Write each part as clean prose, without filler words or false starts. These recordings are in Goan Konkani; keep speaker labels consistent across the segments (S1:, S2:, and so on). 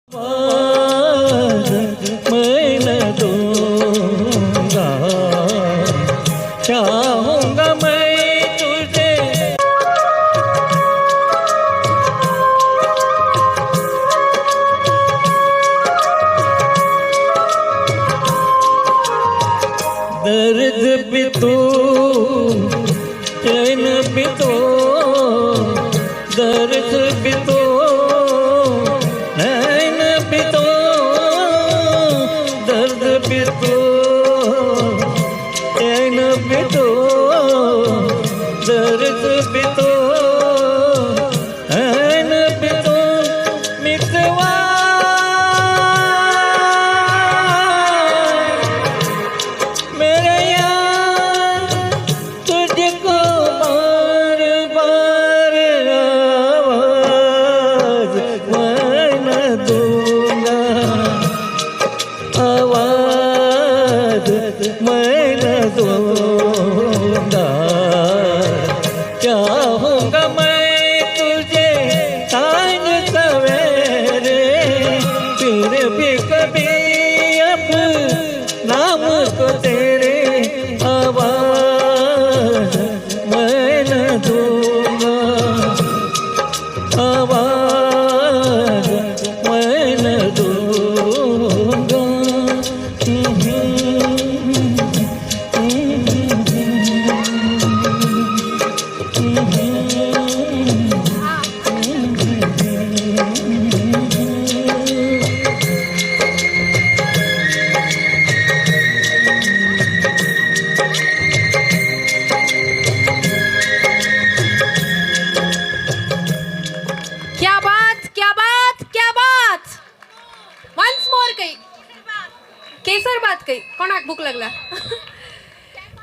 S1: आवाज मैं न दूंगा, चाहूंगा मैं तुझे। दर्द भी तू, चैन भी तू, दर्द भी तू, नैन भी तू, दर्द भी तू, चैन भी तू, दर्द भी तू, नैन भी तू, मितवा, मेरे यार, तुझको बार बार आवाज मैं न दूंगा, आवाज मैं न दूंगा। चाहूंगा मैं तुझे सांझ सवेरे, फिर भी कभी अब नाम को तेरे आवाज मैं न दूंगा, आवाज मैं न दूंगा।
S2: क्या बात, क्या बात, क्या बात! Once more. काही केसर बात, काही कोणाक भूक लागला.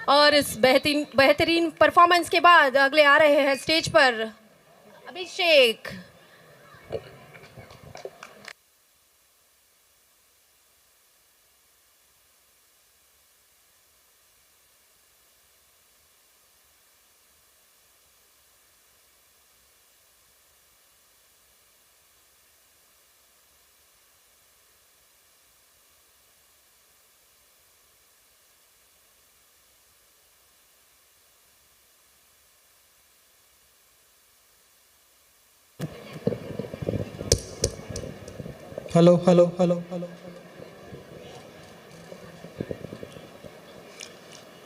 S2: और इस बेहतरीन बेहतरीन परफॉर्मेंस के बाद अगले आ रहे हैं स्टेज पर Abhishek.
S3: Hello, hello, hello, hello.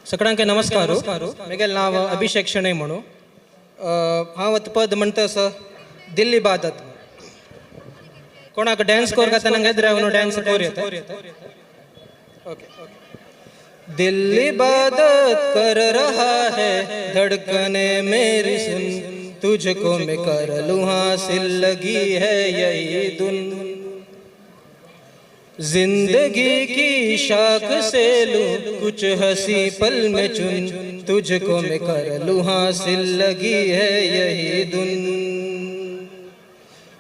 S3: सगळ्यांक नमस्कार. म्हगेलें नांव अभिषेक शणै म्हणू. हांव आतां पद म्हणटा असो, दिल इबादत. कोणाक डॅन्स कोर का तांकां येद्रावन डॅन्स कोर येता. ओके. दिल इबादत कर रहा है, धड़कने मेरी सुन, तुझको मैं कर लूँ हासिल, लगी है यही धुन। जिंदगी की शाख से लूँ कुछ हंसी पल में चुन, तुझको मैं कर लूँ हासिल, लगी है यही धुन।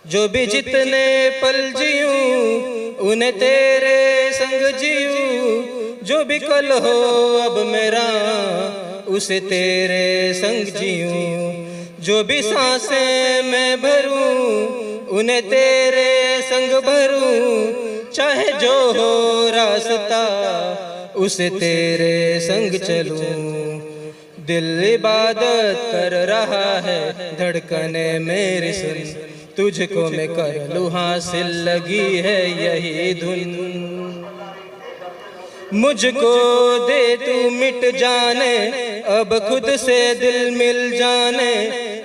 S3: जो भी जितने पल जीऊँ, उन्हें तेरे संग जीऊँ। जो भी कल हो अब मेरा, उसे तेरे संग जीऊँ। जो भी सांसें मैं भरूँ, उन्हें तेरे संग भरूँ। चाहे जो हो रास्ता, उसे तेरे संग चलूं। दिल इबादत कर रहा है, धड़कने मेरी सुन, तुझको मैं कर लूँ हासिल, लगी है यही धुन। मुझको दे तू मिट जाने, अब खुद से दिल मिल जाने,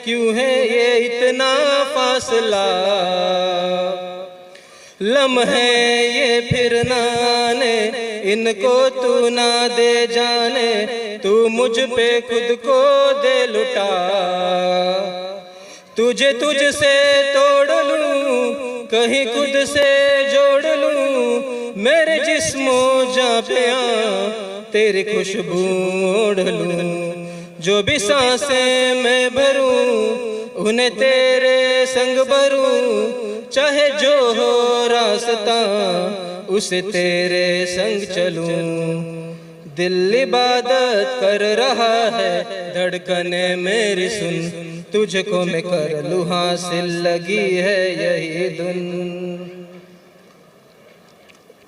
S3: क्यों है ये इतना फासला? लम्हे ये फिर ना आने, इनको तू ना दे जाने, तू मुझ पे खुद को दे लुटा। तुझे तुझसे तोड़ लूं, कहीं खुद से जोड़ लूं, मेरे जिस्मो जां पे आ तेरी खुशबू ओढ़ लूं। जो भी सांसें मैं भरूं, उन्हें तेरे संग भरूं। चाहे जो हो रास्ता, उसे तेरे संग चलूं। दिल इबादत कर रहा है, धड़कने मेरी सुन, तुझको मैं कर लूँ हासिल, लगी है यही धुन।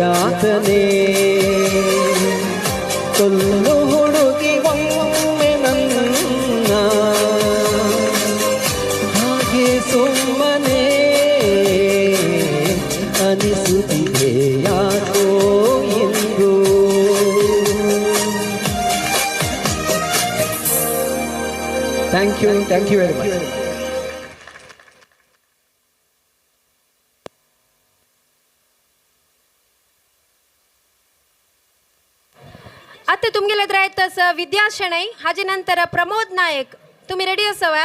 S4: ಯಾತನೆ. ಕೊಲ್ಲು ಹುಡುಗಿ ಒಮ್ಮೆ ನನ್ನ ಹಾಗೆ ಸುಮ್ಮನೆ, ಅನಿಸುತ್ತಿದೆ ಯಾಕೋ ಇಂದು. Thank you, thank you very much.
S2: आता तुमगेले आयत विद्या शणै, हाजे नंतर प्रमोद नायक. तुम्ही रेडी आसावा?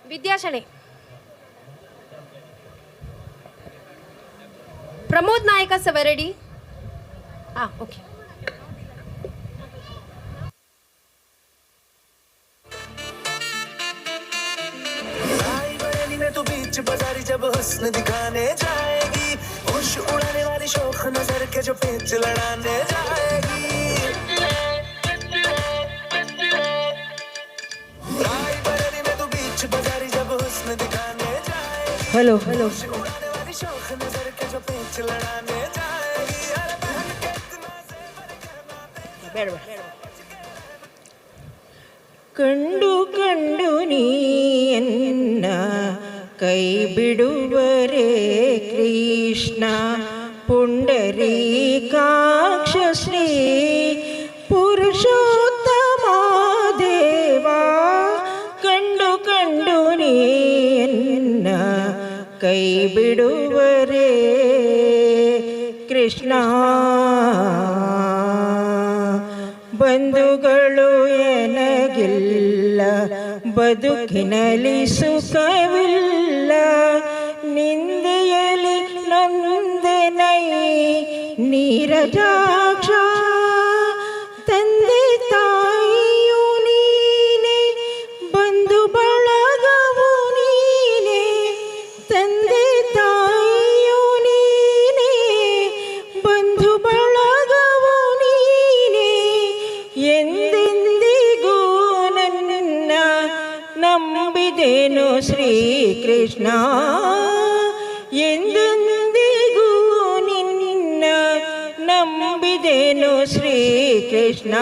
S2: विद्या शणै, प्रमोद नायक आसावा रेडी? हां, ओके.
S5: रायबरेली में तू बीच बाजारी जब हुस्न दिखाने जाएगी, होश उड़ाने वाली शोख नजर के जो पेच लड़ाने जाएगी. रायबरेली में तू बीच बाजारी जब हुस्न दिखाने जाएगी,
S1: ಹಲೋ ಹಲೋ.
S5: होश उड़ाने वाली शोख नजर के जो पेच लड़ाने जाएगी. अरे पहन के इतना जेवर गहना.
S1: ಬೇಡ. ಕಂಡು ಕಂಡು ನೀಯನ್ನ ಕೈ ಬಿಡುವರೆ ಕೃಷ್ಣ ಪುಂಡರೀಕಾಕ್ಷ ಶ್ರೀ ಪುರುಷೋತ್ತಮ ದೇವಾ, ಕಂಡು ಕಂಡು ನೀಯನ್ನ ಕೈ ಬಿಡುವರೆ ಕೃಷ್ಣ. ಬಂಧುಗಳು ಎನಗಿಲ್ಲ, ಬದುಕಿನಲ್ಲಿ ಸುಖವಿಲ್ಲ, ನಿಂದೆಯಲಿ ನೊಂದೆನೈ ನೀರಜಾಕ್ಷ. ತಂದೆ ತಾಯಿಯು ನೀನೆ, ಬಂಧು ಬಳಗವು ನೀನೆ, ತಂದೆ ತಾಯಿಯು ನೀನೆ, ಬಂಧು ಬಳಗವು ನೀನೆ, ಎಂದೆಂದಿಗೂ ನನ್ನ ನಂಬಿದೆನು ಶ್ರೀಕೃಷ್ಣ, ಎಂದೆಂದಿಗೂ ನಿನ್ನ ನಂಬಿದೆನು ಶ್ರೀಕೃಷ್ಣ.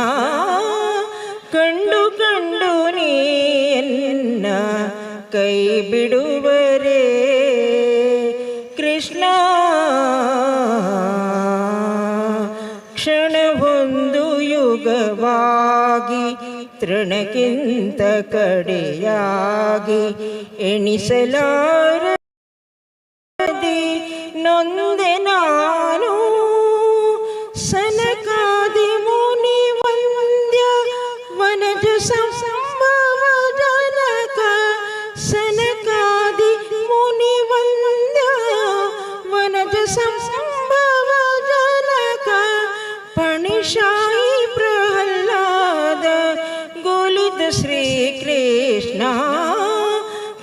S1: ಕಂಡು ಕಂಡು ನೀನ್ನ ಕೈ ಬಿಡುವರೆ ಕೃಷ್ಣ. ಕ್ಷಣವೊಂದು ಯುಗವಾಗಿ ತೃಣಕ್ಕಿಂತ ಕಡೆಯಾಗಿ ಎಣಿಸಲಾರದೆ ನೊಂದೆ ನಾನು. ಸನಕಾದಿ ಮುನಿ ವಂದ್ಯ ವನಜ ಸಂಭವ ಜನಕ, ಸನಕಾದಿ ಮುನಿ ವಂದ್ಯ ವನಜ ಸಂಭವ ಜನಕ, ಪಣಿಶಾಯಿ ಪ್ರಹ್ಲಾದ ಗೋಲಿದ ಶ್ರೀಕೃಷ್ಣ.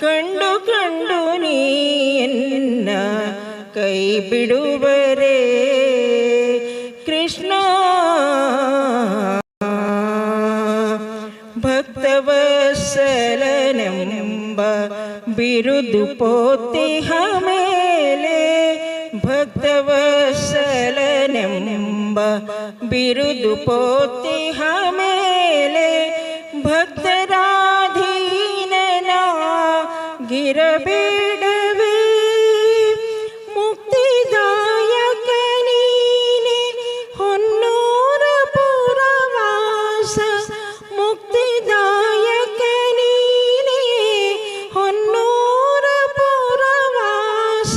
S1: ಕಂಡು ಕಂಡು ನೀನ್ನ ಕೈ ಬಿಡುವರೆ ಕೃಷ್ಣ. ಭಕ್ತವತ್ಸಲನೆಂಬ ಬಿರುದು ಪೋತಿಹ ಮೇಲೆ, ಭಕ್ತವತ್ಸಲನೆಂಬ ಬಿರುದು ಪೋತಿಹ ಮೇಲೆ, ಭಕ್ತರಾಧೀನನ ಗಿರಬೇಡವೇ. ಮುಕ್ತಿದಾಯಕ ನೀನೆ ಹೊನ್ನೂರ ಪುರವಾಸ, ಮುಕ್ತಿದಾಯಕ ನೀನೆ ಹೊನ್ನೂರ ಪುರವಾಸ,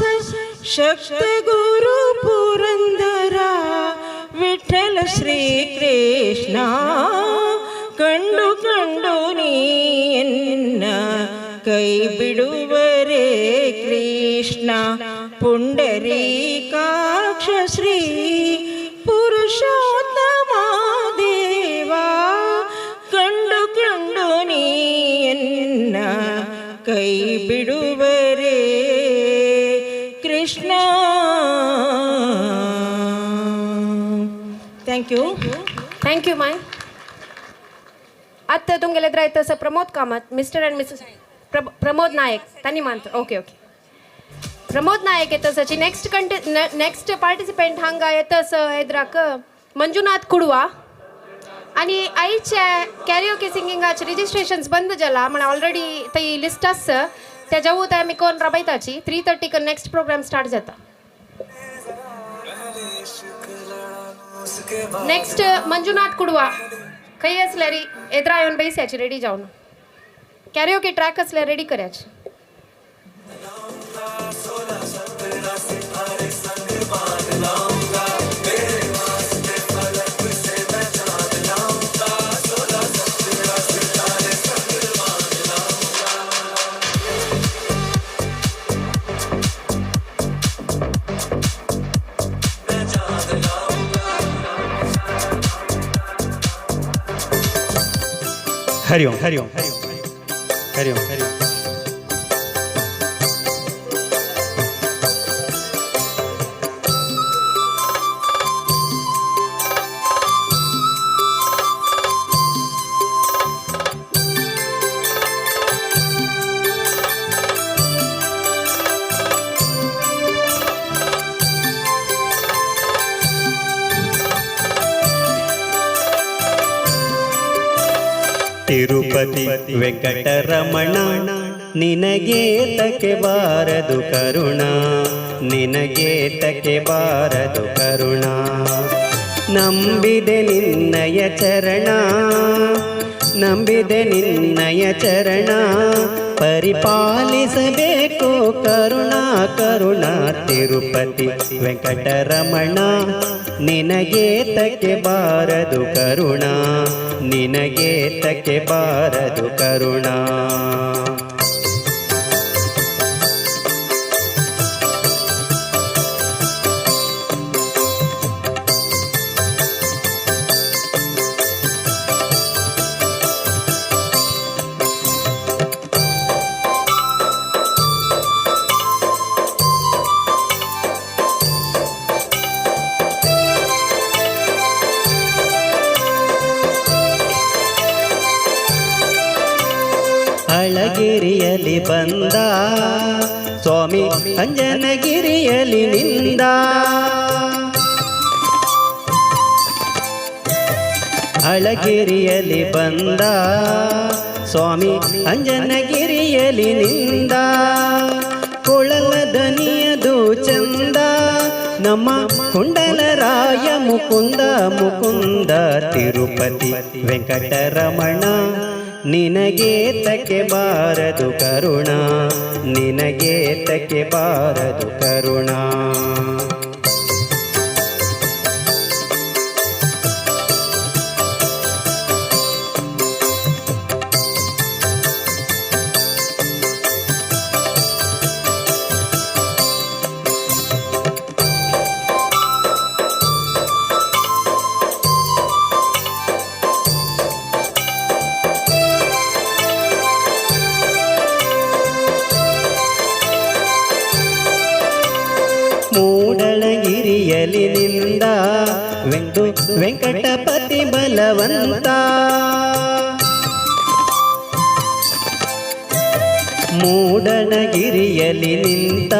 S1: ಶಕ್ತ ಗುರು ಪುರಂದರ ವಿಠಲ ಶ್ರೀಕೃಷ್ಣ. ಕಂಡು ಕಂಡು ನೀನ್ನ ಕೈ ಬಿಡುವರೆ ಕೃಷ್ಣ ಪುಂಡರೀಕಾಕ್ಷ ಶ್ರೀ ಪುರುಷೋತ್ತಮ ದೇವಾ, ಕಂಡು ಕಂಡು ನೀನ್ನ ಕೈ ಬಿಡುವರೆ Krishna. Thank you.
S2: Thank you my. आत्ता तुमगेले आयत आसा Pramod Kamat, mister and missus Pramod Naik, तांणी मानता. Okay okay. प्रमोद नायक येतसाची. नेक्स्ट नेक्स्ट पार्टिसिपेंट हांगा येतस एद्राक मंजुनाथ कुडवा. आनी आयच्या कॅरिओके सिंगिंगाचे रजिस्ट्रेशन्स बंद जाला म्हण ऑलरेडी ती लिस्ट आस त्या जावू ते आमी कोण राबयताची. 3:30 नेक्स्ट प्रोग्राम स्टार्ट जाता. नेक्स्ट मंजुनाथ कुडवा खंय असल्यारी एद्रा येवन बैसाची रेडी जावन कॅरिओके ट्रॅक असल्यार रेडी करायची.
S4: हरिओम हरिओम हरिओम हरिओम. ತಿರುಪತಿ ವೆಂಕಟರಮಣ ನಿನಗೆ ತಕ್ಕೆ ಬಾರದು ಕರುಣ, ನಿನಗೆ ತಕ್ಕೆ ಬಾರದು ಕರುಣ. ನಂಬಿದೆ ನಿನ್ನಯ ಚರಣ, ನಂಬಿದೆ ನಿನ್ನಯ ಚರಣ, ಪರಿಪಾಲಿಸಬೇಕು ಕರುಣ ಕರುಣ. ತಿರುಪತಿ ವೆಂಕಟರಮಣ ನಿನಗೆ ತಕ್ಕೆ ಬಾರದು ಕರುಣ, ನಿನಗೆ ತಕ್ಕೆ ಬಾರದು ಕರುಣ. ಅಳಗಿರಿಯಲಿ ಬಂದ ಸ್ವಾಮಿ ಅಂಜನಗಿರಿಯಲಿ ನಿಂದ, ಅಳಗಿರಿಯಲಿ ಬಂದ ಸ್ವಾಮಿ ಅಂಜನಗಿರಿಯಲಿ ನಿಂದ. ಕೊಳಲ ದನಿಯದು ಚಂದ ನಮ್ಮ ಕುಂಡಲರಾಯ ಮುಕುಂದ ಮುಕುಂದ. ತಿರುಪತಿ ವೆಂಕಟರಮಣ ನಿನಗೆ ತಕ್ಕೆ ಬಾರದು ಕರುಣ, ನಿನಗೆ ತಕ್ಕೆ ಬಾರದು ಕರುಣ. ಮೂಡಲಗಿರಿಯಲಿ ನಿಂದ ವೆಂದು ವೆಂಕಟಪತಿ ಬಲವಂತ, ಮೂಡಣಗಿರಿಯಲಿ ನಿಂತ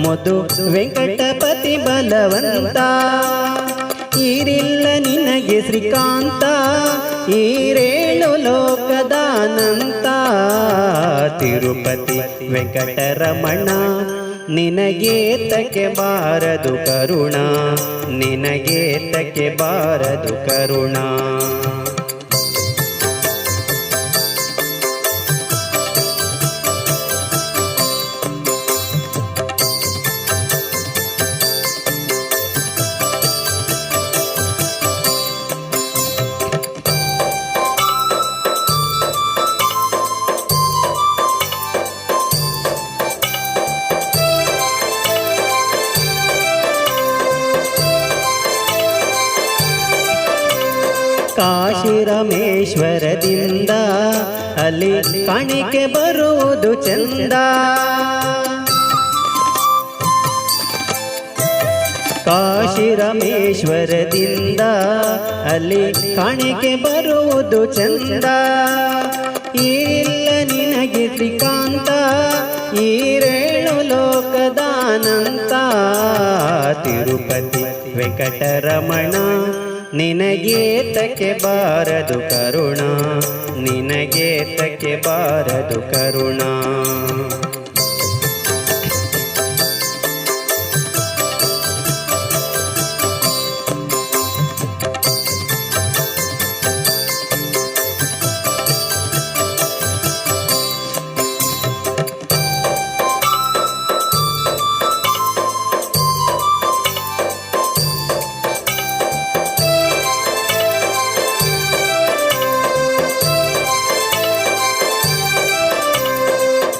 S4: ಮಧು ವೆಂಕಟಪತಿ ಬಲವಂತ. ಈರಿಲ್ಲ ನಿನಗೆ ಶ್ರೀಕಾಂತ ಈರೇಳು ಲೋಕದಾನಂತ. ತಿರುಪತಿ ವೆಂಕಟರಮಣ ನಿನಗೆ ತಕ್ಕೆ ಬಾರದು ಕರುಣ, ನಿನಗೆ ತಕ್ಕೆ ಬಾರದು ಕರುಣ. ಕಾಶಿ ರಮೇಶ್ವರದಿಂದ ಅಲ್ಲಿ ಕಾಣಿಕೆ ಬರುವುದು ಚಂದ, ಕಾಶಿ ರಮೇಶ್ವರದಿಂದ ಅಲ್ಲಿ ಕಾಣಿಕೆ ಬರುವುದು ಚಂದ. ಇಲ್ಲ ನಿನಗೆ ಶ್ರೀಕಾಂತ ಈರೇಳು ಲೋಕದಾನಂತ. ಲೋಕದಾನಂತ ತಿರುಪತಿ ವೆಂಕಟರಮಣ ನಿನಗೇತಕ್ಕೆ ಬಾರದು ಕರುಣ ನಿನಗೇತಕ್ಕೆ ಬಾರದು ಕರುಣ.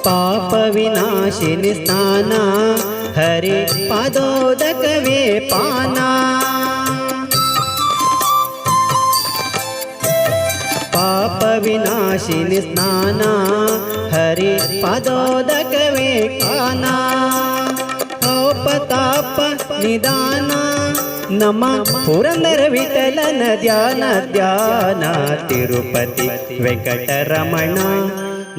S4: ಪಾಪ ವಿನಾಶಿನಿ ಸ್ನಾನ ಹರಿ ಪಾದೋದಕವೇ ಪಾನ ಪಾಪ ವಿನಾಶಿನಿ ಸ್ನಾನ ಹರಿ ಪಾದೋದಕವೇ ಪಾನ ತಾಪ ನಿದಾನ ನಮ ಪುರಂದರ ವಿಠಲನ ಧ್ಯಾನ ಧ್ಯಾನ ತಿರುಪತಿ ವೆಂಕಟರಮಣ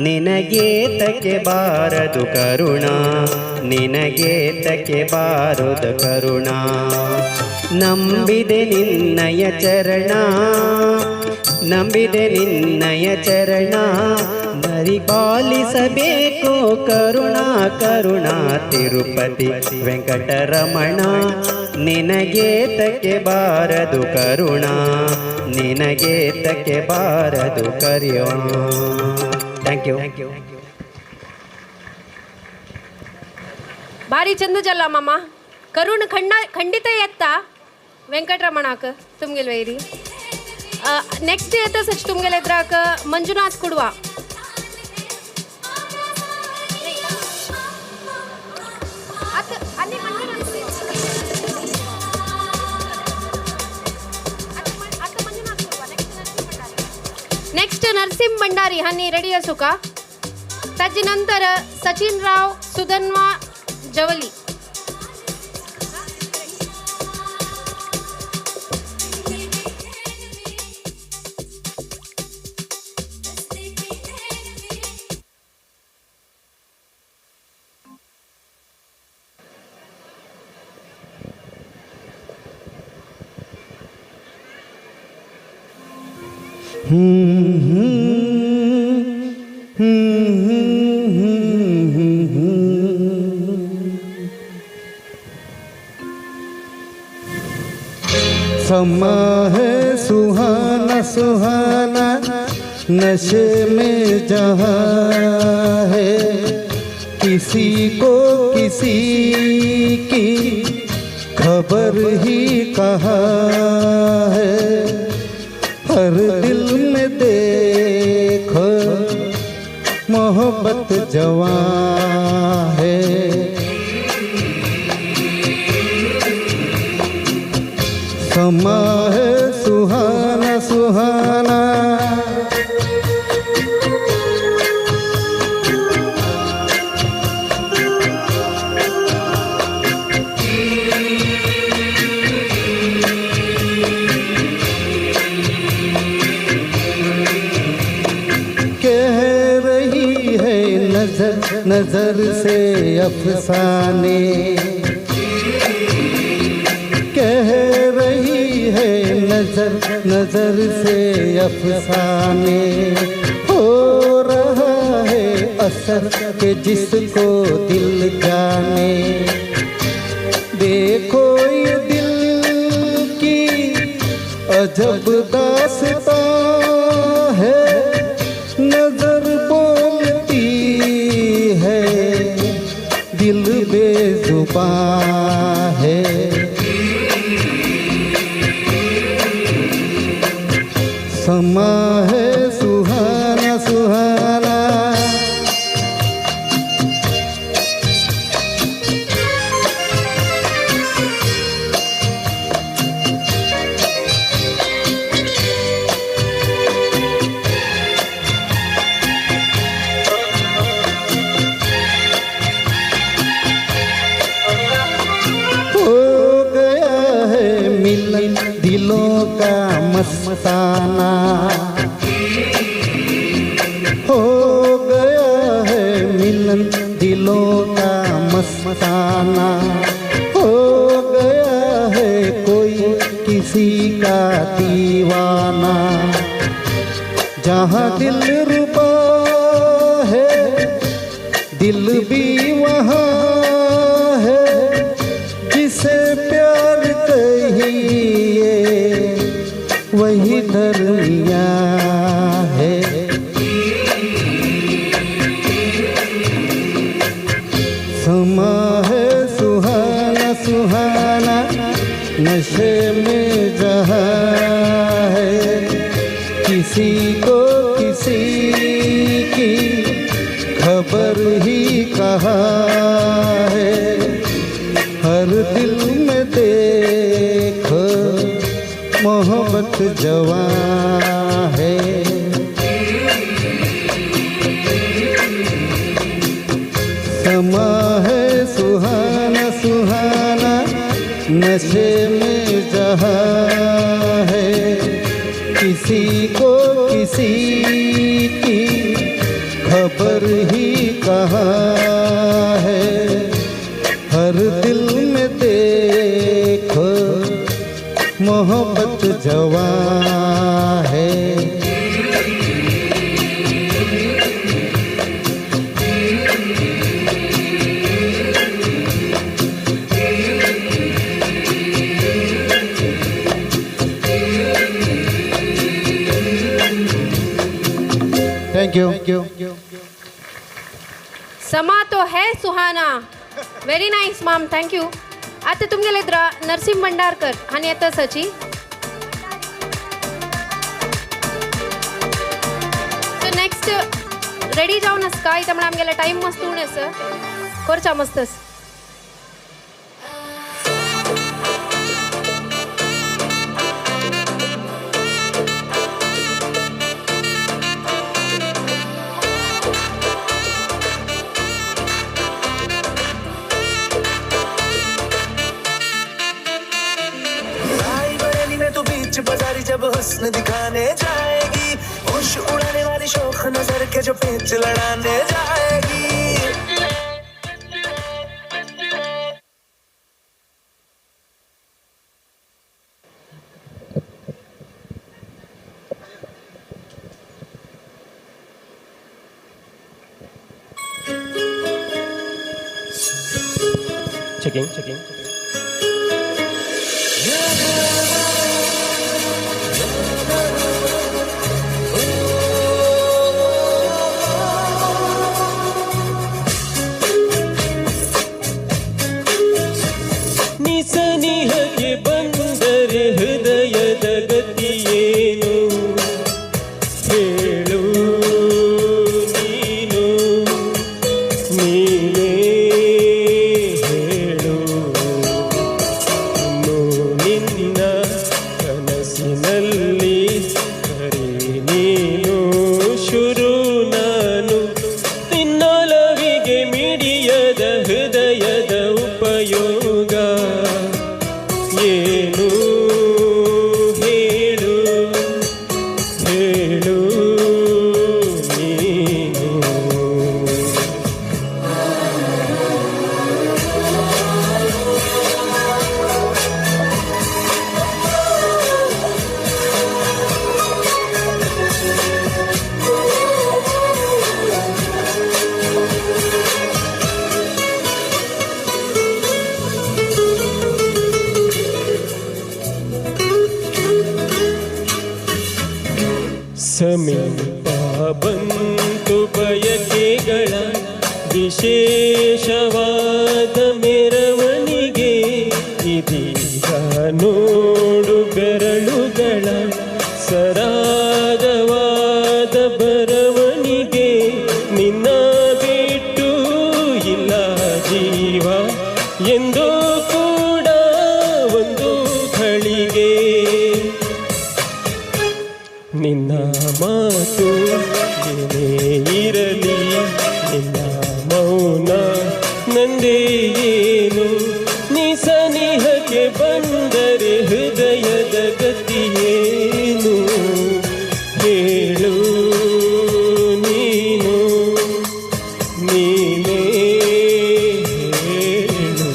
S4: ನಿನಗೇತಕ್ಕೆ ಬಾರದು ಕರುಣ ನಿನಗೇತಕ್ಕೆ ಬಾರದು ಕರುಣ. ನಂಬಿದೆ ನಿನ್ನಯ ಚರಣ ನಂಬಿದೆ ನಿನ್ನಯ ಚರಣ ಮರಿಪಾಲಿಸಬೇಕು ಕರುಣಾ ಕರುಣಾ ತಿರುಪತಿ ವೆಂಕಟರಮಣ ನಿನಗೇತಕ್ಕೆ ಬಾರದು ಕರುಣಾ ನಿನಗೇತಕ್ಕೆ ಬಾರದು ಕರುಣಾ. Thank you.
S2: ಭಾರಿ ಚಂದ ಜಲ್ಲ ಮಾಮ ಕರುಣ್ ಖಂಡ ಖಂಡಿತ ಎತ್ತ ವೆಂಕಟರಮಣಾಕ ತುಮ್ಗೆಲ್ ವೈರಿ. ನೆಕ್ಸ್ಟ್ ಎತ್ತ ಸಚ್ ತುಮ್ಗೆಲ್ ಎದ್ರಾಕ ಮಂಜುನಾಥ್ ಕುಡ್ವಾ. ನೆಕ್ಸ್ಟ್ ನರಸಿಂಹ ಭಂಡಾರಿ ಹನ್ನಿ ರೆಡಿ असुका. ताजे नंतर सचिन राव सुधन्वा जवली.
S6: समा है सुहाना सुहाना नशे में जहाँ है, किसी को किसी की खबर ही कहाँ है। हर दिल में देखो मोहब्बत जवां है। समा है सुहाना सुहाना। कह रही है नजर नजर से अफसाने, कह रही है नजर नजर से अफसाने, हो रहा है असर के जिसको दिल जाने। देखो ये दिल की अजब दास्तां है, नजर बोलती है दिल बेजुबां है। समा है सुहाना सुहाना। हो गया है मिलन दिलों का मस्ताना, हो गया है मिलन दिलों का मस्ताना। मस्ताना हो गया है कोई किसी का दीवाना। जहाँ दिल रुबा है दिल भी वहाँ है, जिसे प्यार कहिए वही दरमिया है। समा है सुहाना सुहाना नशे में जहाँ है, किसी को किसी की खबर ही कहाँ है। हर दिल में देखो मोहब्बत जवां है। समा है सुहाना सुहाना नशे में जहाँ है, किसी को किसी की खबर ही कहाँ है। हर दिल में देखो मोहब्बत जवां है। Thank you.
S2: समा तो है सुहाना. Very nice ma'am, thank you. आता तुमगेले नरसिंह भंडारकर आणि आता सची. सो नेक्स्ट रेडी जावन आसा काय त्यामुळे आमगेला टाइम मस्त उणें आसा, करचा मस्तच.
S5: बाजारी जब हुस्न दिखाने जाएगी, होश उड़ाने वाली शोख नजर के जो पेच लड़ाने जाएगी।
S3: Checking, checking.
S7: ನಿಸನಿಹಕ್ಕೆ ಬಂದರೆ ಹೃದಯದ ಗತಿಯೇನು ಹೇಳು ನೀನು, ನೀನೇ ಹೇಳು. ಇನ್ನು ನಿನ್ನ ಕನಸಿನಲ್ಲಿ ಕರೆ ನೀನು ಶುರು ನಾನು, ನಿನ್ನೊಲವಿಗೆ ಮಿಡಿಯದ ಹೃದಯದ ಉಪಯೋಗ ಏನು ಹೇಳು ಹೇಳು ನೀನು. ಸಮೀಪ ಬಂತು ಬಯಕೆಗಳ ವಿಶೇಷವಾದ ಮೆರವಣಿಗೆ, ಇದೀಗ ನೋಡು ಬೆರಳುಗಳ ಸರಾಗವಾದ ಬರವಣಿಗೆ. ನಿನ್ನ ಬಿಟ್ಟು ಇಲ್ಲ ಜೀವ ಎಂದೂ ಕೂಡ ಒಂದು ಘಳಿಗೆ. ನಿನ್ನ ಮಾತು ಏನೇ ಇರಲಿ, ನಿನ್ನ ಮೌನ ನಂದೇ ಏನು. ನಿಸನಿಹಕ್ಕೆ ಬಂದರೆ ಹೃದಯದ ಗತಿಯೇನು ಹೇಳು ನೀನು, ನೀನೇ ಹೇಳು.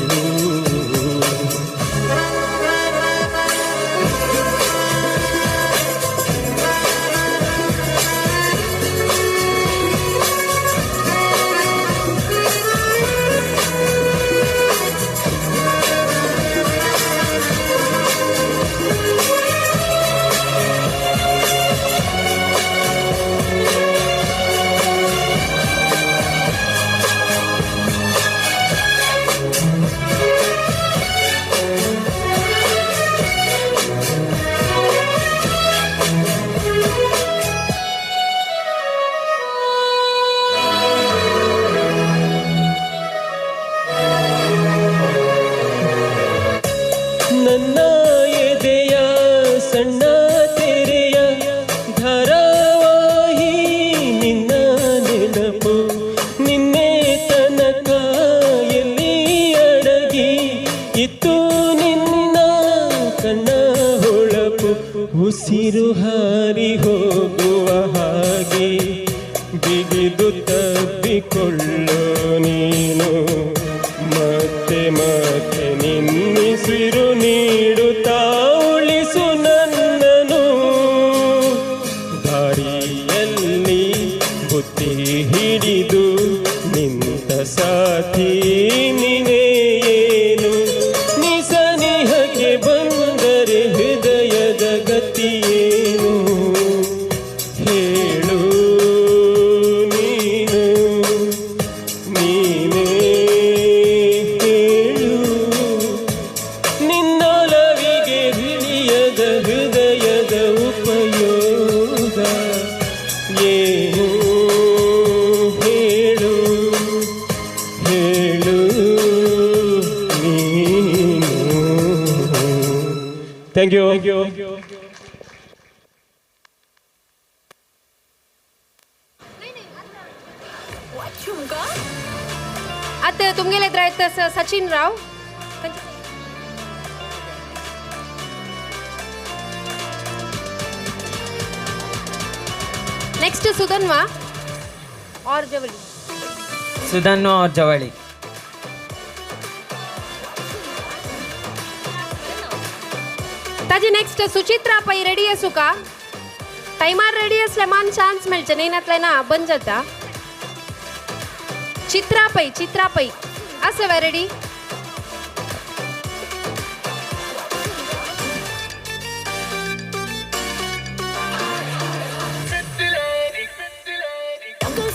S7: ನನ್ನ ಎದೆಯ ಸಣ್ಣ ತೆರೆಯ ಧಾರಾವಾಹಿ ನಿನ್ನ ನೆನಪು ನಿನ್ನೆ ತನಕ ಎಲ್ಲಿ ಅಡಗಿ ಇತ್ತು ನಿನ್ನ ಕಣ್ಣ ಹೊಳಪು ಉಸಿರು ಹಾರಿ ಹೋಗುವ ಹಾಗೆ ಬಿಗಿದು ತಬ್ಬಿಕೊಳ್ಳೋ ನೀನು ಮತ್ತೆ ಮತ್ತೆ ನಿನ್ನಿಸಿರು ನೀಡುತ್ತಾ ಉಳಿಸು ನನ್ನನು ದಾರಿಯಲ್ಲಿ ಬುತ್ತಿ ಹಿಡಿದು ನಿಂತ ಸಾಥಿ ನೀನೇ ಏನು ನಿಸನಿಹಕ್ಕೆ ಬಂದರೆ ಹೃದಯದ ಗತಿಯೇನು ಹೇಳು ನೀನು ನೀನೇ ಹೇಳು ನಿನ್ನೊಲವಿಗೆ ತಿಳಿಯದ ಹೃದಯದ ಉಪಯೋಗ ಏನು ಹೇಳು ಹೇಳು ನೀನು. Thank you.
S2: आतां तुमगेले द्रायत सचिन राव. नेक्स्ट सुधन्वा और जवली.
S8: सुधन्वा और जवळी.
S2: ताजे नेक्स्ट सुचित्रा पै रेडी आसू का? टायमार रेडी असले मान चान्स मेळचे न्ही नातले ना बंद जाता. चित्रा पै, चित्रा पै आसले वे रेडी?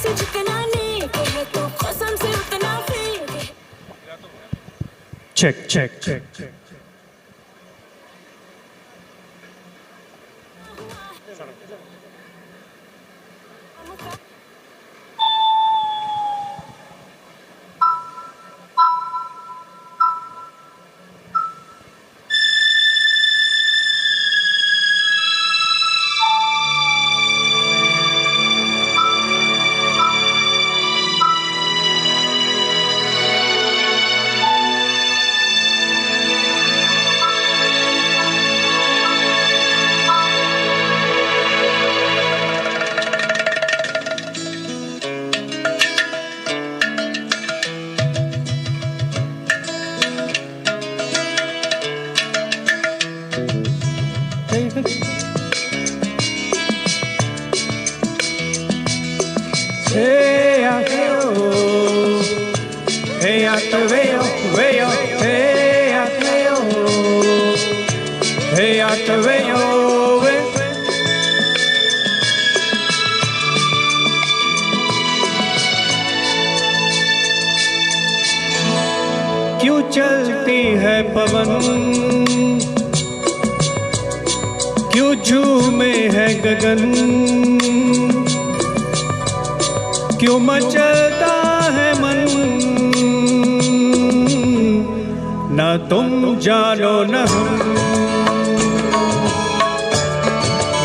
S9: से जितना नेक है तो कसम से उतना फेक है.
S10: Check check check. क्यों चलती है पवन, क्यों झूमे है गगन, क्यों मचलता है मन, ना तुम जानो न हम,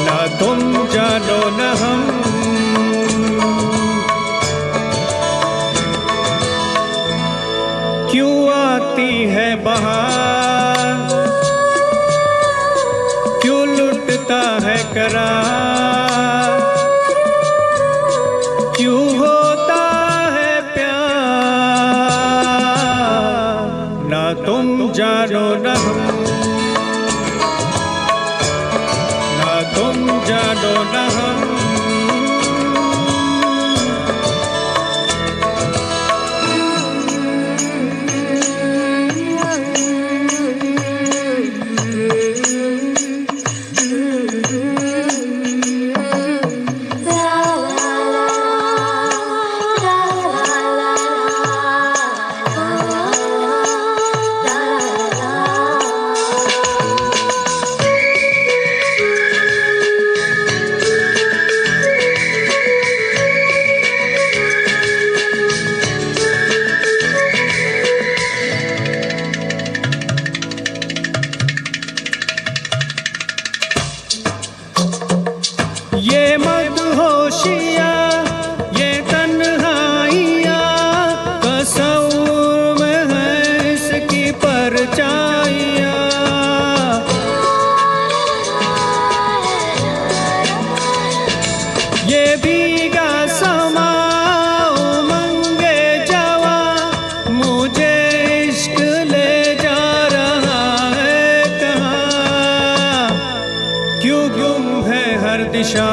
S10: ना तुम जानो न हम। क्यों आती है बहार, क्यों लुटता है करार, क्यों होता है प्यार, ना तुम जानो न हम, ना तुम जानो न हम।
S9: La la la la la.
S10: परछाइयाँ। ये भीगा समा उमंगे जवा, मुझे इश्क ले जा रहा है कहाँ। क्यों गुम है हर दिशा,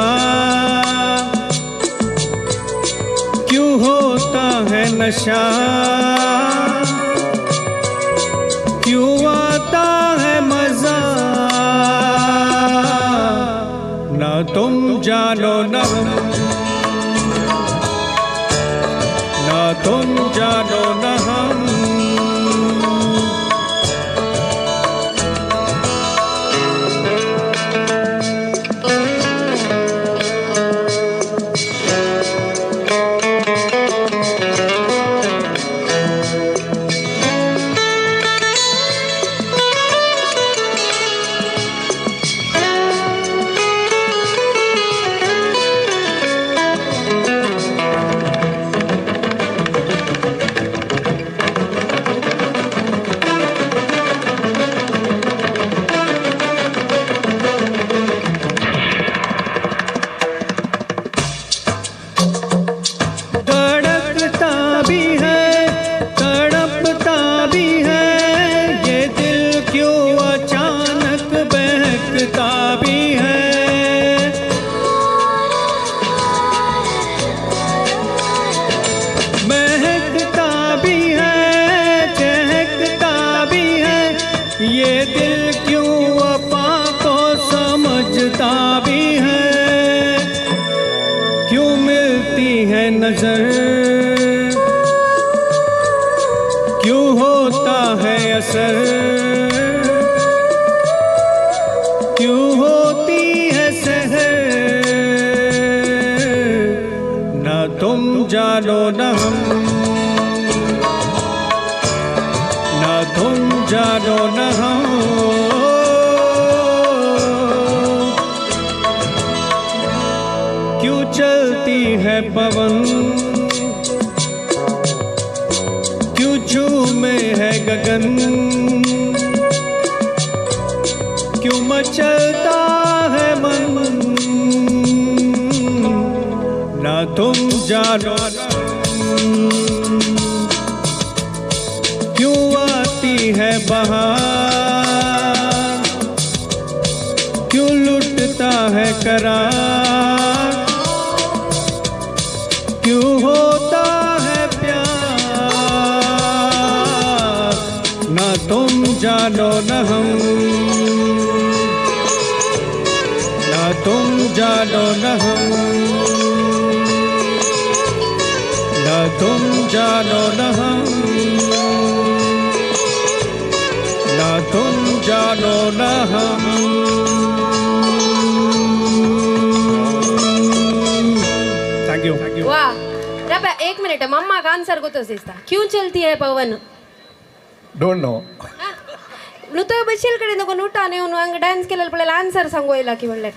S10: क्यों होता है नशा, क्यों आता है मजा। ना तुम जानो ना हम, ना तुम जानो ना हम। धड़कता भी है, तड़पता भी है, ये दिल क्यों अचानक बहकता भी है। महकता भी है, चहकता भी है, ये दिल क्यों वफा को समझता भी है। क्यों मिलती है नजर, क्यों होता है असर, क्यों होती है सहर। ना तुम जानो ना हम, ना तुम जानो ना हम। क्यों चलती है पवन, क्यों झूमे है गगन, क्यों मचलता है मन। ना तुम जानो क्यों आती है बहार, क्यों लुटता है करार, क्यों होता है प्यार। ना तुम जानो ना हम, ना तुम जानो ना हम, ना तुम जानो ना हम, ना तुम जानो ना हम। Thank you.
S2: वाह रबा, एक मिनिट, मम्मा का आन्सर गोतोच दिसता। क्यों चलती है पवन?
S11: Don't know.
S2: नुतो बशील कडे नको नुटा येऊन हांगा डान्स केलेलो पळयला आन्सर सांगू येयला की म्हणल्यार.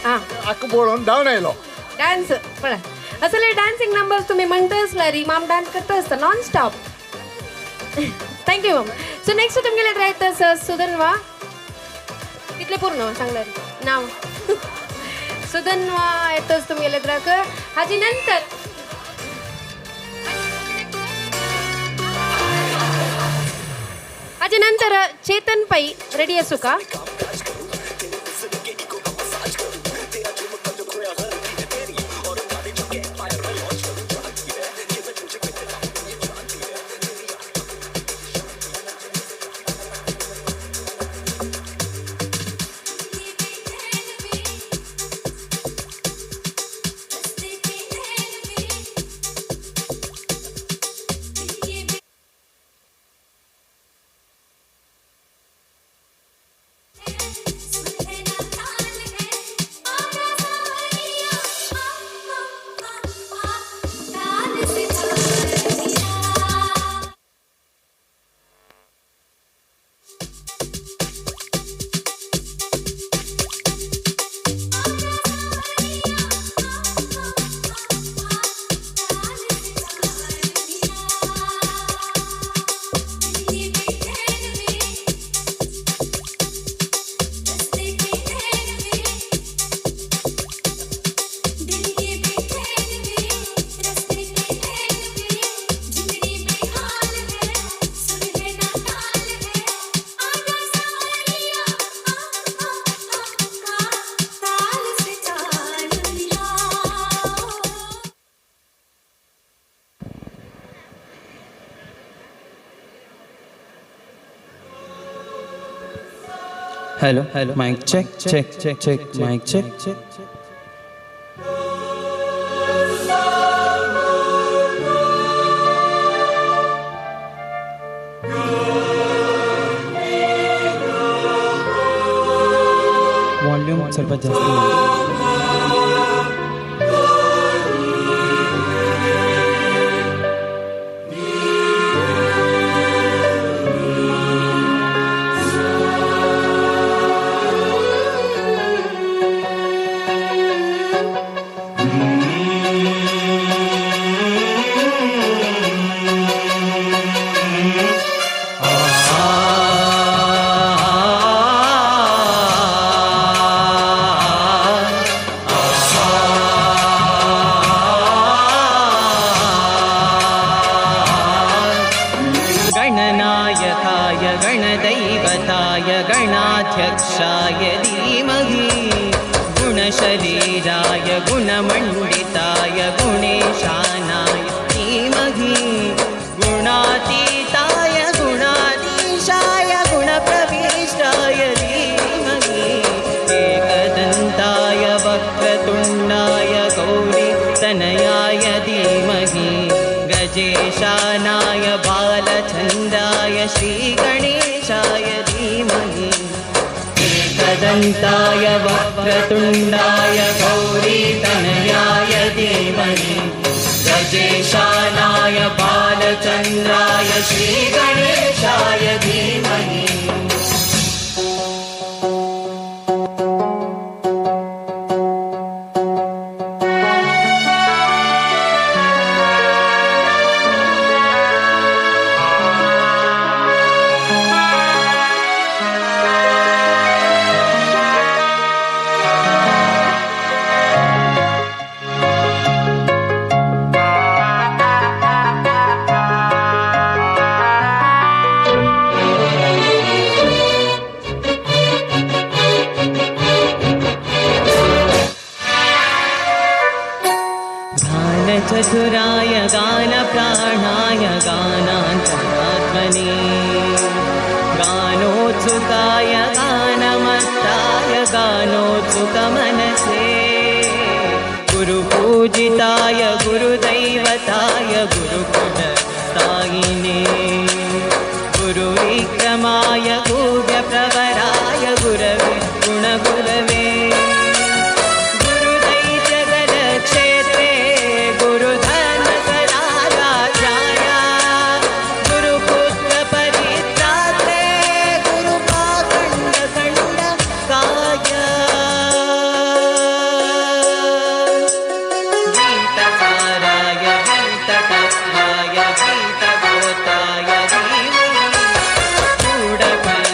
S2: हां
S11: आक्को पळोवन धांवन आयलो.
S2: डान्स पळय असले डान्सिंग नंबर्स तुम्ही म्हणता री माम डान्स करता असता non stop. Thank you ma'am. So next तुमगेले रायता सर सुधनवा, कितले पूर्ण सांगला नाव. सुधनवा येतच तुमगेले राक हाजी नंतर हाजे नंतर चेतन पै रेडी असू का?
S9: Yeah.
S8: Hello hello mic check check check check mic check. Volume ಸ್ವಲ್ಪ ಜಾಸ್ತಿ ಮಾಡಿ.
S12: गणनायकाय गणदैवताय गणाध्यक्षाय धीमहि गुणशरीराय गुणमण्डिताय गुणेशानाय धीमहि गुणातीताय गुणाधीशाय गुणप्रविष्टाय धीमहि एकदन्ताय वक्रतुण्डाय गौरीतनयाय धीमहि गजेशानाय बालचन्द्राय श्रीगणेशाय धीमहि एकदन्ताय वक्रतुण्डाय गौरीतनयाय धीमहि गजेशानाय बालचन्द्राय श्रीगणेशाय धीमहि. गानचतुराय गानप्राणाय गानान्तरात्मने गानोत्सुकाय गानमत्ताय गानोत्सुकमनसे गुरुपूजिताय गुरुदैवताय गुरुकुलस्थायिने गुरुविक्रमाय गुह्यप्रवराय गुरवे गुणगुरवे गुरुदैत्यगलक्षेत्रे गुरुधर्मसदाराध्याय गुरुपुत्रपरित्रात्रे गुरुपाखण्डखण्डकाय गीतसाराय गीततत्त्वाय गीतगोताय धीमहि गूढकल्पनाय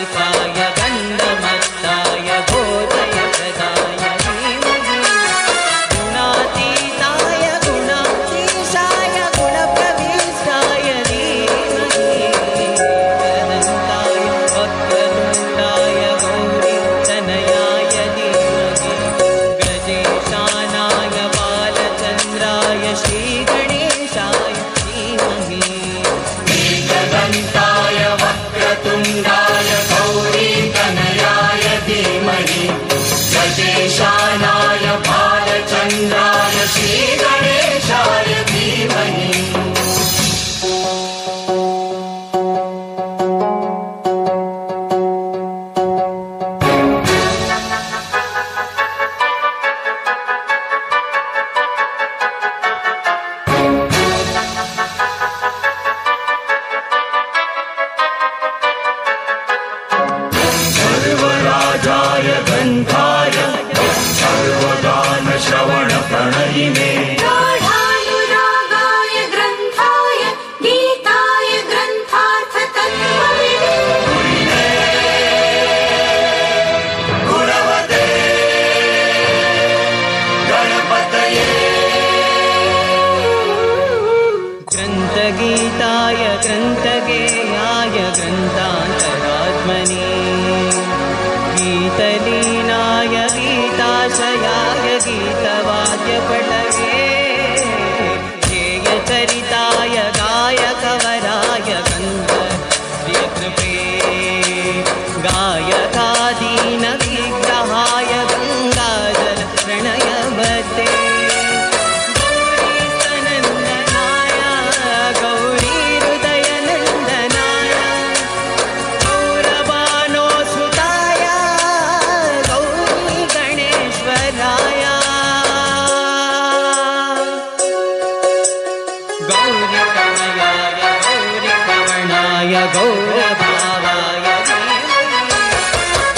S12: गौरभावाय धीमहि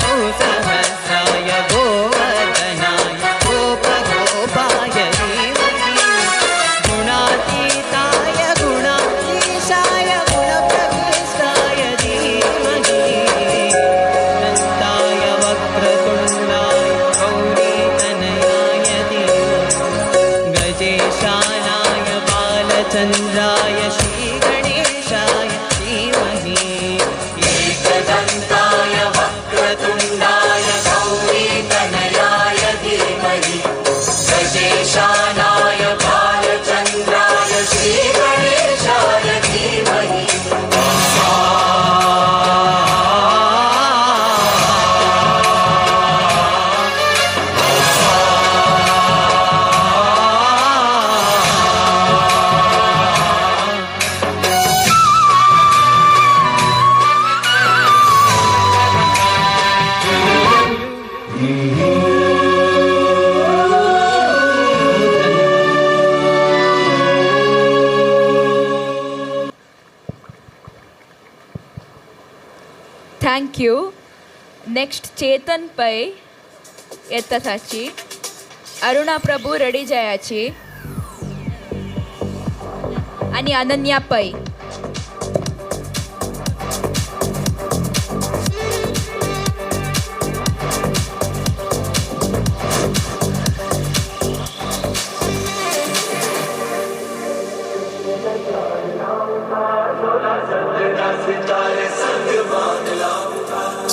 S12: गोसहस्राय गोवर्धनाय गोपगोपाय धीमहि गुणातीताय गुणाधीशाय गुणप्रविष्टाय धीमहि दन्ताय वक्रतुण्डाय गौरीतनयाय धीमहि गजेशानाय बालचन्द्राय श्रीगणेशाय धीमहि एकदन्ताय वक्रतुण्डाय गौरीतनयाय धीमहि गजेशानाय बालचन्द्राय श्रीगणेशाय धीमहि.
S13: Thank you. Next Chetan Pai येताची, अरुणा प्रभू रेडी जायाची आणि अनन्या पै.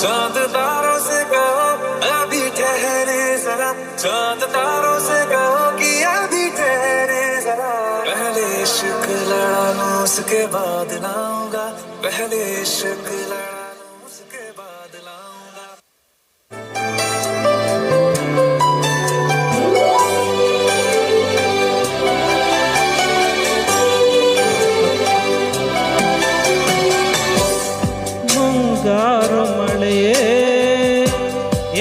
S5: चांद तारों से कहो अभी ठहरे जरा, चांद तारों से कहो कि अभी ठहरे जरा, पहले इश्क लड़ा लूं उसके बाद लाऊंगा, पहले इश्क लड़ा लूं उसके बाद लाऊंगा.
S7: ಮುಂಗಾರು ಮಳೆಯೇ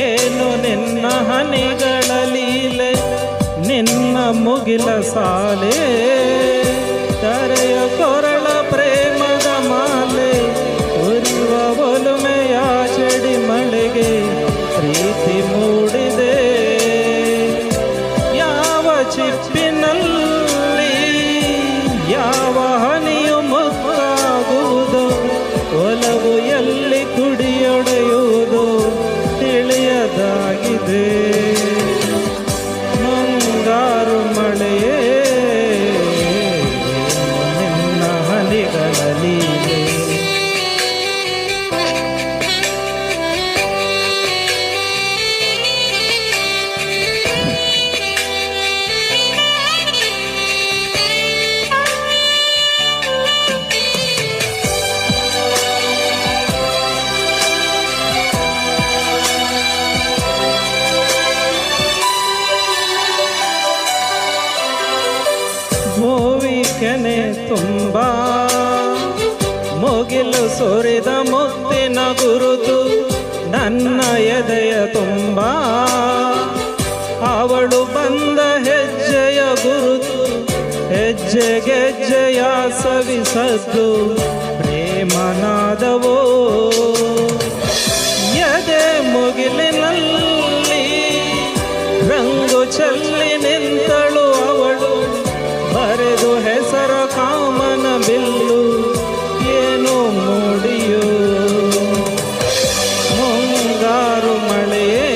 S7: ಏನು ನಿನ್ನ ಹನಿಗಳ ಲೀಲೆ, ನಿನ್ನ ಮುಗಿಲ ಸಾಲೆ, ತರೆಯ ಕೊರಳ ಪ್ರೇಮದ ಮಾಲೆ, ಉರಿವ ಒಲುಮೆಯ ಚಡಿ ಮಳೆಗೆ ಪ್ರೀತಿ ಮೂಡಿದೆ. ಯಾವ ಚಿಪ್ಪಿನಲ್ಲಿ ಯಾವ ಹನಿಯು ಮುತ್ತಾಗುವುದು, ಒಲವು ಎಲ್ಲಿ ಕುಡಿಯೊಡೆಯುವುದು ತಿಳಿಯದಾಗಿದೆ. ಮುಂಗಾರು ಮಳೆಯೇ ನಿನ್ನ ಹನಿಗಳ ಲೀಲೆ. ಭೂವಿ ಕೆನೆ ತುಂಬ ಮುಗಿಲು ಸುರಿದ ಮುತ್ತಿನ ಗುರುತು ನನ್ನ ಎದೆಯ ತುಂಬ, ಅವಳು ಬಂದ ಹೆಜ್ಜೆಯ ಗುರುತು ಹೆಜ್ಜೆ ಗೆಜ್ಜೆಯ ಸವಿಸದ್ದು ಪ್ರೇಮನಾದವೋ. ಎದೆ ಮುಗಿಲಿನಲ್ಲಿ ರಂಗು ಚೆಲ್ಲಿ ನಿಂತಳು ಅವಳು, ಬರೆದು ಹೆಸರ ಕಾಮನ ಬಿಲ್ಲು ಏನು ಮೂಡಿಯೋ. ಮುಂಗಾರು ಮಳೆಯೇ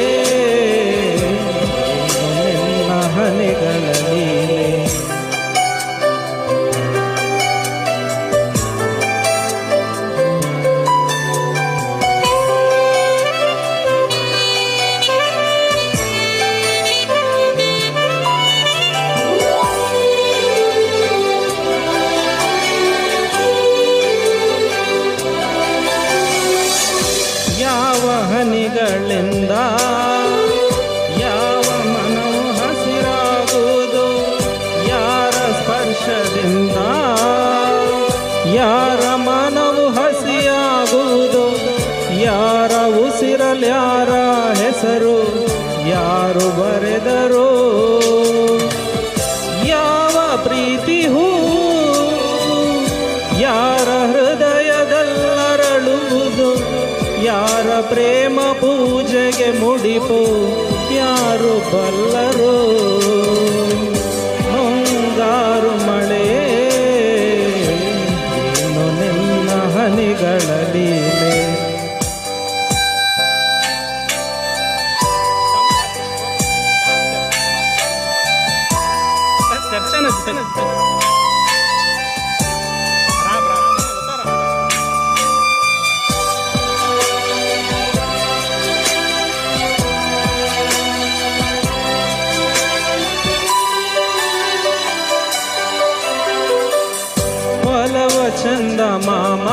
S7: ನಿನ್ನ ಹನಿಗಳ ಲೀಲೆ. ಯಾವ ಹನಿಗಳಿಂದ ಯಾವ ಮನವು ಹಸಿರಾಗುವುದು, ಯಾರ ಸ್ಪರ್ಶದಿಂದ ಯಾರ ಮನವು ಹಸಿಯಾಗುವುದು, ಯಾರ ಉಸಿರಲ್ಯಾರ ಹೆಸರು ಯಾರು ಬರೆದರು, ಯಾವ ಪ್ರೀತಿ ಹೂ ಯಾರ ಹೃದಯದಲ್ಲರಳುವುದು, ಪ್ರೇಮ ಪೂಜೆಗೆ ಮುಡಿಪು ಯಾರು ಬಲ್ಲರು. ಮುಂಗಾರು ಮಳೆ ಇನ್ನು ನಿನ್ನ ಹನಿಗಳ ಲೀಲೆ. ಚಂದ ಮಾಮ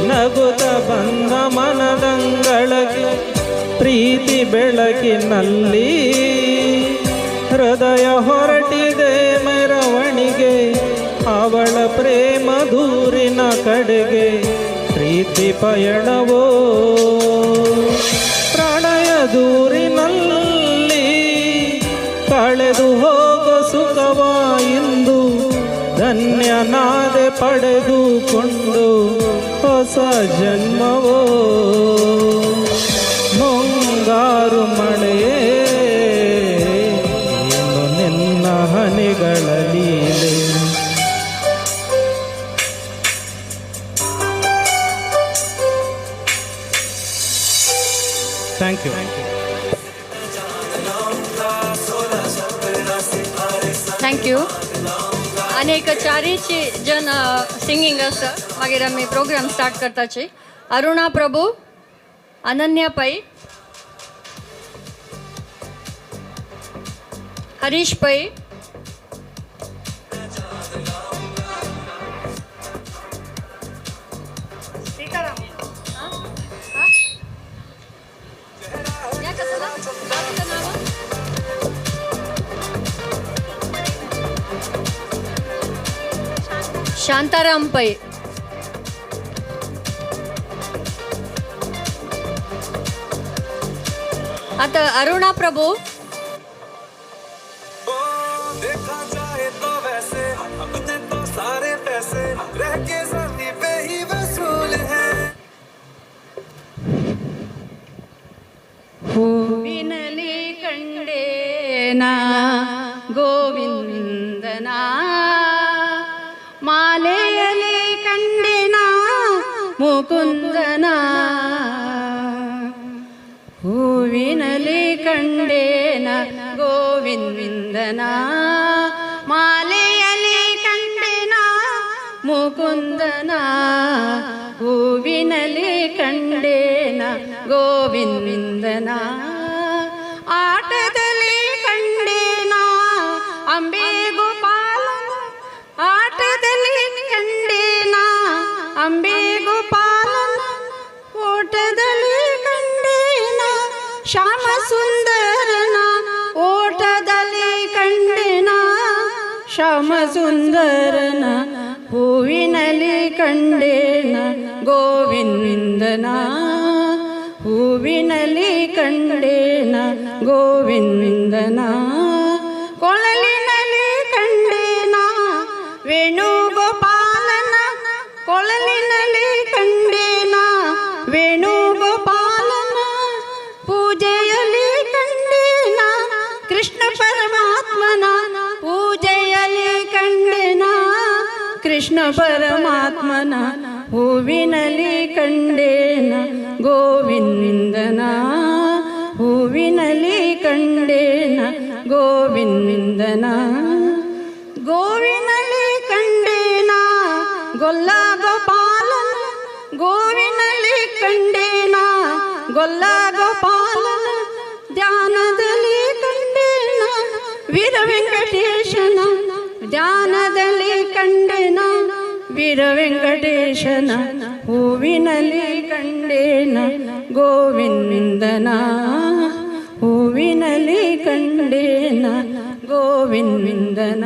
S7: ನಗುತ್ತ ಬಂದ ಮನದಂಗಳಕ್ಕೆ ಪ್ರೀತಿ ಬೆಳಕಿನಲ್ಲಿ ಹೃದಯ ಹೊರಟಿದೆ ಮೆರವಣಿಗೆ ಅವಳ ಪ್ರೇಮ ದೂರಿನ ಕಡೆಗೆ ಪ್ರೀತಿ ಪಯಣವೋ ಪ್ರಣಯ ದೂರಿನಲ್ಲಿ ಕಳೆದು ಹೋಗೋ ಸುಖವ ಇಂದು ಧನ್ಯನಾದೆ ಪಡೆದುಕೊಂಡು ಹೊಸ ಜನ್ಮವೋ. ಮುಂಗಾರು ಮಳೆಯೇ ಇನ್ನು ನಿನ್ನ ಹನಿಗಳ ಲೀಲೆ. Thank you.
S14: Thank you. आनी एक चारीची जन सिंगींग आसा, मागीर आमी प्रोग्राम स्टार्ट करताची. अरुणा प्रभू, अनन्या पै, हरीश पै, शांताराम पै. आता अरुणा प्रभू.
S5: देखा जाए तो वैसे अपने तो सारे पैसे रह के जमीन पे ही वसूल है.
S14: ಹೂವಿನಲ್ಲಿ ಕಂಡೇನಾ ಗೋವಿಂದನ, ಮಾಲೆಯಲ್ಲಿ ಕಂಡೆನಾ ಮುಕುಂದನ, ಹೂವಿನಲ್ಲಿ ಕಂಡೇನ ಗೋವಿಂದನ, ಮಾಲೆಯಲ್ಲಿ ಕಂಡೆನ ಮುಕುಂದನ, ಹೂವಿನಲ್ಲಿ ಕಂಡೇನ ಗೋವಿಂದನ, ಆಟದಲ್ಲಿ ಕಂಡೇನ ಅಂಬೆ ಗೋಪಾಲನ, ಆಟದಲ್ಲಿ ಕಂಡೇನ ಅಂಬೆ ಗೋಪಾಲನ, ಓಟದಲ್ಲಿ ಕಂಡೇನ ಶ್ಯಾಮ ಸುಂದರನ, ಓಟದಲ್ಲಿ ಕಂಡೇನ ಶ್ಯಾಮ ಸುಂದರನ, ಹೂವಿನಲ್ಲಿ ಕಂಡೇನ ಗೋವಿಂದನ, ಹೂವಿನಲ್ಲಿ ಕಂಡೇನ ಗೋವಿಂದನ, ಕೊಳಲಿನಲ್ಲಿ ಕಂಡೇನ ವೇಣುಗೋಪಾಲನ, ಕೊಳಲಿನಲ್ಲಿ ಕಂಡೇನ ವೇಣುಗೋಪಾಲನ, ಪೂಜೆಯಲ್ಲಿ ಕಂಡೇನ ಕೃಷ್ಣ ಪರಮಾತ್ಮನ, ಪೂಜೆಯಲ್ಲಿ ಕಂಡೇನ ಕೃಷ್ಣ ಪರಮಾತ್ಮನ, ಹೂವಿನಲ್ಲಿ ಕಂಡೇನ ಗೋವಿಂದನ, ಹೂವಿನಲ್ಲಿ ಕಂಡೇನ ಗೋವಿಂದನ, ಗೋವಿನಲ್ಲಿ ಕಂಡೇನ ಗೊಲ್ಲ ಗೋಪಾಲನ, ಗೋವಿನಲ್ಲಿ ಕಂಡೇನ ಗೊಲ್ಲ ಗೋಪಾಲನ, ಧ್ಯಾನದಲ್ಲಿ ಕಂಡೇನ ವೀರ ವೆಂಕಟೇಶನ, ಧ್ಯಾನದಲ್ಲಿ ಕಂಡೇನ ವೀರ ವೆಂಕಟೇಶನ, ಹೂವಿನಲ್ಲಿ ಕಂಡೇನ ಗೋವಿಂದನ, ಹೂವಿನಲ್ಲಿ ಕಂಡೇನ ಗೋವಿಂದನ.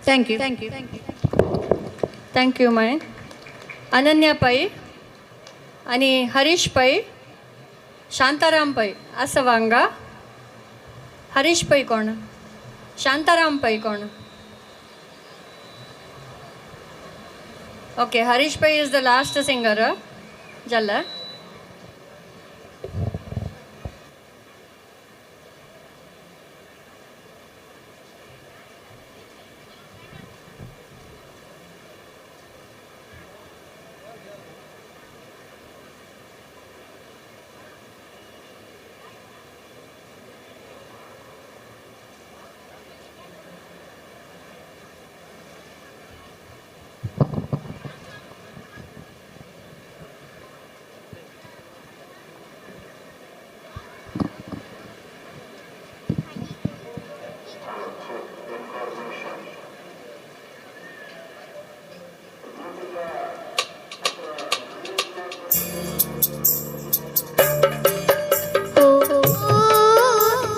S14: Thank you. Thank you. Thank you Mayank. Ananya Pai आनी हरीश पै, शांताराम पै आसा वांगा. हरीश पै कोण? शांताराम पै कोण? Okay, Harish Pai is the last singer. जाल्यार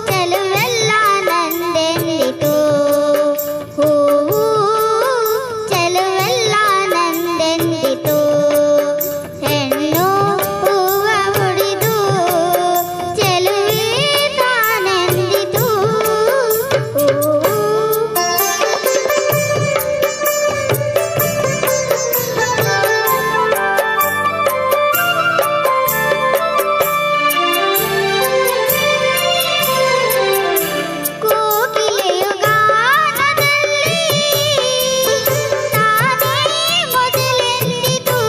S15: ಚೆಲುವೆಲ್ಲ ನಂದೆಂದಿತು, ಹೂವು ಚೆಲುವೆಲ್ಲ ನಂದೆಂದಿತು, ಹೆಣ್ಣು ಹೂವ ಮುಡಿದು ಚೆಲುವೆ ತಾನೆಂದಿತು. ಕೋಗಿಲೆಯು ಗಾನದಲ್ಲಿ ತಾನೇ ಮೊದಲೆಂದಿತು.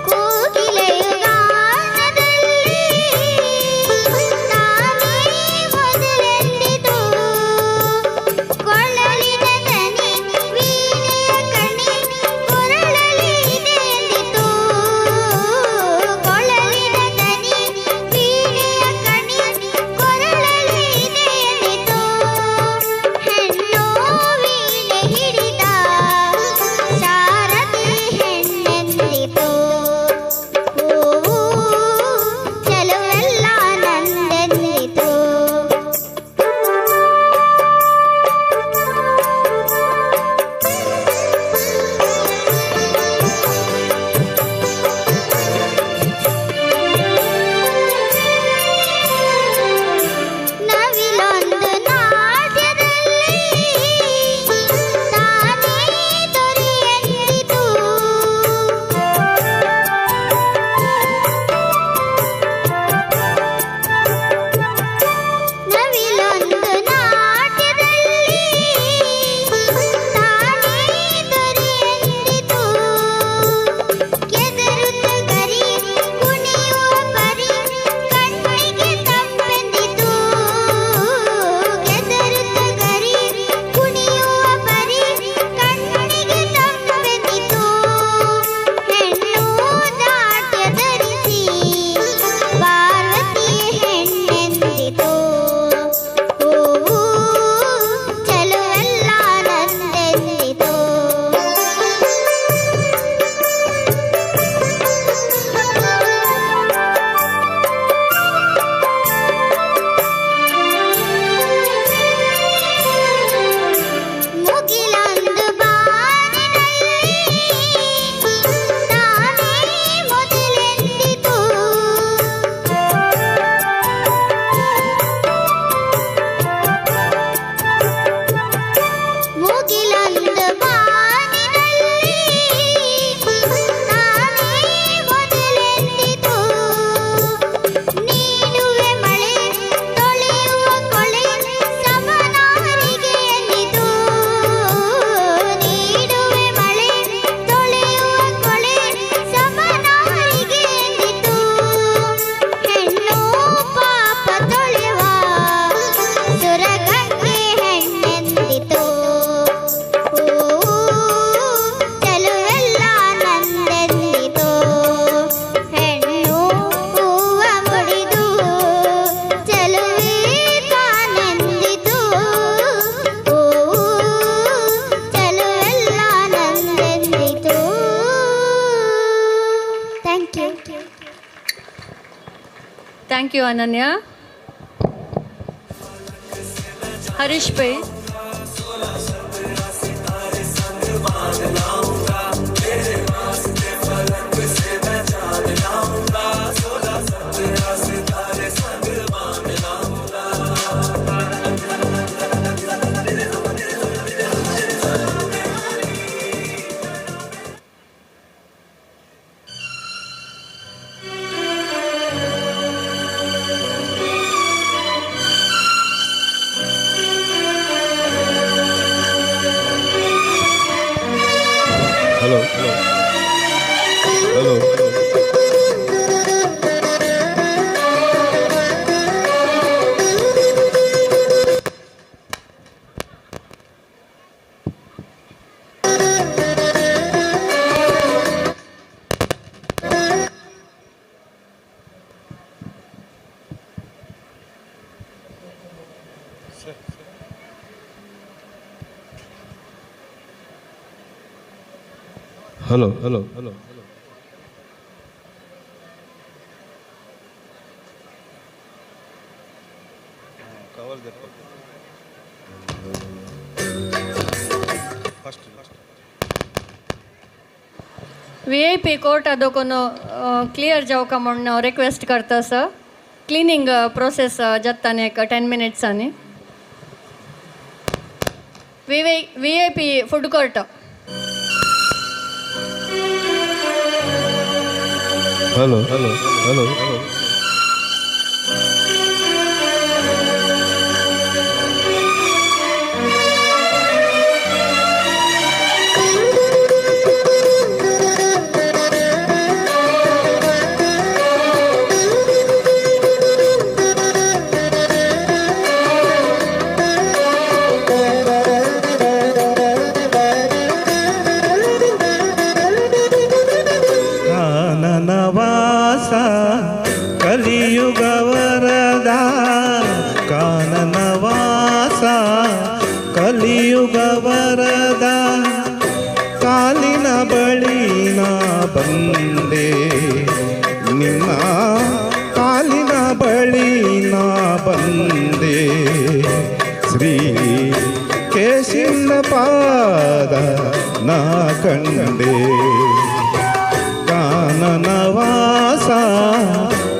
S15: ಕೋಗಿಲೆಯು ಗಾನದಲ್ಲಿ ತಾನೇ ಮೊದಲೆಂದಿತು. ಕೊಳಲಿನ ದನಿ ವೀಣೆಯ ಕಣಿ ಕೊರಳಲಿ ಇದೆಂದಿತು. ಕೊಳಲಿನ ದನಿ ವೀಣೆಯ ಕಣಿ ಕೊರಳಲಿ ಇದೆಂದಿತು. ಹೆಣ್ಣು ವೀಣೆ ಹಿಡಿದ ಶಾರದೆ ಹೆಣ್ಣೆಂದಿತು. ಹೂವು ಚೆಲುವೆಲ್ಲ ನಂದೆಂದಿತು. ನವಿಲೊಂದು ನಾಟ್ಯದಲ್ಲಿ ತಾನೇ ದೊರೆಯೆಂದಿತು. ನವಿಲೊಂದು ನಾಟ್ಯದಲ್ಲಿ ತಾನೇ ದೊರೆಯೆಂದಿತು. ಕೆದರುತ್ತ ಗರಿ ಕುಣಿಯುವ ಪರಿ ಕಣ್ಣಿಗೆ ತಂಪೆಂದಿತು. ಕೆದರುತ್ತ ಗರಿ ಕುಣಿಯುವ ಪರಿ ಕಣ್ಣಿಗೆ ತಂಪೆಂದಿತು. ಹೆಣ್ಣು ನಾಟ್ಯ ಧರಿಸಿ ಪಾರ್ವತಿ ಹೆಣ್ಣೆಂದಿತು. ಹೂವು ಚೆಲುವೆಲ್ಲ ನಂದೆಂದಿತು. ಮುಗಿಲೊಂದು ಬಾನಿನಲ್ಲಿ ತಾನೇ ಮೊದಲೆಂದಿತು. ಮುಗಿಲೊಂದು ಬಾನಿನಲ್ಲಿ ತಾನೇ ಮೊದಲೆಂದಿತು. ನೀಡುವೆ ಮಳೆ ತೊಳೆಯುವ ಕೊಳೆ ಸಮನಾರಿಗೆ ಎಂದಿತು. ನೀಡುವೆ ಮಳೆ ತೊಳೆಯುವ ಕೊಳೆ ಸಮನಾರಿಗೆ ಎಂದಿತು. ಹೆಣ್ಣು ಪಾಪ ತೊಳೆವ ಸುರಗಂಗೆ ಹೆಣ್ಣೆಂದಿತು. ಹೂವು ಚೆಲುವೆಲ್ಲ ನಂದೆಂದಿತು. ಹೆಣ್ಣು ಹೂವ ಮುಡಿದು ಚೆಲುವೆ ತಾನೆಂದಿತು. ಹೂವು ಚೆಲುವೆಲ್ಲ ನಂದೆಂದಿತು. Thank you.
S14: Thank you Ananya. Harish Pai.
S5: Thank
S6: Hello hello hello.
S14: VIP कोर्टा दोकोन क्लियर जावका म्हूण रिक्वेस्ट करता सर. क्लिनींग प्रोसेस जाता न्ही एक 10 मिनट्सांनी. VIP food court.
S6: Hello hello hello.
S7: ಕಲಿಯುಗವರದ ಕಾಲಿನ ಬಳಿ ನಾ ಬಂದೆ, ನಿನ್ನ ಕಾಲಿನ ಬಳಿ ನಾ ಬಂದೆ. ಶ್ರೀ ಕೇಶಿನ ಪಾದ ನಾ ಕಂಡೆ. ಕಾನನವಾಸ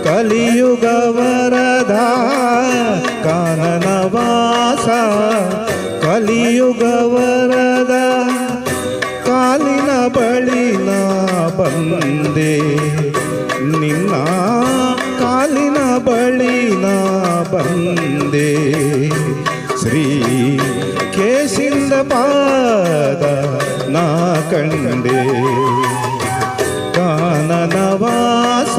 S7: ಕಲಿಯುಗವರದ, ಕಾನನವಾಸ ಕಲಿಯುಗವರದ ಕಾಲಿನ ಬಳಿ ನಾ ಬಂದೆ, ನಿನ್ನ ಕಾಲಿನ ಬಳಿ ನಾ ಬಂದೆ. ಶ್ರೀ ಕೇಶಿಂದ ಪಾದ ನಾ ಕಂಡೆ. ಕಾನನವಾಸ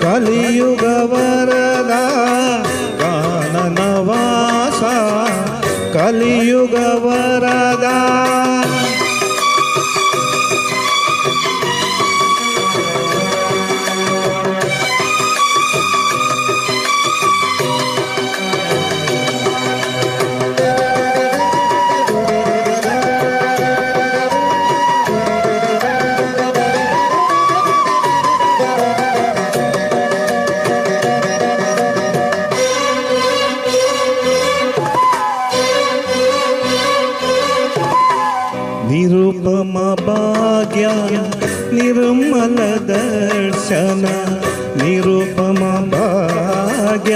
S7: ಕಲಿಯುಗವರದ, ಕಾನನವಾಸ ಕಲಿಯುಗವರದ. ನಿರುಪಮ ಭಾಗ್ಯ ನಿರ್ಮಲ ದರ್ಶನ, ನಿರುಪಮ ಭಾಗ್ಯ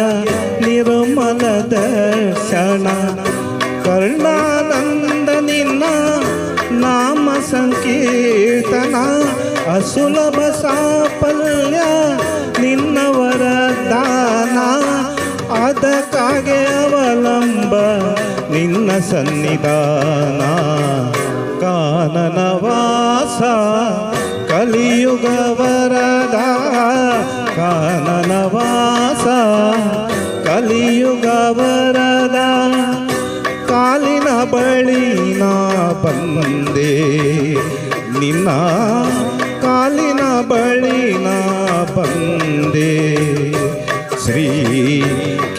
S7: ನಿರ್ಮಲ ದರ್ಶನ. ಕರುಣಾನಂದ ನಿನ್ನ ನಾಮ ಸಂಕೀರ್ತನ, ಅಸುಲಭ ಸಾಫಲ್ಯ ನಿನ್ನ ವರದಾನ. ಅದಕ್ಕಾಗೆ ಅವಲಂಬ ನಿನ್ನ ಸನ್ನಿಧಾನ. ಕಾನನವಾಸ ಕಲಿಯುಗವರದ, ಕಾನನವಾಸ ಕಲಿಯುಗವರದ ಕಾಲಿನ ಬಳಿ ನಾ ಬಂದೆ, ನಿನ್ನ ಕಾಲಿನ ಬಳಿ ನಾ ಬಂದೆ. ಶ್ರೀ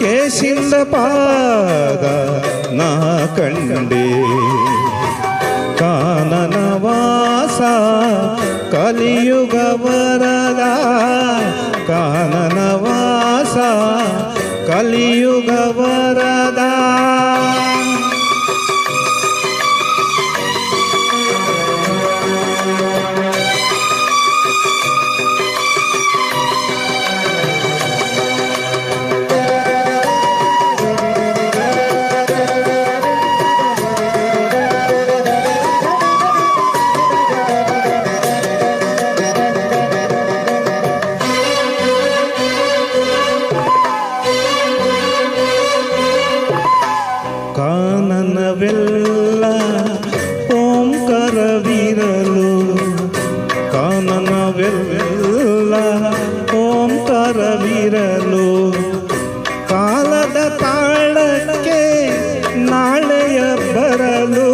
S7: ಕೇಶಿಂದ ಪಾದ ನಾ ಕಂಡೆ. ಕಾನನವಾಸ ಕಲಿಯುಗವರದ, ಕಾನನವಾಸ ಕಲಿಯುಗವರದ. ಕಾನನವೆಲ್ಲ ಓಂಕಾರವಿರಲು, ಕಾನನವೆಲ್ಲ ಓಂಕಾರವಿರಲು. ಕಾಲದ ತಾಳಕ್ಕೆ ನಾಳೆಯ ಬರಲು,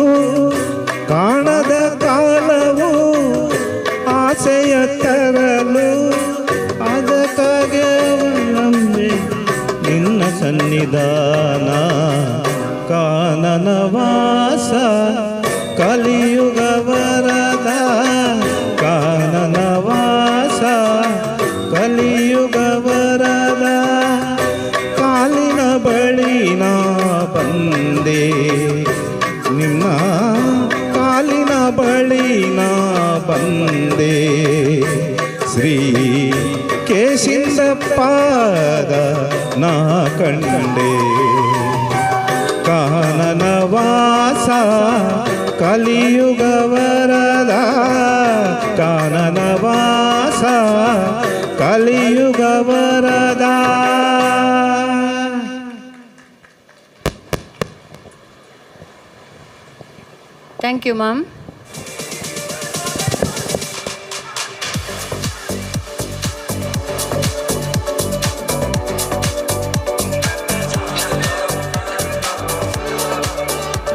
S7: ಕಾಣದ ಕಾಲವು ಆಸೆಯ ತರಲು. ಅದಕ್ಕಾಗೆ ಅವಲಂಬೆ ನಿನ್ನ ಸನ್ನಿಧಾನ. ಕಾನನವಾಸ ಕಲಿಯುಗವರದ, ಪಾದ ನಾ ಕಂಡೆ ಕಾನನ ವಾಸ ಕಲಿಯುಗ ವರದ ಕಾನನ ವಾಸ ಕಲಿಯುಗ ವರದ.
S14: Thank you, ma'am.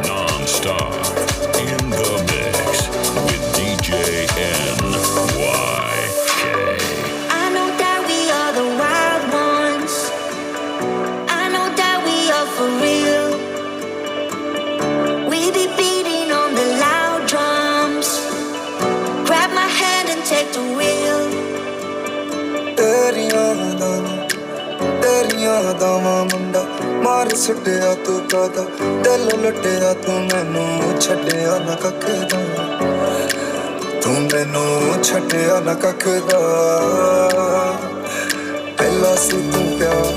S16: Non-stop in the mix with DJ NYK.
S17: I know that we are the wild ones. I know that we are for real. We be beating on the loud drums. Grab my hand and take the wheel.
S5: ਤੇਰੀਆਂ ਦਾਵਾਂ ਮੁੰਡਾ ਮਾਰ ਸੁੱਟਿਆ ਤੂੰ ਕਾਦਾ ਦਿਲ ਲੁੱਟਿਆ ਤੂੰ ਮੈਨੂੰ ਛੱਡਿਆ ਨਾ ਕੱਖ ਦਾ ਤੂੰ ਮੈਨੂੰ ਛੱਡਿਆ ਨਾ ਕੱਖ ਦਾ. ਪਹਿਲਾ ਸੀ ਤੂੰ ਪਿਆਰ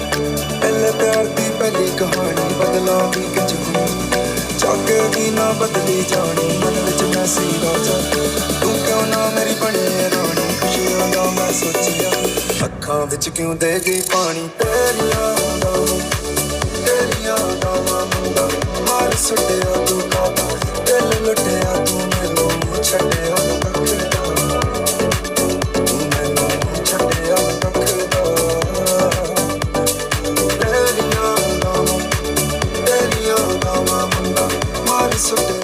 S5: ਪਹਿਲੇ ਪਿਆਰ ਦੀ ਪਹਿਲੀ ਕਹਾਣੀ ਬਦਲਾਂ ਵੀ ਕਿੰਜ ਜਾਗੇ ਵੀ ਨਾ ਬਦਲੀ ਜਾਣੀ ਮਨ ਵਿੱਚ ਮੈਂ ਸੀ ਰਾਜਾ ਤੂੰ ਕਿਉਂ ਨਾ ਮੇਰੀ ਬਣੀ ਰਾਣੀ ਖੁਸ਼ੀਆਂ ਦਾ ਮੈਂ ਸੋਚਿਆ ਅੱਖਾਂ ਵਿੱਚ ਕਿਉਂ ਦੇ ਗਈ ਪਾਣੀ. ਤੇਰੀਆਂ ਦਾਵਾਂ ਮੁੰਡਾ ਮਾਰ ਸੁੱਟਿਆ ਤੂੰ ਕਾਹਦਾ ਦਿਲ ਲੁੱਟਿਆ ਤੂੰ ਮੈਨੂੰ ਛੱਡਿਆ ਨਾ ਕੱਖ ਦਾ ਤੂੰ ਮੈਨੂੰ ਛੱਡਿਆ ਨਾ ਕੱਖ ਦਾ. ਤੇਰੀਆਂ ਦਾਵਾਂ ਮੁੰਡਾ ਮਾਰ ਸੁੱਟਿਆ.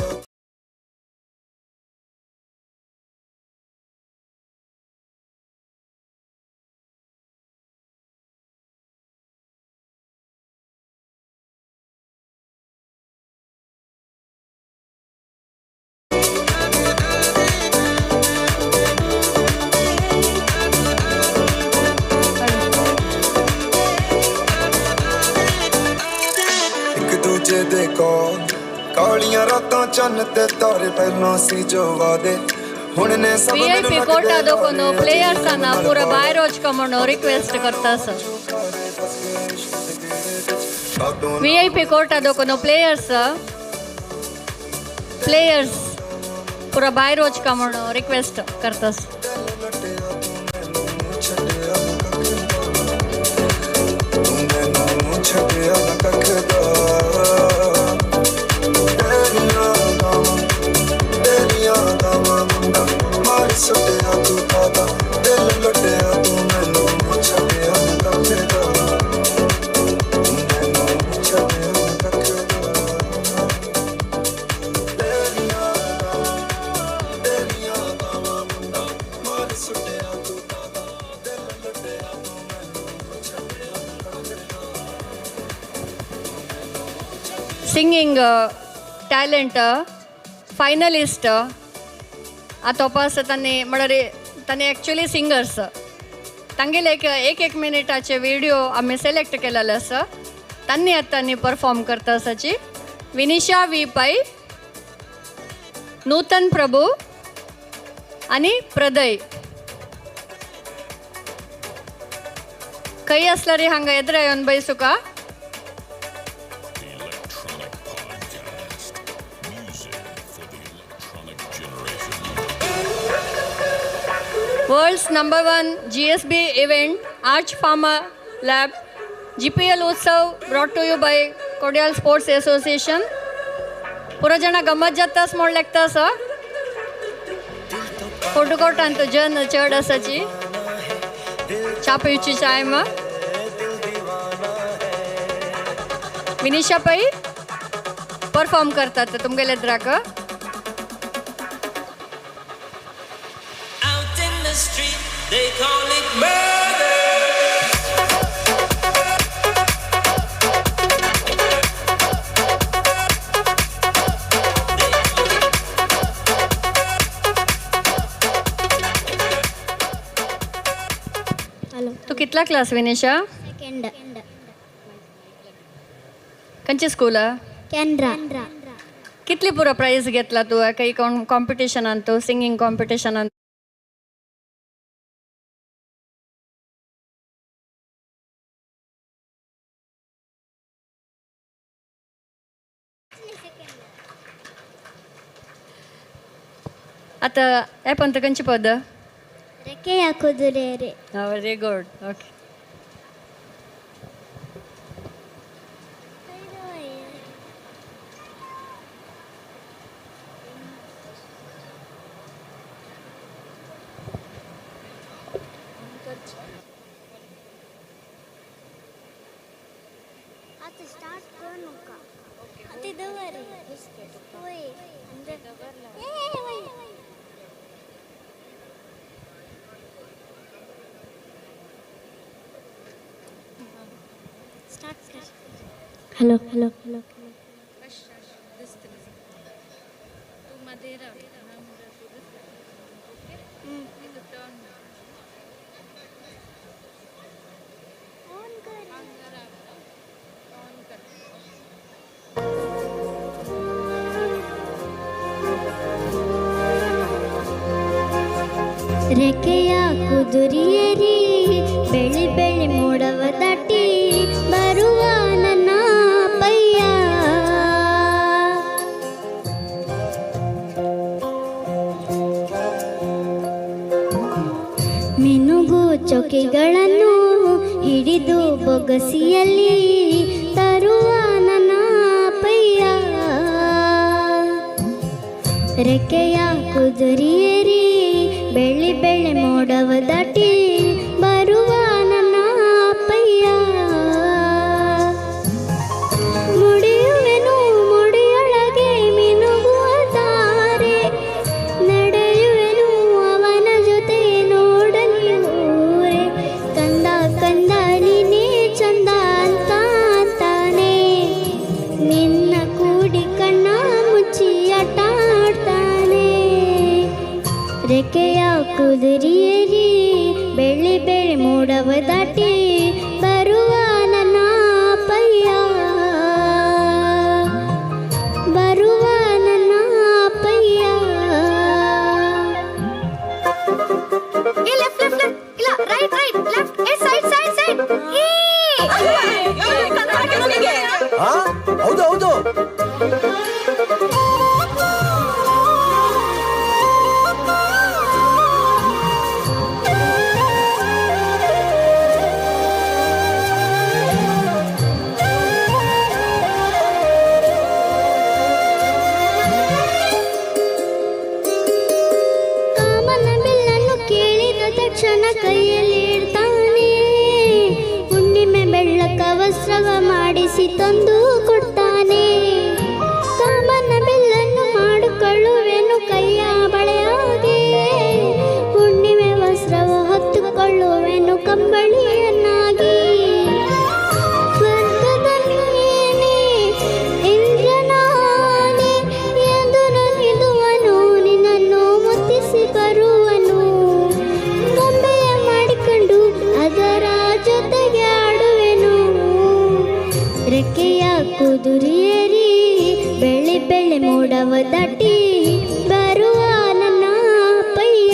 S5: ਇੱਕ ਦੂਜੇ ਦੇ ਕੋਲ ਕਾਲੀਆਂ ਰਾਤਾਂ ਚੰਨ ਤੇ ਤਾਰੇ ਪਹਿਲਾਂ ਸੀ ਜੋ ਵਾਦੇ ਹੁਣ ਨੇ ਸਭ ਮੈਨੂੰ
S14: वीआईपी
S5: ਲੱਗਦੇ
S14: कोटा दोकोनो प्लेयर्सांना पुरा भायर वचका म्हणून रिक्वेस्ट करता sir. VIP quota दोकोनो players players पुरा भायर वचका म्हणून रिक्वेस्ट करता सर.
S5: ਛੱਡਿਆ ਨਾ ਕੱਖ ਦਾ. ਤੇਰੀਆਂ ਦਾਵਾਂ ਮੁੰਡਾ ਮਾਰ ਸੁੱਟਿਆ ਤੂੰ ਕਾਹਦਾ ਦਿਲ ਲੁੱਟਿਆ ਤੂੰ ਮੈਨੂੰ ਛੱਡਿਆ ਨਾ ਕੱਖ ਦਾ ਤੂੰ ਮੈਨੂੰ ਛੱਡਿਆ ਨਾ ਕੱਖ ਦਾ. ਤੇਰੀਆਂ ਦਾਵਾਂ ਮੁੰਡਾ ਮਾਰ ਸੁੱਟਿਆ ਤੂੰ ਕਾਹਦਾ ਦਿਲ ਲੁੱਟਿਆ ਤੂੰ ਮੈਨੂੰ ਛੱਡਿਆ ਨਾ ਕੱਖ ਦਾ.
S14: सिंगींग टॅलंट फायनलिस्ट आतां पास तांणी म्हळ्यार तांणी एक्चुअली सिंगर्स तांगेले एक एक एक मिनिटाचे व्हिडिओ आमी सिलेक्ट केलेले आसा तांणी आतां तांणी परफॉर्म करता आसाची. विनिशा वी पै, नूतन प्रभू आनी प्रदय. खंय आसल्यार हांगा येद्रा येवन बैसुका. World's number 1 GSB event, Arch Pharma Lab, GPL Utsav brought to you by Kodial Sports Association. पुरो जाणा गमत जातास म्हण लागता आसा. फोटो कोटांत जन चड आसाची च्या पिवची टायम. विनिशा पै परफॉर्म करतात तुमगेले द्राक.
S5: Out in the street, they call it murder.
S14: तू कितला क्लास विनिशा?
S15: सेकंड.
S14: खंयचे स्कूल?
S15: केनरा.
S14: कितली पुरो प्राइज घेतला तू काही कॉम्पिटिशनान तू सिंगींग कॉम्पिटिशनान? आतां हें पंत खंयचें पद?
S15: ರೆಕ್ಕೆಯ ಕುದುರೆಯರೇ.
S14: Very good. Okay.
S15: आतां स्टार्ट कर नका. आतां दवर. वय. ए वय. स्टार्ट कर. Hello hello hello. ರೆಕ್ಕೆಯ ಕುದುರೆಯರಿ ಬೆಳಿ ಬೆಳಿ ಮೋಡವ ದಾಟಿ ಬರುವ ನನ್ನ ಪಯ್ಯ. ಮಿನುಗು ಚೊಕೆಗಳನ್ನು ಹಿಡಿದು ಬೊಗಸಿಯಲ್ಲಿ ತರುವ ನನ್ನ ಪಯ್ಯ. ರೆಕ್ಕೆಯ ಕುದುರೆಯರಿ ಬೆಳ್ಳಿ ಬೆಳ್ಳಿ ಮೋಡವ ದಾಟಿ ಬರುವ ನನ್ನ ಪಯ್ಯ. ಮುಡಿಯುವೆನು ಮುಡಿಯೊಳಗೆ ಮಿನುಗುವ ತಾರೆ, ನಡೆಯುವೆನು ಅವನ ಜೊತೆ ನೋಡಲಿ ಊರೆ. ಕಂದ ಕಂದ ನೀನೇ ಚಂದ ಅಂತ ಅಂತಾನೆ, ನಿನ್ನ ಕೂಡಿ ಕಣ್ಣ ಮುಚ್ಚಿ ಆಟ ಆಡ್ತಾನೆ. ರೆಕ್ಕೆಯ ಕುದುರೆಯರಿ ಬೆಳ್ಳಿ ಬೆಳ್ಳಿ ಮೋಡವ ದಾಟಿ ಬರುವ ನನ್ನ ಪಯ್ಯ, ಬರುವ ನನ್ನ ಪಯ್ಯ.
S2: ಲೆಫ್ಟ್ ಲೆಫ್ಟ್ ಲೆಫ್ಟ್ ಇಲ್ಲ, ರೈಟ್ ರೈಟ್ ಲೆಫ್ಟ್, ಏ ಸೈಡ್ ಸೈಡ್ ಸೈಡ್.
S18: ಹಾ ಹೌದು ಹೌದು.
S15: ಕಾಮನ ಬಿಲ್ಲನ್ನು ಕೇಳಿದ ತಕ್ಷಣ ಕೈಯಲ್ಲಿ ಇಡ್ತಾನೆ, ಹುಣ್ಣಿಮೆ ಬೆಳ್ಳಕ ವಸ್ತ್ರವ ಮಾಡಿಸಿ ತಂದು ಕೊಡ್ತಾನೆ. ಕಾಮನ ಬಿಲ್ಲನ್ನು ಮಾಡಿಕೊಳ್ಳುವೆನು ಕೈಯ ಬಳೆಯಾಗೆ, ಹುಣ್ಣಿಮೆ ವಸ್ತ್ರವ ಹೊತ್ತುಕೊಳ್ಳುವೆನು ಕಂಬಳಿಯನ್ನಾಗಿ. ಸ್ವರ್ಗದ ನೀನೇ ಇಂದ್ರನಾನೇ ಎಂದು ನುಡಿದುವನು, ನಿನ್ನನ್ನು ಮುತ್ತಿಸಿ ಬರುವನು. ಗೊಂಬೆಯ ಮಾಡಿಕೊಂಡು ಅದರ ಜೊತೆಗೆ ಆಡುವೆನು. ರೆಕ್ಕೆಯ ಕುದುರೆಯರಿ ಬೆಳ್ಳಿ ಬೆಳ್ಳಿ ಮೋಡವ ದಾಟಿ ಬರುವ ನನ್ನ ಪಯ್ಯ.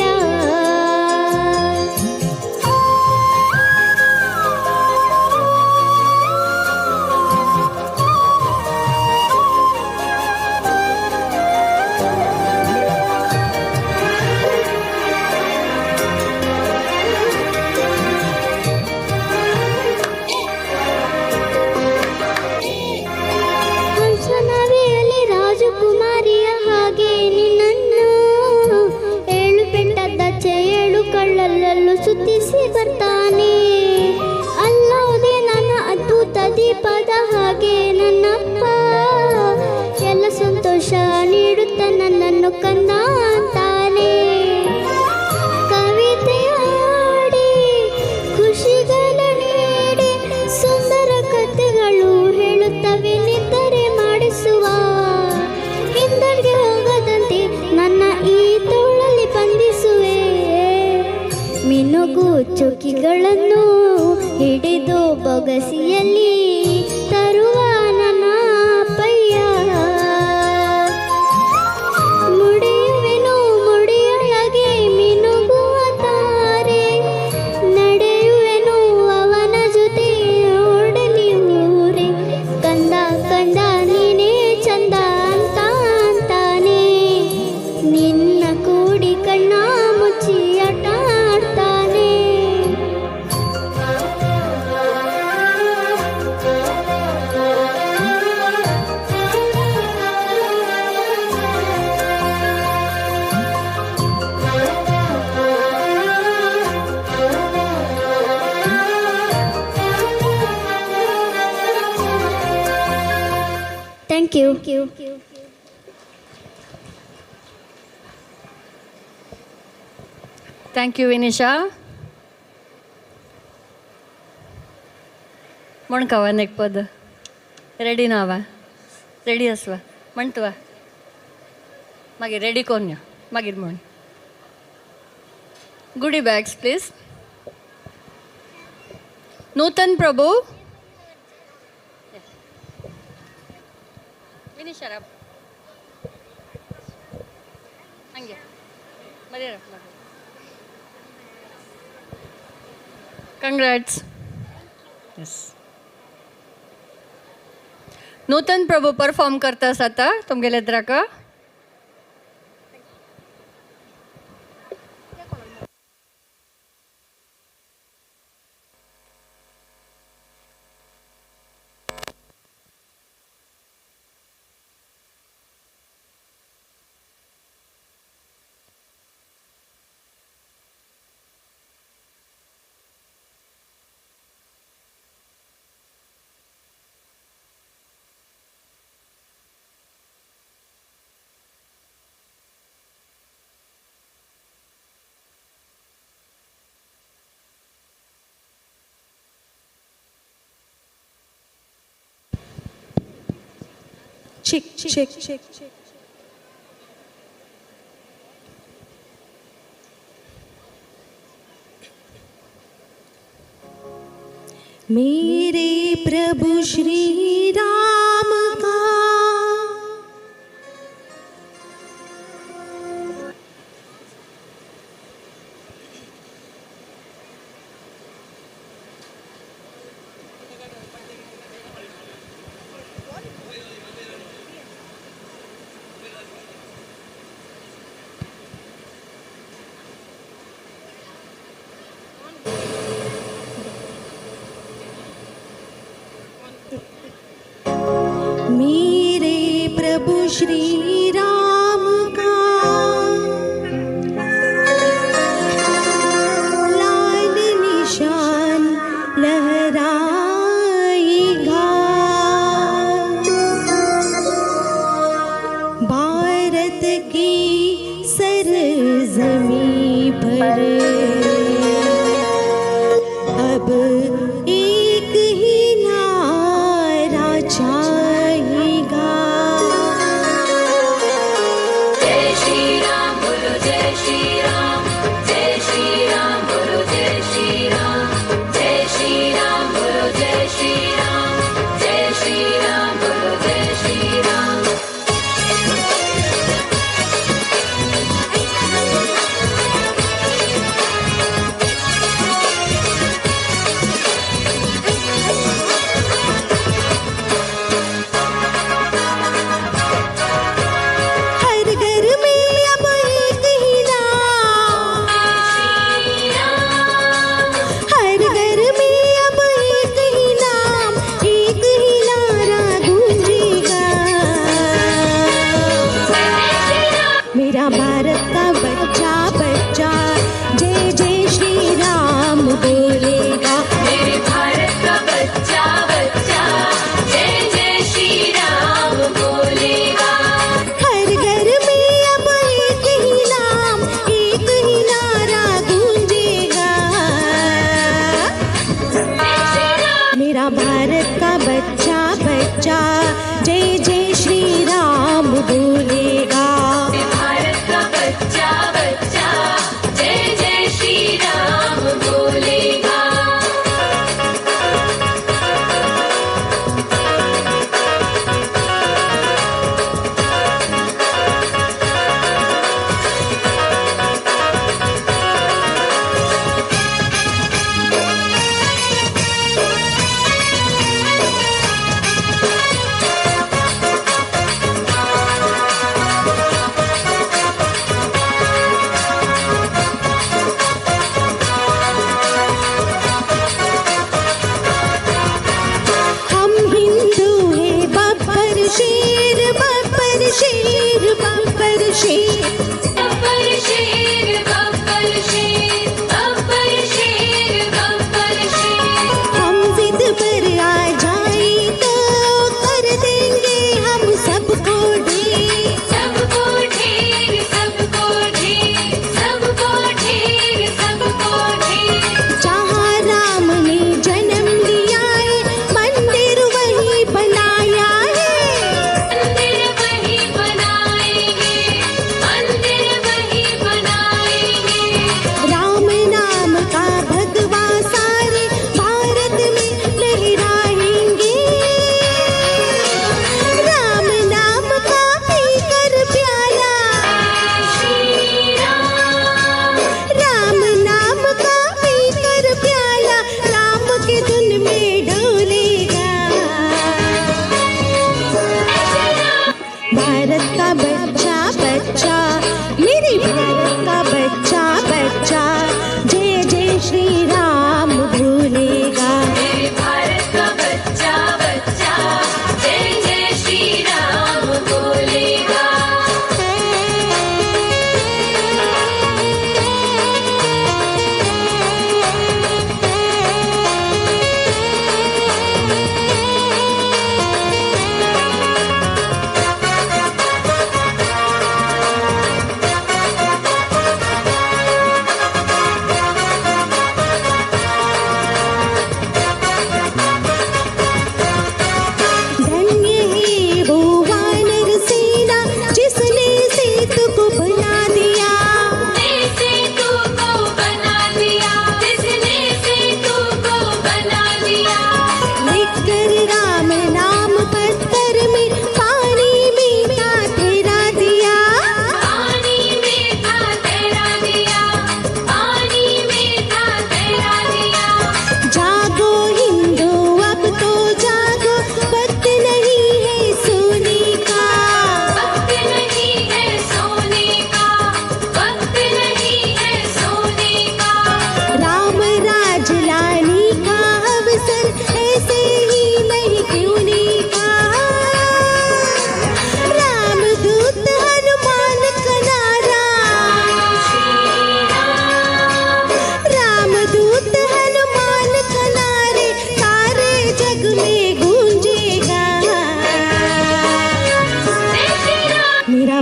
S15: ಹಂಸನವೆಯಲ್ಲಿ ರಾಜಕುಮಾರಿಯ ಹಾಗೆ ನಿನ್ನನ್ನು ಏಳು ಬೆಟ್ಟದಾಚೆ ಏಳು ಕಳ್ಳಲ್ಲೂ ಸುತ್ತಿಸಿ ಬರ್ತಾನೆ. ಅಲ್ಲದೆ ನನ್ನ ಅದ್ಭುತ ದೀಪದ ಹಾಗೆ ನನ್ನಪ್ಪ ಎಲ್ಲ ಸಂತೋಷ ನೀಡುತ್ತ ನನ್ನನ್ನು ಕಂದ ಅಂತಾನೆ. ಕವಿತೆ ಹಾಡಿ ಖುಷಿಗಳ ನೀಡಿ ಸುಂದರ ಕಥೆಗಳು ಹೇಳುತ್ತವೆ ನಿದ್ದರೆ ಮಾಡಿಸುವ. ಹಿಂದರಿಗೆ ಹೋಗದಂತೆ ನನ್ನ ಈ ತೋಳಲ್ಲಿ ಬಂಧಿಸುವೆ. ಮಿನುಗು ಚುಕ್ಕಿಗಳನ್ನು ಹಿಡಿದು ಬೊಗಸಿಯಲ್ಲಿ ತರುವ ನನ್ನ ಪಯ್ಯ. ಮುಡಿಯುವೆನು ಮುಡಿಯೊಳಗೆ ಮಿನುಗುವ ತಾರೆ, ನಡೆಯುವೆನು ಅವನ ಜೊತೆ ಓಡಲಿ ಊರೆ. ಕಂದ ಕಂದ ನೀನೇ ಚಂದ ಅಂತ ಅಂತಾನೆ, ನಿನ್ನ ಕೂಡಿ Thank you.
S14: Thank you Vinisha. म्हणकावा एक पद रेडी ना वा रेडी आसवा म्हणतवा मागीर रेडी करून या मागीर म्हण. Goodie bags please. Nutan Prabhu. Vinisha राब हंगे बरें. Congrats. Yes. Nutan Prabhu perform करता आतां तुमगेले द्राका.
S1: Check, check, check. मेरे प्रभु श्री राम का मेरे प्रभु श्री राम का लाल निशान लहराएगा। भारत की सरजमी पर अब एक ही नारा छाएगा।
S9: जय श्री राम बोलो जय श्री राम, जय श्री राम बोलो जय श्री राम, जय श्री राम बोलो जय श्री राम, जय श्री राम बोलो जय श्री राम।
S1: हर घर में अब एक ही नाम, हर घर में अब एक ही नाम, एक ही नारा गूंजेगा। मेरा भारत का बच्चा बच्चा जय जय श्री राम बोलेगा।
S9: मेरे भारत का बच्चा बच्चा जय जय श्री राम बोलेगा।
S1: हर घर में अब एक ही नाम, एक ही नारा गूंजेगा। मेरा भारत का बच्चा बच्चा जय जय श्री राम बोलेगा।
S9: भारत का बच्चा बच्चा जय जय श्री राम बोलेगा।
S1: हम हिंदू हैं बब्बर शेर, बब्बर शेर, बब्बर शेर।
S9: बब्बर शेर बब्बर शेर बब्बर शेर बब्बर शेर।
S1: हम जिद पर आ जाए तो कर देंगे हम सब।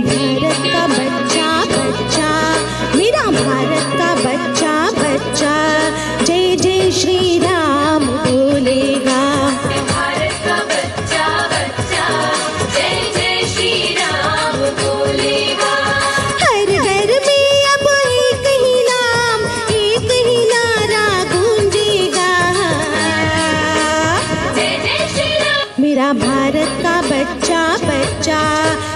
S1: मेरा भारत का बच्चा बच्चा, मेरा भारत का बच्चा बच्चा, जय जय श्री राम बोलेगा।
S9: भारत का बच्चा बच्चा, जय जय श्री राम बोलेगा।
S1: हर घर में अब एक ही नाम, एक ही नारा गूंजेगा।
S9: जय जय श्री राम।
S1: मेरा भारत का बच्चा बच्चा,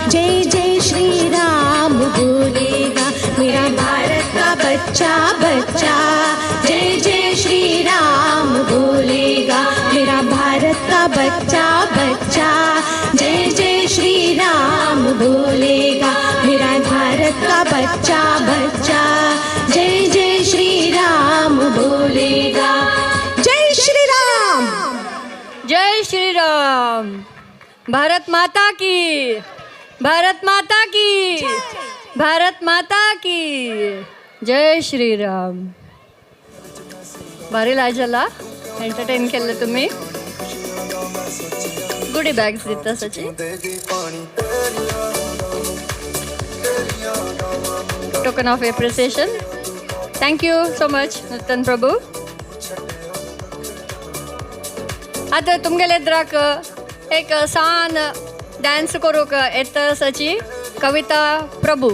S1: जय जय श्री राम बोलेगा। मेरा भारत का बच्चा बच्चा, जय जय श्री राम बोलेगा। मेरा भारत का बच्चा बच्चा, जय जय श्री राम बोलेगा। मेरा भारत का बच्चा बच्चा, जय जय श्री राम बोलेगा। जय श्री राम।
S14: जय श्री राम। भारत माता की, भारत माता की, भारत माता की जय श्री राम। भारी लाजला एंटरटेन केलं तुम्ही। गुडी बॅग्स दिता सची। Token of appreciation. Thank you so much Nutan Prabhu. आतां तुमगेले द्राक एक सान डान्स करूंक येता सची कविता प्रभू।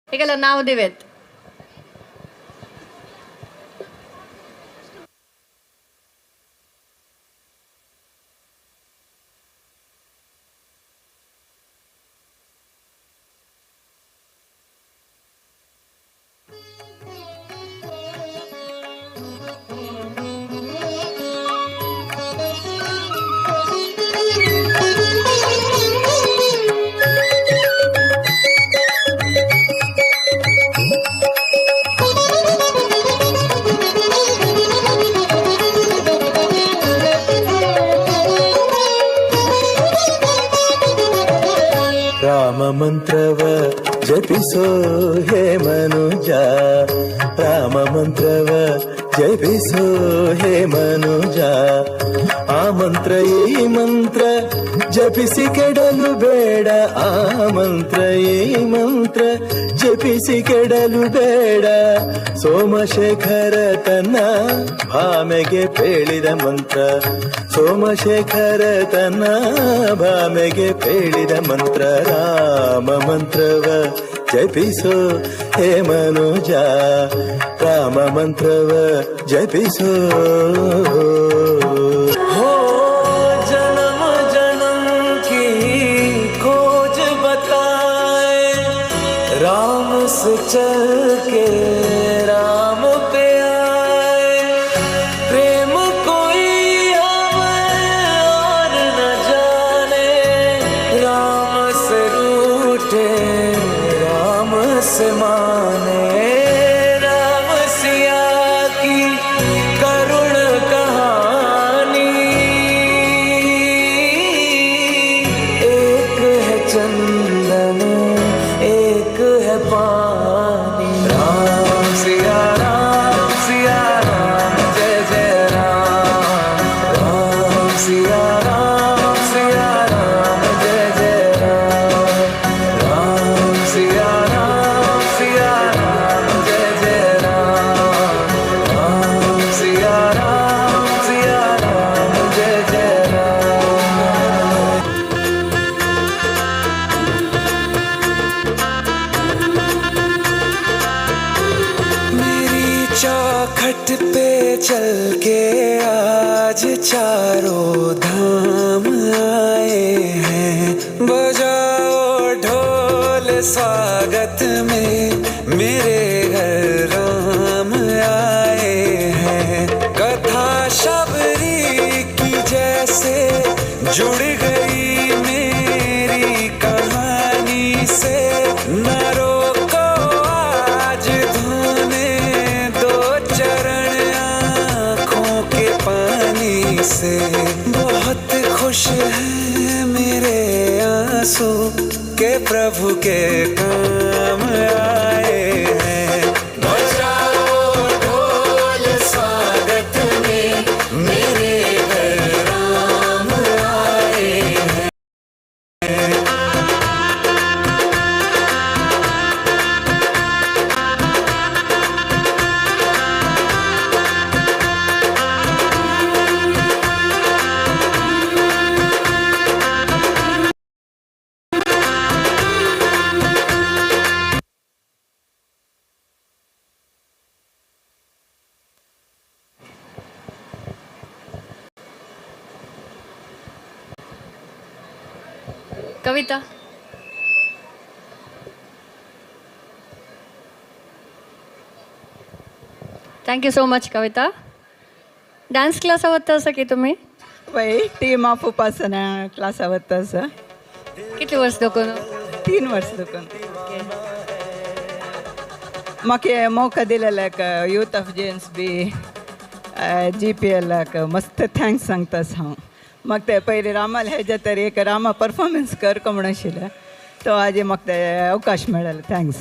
S14: एकाला नाव दिवेत।
S5: ರಾಮ ಮಂತ್ರವ ಜಪಿಸೋ ಹೇ ಮನುಜ, ರಾಮ ಮಂತ್ರವ ಜಪಿಸೋ ಹೇ ಮನುಜ. ಆ ಮಂತ್ರ ಈ ಮಂತ್ರ ಜಪಿಸಿ ಕೆಡಲು ಬೇಡ, ಆ ಮಂತ್ರ ಈ ಮಂತ್ರ ಜಪಿಸಿ ಕೆಡಲು ಬೇಡ. ಸೋಮಶೇಖರ ತನ್ನ ಭಾಮೆಗೆ ಪೇಳಿದ ಮಂತ್ರ, ಸೋಮಶೇಖರ ತನ್ನ ಭಾಮೆಗೆ ಪೇಳಿದ ಮಂತ್ರ. ರಾಮ ಮಂತ್ರವ ಜಪಿಸೋ ಹೇ ಮನುಜ, ರಾಮ ಮಂತ್ರವ ಜಪಿಸೋ.
S19: हो जन्म जन्म की खोज बताए, राम से चल के राम पे आए. प्रेम कोई हम और न जाने, राम से रूठे राम से माने. राम सिया की करुण कहानी, एक है चंदन एक है पानी. राम सिया राम जय जय राम, राम सिया राम जय जय
S5: वाट पे चल के आज चारों धाम आए हैं। बजाओ ढोल स्वागत में मेरे घर राम आए हैं। कथा शबरी की जैसे जुड़ गई मेरी कहानी से, न रोको आज धोने दो चरण आँखों के पानी से। बहुत खुश हैं मेरे आंसू के प्रभु के काम आए हैं। बजाओ ढोल स्वागत में मेरे घर राम आए हैं।
S14: Kavita. Thank you so much Kavita. Dance class वता आसा की तुमी?
S20: वय टीम ऑफ उपासना क्लासा वता आसा.
S14: कितली वर्स दोकून?
S20: 3 वर्स दोकून. म्हाका मौका दिलेल्याक youth of James B G P एलाक मस्त thanks सांगता हांव. म्हाका ते पयलीं रामाल हेज्या तर एक रामा परफॉर्मन्स कर म्हूण आशिल्लें, तो आज म्हाका ते अवकाश मेळ्ळो. Thanks.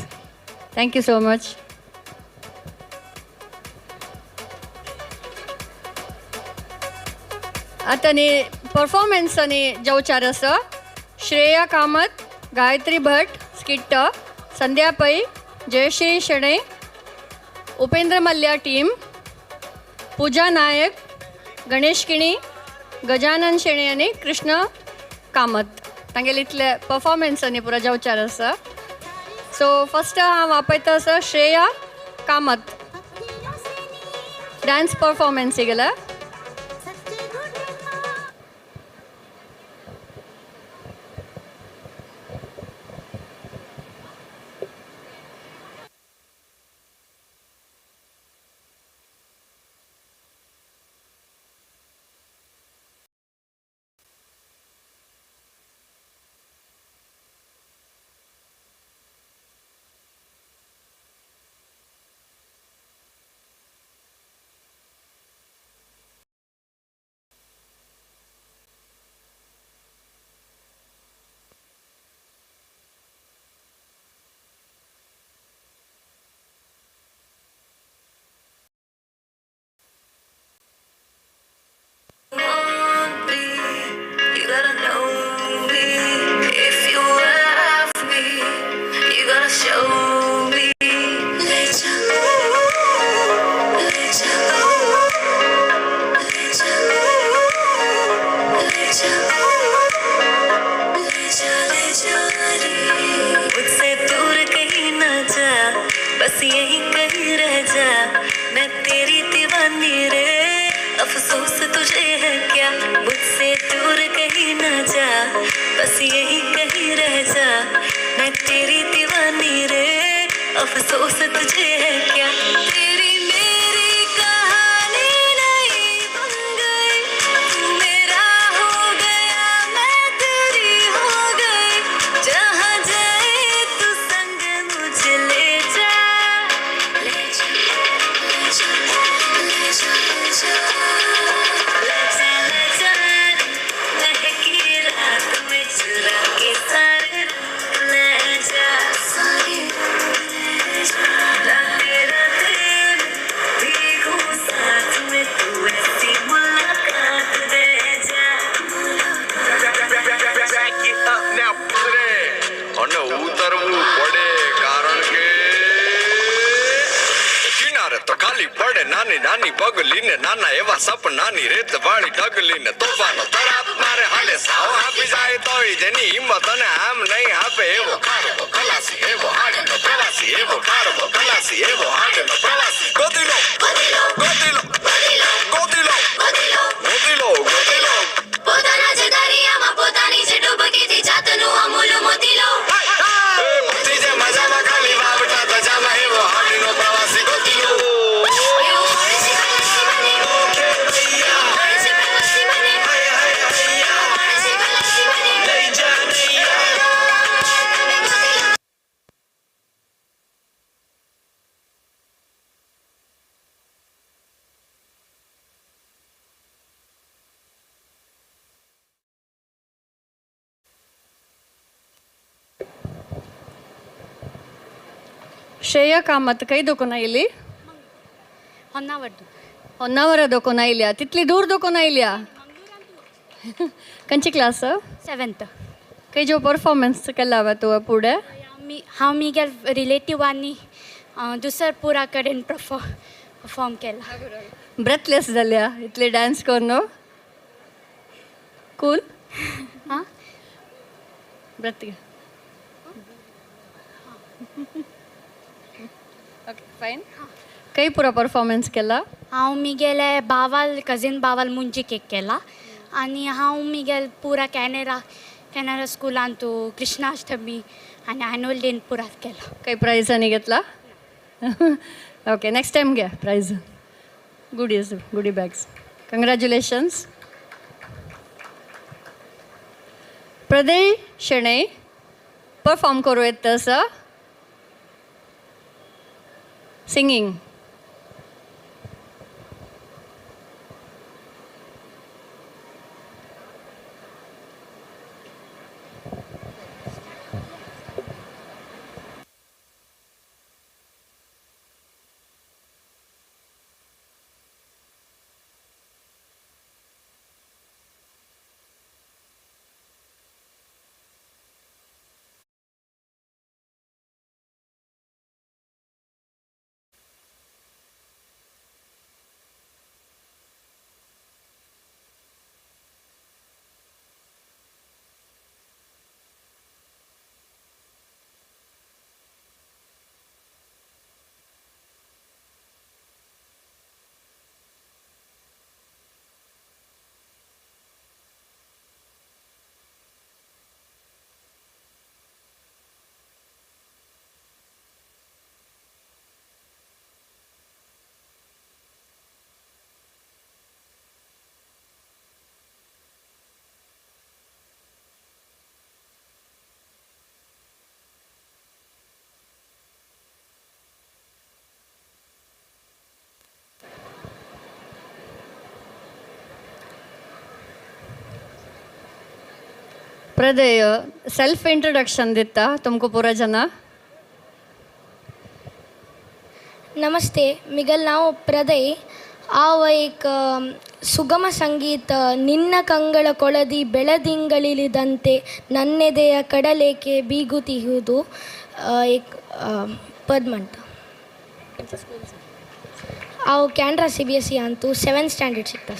S14: Thank you so much. आतां न्ही परफॉर्मन्स आनी जेवचार आसा. श्रेया कामत, गायत्री भट स्किट्ट, संध्या पै, जयश्री शेणै, उपेंद्र मल्ल्या टीम, पूजा नायक, गणेश किणी, गजानन शेणै आनी कृष्ण कामत. तांगेले इतले परफॉर्मन्स आनी पुरो जेवचार आसा. सो फर्स्ट हांव आपयता आसा श्रेया कामत डान्स परफॉर्मन्स गेला.
S9: You gotta know me if you love me. You gotta show me. ले जा, ले जा, ले जा, ले जा, ले जा, ले जा रे. मुझसे दूर कहीं ना जा, बस यहीं कहीं रह जा. मैं तेरी दीवानी रे, अफसोस तुझे है क्या. मुझसे दूर कहीं ना जा, बस यहीं कहीं रह जा. मैं तेरी दीवानी रे, अफसोस तुझे है क्या. तेरी मेरी कहानी नहीं बन गई, तू मेरा हो गया मैं तेरी हो गई. जहाँ जाए तू संग मुझे ले जा, ले जा, ले जा, ले जा, ले जा, ले जा, ले जा. महकी रात में चुरा के सारे ले जा, सारे ले जा. रातें रातें भीगूं साथ में तू ऐसी मुलाकात दे जा.
S21: અને ઉતરવું પડે કારણ કે કિનારે તો ખાલી પડે નાની નાની પગલીને, નાના એવા સપનાની રેત વાળી ઢગલીને. તોફાનો તરાપ મારે હાલે, સાવ આપી જાય તોય જેની હિંમત અને આમ નહીં આપે એવો ખારવો ખલાસી, એવો હાડનો પ્રવાસી, એવો ખારવો ખલાસી, એવો હાડનો પ્રવાસી. ગોતી લો, ગોતી લો,
S14: श्रेया कामत खंय दोकून आयली?
S4: होन्नावर.
S14: होन्नावरा दोकून आयल्या. तितली दूर दोकून आयल्या. खंयची क्लास?
S4: 7th.
S14: खंय जो परफॉर्मन्स केला वा तुवें फुडें?
S4: हांव म्हगे रिलेटिवांनी दुसर पुरा कडेन परफॉर्म केला.
S14: ब्रेथलेस जाल्या इतले डान्स करून? कूल?
S4: हां,
S14: ब्रेथ घे. Okay fine. खंय पुरो परफॉर्मन्स केला?
S4: हांव म्हगेले बावाल कजीन बावाल मुंजीक एक केला आनी हांव म्हगेले पुरा कॅनरा कॅनरा स्कुलान तूं कृष्णाष्टमी आनी एनुअल डेन पुरा केला.
S14: काही प्राईज आनी घेतला? ओके, नेक्स्ट टायम घे prize. Goodies, goodie bags. Congratulations. Pradesh Shenoi perform करूं येता तसं सिंगींग. प्रदेय सेल्फ इंट्रोडक्शन दिता तुमको पूरा जना.
S22: नमस्ते, मिगल नाव प्रदय. हांव एक ಸುಗಮ ಸಂಗೀತ ನಿನ್ನ ಕಂಗಳ ಕೊಳದಿ ಬೆಳದಿಂಗಳಿಳಿದಂತೆ ನನ್ನೆದೆಯ ಕಡಲೇಕೆ ಬೀಗುತಿಹುದು एक पद म्हणटा. हांव Canara CBSE Antu 7th standard शिकता.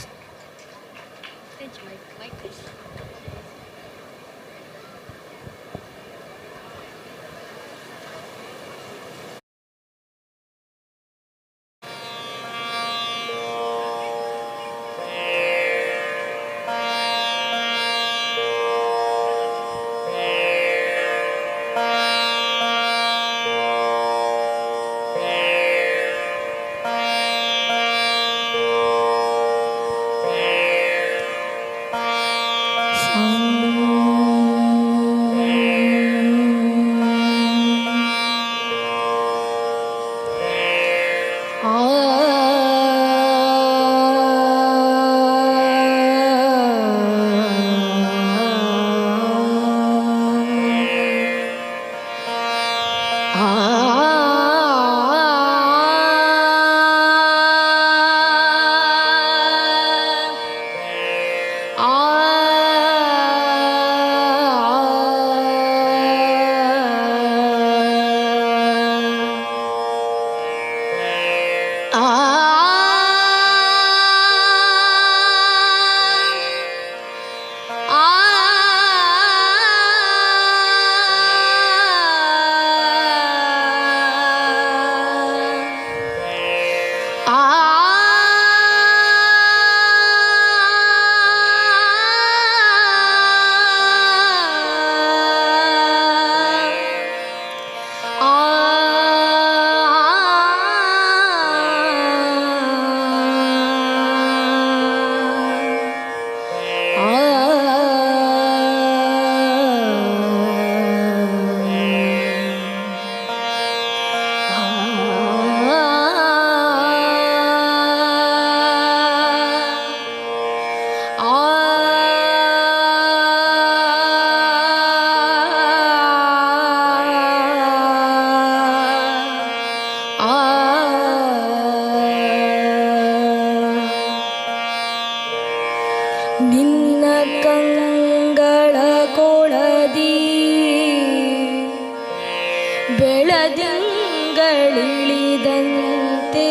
S22: ಬೆಳದಿಂಗಳಿಳಿದಂತೆ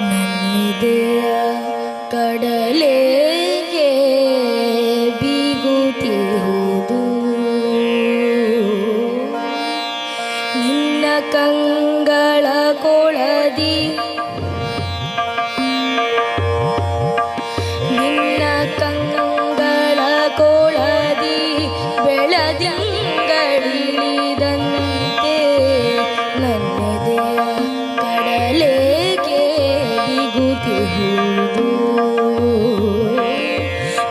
S22: ನನ್ನಿದೆಯ ಕಡಲೆಗೆ ಬೀಗುತ್ತಿಹುದು. ನಿನ್ನ ಕಂಗಳ ಕೊಳದಿ, ನಿನ್ನ ಕಂಗಳ ಕೊಳದಿ ಬೆಳದಿಂಗಳಿಳಿದಂತೆ ನನ್ನೆದೆಯ ಕಡಲೆಗೆ ಬಿಗುತ್ತಿಹುದು.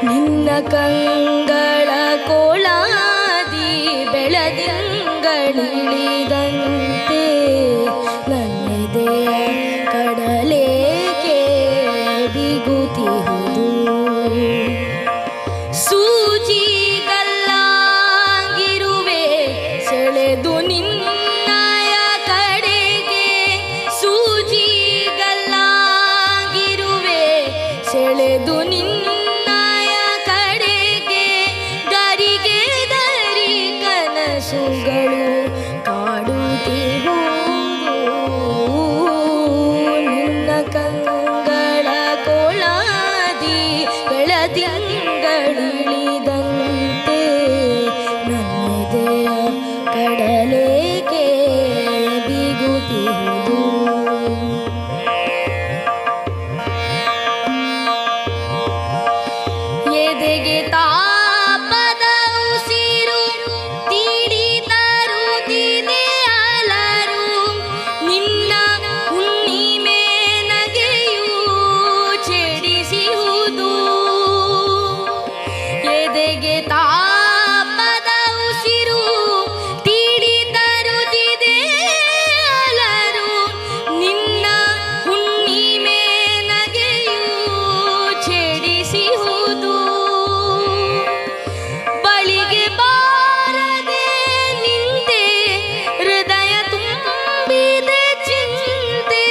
S22: ನಿನ್ನ ಕಂಗಳ ಕೋಳಾದಿ ಬೆಳದಿಂಗಳಿಳಿದಂತೆ ನನ್ನೆದೆಯ ಕಡಲೆಗೆ ಬಿಗುತ್ತಿಹುದು. ಸೂಜಿಗಲ್ಲಾಗಿರುವೆ ಸೆಳೆದು ನಿನ್ನಯ ಕಡೆಗೆ, ಸೂಜಿಗಲ್ಲಾಗಿರುವೆ ಸೆಳೆದು ನಿನ್ನಯ ಕಡೆಗೆ, ಗರಿಗೆ ದರಿ ಕನಸುಗಳು ಕಾಡುತ್ತಿಹುದು. ನಿನ್ನ ಕಂಗಳ ಕೋಳಾದಿ ಬೆಳದಿಂಗಳಿಳಿದಂತೆ ನನ್ನೆದೆಯ ಕಡಲೆಗೆ ಬಿಗುತ್ತಿಹುದು. ಎದೆಗೆ ತಾಪದ ಉಸಿರು ತೀಡಿ ತರುತ್ತಿದೆ ಅಲರು, ನಿನ್ನ ಹುಣ್ಣಿಮೆ ನಗೆಯು ಛೇಡಿಸಿಹುದು. ಎದೆಗೆ ತಾಪದ ಉಸಿರು ತೀಡಿ ತರುತ್ತಿದೆ ಅಲರು, ನಿನ್ನ ಹುಣ್ಣಿಮೆ ನಗೆಯು ಛೇಡಿಸಿಹುದು. ಬಳಿಗೆ ಬಾರದೆ ನಿಂತೆ ಹೃದಯ ತುಂಬಿದೆ ಚಿಂತೆ,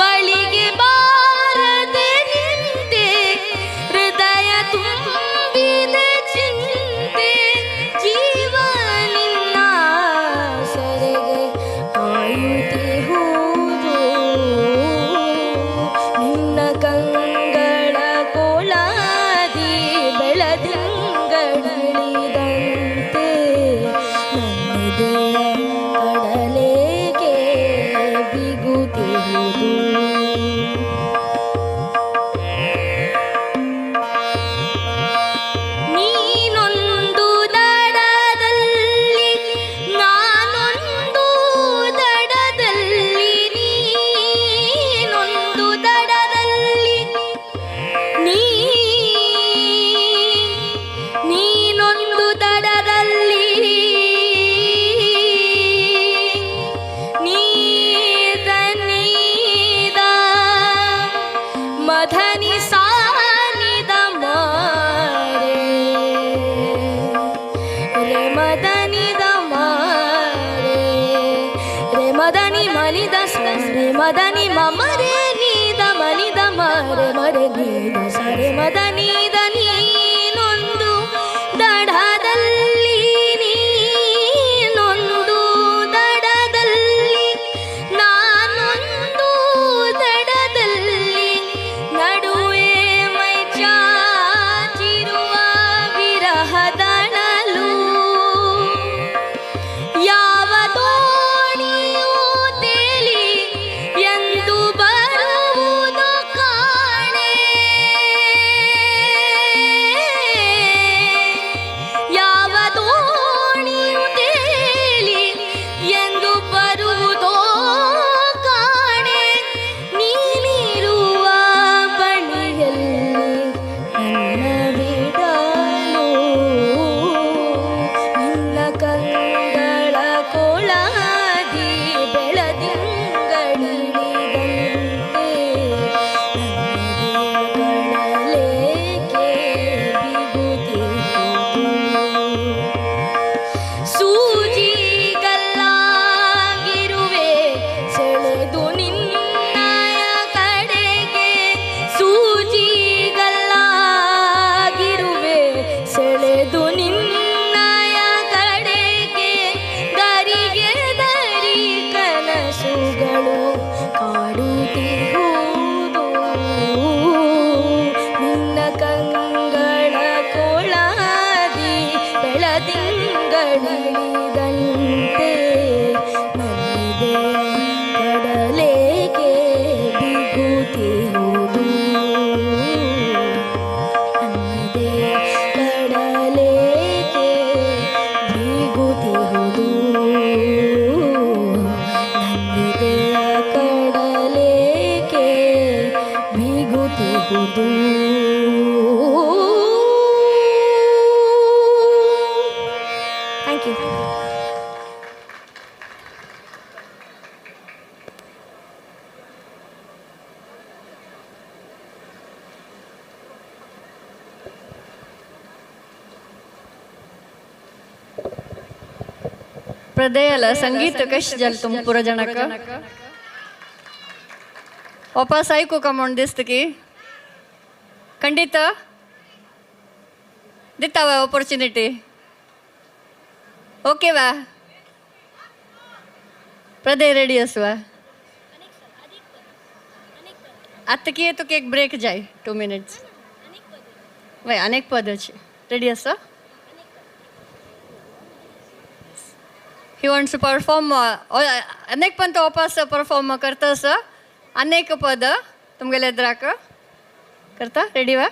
S22: ಬಳಿಗೆ ಬಾರದೆ ನಿಂತೆ ಹೃದಯ ತುಂಬಿದೆ ಚಿಂತೆ, ಜೀವ ನಿನ್ನ ಸೆರೆಗೆ ಕಾಯುತ್ತಿಹುದು. ನಿನ್ನ ಕಂಗಳ ಕೋಳಾದಿ ಬೆಳದಿಂಗಳಿಳಿದಂತೆ ನನ್ನೆದೆಯ ಕಡಲೆಗೆ ಬಿಗುತ್ತಿಹುದು. ನೀನೊಂದು ದಡದಲ್ಲಿ ನಾನೊಂದು ದಡದಲ್ಲಿ, ನೀನೊಂದು ದಡದಲ್ಲಿ, ನೀನೊಂದು ದಡದಲ್ಲಿ, ನೀದ ನೀದ ಮಧನಿ ಸಾನಿದ ಮಾರೆ ರೆ ಮದನಿದ ಮಾರೆ ರೆ ಮದನಿ ಮನಿದ ಸ ರೆ ಮದನಿ ಮಮರೆ ನೀದ ಮನಿದ ಮಾರೆ ಮರೆ ನೀದ ಸರೆ ಮದನಿದ. ನೀನೊಂದು ದಡದಲ್ಲಿ, ನೀನೊಂದು ದಡದಲ್ಲಿ, ನಾನೊಂದು ದಡದಲ್ಲಿ, ನಡುವೆ ಮೈ ಚಾಚಿರುವ ವಿರಹದಣಲು, ಯಾವ ದೋಣಿಯೂ ತೇಲಿ ಎಂದು ಬರುವುದು ಕಾಣೆ.
S14: प्रदयल संगीत कश जल तुम पुरा जनक वापस आयकूंक म्हूण दिसता की खंडीत दिता वा ऑपॉर्च्युनिटी ओके वा प्रदय रेडी आसवा आतां की तुका एक ब्रेक जाय 2 मिनट्स वय अनेक पदाची रेडी आसा. He wants to perform अनेक पण तो वापस परफॉर्म करता आसा अनेक पद तुमगेले एद्राक करता रेडी वा.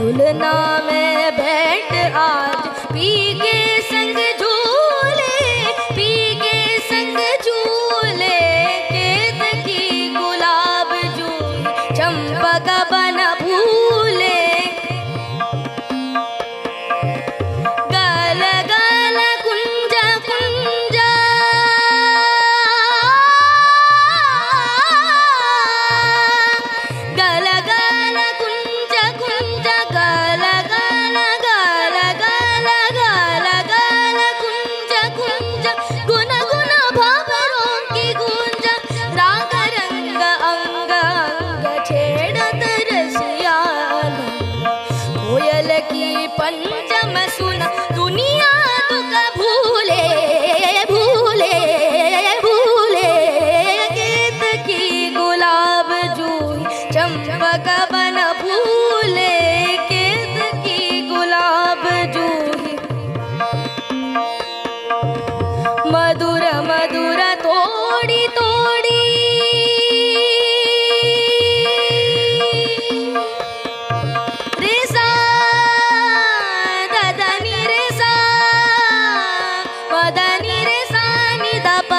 S22: झूलना में बैठ आज पी के संग झूले, पी के संग झूले, केत की गुलाब जूही चंपक बन फूले। गल गल कुंज कुंज गल गल कुंज कुंज गल गल गल गल गल गल कुंज कुंज गुन गुन भंवरों की गुंज राग रंग अंग अंग छेड़त रसिया कोयल की पंचम सुना दुनिया दुख भूले भूले भूले, केत की गुलाब जूही चंपक बन फूले, केत की गुलाब जूही। मधुर मधुर तोड़ी तोड़ी रे सा ददनी रे सा मदनी रे सा नि the प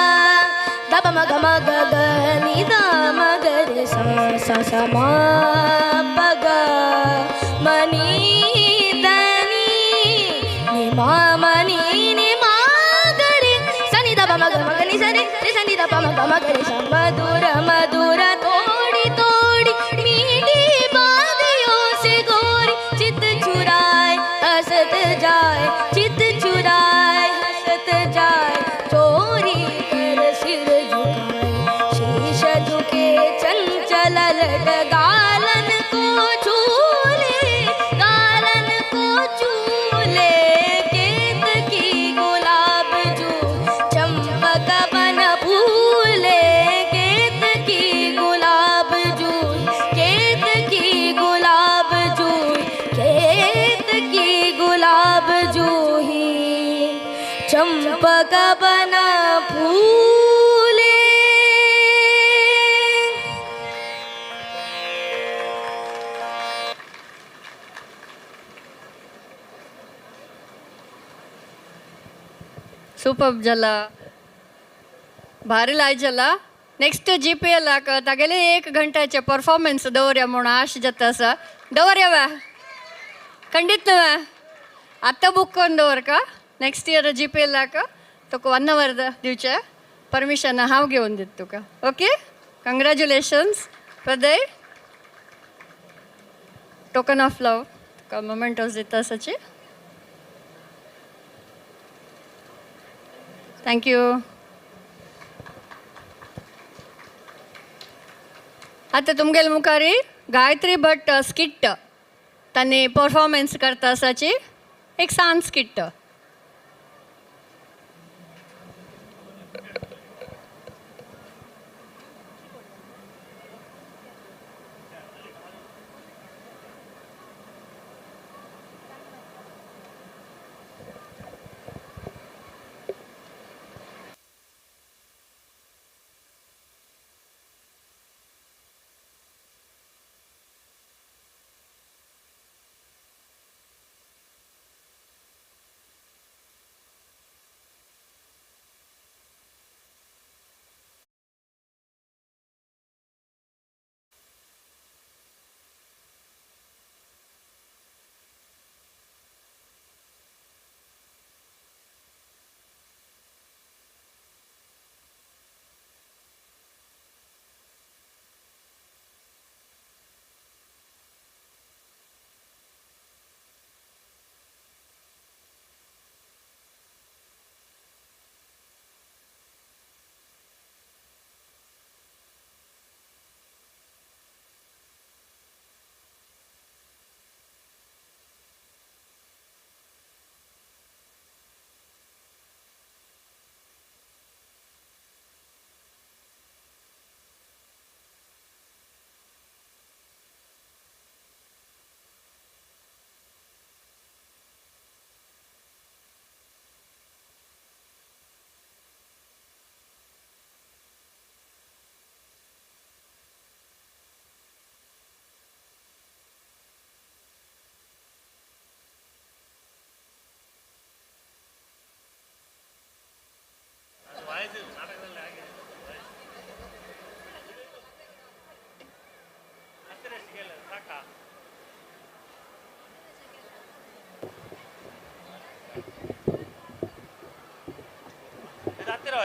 S22: the प म ग म ग ग नि the म ग रे सा सा सा म प ग म नि the नि नि म म नि नि म ग रे सा नि the प म ग म ग नि सा रे रे सा नि the प म ग म ग रे सा। मधुर मधुर तोड़ी तोड़ी मीठी बादियों से गोरी चित चुराए हंसत जाए, चित चुराए हंसत जाए, चोरी कर सिर झुकाए, शीश झुके चंचल लट गालन को झूले, गालन को झूले, केत की गुलाब जू चंपक बना फूले।
S14: सुपर जाला, भारी लाय जाला। नेक्स्ट जी पी एलाक तागेले 1 घंट्याचे परफॉर्मन्स दवरया म्हणून आश जाता आसा। दवरया वा खंडीत न्हय, आतां बूक करून दवर का नेक्स्ट इयर जी पी एलाक तुका 1 our दिवचें परमिशन हांव घेवन दिता तुका। Okay, congratulations Praday, token of love तुका मोमेंटोज दिता आसाची। Thank you. आतां तुमगेले मुखार गायत्री भट स्किट तांणी परफॉर्मन्स करता आसाची, एक सान स्किट।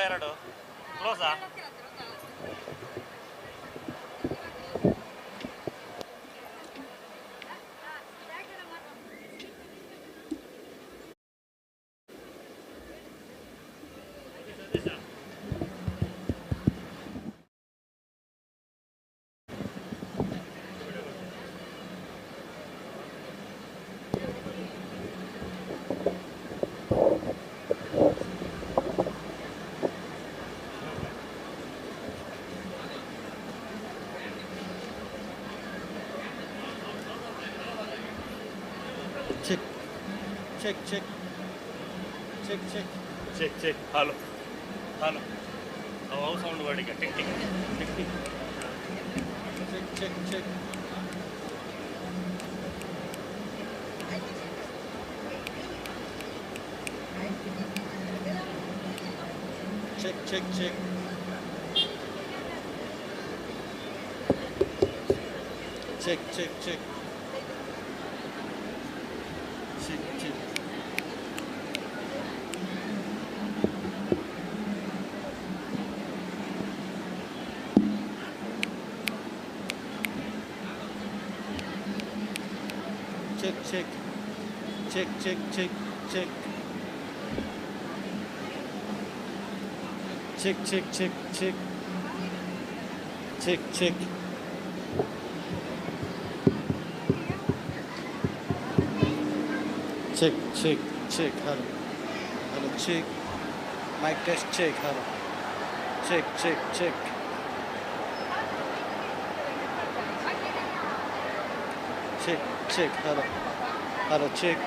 S3: ಎರಡು ಕ್ಲೋಸಾ?
S10: Check, check, check, check, check,
S3: check, check. Hello, hello. ಅವು ಸೌಂಡ್ ಬಡಿಗೆ tick tick tick tick.
S10: Check, check, check. Check, check, check. Check, check, check. Check, check. Check, check. Check, check, check, check. Check, check, check, check. Check, check. Check, check, check. Hello. Hello, check. Mic test, check. Hello. Check, check, check. Check, check. Hello. Hello, check.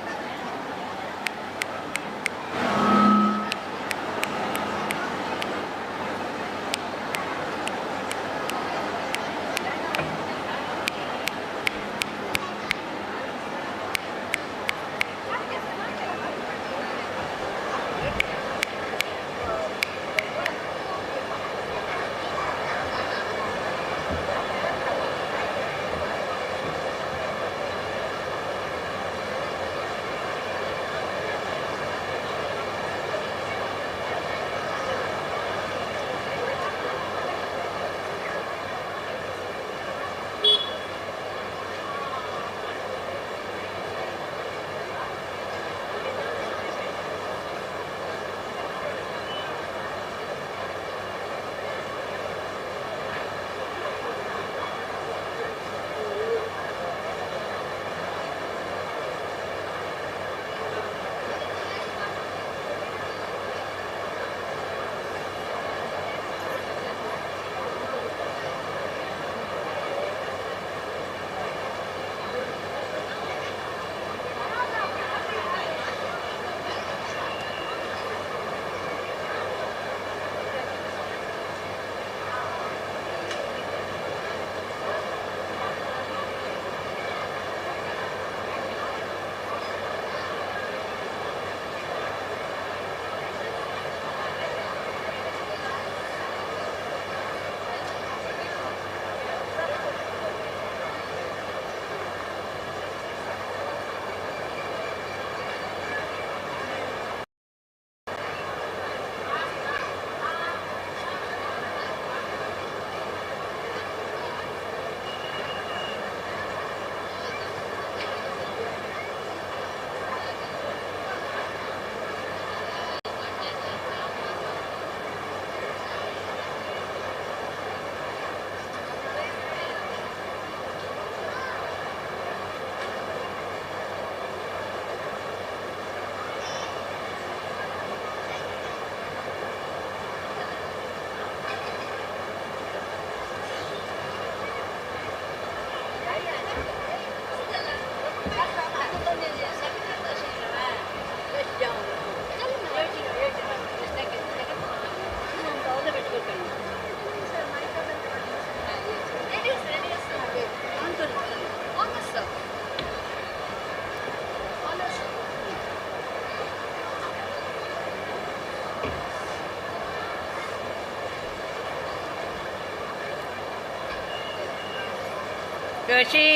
S8: कशी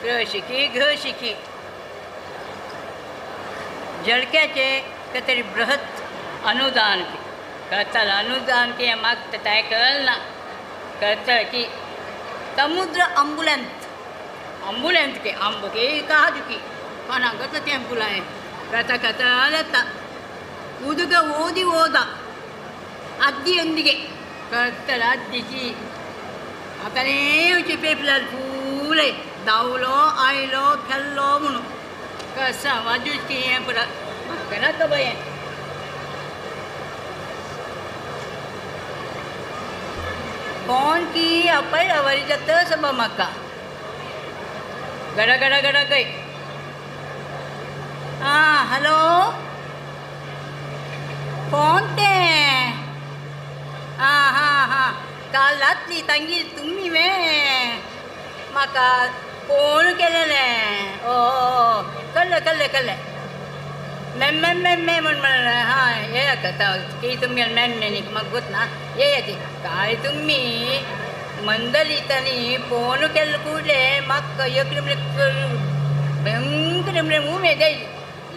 S8: कशिकी घशिकी जळक्याचे कतरी बृहत अनुदान की कथल अनुदान की मागता काय कळलं ना कळतं की समुद्र अम्बुलंत अम्बुलंत के अंब के कहा दुखी कोणागत टेम्पुलाय कथा कथा लता उदुग ಓದಿ ಓದ ಅದ್ದಿಯೊಂದಿಗೆ ಕತ್ತಲ ಅದ್ದಿಕಿ ಅತನೇ ಉಚಿ ಪೇಪಲಾಲ್ ಪೂಲೆ दावलो आयलो खेल्लो म्हणून कसा वाजूच की हें पुरा म्हाका नाका बाय हें. कोण की आपय जाता सबा म्हाका गडा गडा गडा गय आं हॅलो कोण तें आं हां हां काल रातली तांगेली तुमी वे म्हाका फोन केलेलें ओ कळ्ळें कळ्ळें कळ्ळें मॅम मॅम मॅम मॅम म्हण म्हणलें हां येया की तुमगेलें मॅम न्ही म्हाका गोत ना येया ती काय तुमी मंदलितांनी फोन केल्लो कूडले म्हाका एकले म्हणल्यार भयंकर म्हणल्यार उमेद आयली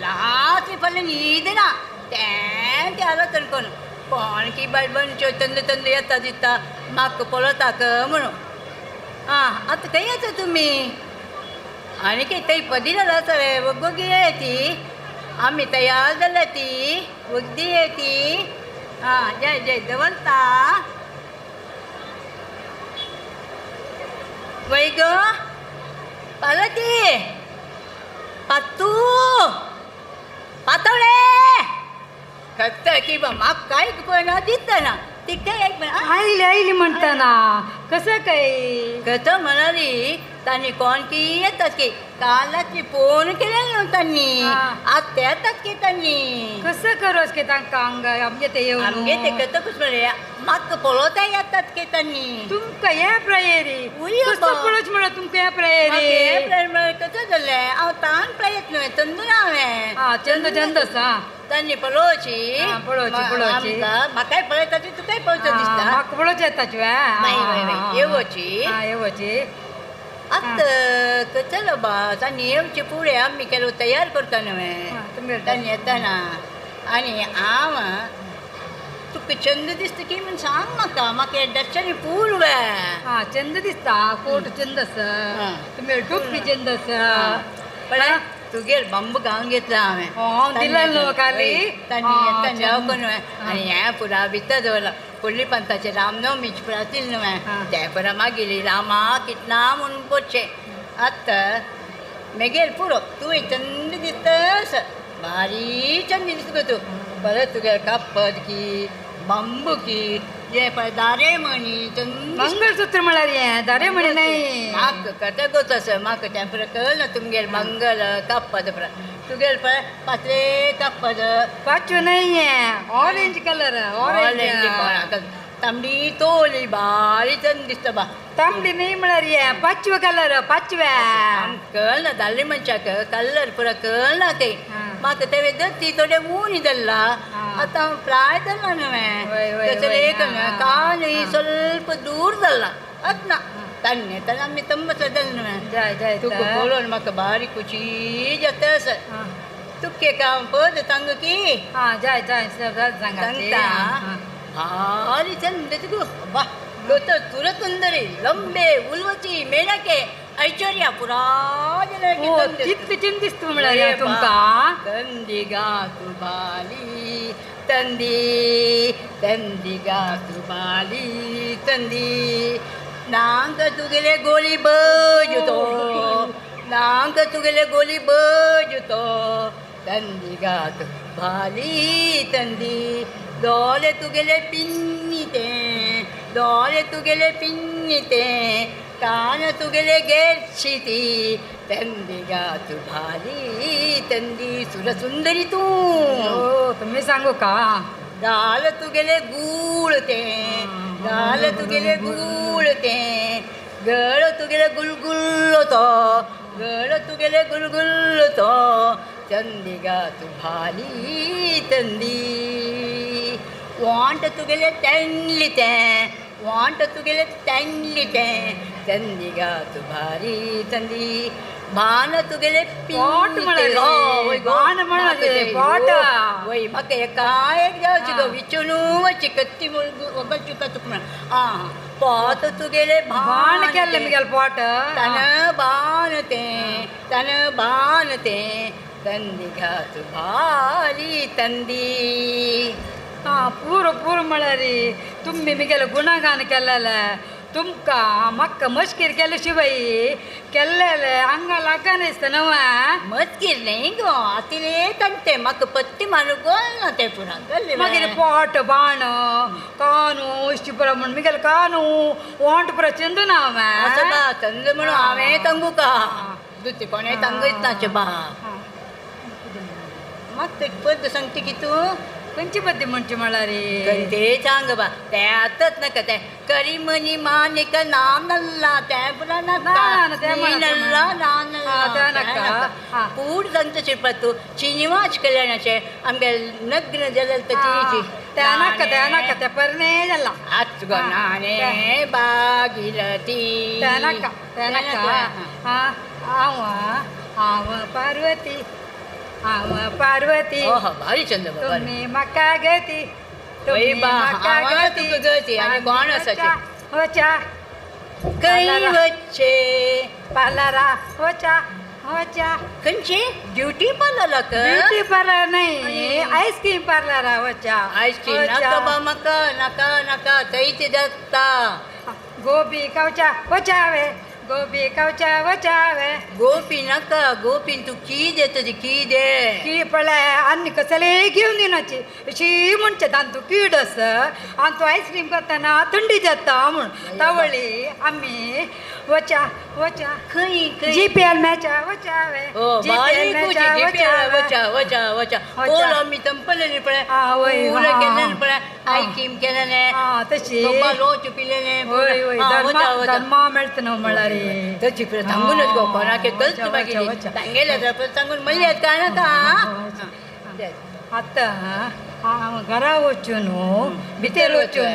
S8: रात्री फाल्यां न्हीद ना तें तें आलोचन करून कोण की बायल बनच्यो तंद तंद येता दिता म्हाका पळोवताक म्हणून आं आतां खंय येता तुमी आनी कितें थंय पदिलाल आसा रे वगोगी ती आमी तयार जाल्या ती वखदी ती आं जय जय दवरता वय गो पालती पातू पातोळे खत की बा म्हाका कांय पळयना दितना ती
S11: आयली आयली म्हणताना कसं काय
S8: कसं म्हणाली तांणी कोण की येतात की काल रात्री फोन केलेलो न्हू तांणी आतां येतात की तांणी
S11: कसं करोस की तांकां हांगा आमगे ते येवन
S8: आमगे ते करतकूच म्हणलें म्हाका पळोवता येतात की तांणी
S11: तुमकां हे प्रायरी कसं पळोवच म्हणल्यार तुमकां हे प्रायरी
S8: हे प्रायर म्हळ्यार कसं जालें हांव तान प्रायत न्हय चंदून हांवें
S11: आं चंद चंद आसा
S8: तांणी पळोवची
S11: पळोवची पळोवची
S8: म्हाकाय पळयता ती तुकाय पळोवचो दिसता
S11: म्हाका पळोवचें येता
S8: मागीर येवची
S11: येवची
S8: आतां चलो बा तांणी येवचे फुडें आमी केलो तयार करता न्हय तांणी येतना आनी हांव तुका चंद दिसता की म्हण सांग म्हाका म्हाका हें दर्शन पूल वे
S11: आं चंद दिसता कोट चंद आसा तुमी टोपी चंद आसा
S8: पळय तुगेर बांबू घालून घेतला हांवें
S11: हांव दिला न्हू काली
S8: तांणी येतना जेवण न्हय आनी हें पुरा भितर दवरलां फुडली पंथाचें रामनवमीची पुरा दिली न्हय तें पुरा मागीर रामा कितना म्हणून पोचचें आतां मागीर पुरो तुवें चंद दिसता भारी चंद दिसता गो तूं परत तुगेर कापड की बांबू की जें पळय दारे म्हणी चंद
S11: मंगळसूत्र म्हळ्यार हें दारे म्हणी न्हय
S8: म्हाका कळटा गो तसो म्हाका तें पुरा कळना तुमगेर मंगल कापद पुरा तुगेर पळय पातळे कापद
S11: पाचवो न्हय हें ऑरेंज कलर
S8: ऑरेंज कोणाक तांबडी तोली बारी चंद दिसता बा
S11: तांबडी न्हय म्हळ्यार हें पाचवो कलर पाचव्या
S8: कळना धाडले मनशाक कलर पुरा कळना ते म्हाका तें ती थोडें ऊन धरला आतां हांव फ्लाय धरला न्हय तशें एक कान ಸ್ವಲ್ಪ दूर धरला आतां ना तांणी येतना आमी तंबस धरला न्हय तुका पळोवन म्हाका बारीक खुशी जाता आसा तुका एक हांव पद सांगू की
S11: आं जाय जाय
S8: सांगता भारी चंद तुका वा सुरसुंदरी लंबे उर्वशी मेनके ऐश्वर्या पुरा
S11: कितलें चंद दिसता म्हळ्यार तुमकां
S8: तंदी गा तू बाली तंदी तंदी गा तू बाली तंदी नांक तुगेले गोली बजतो नांक तुगेले गोली बजतो तंदी गा तू बाली तंदी दोले तुगेले पिन्नी ते दोले तुगेले पिन्नी ते कान तुगेले गेर्शिती तंदी गा तू भाली तंदी सुरसुंदरी तूं
S11: तुम्ही सांगू का
S8: गाल तुगेले गूळ ते गाल तुगेले गूळ ते गळ तुगेले गुलगुल्लो तो गळ तुगेले गुलगुल्लो तो चंदी गा तू भाली तंदी वांट तुगेले तेंडली तें वांट तुगेले तेंडली तें तंदी गात भारी तंदी भान तुगेले
S11: पोट म्हळ्यार भान म्हळ्यार पोट
S8: वय म्हाका एका एक जावची गो विचून वची कत्ती म्हूण चुका तुका म्हण आं पोट तुगेले
S11: भान केल्लें मुगेलें पोट
S8: तन भान तें तन भान तें तंदी घात भारी तंदी
S11: आं पुरो पुरो म्हळ्यार तुमी मुगेलें गुणगान केलेलें तुमकां म्हाका मस्कीर केले शिवाय केल्लेले हांगा लागना दिसता न्हू
S8: मस्कीर न्ही गो आतां तंटे म्हाका पत्ती मारूंक ना तें पुरा
S11: मागीर पोट बाण कानू इश्टी पुरा म्हूण मुगेलें कानू ओंठ पुरा चंद ना हांवें
S8: बा चंद म्हणून हांवें तंगूका दुसरें कोणें तंगयत नाचें बा म्हाका पद्द सांगता की तूं
S11: खंयची पद्दी म्हणची म्हळ्यार
S8: ते सांग बा तें आतांच नाका तें करिमनी मानिक नाम नल्ला तें पुरा नाका नल्ला ना नल्ला नाका पूण सांगता शिरपा तूं श्रीनिवास कल्याणाचें आमगे लग्न जालें ताची
S11: तें नाका तें नाका तें परणे जाला
S8: आच गो नाणे बागिरती
S11: तें नाका तें नाका हांव हांव पार्वती हांव पार्वती
S8: भारी चंद
S11: तुमी म्हाका गती तुमी म्हाका गती
S8: गती आनी कोण आसा
S11: वचा
S8: खंय वच्चे
S11: पार्लरा वचा वचा
S8: खंयचे ब्युटी पार्लराक
S11: ब्युटी पार्लर न्हय आयस्क्रीम पार्लरा वचा
S8: आयस्क्रीम नाका बा म्हाका नाका नाका थंयच जाता
S11: गोबी खावच्या वचा हांवें गोपी खावच्या वचावे
S8: गोपी नाका गोपीन तूं की दे तुजी की दे
S11: की पळय आनी कसले घेवन येनाची अशी म्हणचे आनी तूं कीड आसा आनी तूं आयस्क्रीम करतना थंडी जाता म्हूण तावळी आमी वचा वचा
S8: खंय खंय
S11: जीपीएल मॅचा वचावे
S8: जीपीएल वचा वचा वचा कोण आमी तंपलेली पळय पुरा केलें पळय आयस्क्रीम केलें
S11: तशी
S8: लोच पिलेलें
S11: वय वय धर्मा मेळटा न्हू म्हळ्यार
S8: तशी पळय सांगूनच गो कोणाक कल्च मागीर सांगेलें सांगून म्हणलें काय नाका
S11: आतां हांव घरा वचून भितर वचून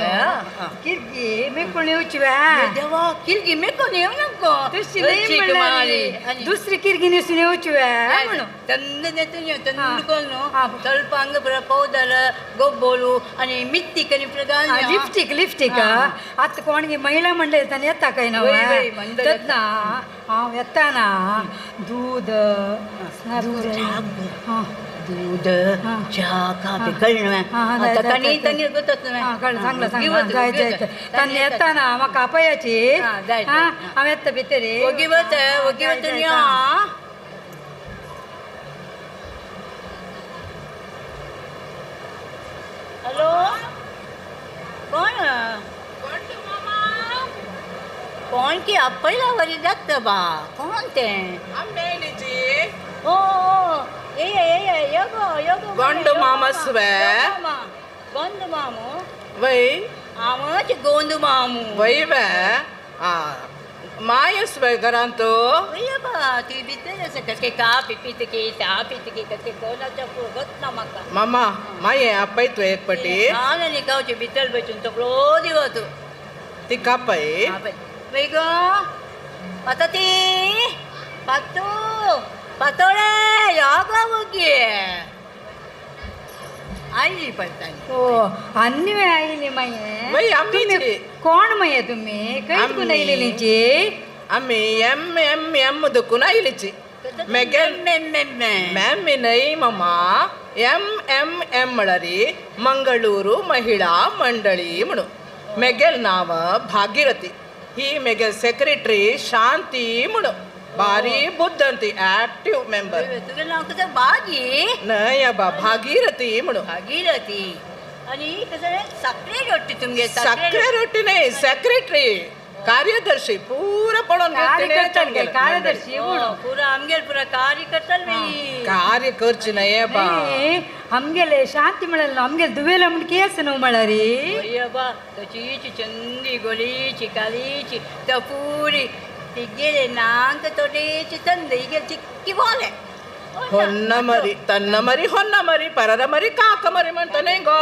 S11: किरगी मेकून येवची
S8: देवा किरगी मेकून येवं नाका
S11: तशी न्हय म्हणल्यार दुसरी किरगी न्हेसून येवची म्हणून
S8: तंद न्हेसून येव तंद कोण न्हू ಸ್ವಲ್ಪ ಹಂಗ ಪುರ ಪೌಡರ್ ಗೊಬ್ಬोलू आनी मित्ती करी पुरा
S11: लिपस्टीक लिपस्टीक आतां कोणगे महिला मंडळ तांणी येता काय ना तेन्ना हांव येताना दूद
S8: दूध चहा काफी कळ्ळें आतां तांणी तांगेर गोतच
S11: कळ्ळें सांगलें सांगलें जाय जाय तांणी येताना म्हाका आपयाची हांव येता भितर
S8: ओगी वच ओगी वचून यो. हॅलो कोण कोण की आपयला वरी जाता बा कोण तें ओ
S12: गोंड मामा स्वे
S8: गोंद मामू
S12: वै
S8: आमच गोंद मामू
S12: वै वे आ माय स्वे घरांत
S8: वय बा ती भितर आसा कशे काफी पितकी चा पितकी कशे कोणाच्या गत ना म्हाका
S12: मामा माये आपय तूं एक पटी
S8: हांव आनी गांवचे भितर बसून सगळो दिवस
S12: ती कापय
S8: वय गो आतां ती पातू पातोळे यो गो मुगे आयली पडटा
S11: ओ आनी आयली मागीर कोण मागीर तुमी खंय दुकून आयलेलीची
S12: आमी M M M Dukun आयलीची ma'am न्हय mama M M M म्हळ्यार मंगळूरू महिळा मंडळी म्हणून मेगेल नांव भागीरथी ही मेगेल सेक्रेटरी शांती म्हणून भारी बुद्ध ती ऍक्टिव्ह मेंबर
S8: तुगेलें नांव कसं बागी
S12: न्हय बा भागीरथी म्हणून
S8: भागीरथी आनी कसं साखरे रोटी तुमगे
S12: साखरे रोटी न्हय सेक्रेटरी कार्यदर्शी पुरा पळोवन
S11: कार्यदर्शी
S8: पुरा आमगेल पुरा कार्य करतले
S12: कार्य करची न्हय बा
S11: आमगेले शांती म्हळ्यार आमगेले दुवेला म्हण केस न्हू म्हळ्यार
S8: बा तशीच चंदी गोलीची कालीची तपुरी तिगेले नांक तोडेची ತಂದೆ ಈಗ ಚಿಕ್ಕಿ ಬೋಲೆ
S12: ಹೊನ್ನ ಮರಿ ತನ್ನ ಮರಿ ಹೊನ್ನ ಮರಿ ಪರರ ಮರಿ ಕಾಕ ಮರಿ म्हणತಾನೆ ಗೋ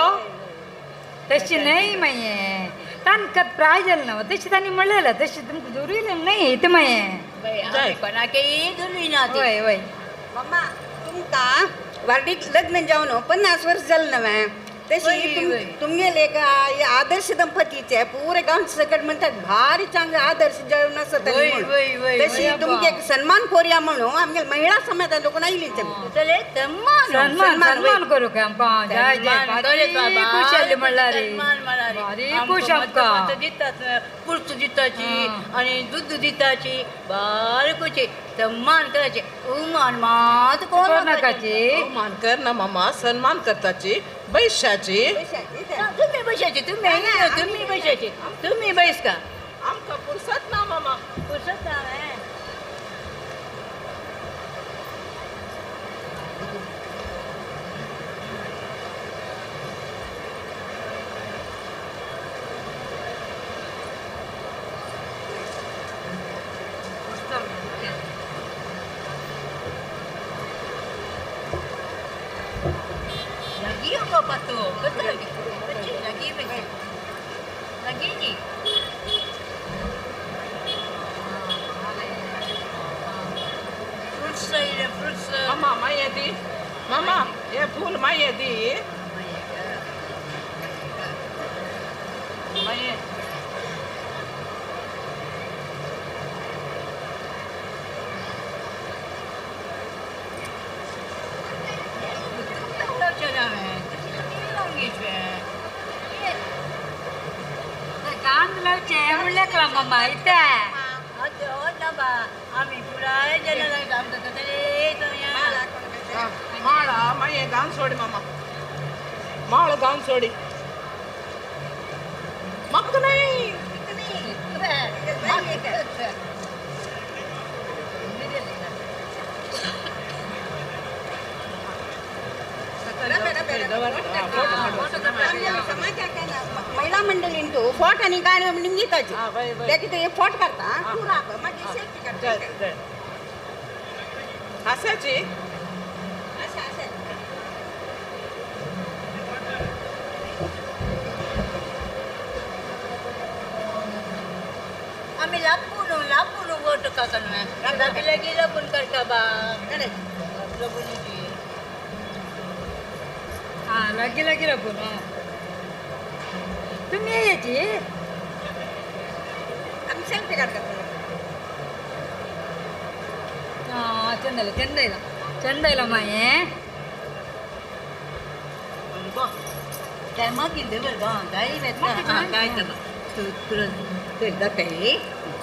S11: तशी न्हय मागीर तांकां प्राय जालें ना तशें तांणी म्हणलें तशें तुमकां धरुयलें न्हय इतलें मागीर
S8: कोणाकय धरुय ना.
S11: वय वय
S6: मम्मा तुमकां वार्डीक लग्न जावन 50 वर्स जालें नवें तशी तुमगेले एक आदर्श दंपतीचे पुरे गांवचे सकट म्हणतात भारी चांगले आदर्श जावन आसा तशी तुमगे एक सन्मान करूया म्हणून आमगे महिला समाजान लोक आयली.
S11: सन्मान सन्मान करू काय आमकां? जय जय खुश जाली म्हणल्यार भारी खुश आमकां.
S8: दितात पुर्त दिताची आनी दूद दिताची बारी खुशी सन्मान करायचे. अवमान मात कोण
S11: नाकाची.
S12: अवमान कर ना मामा, सन्मान करताची बैशाची.
S8: तुम्ही बैशाची, तुम्ही तुम्ही बैशाची, तुम्ही बैस का
S12: आमकां पुरसत ना मामा,
S8: पुरसत ना.
S12: मामा माये दी, मामा हे फूल माये दी. माये
S11: कांद लावचे म्हणलें मामा इतें
S8: आमी पुराय
S12: माळा माये गान सोडी मामा, माळ गान सोडी. म्हाका नाही
S6: महिला मंडळींतू फोट आनी गाणें म्हणून गीताची ते कितें फोट काडटा मागीर सेल्फी काडटा.
S12: हास्याची
S8: आमी लापून लापून वोट काका न्हय लागीं लापून करता बा
S11: हां लागीं लागीं राबून. तुमी याची
S6: आमी सेल्फी काडटा.
S11: हां चंद आयला, चंद आयला, चंद आयला मागीर
S8: टायमाक कितें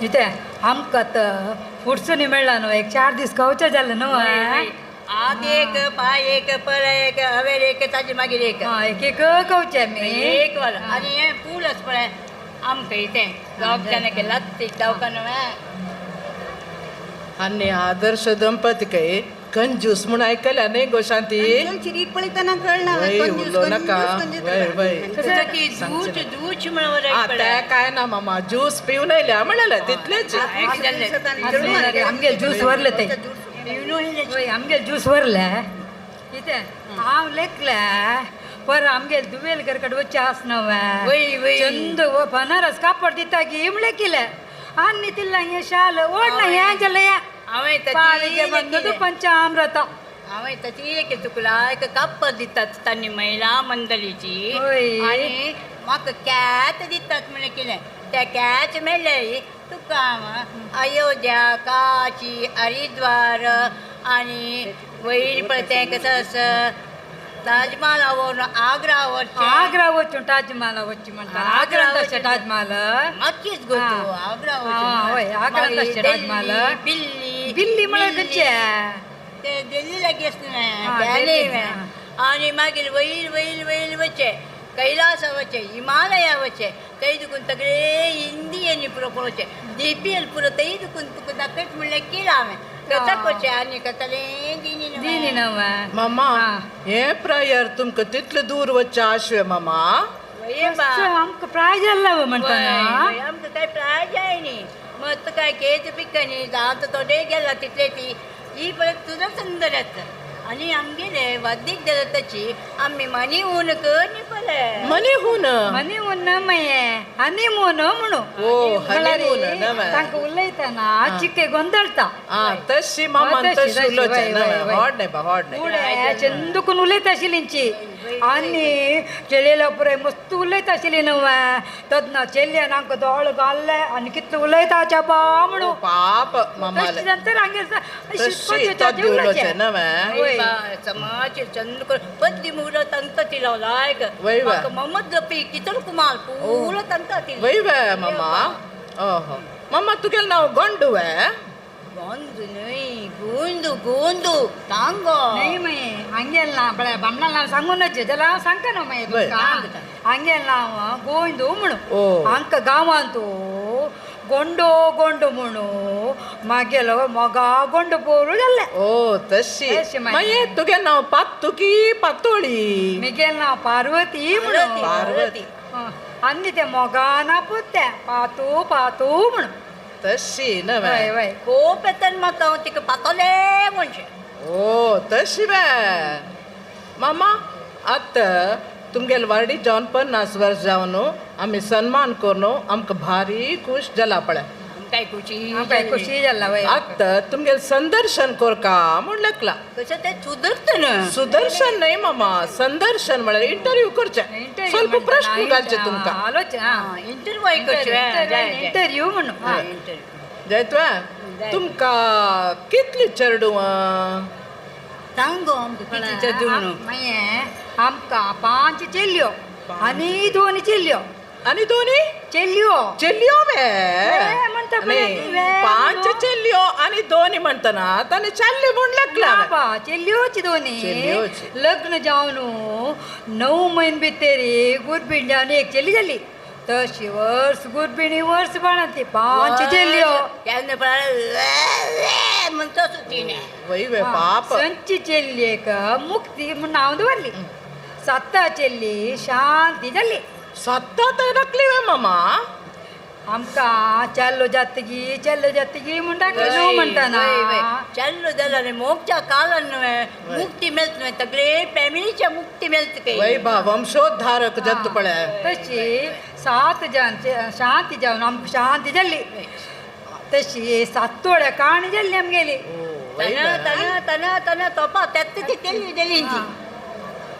S11: इतें आमकां आतां फुडसून मेळ्ळा न्हू एक 4 दीस खावचें जालें न्हू.
S8: आग एक पाय एक पर एक हवेर एक ताजे मागीर एक
S11: एक एक खावचें आमी
S8: एक वाला. आनी हें पूल आसा पळय आमकां इतें दवाखान्याक केलात दवाखानो.
S12: आनी आदर्श दंपती काय कंजूस म्हूण आयकल्या न्ही गो शांती.
S6: रीत पळयतना कळना
S12: उलो नाका.
S8: ज्यूस म्हण
S12: काय ना मामा, ज्यूस पिवन आयल्या म्हणलें तितलेच.
S11: आमगे ज्यूस व्हरले ते, आमगे ज्यूस व्हरले इतें हांव लेखलें पर आमगे दुवेल घरकड वचचें आस न्हय चंद बनारस कापड दिता गी म्हणलें किलें आनी तिल्ला हें शाल ओडना हें जालें हांवें पंचामृत.
S8: हांवें तशी एक तुका एक कापड दितात तांणी महिला मंडळीची आनी म्हाका कॅच दितात म्हणलें कितें त्या कॅच मेळ्ळें तुका हांव अयोध्या काशी हरिद्वार आनी वयर पळय तें कसो आसा ताजमहाल आवड आग्रा वचचें.
S11: आग्रा वचून ताजमहाला वचचें म्हणटा. आग्रा तशें ताजमहाल
S8: नक्कीच गो तूं आग्रा
S11: वय आग्रा तशें ताजमहाल.
S8: बिल्ली
S11: बिल्ली म्हळ्यार खंयचें
S8: ते दिल्ली लागीं आसता दिल्ली. आनी मागीर वयर वयर वयर वचचें कैलासा वचचें हिमालया वचचें थंय दुखून सगळे इंडियन पुरो पळोवचें डीपीएल पुरो थंय दुखून तुका दाखयत म्हणलें केलां हांवें
S12: मामा हे प्रायर तुमकां तितले दूर वचचें आशवे मामा.
S11: आमकां प्राय जाल्ला म्हणटा
S8: आमकां काय प्राय जाय न्ही मस्त काय केच पिक्क न्ही आतां थोडे गेला तितले ती ही पळय तुजो सुंदर आसा. आनी आमगेले वाद्दीक जाल्या ताची आमी मनी हून कर पळय.
S12: मनी हून?
S11: मनी हून ना मागीर हनीमून म्हणू.
S12: ओ हनीमून नव्हे.
S11: तांकां उलयतना चिके गोंदळता.
S12: तशी मामान तशी उलोवचें नव्हे. होड न्ही बा, होड न्ही.
S11: चंदूकून उलयता आशिल्ली आनी चेलेला पुराय मस्त उलयता आशिल्ली न्हय. तदना चेल्यान आमकां दोळ घाल्ले आनी कितलें उलयता बा म्हणून.
S12: पाप मामाले.
S11: नंतर हांगेर
S12: उलोवचें नव्हे.
S8: समाज चंद पद्दी मुरा तांकां तिला लायक मोहम्मद रफी कितल कुमार पुरो तांकां तिला.
S12: वय वे मामा. ओहो मामा तुगेलें नांव गोंडू वे?
S8: गोंदू न्हय, गोंदू गोंदू तांगो.
S11: न्हय मागीर हांगेलें नांव पळय बामणां नांव सांगूनच जाल्यार हांव सांगता न्हू मागीर तुमकां. हांगेलें नांव गोंदू म्हणून. आमकां गांवांत गोंडो गोंडो म्हणू मागेलो मोगा गोंडो पोरू जाल्लें.
S12: ओ तशी. मागीर तुगेलें नांव पात्तू की पातोळी?
S11: मिगेलें नांव पार्वती म्हणून.
S12: पार्वती.
S11: आनी तें मोगान पुत्तें पातू पातू म्हणून.
S12: तशी न्हय.
S11: वय
S8: खूब येता म्हाका हांव तिका पातोलें म्हणचें.
S12: ओ तशी वे मामा. आतां तुमगेले वार्डी जावन 50 वर्स जावन आमी सन्मान करून आमकां भारी खूश जाला पळय.
S8: आमकांय खुशी
S11: आमकांय खुशी जाला. वय
S12: आतां तुमगेलें संदर्शन करका म्हूण लेखला.
S8: कशें तें सुदर्शन?
S12: सुदर्शन न्हय मामा, संदर्शन म्हळ्यार इंटरव्यू करचें. ಸ್ವಲ್ಪ प्रश्न घालचे तुमकां.
S8: इंटरव्यू करचें.
S11: इंटरव्यू म्हणून.
S12: जयत्वा तुमकां कितली चेडवां?
S8: सांगो आमकां कितली चेडवां म्हणून.
S11: मागीर आमकां 5 चेल्यो आनी 2 चेल्यो.
S12: आनी 2
S11: चेल्यो.
S12: चेल्यो वे? 5 चेल्यो आनी 2 म्हणटना ताणें चेल्ले म्हूण लेखला.
S11: बा चेल्योच 2. लग्न जावन 9 म्हयने भितर गुरबीण जावन एक चेली जाली. तशी वर्स गुरबिणी वर्स बाळंती 5 चेल्यो.
S8: म्हणटा
S12: पाप.
S11: संची चेल्येक मुक्ती म्हूण नांव दवरली. 7 चेल्ली शांती जाली.
S12: 7 तर राखली वे मामा?
S11: आमकां चेल्लो जातगी चेल्लो जातगी म्हणटा न्हू म्हणटना.
S8: चेल्लो जालो न्हय मोगच्या काळान न्हय मुक्ती मेळत न्हय सगळे फॅमिलीच्या मुक्ती मेळत काय.
S12: वय बा वंशोद्धारक जात पळय.
S11: तशी 7 जाण शांती जावन आमकां शांती जाली. तशी 7 वड्या काणी जाल्ली आमगेली.
S8: तना तना तना तोपा तेत्त ती तेल्ली जाली.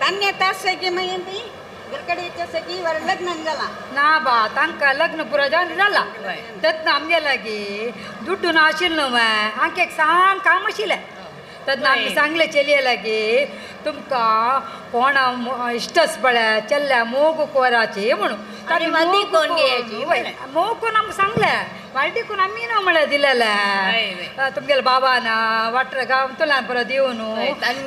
S6: तान्या तास की मागीर ती घरकडेच्या सगळी वर लग्न जाला
S11: ना बा. तांकां लग्न पुरो जावन जाला. तेन्ना आमगे लागीं दुड्डू ना आशिल्लो न्हू. आमकां एक सान काम आशिल्लें. तेन्ना आमी सांगलें चलये लागीं तुमकां कोणा इश्टस पळय चेल्ल्या मोग कोराची म्हणून. मोग कोण आमकां सांगलें वाळटी कोण आमी न्हू म्हळ्यार दिलेलें तुमगेले बाबान वाटर गांव पुरो दिवन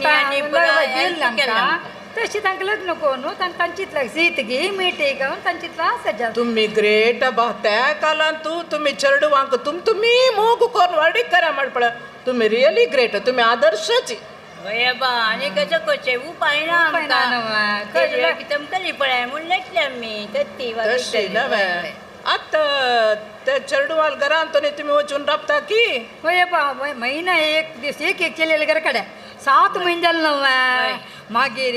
S11: दिल्लें आमकां. तशी तांकां लग्न करून तांचीतला सीत गी मीठ घेवन तांचीतला आसा.
S12: तुमी ग्रेट बा. त्या काळान तूं तुमी चेडवांक तुमी मोग करून वाडीक करा म्हण पळय. तुमी रियली ग्रेट. तुमी आदर्शची.
S8: वय बा आनी कशें करचें उपाय ना आमकां. तुमकां पळय म्हूण लेखले आमी तत्ती.
S12: तशी न्हय. आतां ते चेडवाल घरांत तुमी वचून राबता की?
S11: वय बा म्हयना एक दीस एक एक चेलेले घरा कडेन 7 म्हयने जाले न्हू. मागीर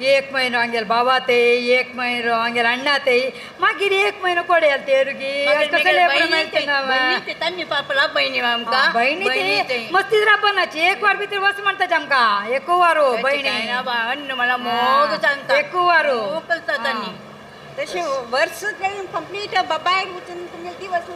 S11: 1 म्हयनो हांगेले बाबा ते 1 म्हयनो हांगेले अण्णा ते मागीर 1 म्हयनो कोडेल तेरुगी. बहिणी ते मस्तीच राबनाची. एक वार भितर वच म्हणटा आमकां. एक वारो बहिणी
S8: अन्न मला मोग सांगता
S11: एक वारो
S8: तांणी.
S6: तशें वर्स कंप्लीट बाबायर वचून तुमगे दिवस.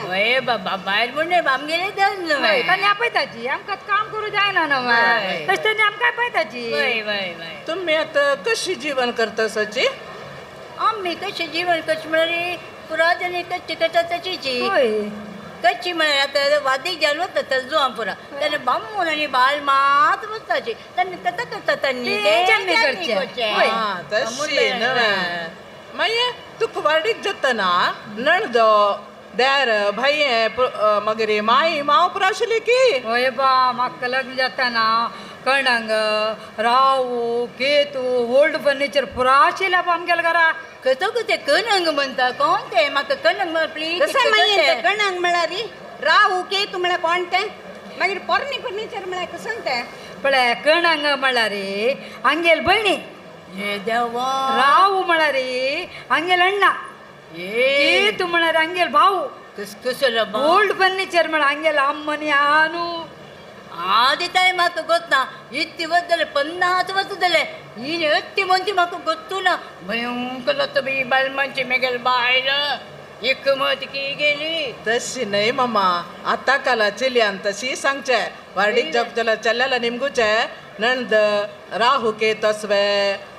S8: वय बाबा बायर म्हूण आमगेले दन न्हय.
S11: तांणी आपयताची आमकां काम करूं जायना न्हय. तशें तांणी आमकां आपयताची.
S8: वय वय वय.
S12: तुमी आतां कशी जीवन करता सची?
S8: आमी कशें जीवन करचें म्हळ्यार पुरातनी कच्ची करता तशीची. कच्ची म्हळ्यार आतां वादीक जावन वता तजो पुरा तेन्ना बामून आनी बाल मात वचताची तेन्ना कथा करता तांणी.
S11: करचें.
S12: तशी न्हय. मागीर तुका वार्डीक जातना नणदो देर भाई मागीर माई माव पुरो आशिल्ली की?
S11: हय बा म्हाका लग्न जातना कणंग राव केतू ओल्ड फर्निचर पुरा आशिल्लें बा आमगेल्या घरा.
S8: कसो ते कणंग म्हणटा कोण तें म्हाका कणंग प्लीज.
S6: कशें मागीर कणंग म्हळ्यार राव केतू म्हळ्यार कोण तें? मागीर पोरणी फर्निचर म्हळ्यार कसं तें?
S11: पळय कणंग म्हळ्यार आंगेल भयणी, राव म्हळ्यार आंगेल अण्णा, केतू म्हळ्यार आंगेल भाऊ, ओल्ड फर्निचर म्हळ्यार आंगेल अम्मनी आनू.
S8: आदिताय म्हाका गोत्ना इत्ती वर्स 50 वर्स जाले ही अत्ती म्हणची म्हाका गोत्तू ना. भयंकर बी बायल म्हणची मेगेल बायल एक मत की गेली.
S12: तशी न्हय मामा, आतां काला चेल्यान तशी सांगचे वार्डीक जप जाल्यार चल्याला निमगुचे नंद राहू केत आसवे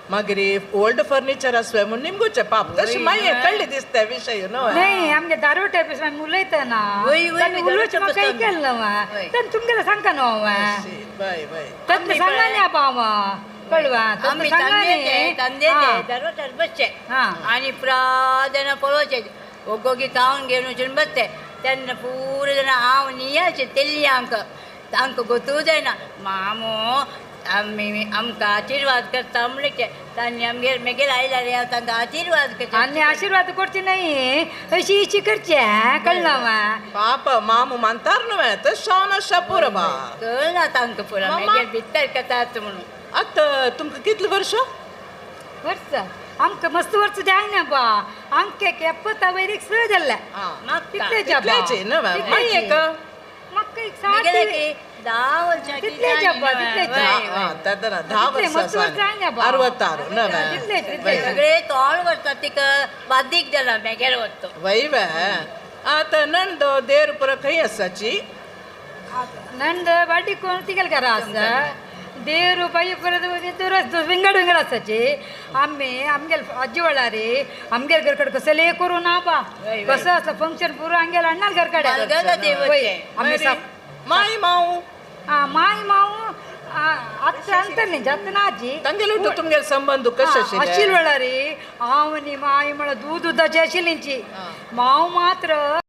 S12: मागीर ओल्ड फर्निचर आसवे म्हूण निमगुचे पाप तशी मागीर कळ्ळी दिसता विशय न्हय.
S11: न्हय आमगे दारोटे आमी उलयतना उलोवचें म्हाका केलें न्हय तेन्ना तुमगेलें सांगता न्हू हांवें.
S12: बाय बाय
S11: तत्न सांगा न्ही आपा हांव कळवा
S8: आमी तांदे दारोट्यार बसचे आनी पुरा जाणां पळोवचें ओगोगी खावन घेवन वचून बसते तेन्ना पुरो जाणां हांव नियाचे तेल्ली आमकां तांकां गोतू जायना मामो आमी आमकां आशिर्वाद करता म्हणले तांणी आमगेर मेगेर आयला रे हांव तांकां आशिर्वाद करता.
S11: आनी आशिर्वाद करचे न्हय अशी इशी करचे कळना
S12: पाप मामू मानतार न्हय तशें हांव नाशा पुरो बा
S8: कळना तांकां पुरो मेगेर भितर करतात म्हणून.
S12: आतां तुमकां कितलीं वर्सां?
S11: वर्सां आमकां मस्त वर्स जायना बा, आमकां 70 वयर एक 6 जाल्ले.
S12: तितलेच न्हय
S11: म्हाका एक 60
S8: 10 वर्सां
S11: तितलेच बा, तितलेच
S12: 10 वर्सां 66 न्हय
S8: सगळे तोळ वर्सां तिका बादीक जाला मेगेर वता
S12: वय वे. आतां नंद देर पुरो खंय आसाची?
S11: नंद वाटी कोण तिगेल घरा आसा, देर बाई परत दुरस विंगड विंगड आसाची. आमी आमगेल आजी वळारी आमगेल घर कडेन कसलें करूं ना बा, कसो आसलो फंक्शन पुरो आमगेल अण्णाल घर कडेन. आमी
S12: माय माऊ
S11: माय माऊ आतां अंतर न्ही जाता ना आजी
S12: तांगेलो तुमगेल संबंद कशें आशिल्ले?
S11: आशिल्ले वळारी हांव न्ही माय म्हळ्यार दूद दुदाची आशिल्लींची माव मात्र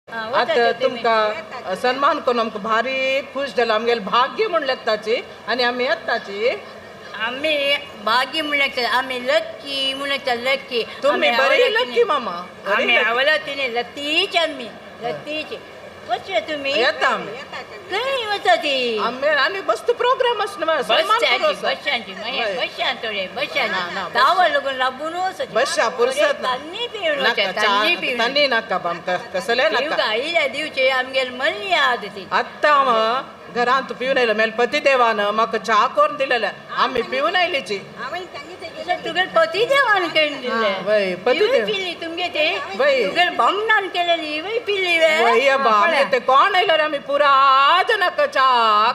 S12: आतां तुमकां सन्मान करून आमकां भारी खुश जालो आमगेले भाग्य म्हूण लेखताची आनी आमी येताची
S8: आमी भाग्य म्हूण लेखता आमी लक्की म्हूण लेखता लक्की
S12: तुमी बरी लक्की मामा
S8: आमी आवडला लत्तीच आमी लत्तीच वचले तुम्ही
S12: येता आमी
S8: खंय वचा ती
S12: आमी आनी मस्त प्रोग्राम आसना
S8: बशांची बशां थोडे बशां तावळ लागून राबून वचचे
S12: बशा पुरसत
S8: तान्नी पिवन वचचे तान्नी पिवन
S12: तान्नी नाका आमकां कसलें नाका
S8: आयल्या दिवचे आमगेले मन याद ती
S12: आत्तां घरांत पिवन आयलो मेल पतिदेवान म्हाका च्या करून दिलेले आमी पिवन आयलीची
S8: तुगेले पतिदेवान करून दिले
S12: वय पतिदेव
S8: पिली तुमगे ते तुगेले बामणान केलेली वय पिली
S12: वय बा ते कोण आयलो रे आमी पुरा जनाक च्या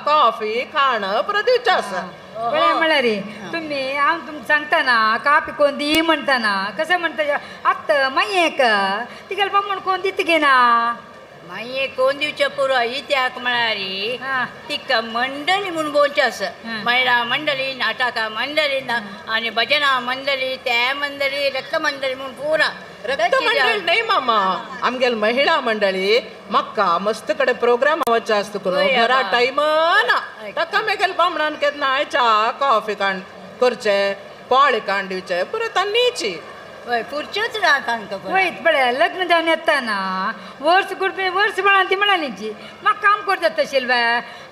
S12: कॉफी खाण पुरो दिवचें आसा
S11: पळय म्हळ्यार तुमी हांव तुमकां सांगतना कापी कोण दी म्हणटना कशें म्हणटा आत्तां मागीर तिगेले बामण कोण दिता गे ना
S8: मागीर कोण दिवचें पुरो इत्याक म्हळ्यार तिका मंडळी म्हूण गोंयचें आसा महिला मंडळी नाटकां मंडळी आनी भजनां मंडळी ते मंडळी रक्त मंडळी म्हूण पुरा
S12: रक्त मंडळी न्हय मामा आमगेले महिला मंडळी म्हाका मस्त कडेन प्रोग्राम वचचें आसता करून घरा टायम ना ताका मागीर बामणान केन्नाय च्या कॉफी काण करचें पोळे काण दिवचें पुरो तांणीची
S8: वय पुरचेच ना तांकां
S11: वय पळय लग्न जावन येतना वर्स गुडपे वर्स म्हळ्यार ती म्हणालीची म्हाका काम करता तशें बाय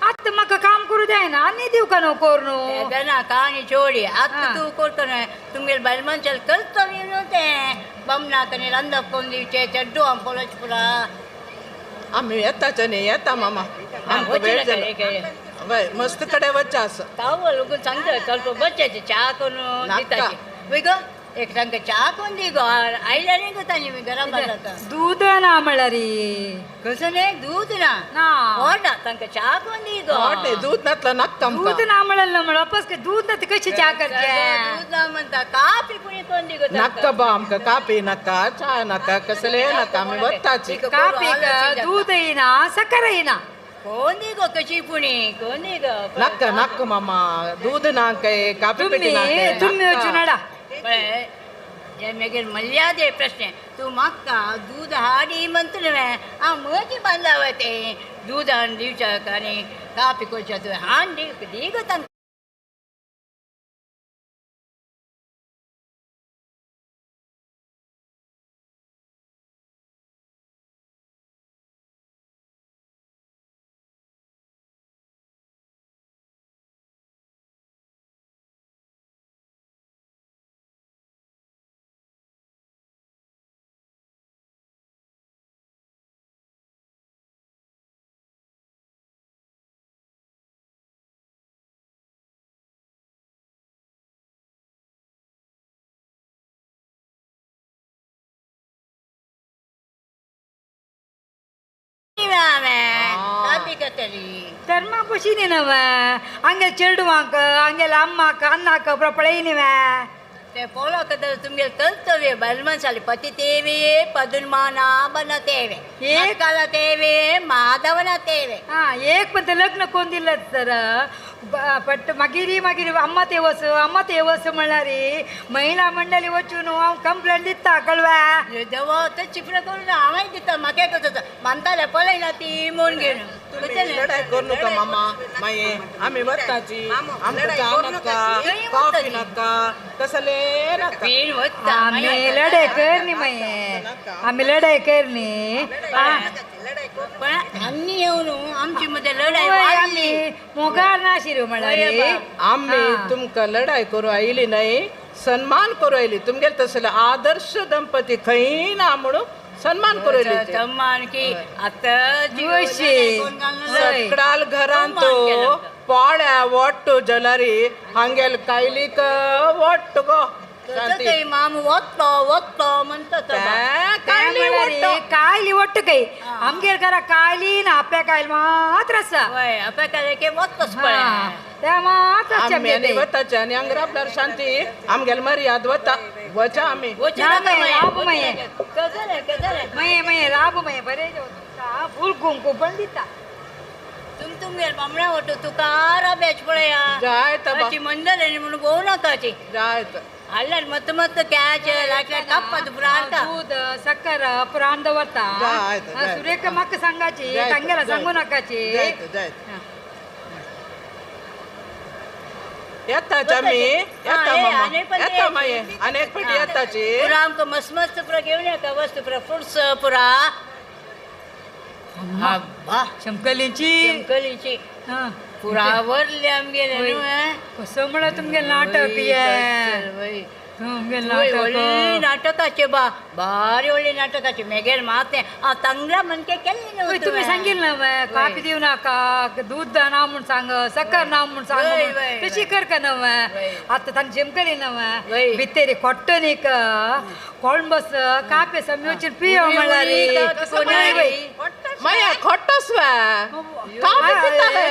S11: आतां म्हाका काम करूं जायना आनी दिवका न्हू कर न्हू
S8: तेन्ना काणी चोडी आतां तूं करता न्हय तुमगेले बायल मनशाक करतली न्हू तें बामणाक आनी रांदप करून दिवचें चेड्डू आम पळोवचें पुरा
S12: आमी येताचे न्ही येता मामा आमकां वेळ जालो वय मस्त कडेन वचचें आसा
S8: तावळ लागून सांगता चल बसचें च्या करून दिताची वय गो एक तांकां च्या कोण दी गो आयल्या न्ही गो तांणी घरा बाजारांत
S11: दूद ना म्हळ्यार
S8: कसं न्ही दूद ना ना तांकां च्या कोण दी गो
S12: दूद नातलं नाका
S11: दूद ना म्हणलं ना म्हणलं दूद ना कशी च्या करचे
S8: दूद ना म्हणता कापी पुणी कोण दी गो
S12: नाका बा आमकां कापी नाका च्या नाका कसले नाका आमी वताची
S11: कापी दूद येना साकर येना
S8: कोण दी गो कशी पुणी कोण दी गो
S12: नाका नाका मामा दूद ना काय कापी पेटी ना
S11: तुम्ही वचून हाडा
S8: पळय हे मागीर मर्यादे प्रश्न तूं म्हाका दूद हाडी म्हणटा न्हय हांव म्हजी बांदावळ तें दूद हाडून दिवच्याक आनी कापी करच्या तुवें हाड दी गो तांकां
S11: तर मग पशी नव हांगेले चेडवांक हांगेले अम्माक अन्नाक पळयनी
S8: ते पोलो कदर तुमगेले कर्तव्य बायल मनशाले पती तेवे पदुन्माना बन तेवे एकाला तेवे माधवना तेवे
S11: हां एक पण ते लग्न कोण दिलं तर पट्ट मागीर मागीर अम्मा ते वस अम्मा ते वस म्हणल्यार महिला मंडळी वचून हांव कंप्लेंट दिता कळवा
S8: देवा ते चिपड करून हांवें दिता म्हाका कसो मानताले पळयना ती म्हूण घेवन
S12: लढाई करू नका मामा मागीर आमी वताची आमकां च्या नाका कॉफी नाका कसले नाका
S11: आमी लढाई करनी मागीर आमी लढाई करनी
S8: पण आमी येवन आमची मध्ये लढाई
S11: आमी मोगार नाशिल्लो म्हळ्यार
S12: आमी तुमकां लढाई करूं आयली न्हय सन्मान करूं आयली तुमगेले तसले आदर्श दंपती खंय ना म्हणून सन्मान करूं आयली
S8: सन्मान की आतां
S12: सगळ्या घरांत पोळ्या वट्टू जलारी हांगेल कायलीक वट्ट गो
S8: माम वतलो वतलो म्हणटा
S11: कायली वट्ट काय आमगेर घरा कायली ना आपल्या कायल मात्र आसा
S8: आपल्या कायल वतलोच
S11: त्या मात्र
S12: आमी आनी वताचे आनी हांगा आपल्यार शांती आमगेले मर्याद वता वचा आमी
S11: राब माये माये माये राब माये बरें तुमकां फूल कुंकू पण दिता
S8: तुमगेर बामणा वटू तुका राब्याच पळया
S12: जायत
S8: मंडळ म्हणून भोव नाकाची
S12: जायत
S8: हाडल्यार मत मत कॅच लागल्या काप्पात पुरा हाडटा
S11: दूद साकर पुराण दवरता. सुरेखा म्हाका सांगाची, तांगेला सांगू नाकाची.
S12: येताच आमी येता मामा, येता माये अनेक पटी येताची.
S8: पुरा आमकां मस्त मस्त पुरा घेवन येता वस्तू पुरा फ्रुट्स पुरा.
S11: शमकलीची
S8: शमकलीची पुरा वरले आमगेले न्हू.
S11: कसो म्हणा तुमगे नाटक ये तुमगे नाटक
S8: नाटकाचे बा भारी व्हडले नाटकाचे मेगेल माते हांव तांगला मनके केल्ले न्हू.
S11: तुमी सांगिल ना कापी दिव नाका, दूध ना म्हूण सांग, साकर ना म्हूण सांग, तशी कर का न्हू. आतां तांणी जेमकली न्हू भितेरी खोट्टनीक कोळंबस कापे समयोचीन पियो म्हणल्यार
S12: माया खोट्टस कापी पिताले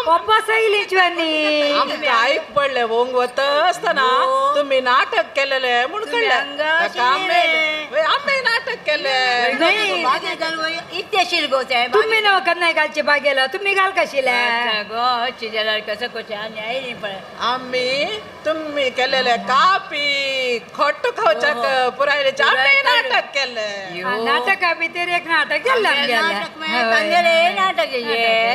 S11: पप्पा सैलीची.
S12: आमकां आयक पडलें वोंग वता आसतना तुमी नाटक केलेले म्हूण कळ्ळें. आमी नाटक केलें
S8: इतलेशील गो ते
S11: तुमी न्हू केन्नाय घालचे बागेला, तुमी घाल कशिले
S8: गो अशी जाल्यार कसो कशें आनी आयली पळय.
S12: आमी तुमी केलेले कापी खोट्ट खावच्याक पुरायले आमी नाटक केलें.
S11: नाटका भितर एक नाटक केल्लें आमगेलें.
S8: तांगेलें नाटक ये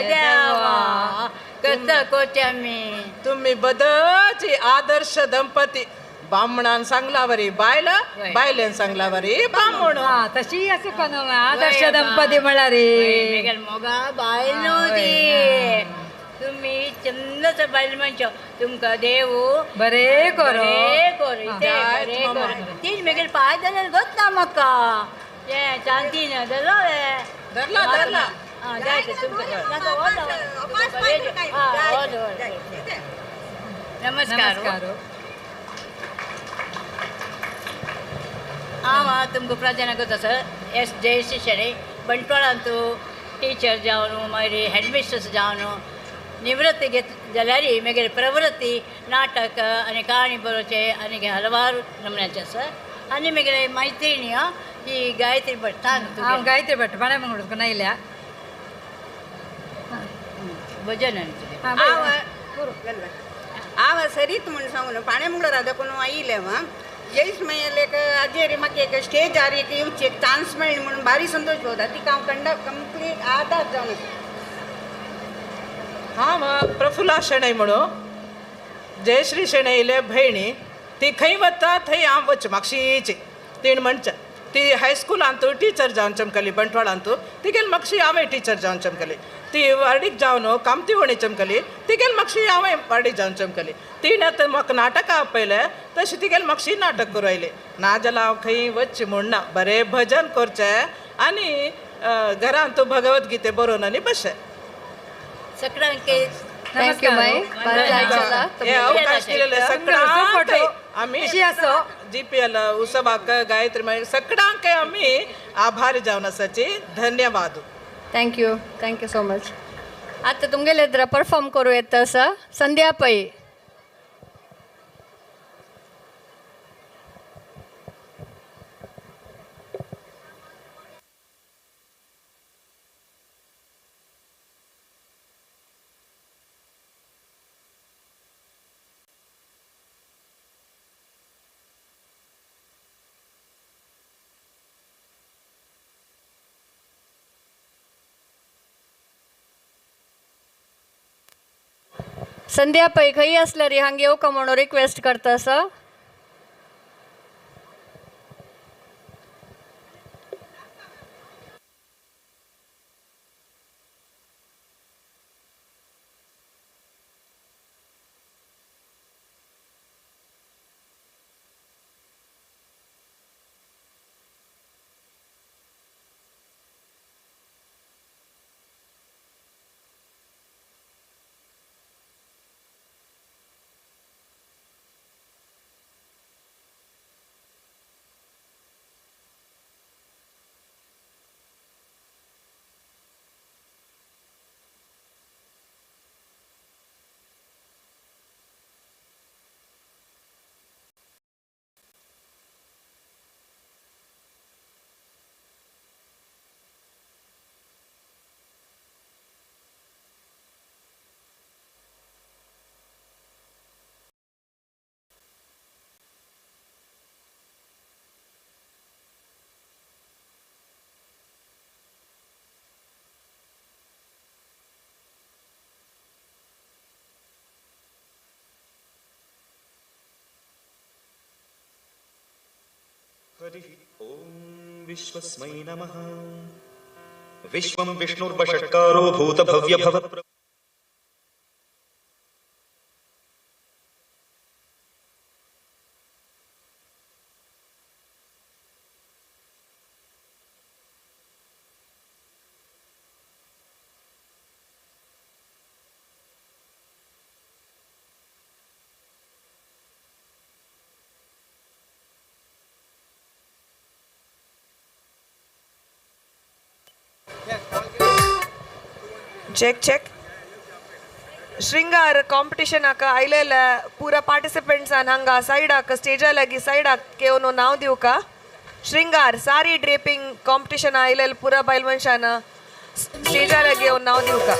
S8: देवा कसो कोचे आमी.
S12: तुमी बदची आदर्श दंपती. बामणान सांगला बरी बायल, बायलेन सांगला बरी बामण.
S11: तशी आसूं का न्हू आदर्श दंपती म्हळ्यार.
S8: मेगेल मोगा बायल न्हू ती. तुमी चंदच बायल मनशां, तुमकां देव
S11: बरें करो
S8: बरें करूं बरें करूं. तीच मेगेल पांय जाल्यार गोत ना म्हाका हें शांती ना धरलो
S12: धरला धरला.
S8: आं जायत तुमकां. नमस्कार. हांव तुमकां प्रार्थना करता सर एस जयश्री शेणै बंटवाळांतू टिचर जावन मागीर हेडमिस्ट्रस जावन निवृत्ती घेत जाल्यार मागीर प्रवृत्ती नाटक आनी काणी बरोवचें आनी हलवार नमुन्याचें आसा. आनी मागीर मैत्रिणी ही गायत्री भट.
S11: हांव गायत्री भट बाणामंगळूर आयल्या.
S8: भजन
S6: हांव सरीत म्हूण सांगून पाणेमंगळूरा दाखोवन आयिल्लें. हांव जयेश मागीर अजेर म्हाका एक स्टेजार एक येवची एक चान्स मेळ्ळी म्हणून भारी संतोश भोवता. तिका हांव कंड कंप्लीट आदार जावन.
S12: हांव प्रफुल्ला शेणै म्हणून जयश्री शेणैले भयणी. ती खंय वता थंय हांव वच मागशीची. तिणें म्हणचें ती हायस्कुलांत टिचर जावन चमकली बंटवाळांत, तिगेल मागशी हांवें टिचर जावन चमकली. ती वार्डीक जावन कामती वणी चमकली, तिगेल मागशी हांवें वार्डीक जावन चमकली. तिणें आतां म्हाका नाटकां आपयलें तशें तिगेल मागशी नाटक करूं आयलें. नाजाल्यार हांव खंय वचचें म्हूण ना, बरें भजन करचें आनी घरांत भगवत गीते बरोवन आनी बसचें.
S8: सगळ्यांक
S14: thank you माई.
S12: हे अवकाश दिलेले सगळ्यांक आमी GPL उत्सवाक गायत्री माई सगळ्यांक आमी आभारी जावन आसाची. धन्यवाद.
S14: Thank you, thank you so much. आतां तुमगेले परफॉर्म करूं येता आसा संध्या पै. संध्या पै खंय आसल्यार हांगा येवका म्हणून रिक्वेस्ट करता आसा.
S7: हरिः ॐ विश्वस्मै नमः। विश्वं विष्णुर्वषट्कारो भूतभव्यभव।
S13: चेक चेक श्रृंगार कॉम्पिटिशन आका आयलेले पुरा पार्टिसिपेंट्सान हांगा सायडाक स्टेजा लागी सायडाक केवन नांव दिवका. श्रृंगार सारी ड्रेपिंग कॉम्पिटिशन आयलेले पुरा बायल मनशान स्टेजा लागी येवन नांव दिवका.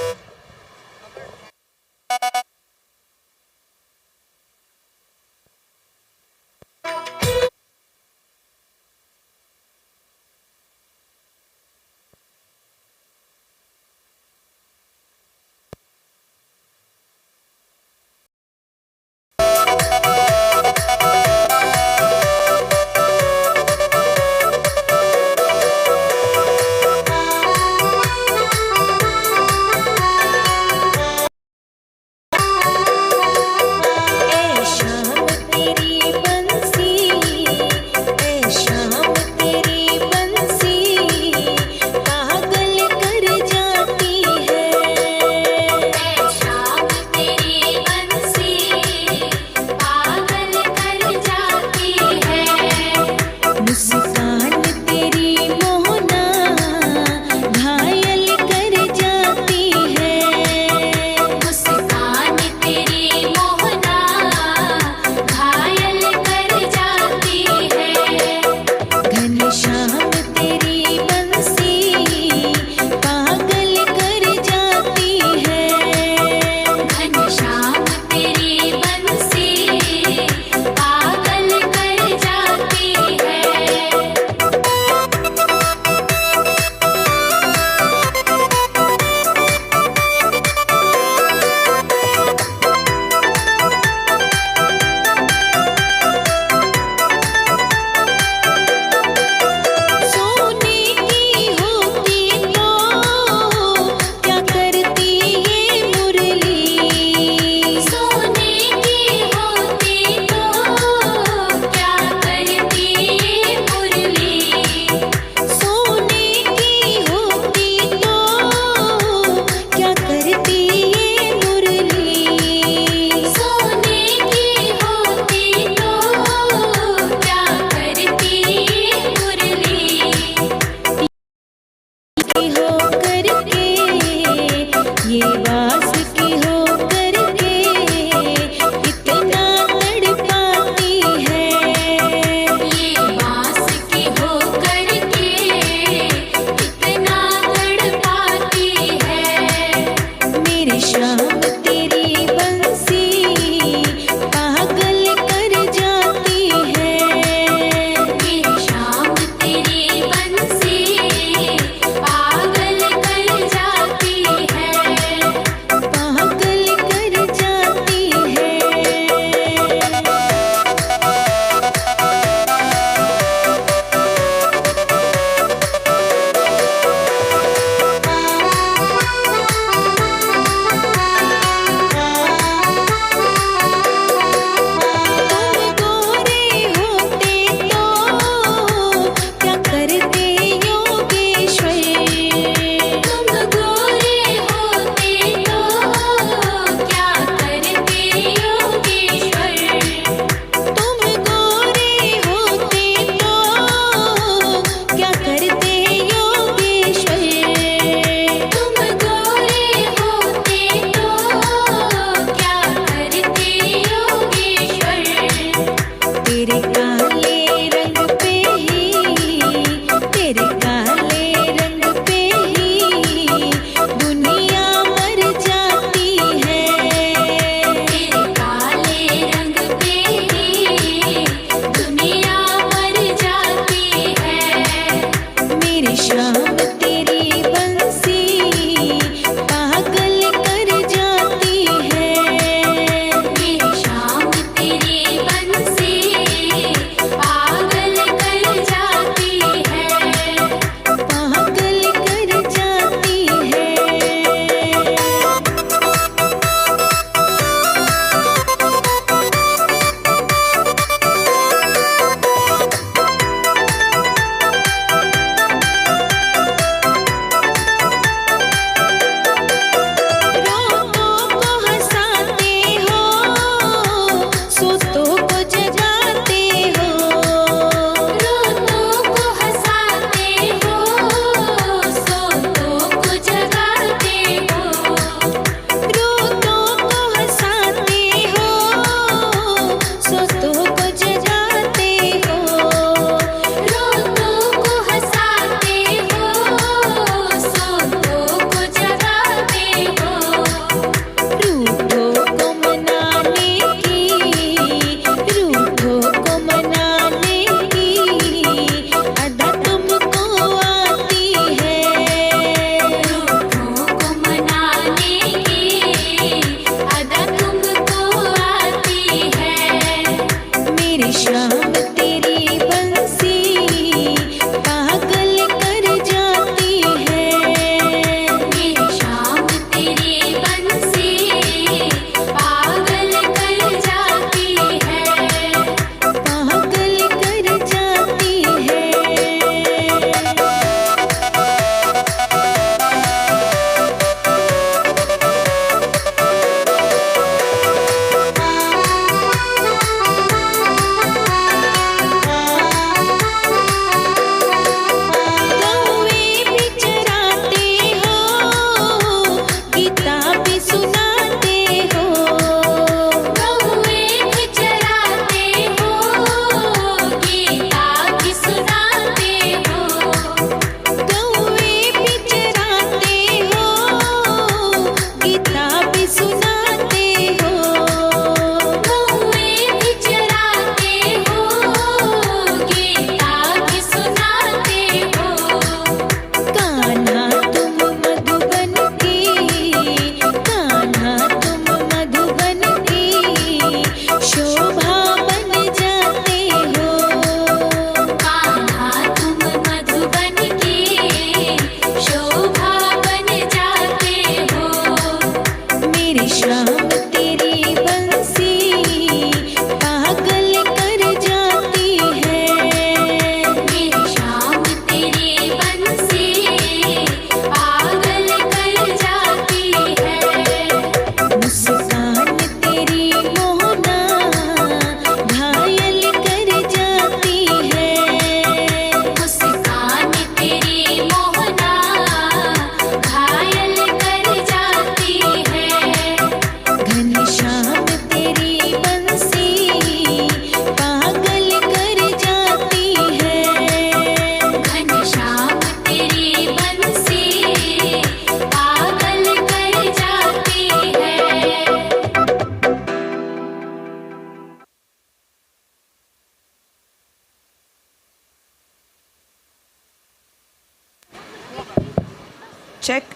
S13: Check.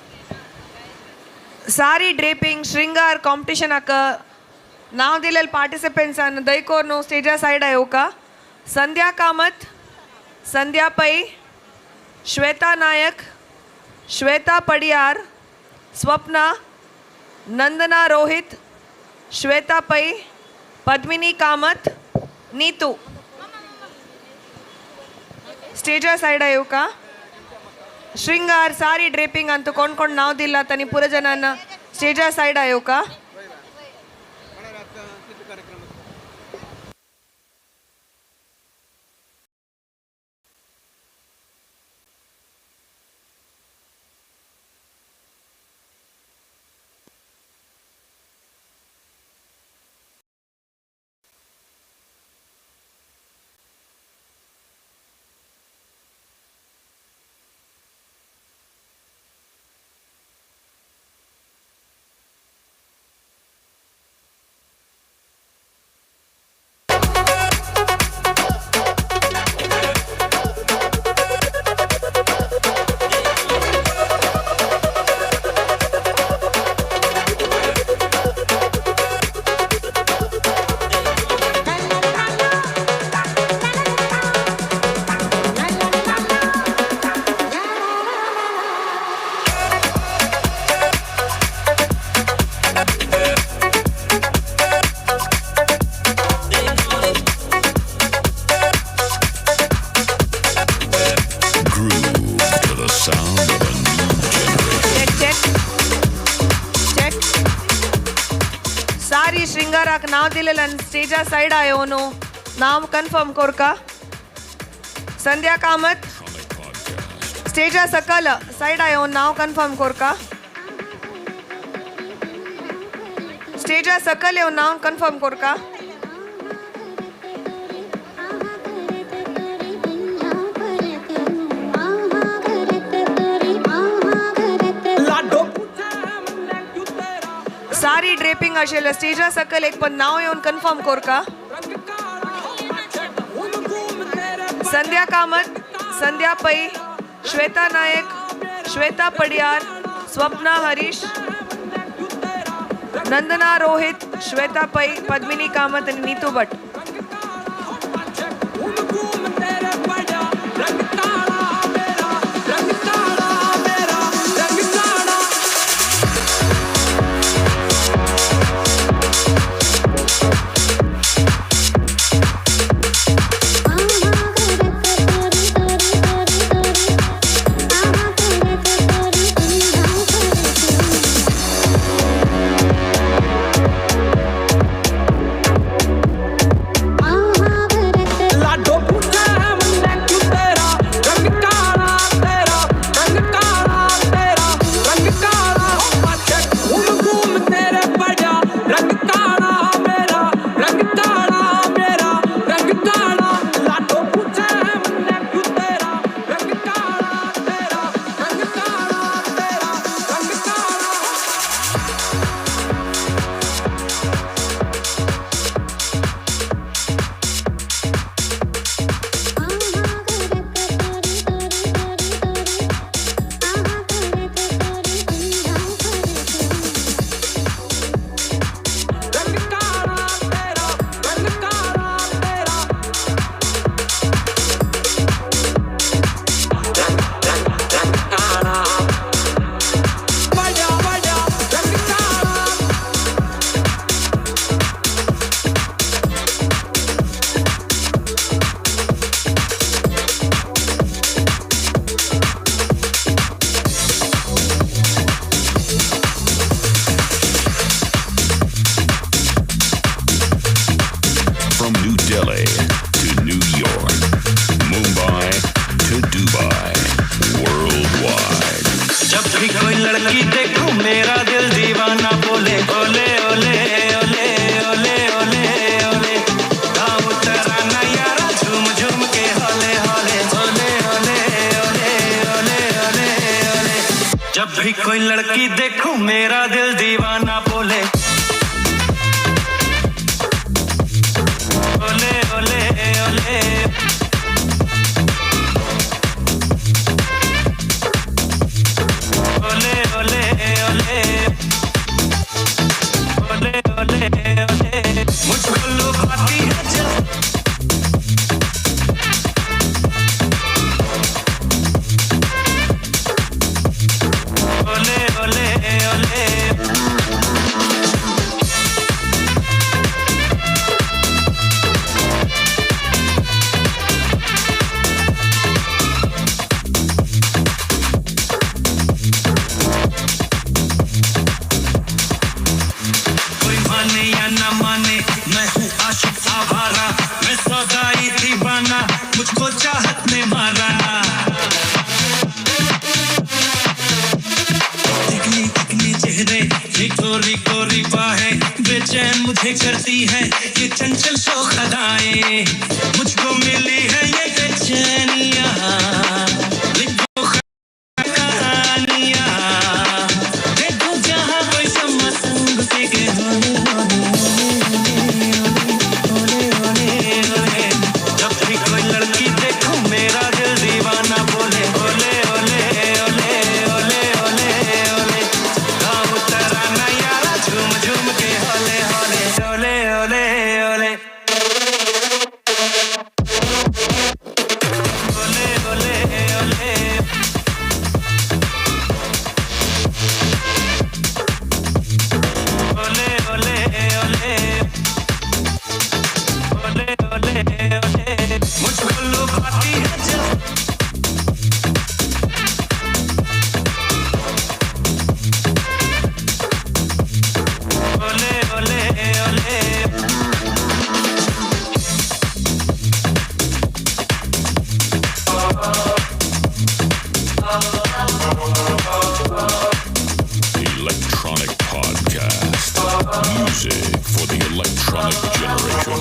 S13: Sari draping shringar कॉम्पिटिशनाक नांव दिलेले पार्टिसिपंट्सान दयकोर स्टेजा सायडा येवका. संध्या कामत, संध्या पै, श्वेता नायक, श्वेता पडियार, स्वप्ना, नंदना रोहित, श्वेता पै, पद्मिनी कामत, नीतू. स्टेजा सायडा येवका. श्रृंगार सारी ड्रेपिंग अंत कोण कोण नाव दिला तनी पुरा जणांना स्टेजा सायडा येवका. श्रृंगाराक नाव दिलेल्यान स्टेजा सायडा येवन नाव कन्फर्म कोरका. संध्या कामत स्टेजा सकल सायडा येवन नाव कन्फर्म कोरका. स्टेजा सकल येवन नाव कन्फर्म कोरका. सारी ड्रेपिंग आशिल्लें स्टेजा सकल एक पण नाव येवन कन्फर्म कोरका. संध्या कामत, संध्या पै, श्वेता नायक, श्वेता पडियार, स्वप्ना हरीश, नंदना रोहित, श्वेता पै, पद्मिनी कामत आनी नीतू भट.
S5: जब भी कोई लड़की देखूं मेरा दिल दीवाना बोले ओले ओले ओले। ओले बेचैन मुझे करती है ये चंचल शोख अदाएं, मुझको मिली है ये बेचैनियां, लिखो कहानियां, देखो जहाँ कोई शम्मा संग से के होने होने होने होने होने। जब भी कोई लड़की देखो मेरा दिल दीवाना बोले ओले ओले ओले ओले ओले ओले, गाऊं तराना यारा झूम झूम के होले होले ओले ओले ओले ओले ओले ओले। ओले ओले ओले ओले ओले ओले, मुझको लुभाती है जो ओले ओले ओले।
S16: Electronic Podcast. Music for the electronic generation.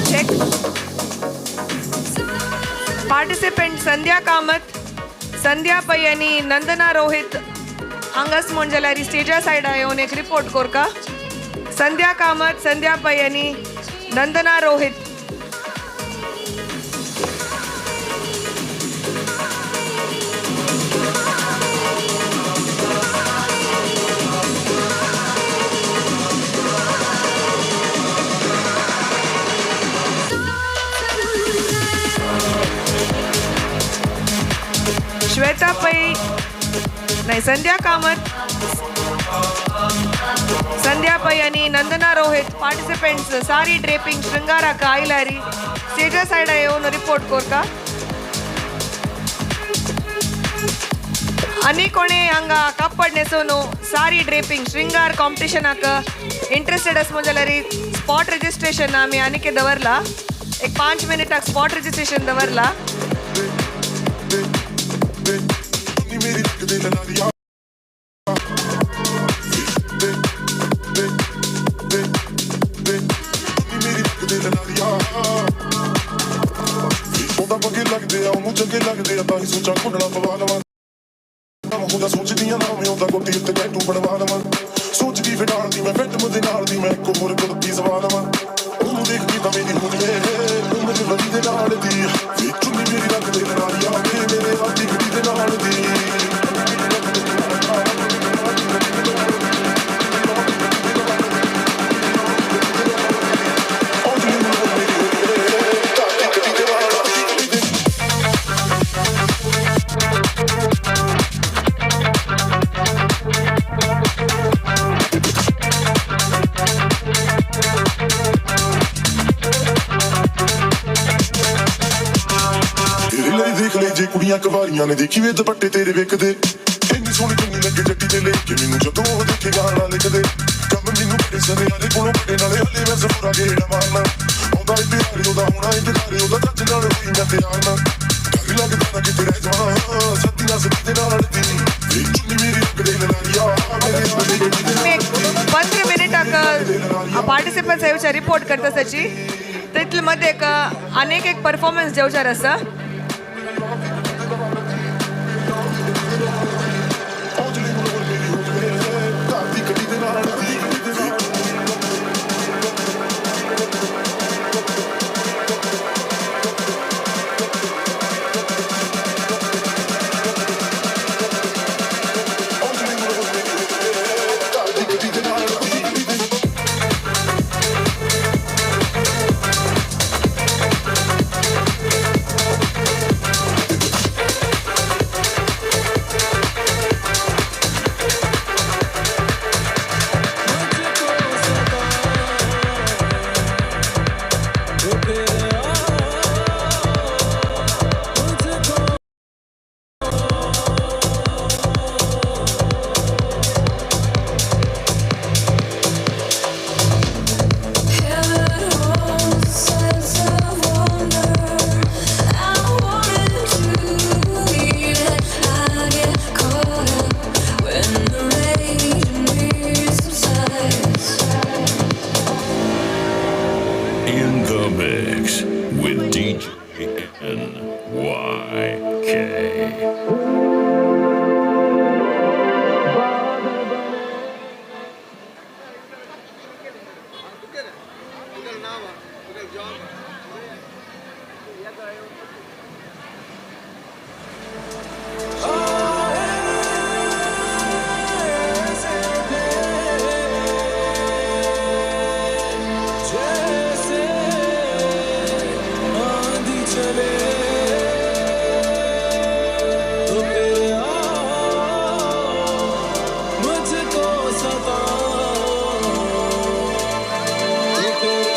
S13: Check. Participant Sandhya Kamath, Sandhya Pai आनी नंदना रोहित हांगाच म्हण जाल्यार स्टेजा सायडा येवन एक रिपोर्ट कोरका. संध्या कामत, संध्या पै आनी नंदना रोहित. श्वेता पै नाही, संध्या कामत, संध्या पै आनी नंदना रोहित पार्टिसिपेंट्स सारी ड्रेपिंग शृंगाराक आयलारी स्टेजा सायडा येवन रिपोर्ट कोरका. आनी कोणे हांगा कापड न्हेसोवन सारी ड्रेपिंग शृंगार कॉम्पिटिशनाक इंट्रस्टेड आसा जाल्यार स्पॉट रजिस्ट्रेशन आमी आनीक दवरला. एक 5 मिनटाक स्पॉट रजिस्ट्रेशन दवरला.
S17: ਉਹਦਾ ਬੱਗੇ ਲੱਗਦੇ ਆ, ਉਹਨੂੰ ਚੰਗੇ ਲੱਗਦੇ ਆ, ਤਾਂ ਹੀ ਸੋਚਾਂ ਘੁੰਡਣਾ ਪਵਾ ਲਵਾਂ. ਹੁੰਦਾ ਸੋਚਦੀਆਂ ਨਾ ਮੈਂ ਉਹਦਾ ਗੋਟੀ ਉੱਤੇ ਟੈਟੂ ਬਣਵਾ ਲਵਾਂ. ਸੋਚਦੀ ਫਿਟਾਣ ਦੀ ਮੈਂ ਫਿੱਟ ਮੁੰਦੇ ਨਾਲ ਦੀ ਮੈਂ ਇੱਕ ਹੋਰ ਕੁੜਤੀ ਸਵਾ ਲਵਾਂ. ਉਹਨੂੰ ਦੇਖ ਕੇ ਤਾਂ ਮੇਰੀ ਹੋ ਜਵੇ ਉਮਰ ਵਧੀ ਦੇ ਨਾਲ ਦੀ, ਵੇ ਚੁੰਨੀ ਮੇਰੀ ਰੱਖ ਦੇ ਨਾਲ ਆ, ਮੇਰੇ ਵਾਦੀ ਗੱਡੀ ਦੇ ਨਾਲ ਦੀ. ਜੇ ਕੁੜੀਆਂ ਕੁਵਾਰੀਆਂ ਨੇ ਦੇਖੀ ਵੇ ਦੁਪੱਟੇ ਤੇਰੇ ਵੇਖਦੇ, ਇੰਨੀ ਸੋਹਣੀ ਚੁੰਨੀ ਲੱਗੇ ਜੱਟੀ ਤੇ ਲੈ ਕੇ ਮੈਨੂੰ ਜਦੋਂ ਉਹ ਦੇਖੇ ਗਾਣਾ ਲਿਖਦੇ. ਕੰਮ ਮੈਨੂੰ ਬੜੇ ਸੁਨਿਆਰੇ ਕੋਲੋਂ ਬੜੇ ਨਾਲੇ ਹਲੇ ਮੈਂ ਸਫੂਰਾ ਗੇੜਾ ਮਾਰਨਾ. ਆਉਂਦਾ ਏ ਪਿਆਰੇ ਉਹਦਾ ਹੋਣਾ ਇੰਤਜ਼ਾਰ ਉਹਦਾ ਚੱਜ ਨਾਲ ਹੋਈ ਮੈਂ ਤਿਆਰ ਨਾ. ਡਰ ਲੱਗਦਾ ਨਾ ਕਿਤੇ ਰਹਿ ਜਾਵਾਂ ਸੱਤੀ ਨਾ ਸੱਤੀ ਦੇ ਨਾਲ ਦੀ, ਵੇ ਚੁੰਨੀ ਮੇਰੀ ਰੱਖ ਦੇ ਲਲਾਰੀਆ ਮੇਰੇ ਆਦੀ ਗੱਡੀ ਦੇ ਨਾਲ.
S13: 15 मिनटाक पार्टिसिपेंट पार्टिसिपंट्स येवच्या रिपोर्ट करता ताची तितले मदें एक आनीक एक परफॉर्मन्स जेवचार आसा.
S16: In the mix with DJ NYK.
S5: जैसे आंधी चले तो फिर आओ मुझको सताओ तो फिर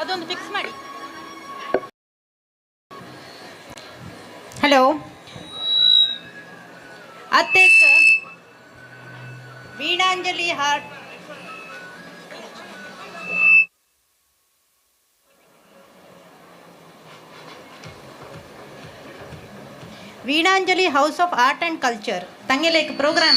S2: ಅದೊಂದು ಫಿಕ್ಸ್ ಮಾಡಿ. ಹಲೋ ಅತ್ತೇಕ್ Veenanjali heart Veenanjali house of art and culture ತಂಗೆಲೇಕ್ program.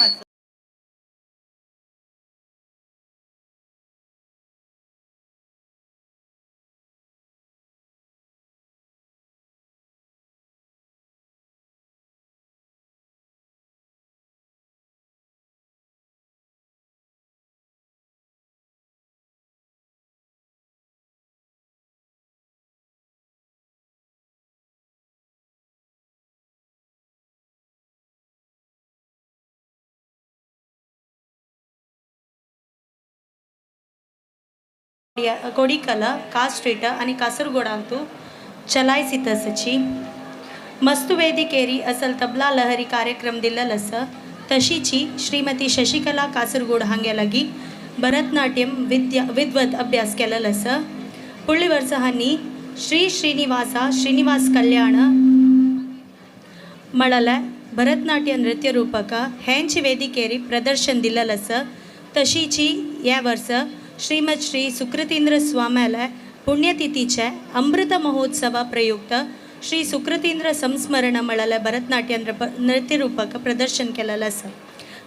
S15: कोडिकल कास्ट्रीट आनी कासरगोडांतू चलायसितसची मस्तुवेदिकेरी असल तबला लहरी कार्यक्रम दिल्लल आसा. तशीची श्रीमती शशिकला कासरगोड हांगे लागी भरतनाट्यम विद्या विद्वत अभ्यास केलेलो आसा. पुडली वर्सा हांणी श्री श्रीनिवासा श्रीनिवास कल्याण म्हळ्यार भरतनाट्य नृत्य रूपक हेंच वेदिकेरी प्रदर्शन दिल्लल आसा. तशीची ह्या वर्सा श्रीमद श्री सुकृतींद्र स्वाम्याले पुण्यतिथीचे अमृत महोत्सवा प्रयुक्त श्री सुकृतींद्र संस्मरण म्हळ्यार भरतनाट्य नृत्य रूपक प्रदर्शन केलेलें आसा.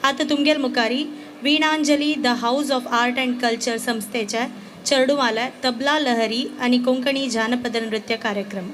S15: आतां तुमगेल मुखारी Veenanjali the house of art and culture संस्थेचे चेडुवाले तबला लहरी आनी कोंकणी जानपद नृत्य कार्यक्रम.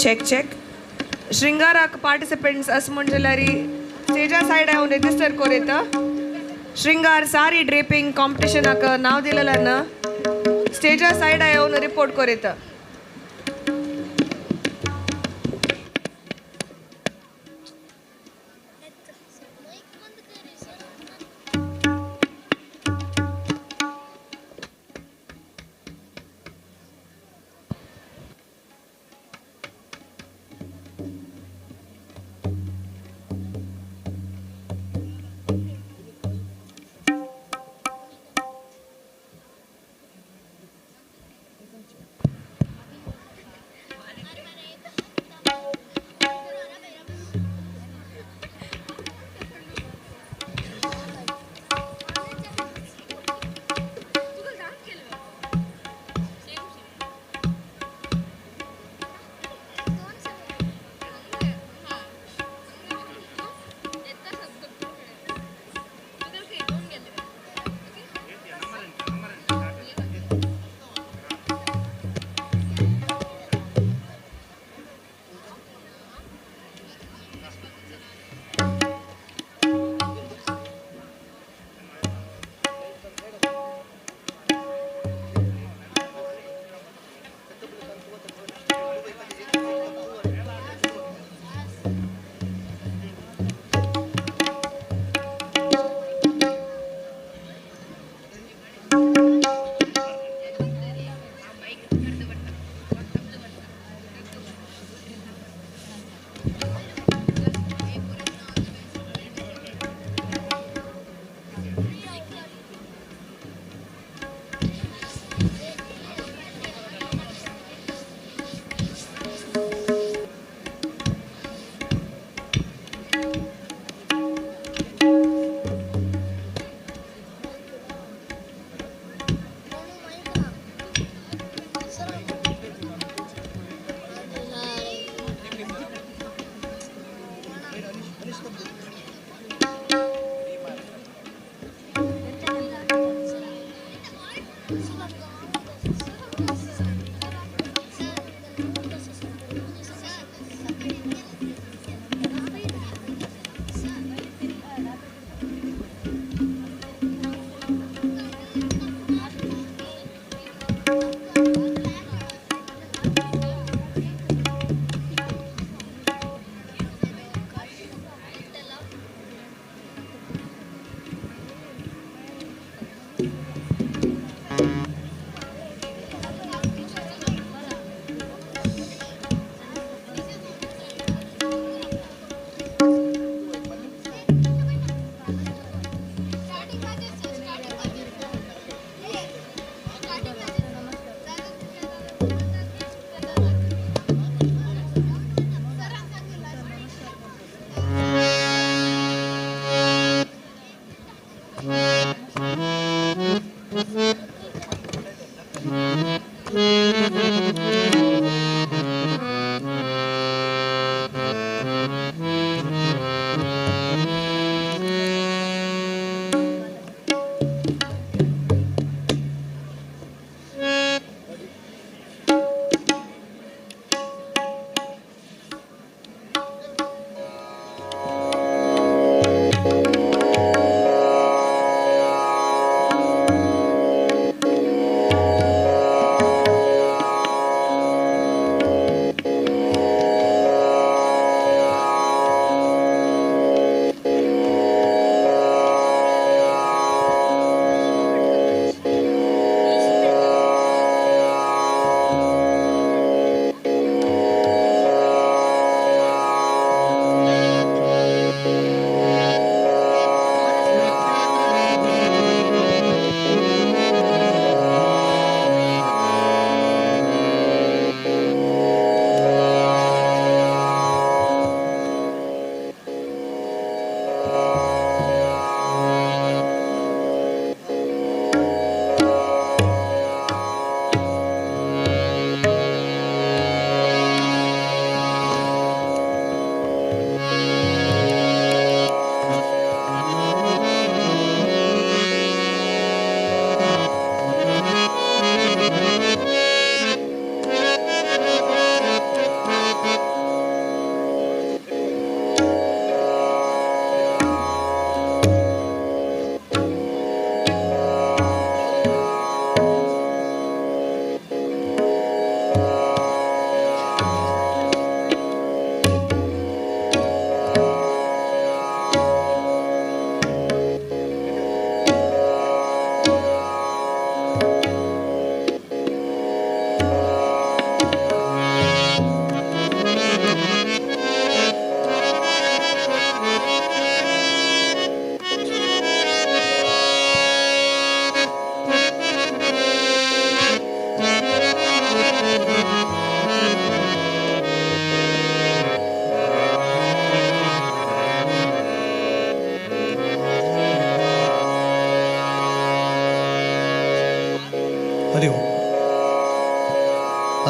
S13: चेक चेक श्रृंगाराक पार्टिसिपेंट्स अस म्हणजेल्यारी स्टेजा सायड हांव रेजिस्टर कोरेत श्रृंगार सारी ड्रेपिंग कॉम्पिटिशनाक नांव दिलेलें ना स्टेजा सायड येवन रिपोर्ट कोरेत.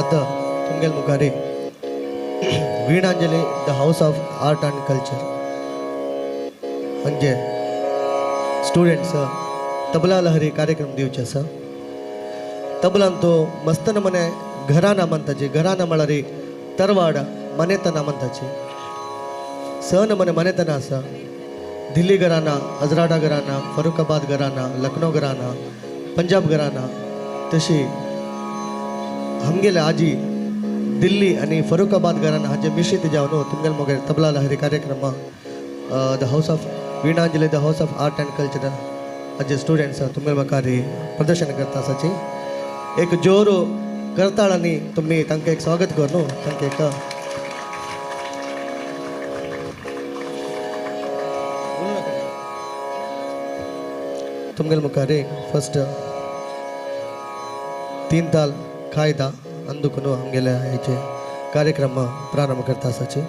S1: आतां तुमगेल मुखारी Veenanjali the house of art and culture म्हणजे स्टुडंट्स तबला लहरी कार्यक्रम दिवचे आसा. तबलान तो मस्त नमने घराना म्हणताची, घराना म्हळ्यार तरवाड मनेतना म्हणताची, स नमने मनेतना आसा. दिल्ली घराना, अजराडा घराना, फरुखाबाद घराना, लखनौ घराना, पंजाब घराना, तशी आमगेले आजी दिल्ली आनी फरुखाबाद घराना हाजे मिश्रित जावन तुमगेल मगेर तबला लहरी कार्यक्रम the house of Veenanjali the house of art and culture हाजे स्टुडंट्स तुमगेल मुखार प्रदर्शन करता आसाची. एक जोर करताळांनी तुमी तांकां एक स्वागत कर न्हू, तांकां एक तुमगेल मुखार फर्स्ट तीन ताल कायदा अंदुकून आमगेले हेचे कार्यक्रम प्रारंभ करता आसाची.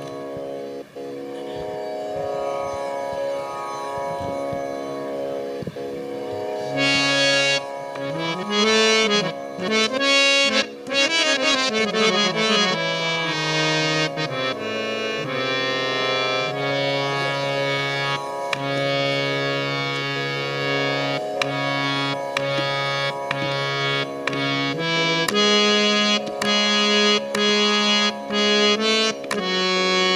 S9: Thank you.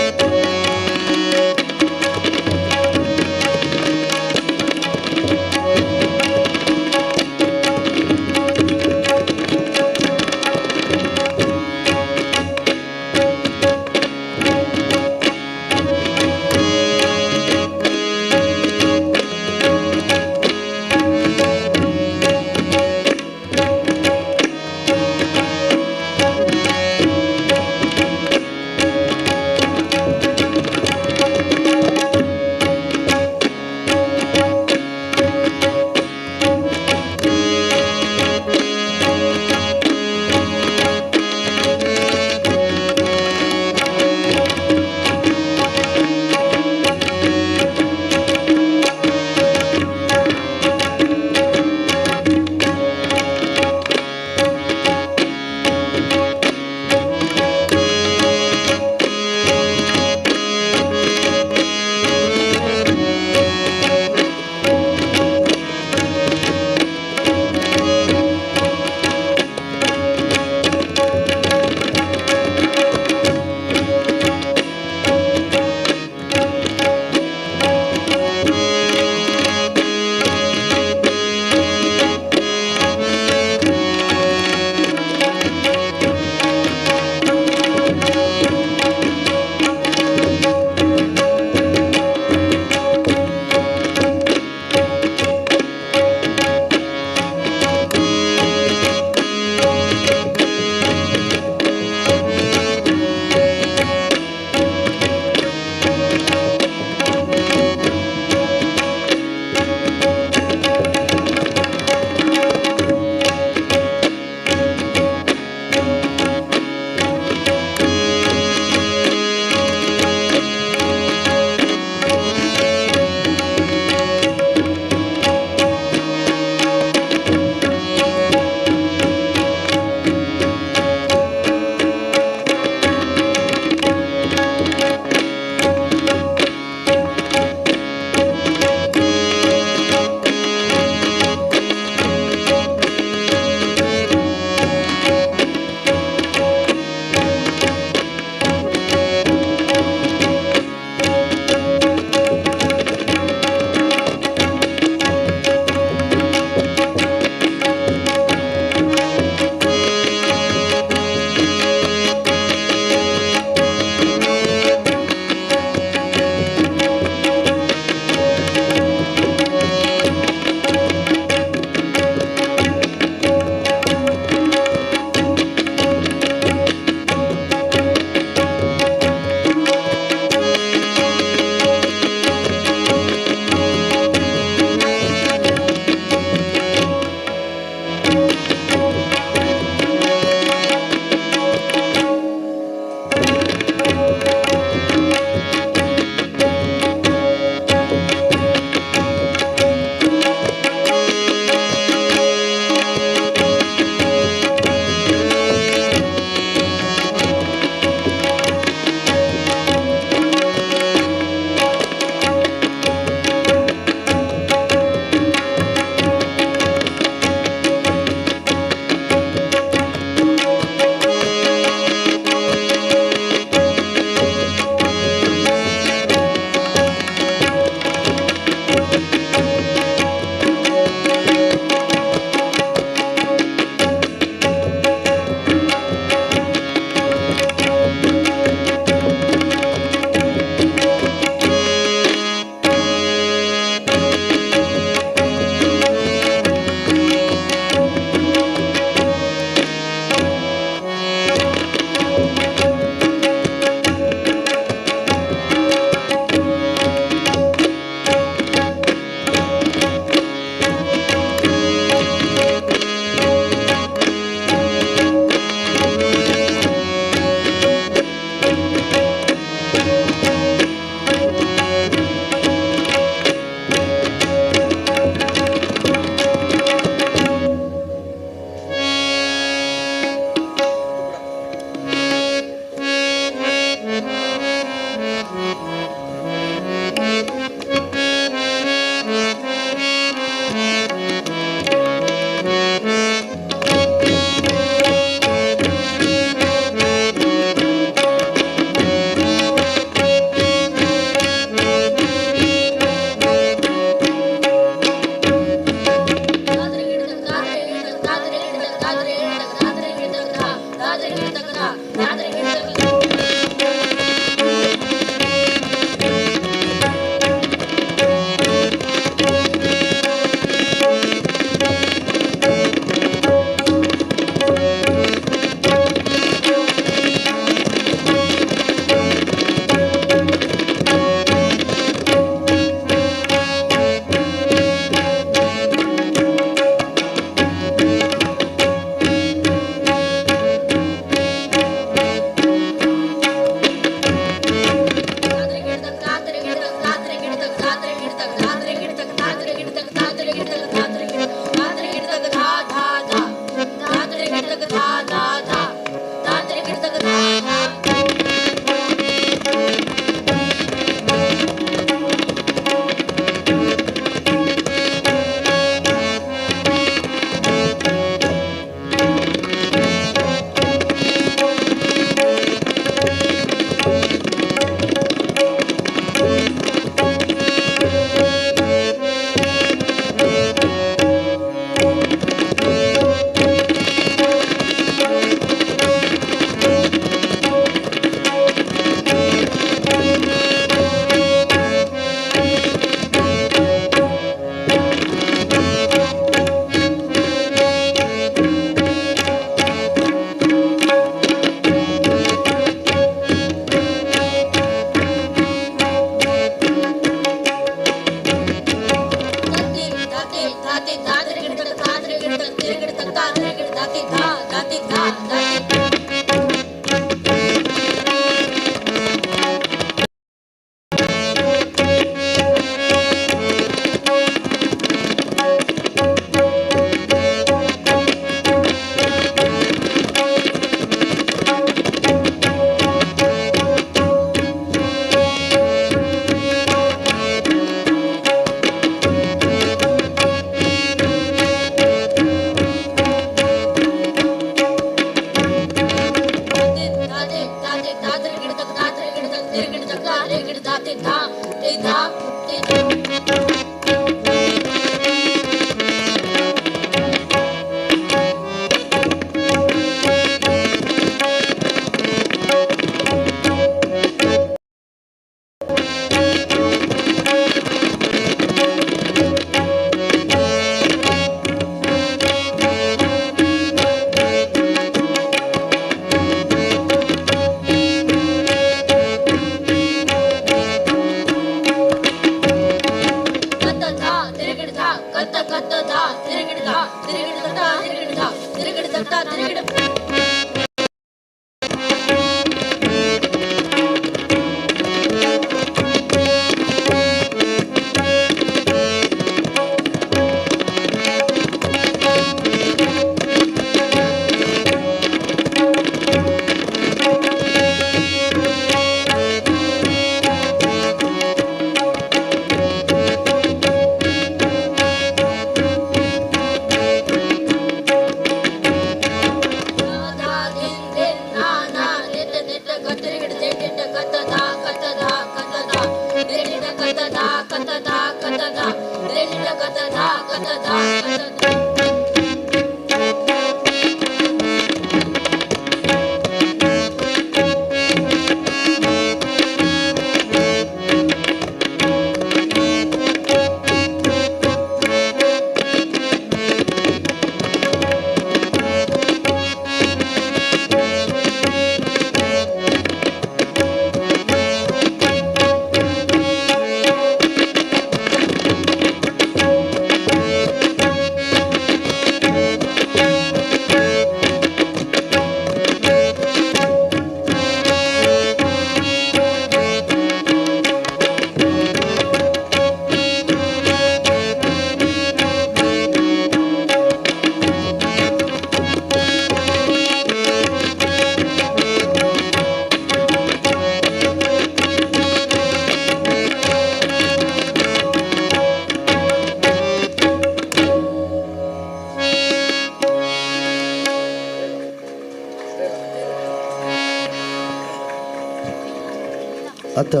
S1: आता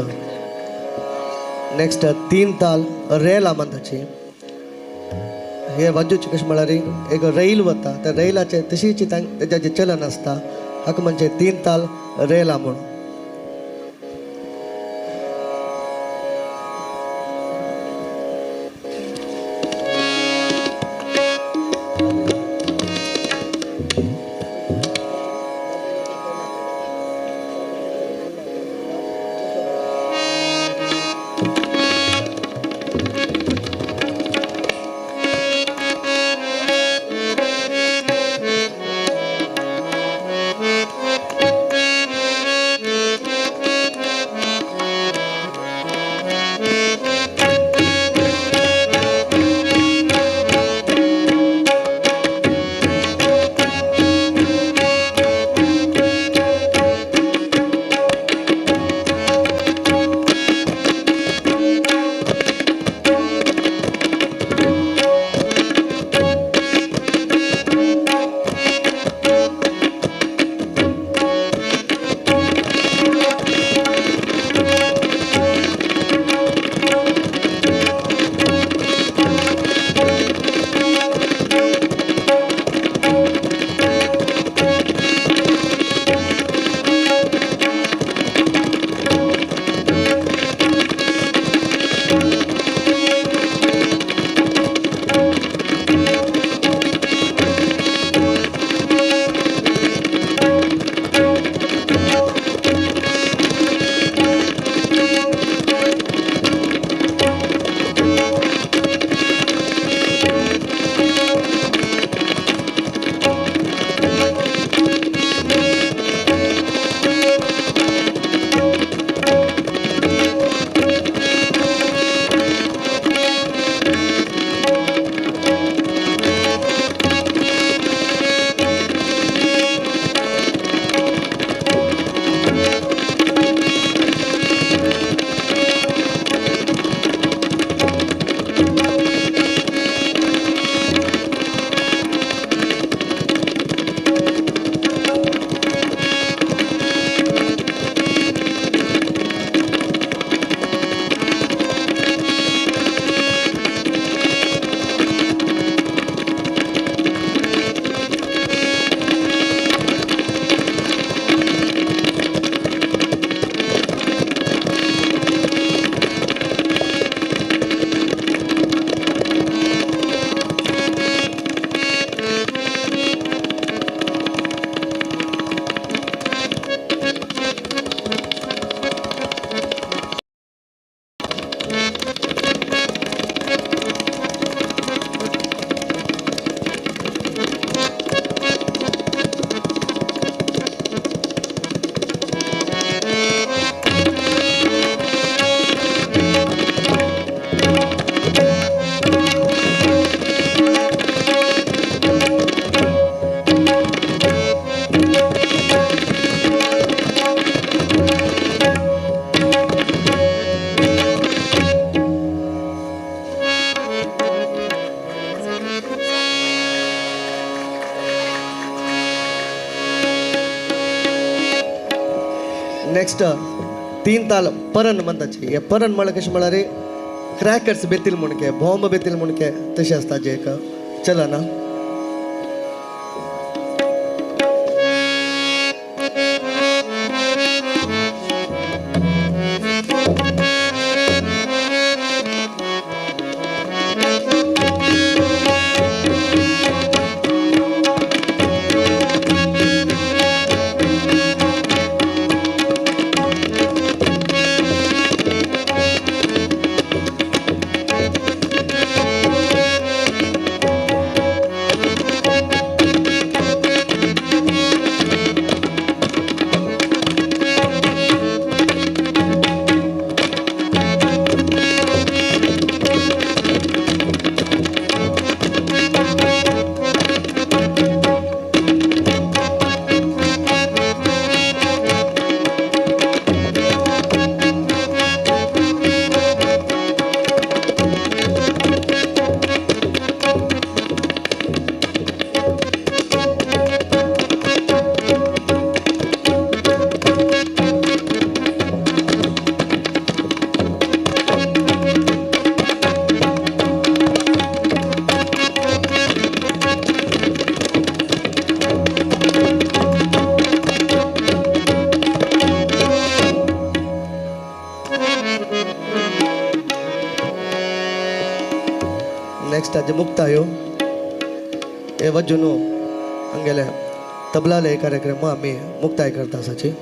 S1: नेक्स्ट तीन ताल रेल म्हणताची हे वाजोवचे कशें म्हळ्यार एक रैल वता त्या रैलाचे तशीच तेजें चलन आसता हाका म्हणजे तीन ताल रेला म्हूण. नेक्स्ट तीन ताल परन म्हणताचे. हे परन म्हळ्यार कशें म्हळ्यार क्रॅकर्स बेतील म्हणके, बॉम्ब बेतील म्हणके तशें आसता जे एक चलना. फायनलिस्टाचे मुक्तायो हे वज्जून आमगेले तबलाले कार्यक्रम आमी मुक्ताय करता आसाची.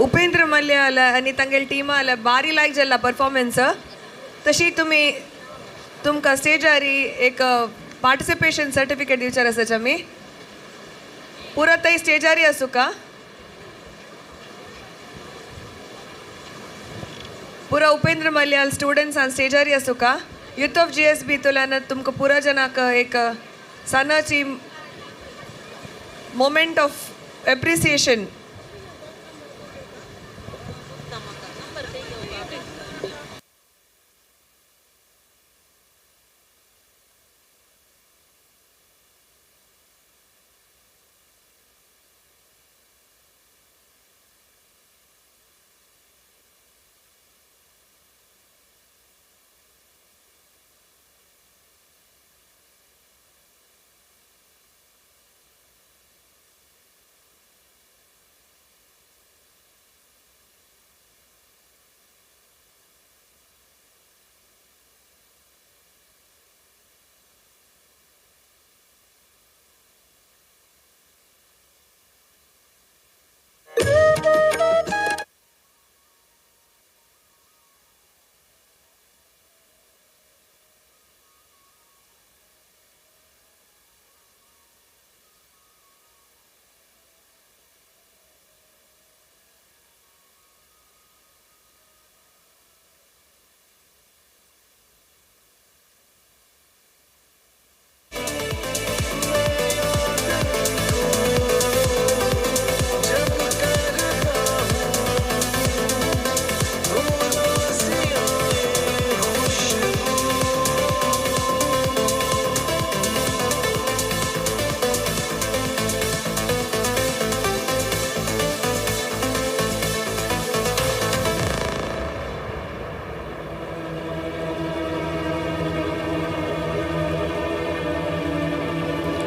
S13: उपेंद्र मल्य आला आनी तांगेले टीमा आला बारी लायक जाल्ला परफॉर्मन्स. तशी तुमी तुमकां स्टेजार एक पार्टिसिपेशन सर्टिफिकेट दिवचार आसाच आमी. पुरो थंय स्टेजारी आसूं का पुरो उपेंद्र मल्याल स्टुडंट्सान स्टेजारी आसूं का. युथ ऑफ GSB तुल्यान तुमकां पुरो जनाक एक सणाची moment of appreciation.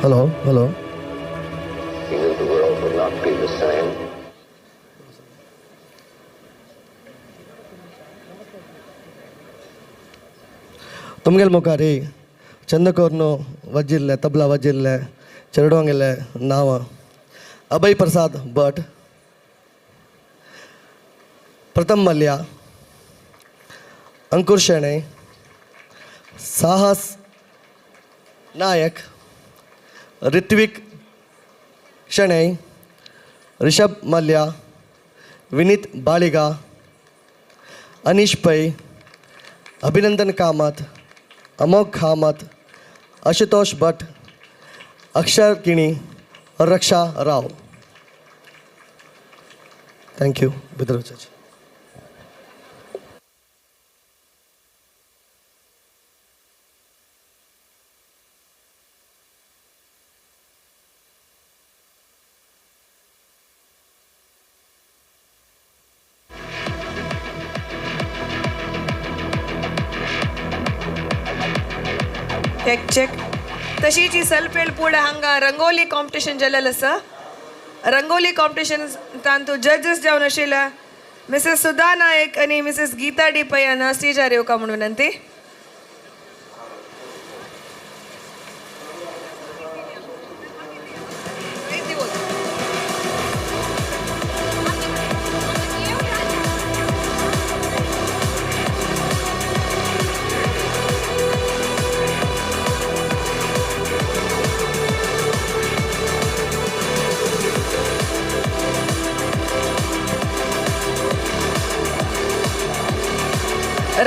S1: Hello, hello.
S18: He knew the world would not be the same.
S1: तुमगेल मुखारी चंदकोर्नो वजिल्ले तबला वजिल्ले चेरडोंगेले नांव अभय प्रसाद भट, प्रथम मल्या, अंकुर शेणै, साहस नायक, ऋत्विक शणै, ऋषभ मल्या, विनीत बाळिगा, अनीश पै, अभिनंदन कामत, अमोघ कामत, आशुतोष भट, अक्षर किणी, रक्षा राव. Thank you. भितर वचाची.
S13: टेक चेक तशीच ही सल्पेळ पुढे हांगा रंगोली कॉम्पिटिशन जालेलें आसा. रंगोली कॉम्पिटिशन तांतू जजेस जावन आशिल्ल्या मिसेस सुधा नायक आनी मिसेस गीता डी पै हांगा स्टेजार येवका म्हणून विनंती.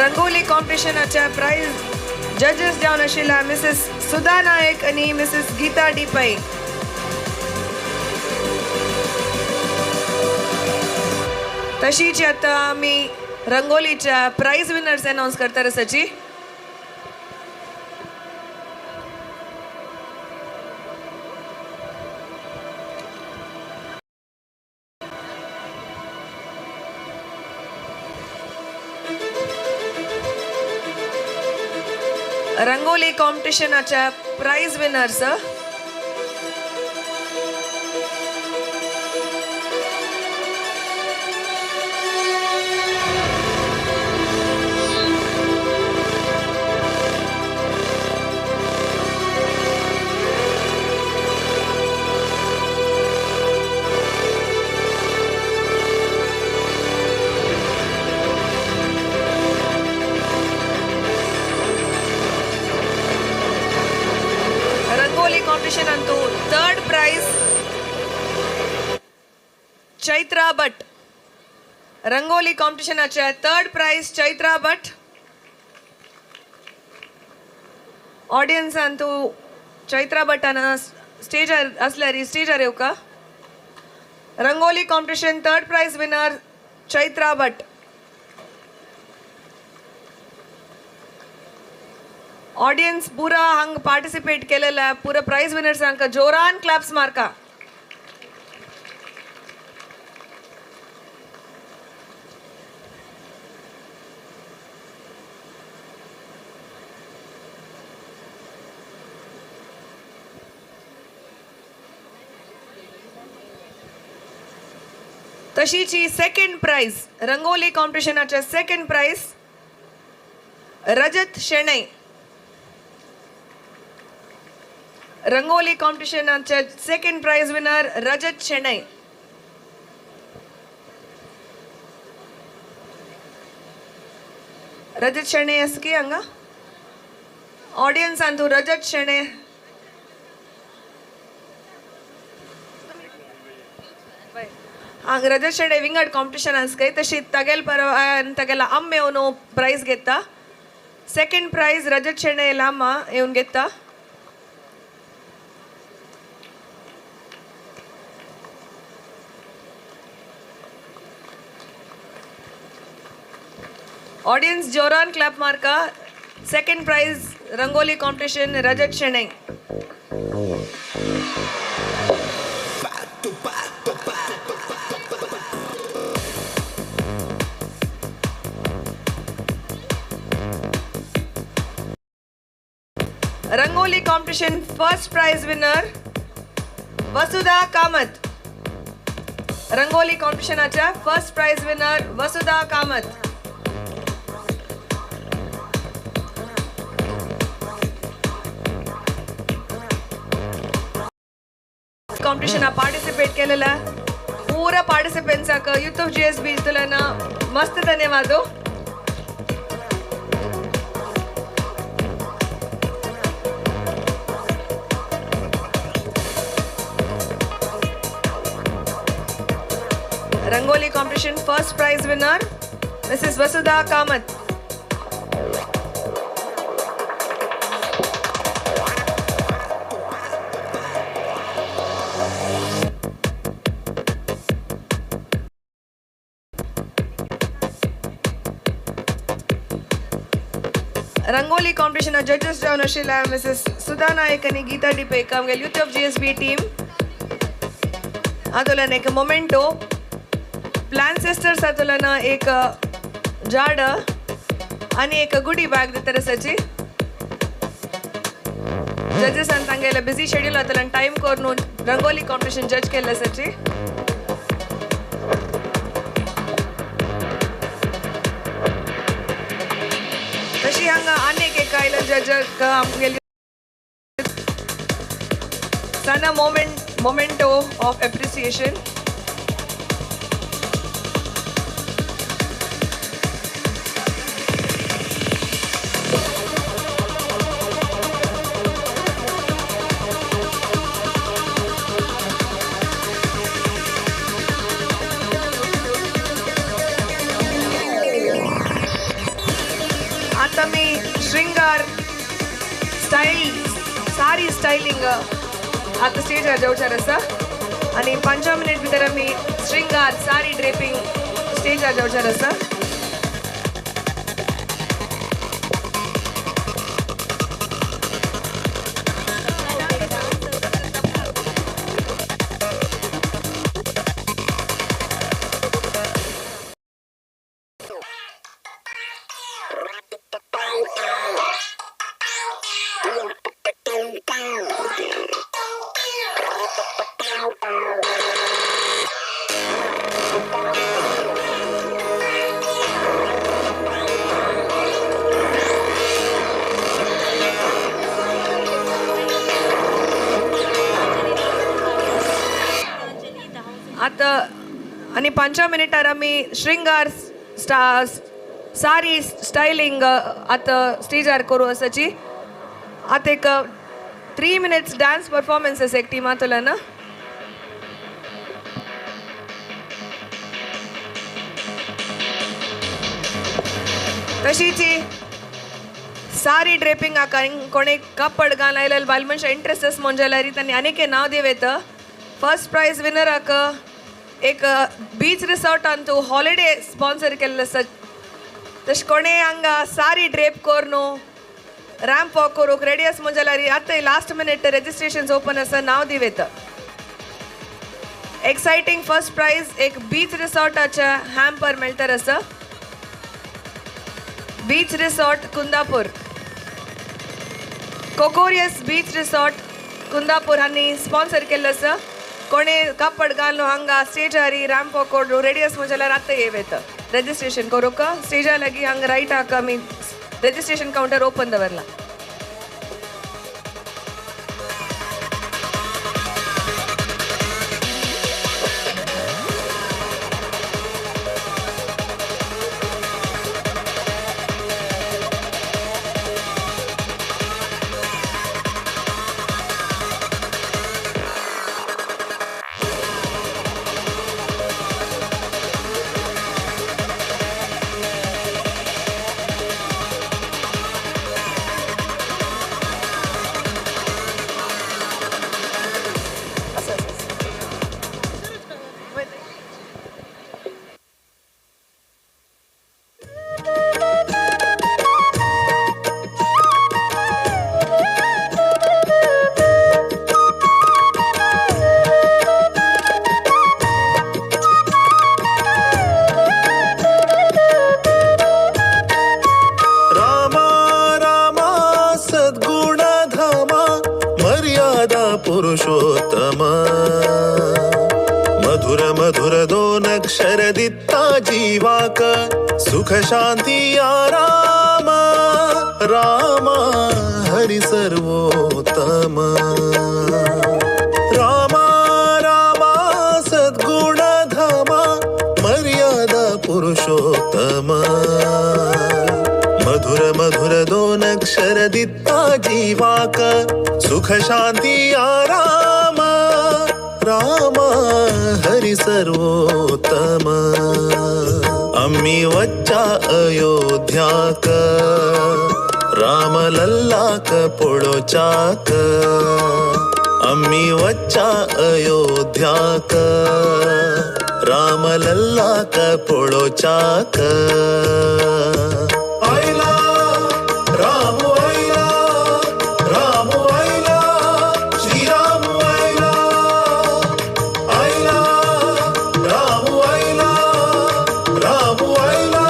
S13: रंगोली कॉम्पिटिशनाच्या प्राइज जजेस जावन आशिल्ल्या मिसेस सुधा नायक आनी मिसेस गीता डी पै. तशीच आतां आमी रंगोलीच्या प्राइज विनर्स अनाउन्स करता आसाची. रंगोली कॉम्पिटिशनाच्या प्राइज विनर्स अंतू थर्ड प्राइज चैत्रा भट्ट. रंगोली कॉम्पिटिशनाचे third prize Chaitra Bhat. Audience अंतू चैत्रा भट्टान स्टेजार असल्यारी स्टेजार येवका. Rangoli competition third prize winner Chaitra Bhat. Audience पूरा हंग पार्टिसिपेट केलेला पूरा प्राइज विनर्स हांका जोरान क्लॅप्स मारका. तशीच ही सेकंड प्राइज रंगोली कॉम्पिटिशनाचे सेकंड प्राइज रजत शेणै. रंगोली कॉम्पिटिशनाचे second prize winner Rajat Shenoy. Rajat Shenoy आसा की हांगा ऑडियन्स अंतू रजत शेणै. हांगा रजत शेणै विंगड कॉम्पिटिशन आसा काय तशी तागेल परवा तागेला अम्मा येवन प्रायज घेता. सेकंड प्रायज रजत शेणै अम्मा येवन घेता. ऑडियंस जोरान clap मारका. Second prize rangoli competition Rajat Shenoy. Rangoli competition first prize winner Vasudha Kamath. Rangoli कॉम्पिटिशनाच्या first prize winner Vasudha Kamath. Competition participate केलेला पूरा पार्टिसिपेंट्साक youth of G S B तुला मस्त धन्यवाद. Rangoli competition first prize winner Mrs Vasudha Kamath. Rangoli competition judges जावन आशिल्ल्या मिसेस सुधा नायक आनी गीता डिपेक आमगे youth of G S B team हातूंतल्यान एक मोमेंटो प्लान सिस्टर्स हातूंतल्यान एक झाड आनी एक गुडी बॅग दिता आसाची. जजेसान तांगेले बिझी शेड्यूल जातलें आनी टायम करून रंगोली कॉम्पिटिशन जज केल्ले आसाची. तशी हांगा आनीक एक आयले जजक आमगेली Sana memento of appreciation. आतां मी श्रृंगार स्टायल सारी स्टायलिंग आतां स्टेजार जावचार आसा आनी 5 मिनट भितर आमी श्रृंगार सारी ड्रेपिंग स्टेजार जावचार आसा. आतां आनी 5 मिनटार आमी श्रृंगार सारी स्टायलिंग आतां स्टेजार करूं आसाची. आतां एक 3 मिनट्स डान्स परफॉर्मन्स आसा एक टिमांतल्यान. तशीच सारी ड्रेपिंग कोणे कापड घालून आयलें बायल मनशां इंट्रस्ट आसा म्हण जाल्यार तांणी आनीक नांव दिवं येता. फर्स्ट प्रायज विनराक एक बीच रिसॉर्टान तूं हॉलिडे स्पॉन्सर केल्लें आसा. तशें कोणे हांगा सारी ड्रेप करून रॅम्प वॉक करूंक रेडी आसा म्हण जाल्यार आतां लास्ट मिनट रजिस्ट्रेशन ओपन आसा, नांव दिवं येता. एक्सायटींग फर्स्ट प्रायज एक बीच रिसॉर्टाच्या हॅम्पर मेळटर आसा. Beach resort Kundapur, Kokoriyas beach resort Kundapur हांणी स्पॉन्सर केल्लें आसा. कोणे कापड घालून हांगा स्टेजार रॅम्प वॉक करून रेडी आसा म्हण जाल्यार आतां येवं येता रजिस्ट्रेशन करूंक. स्टेजा लागीं हांगा रायटाक आमी रजिस्ट्रेशन कावंटर ओपन दवरला.
S19: पुरुषोत्तम मधुर मधुर दोन अक्षर दित्ता जीवाक सुख शांती राम राम हरि सर्वोत्तम राम राम सद्गुण धामा मर्यादा पुरुषोत्तम मधुर मधुर दोन अक्षर दित्ता जीवाक सुख शांती राम राम हरि सर्वोत्तम. अम्मी वच्चा अयोध्याक राम लल्लाक पोळोचाक अम्मी वच्चा अयोध्याक राम लल्लाक पोळोचाक. आयला राम आयला राम आयला श्री राम आयला आयला राम आयला राम आयला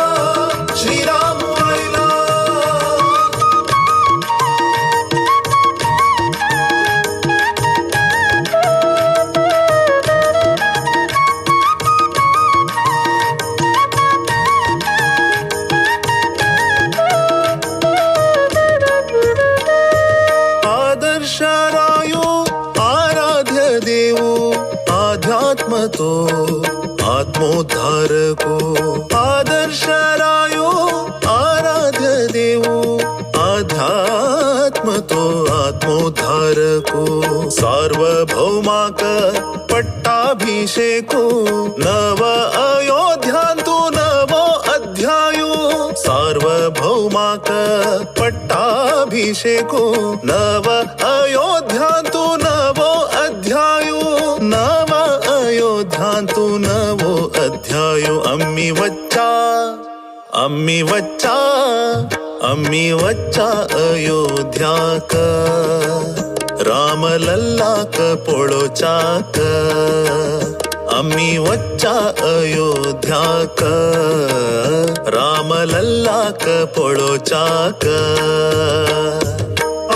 S19: श्री राम आयला. आत्मोद्धारको आदर्श रायो आराध्य देवो आध्यात्म तो आत्मोद्धारको सार्वभौमाक पट्टाभिषेको नव अयोध्यांतु नवो अध्यायो सार्वभौमाक पट्टाभिषेको नव अयोध्यांतु नवो अध्यायो नव अयोध्यांतु नवो अध्यायो अम्मी वच्चा अम्मी वच्चा अम्मी वच्चा अयोध्याक रामलल्लाक पोळोचाक अम्मी वच्चा अयोध्याक रामलल्लाक पोळोचाक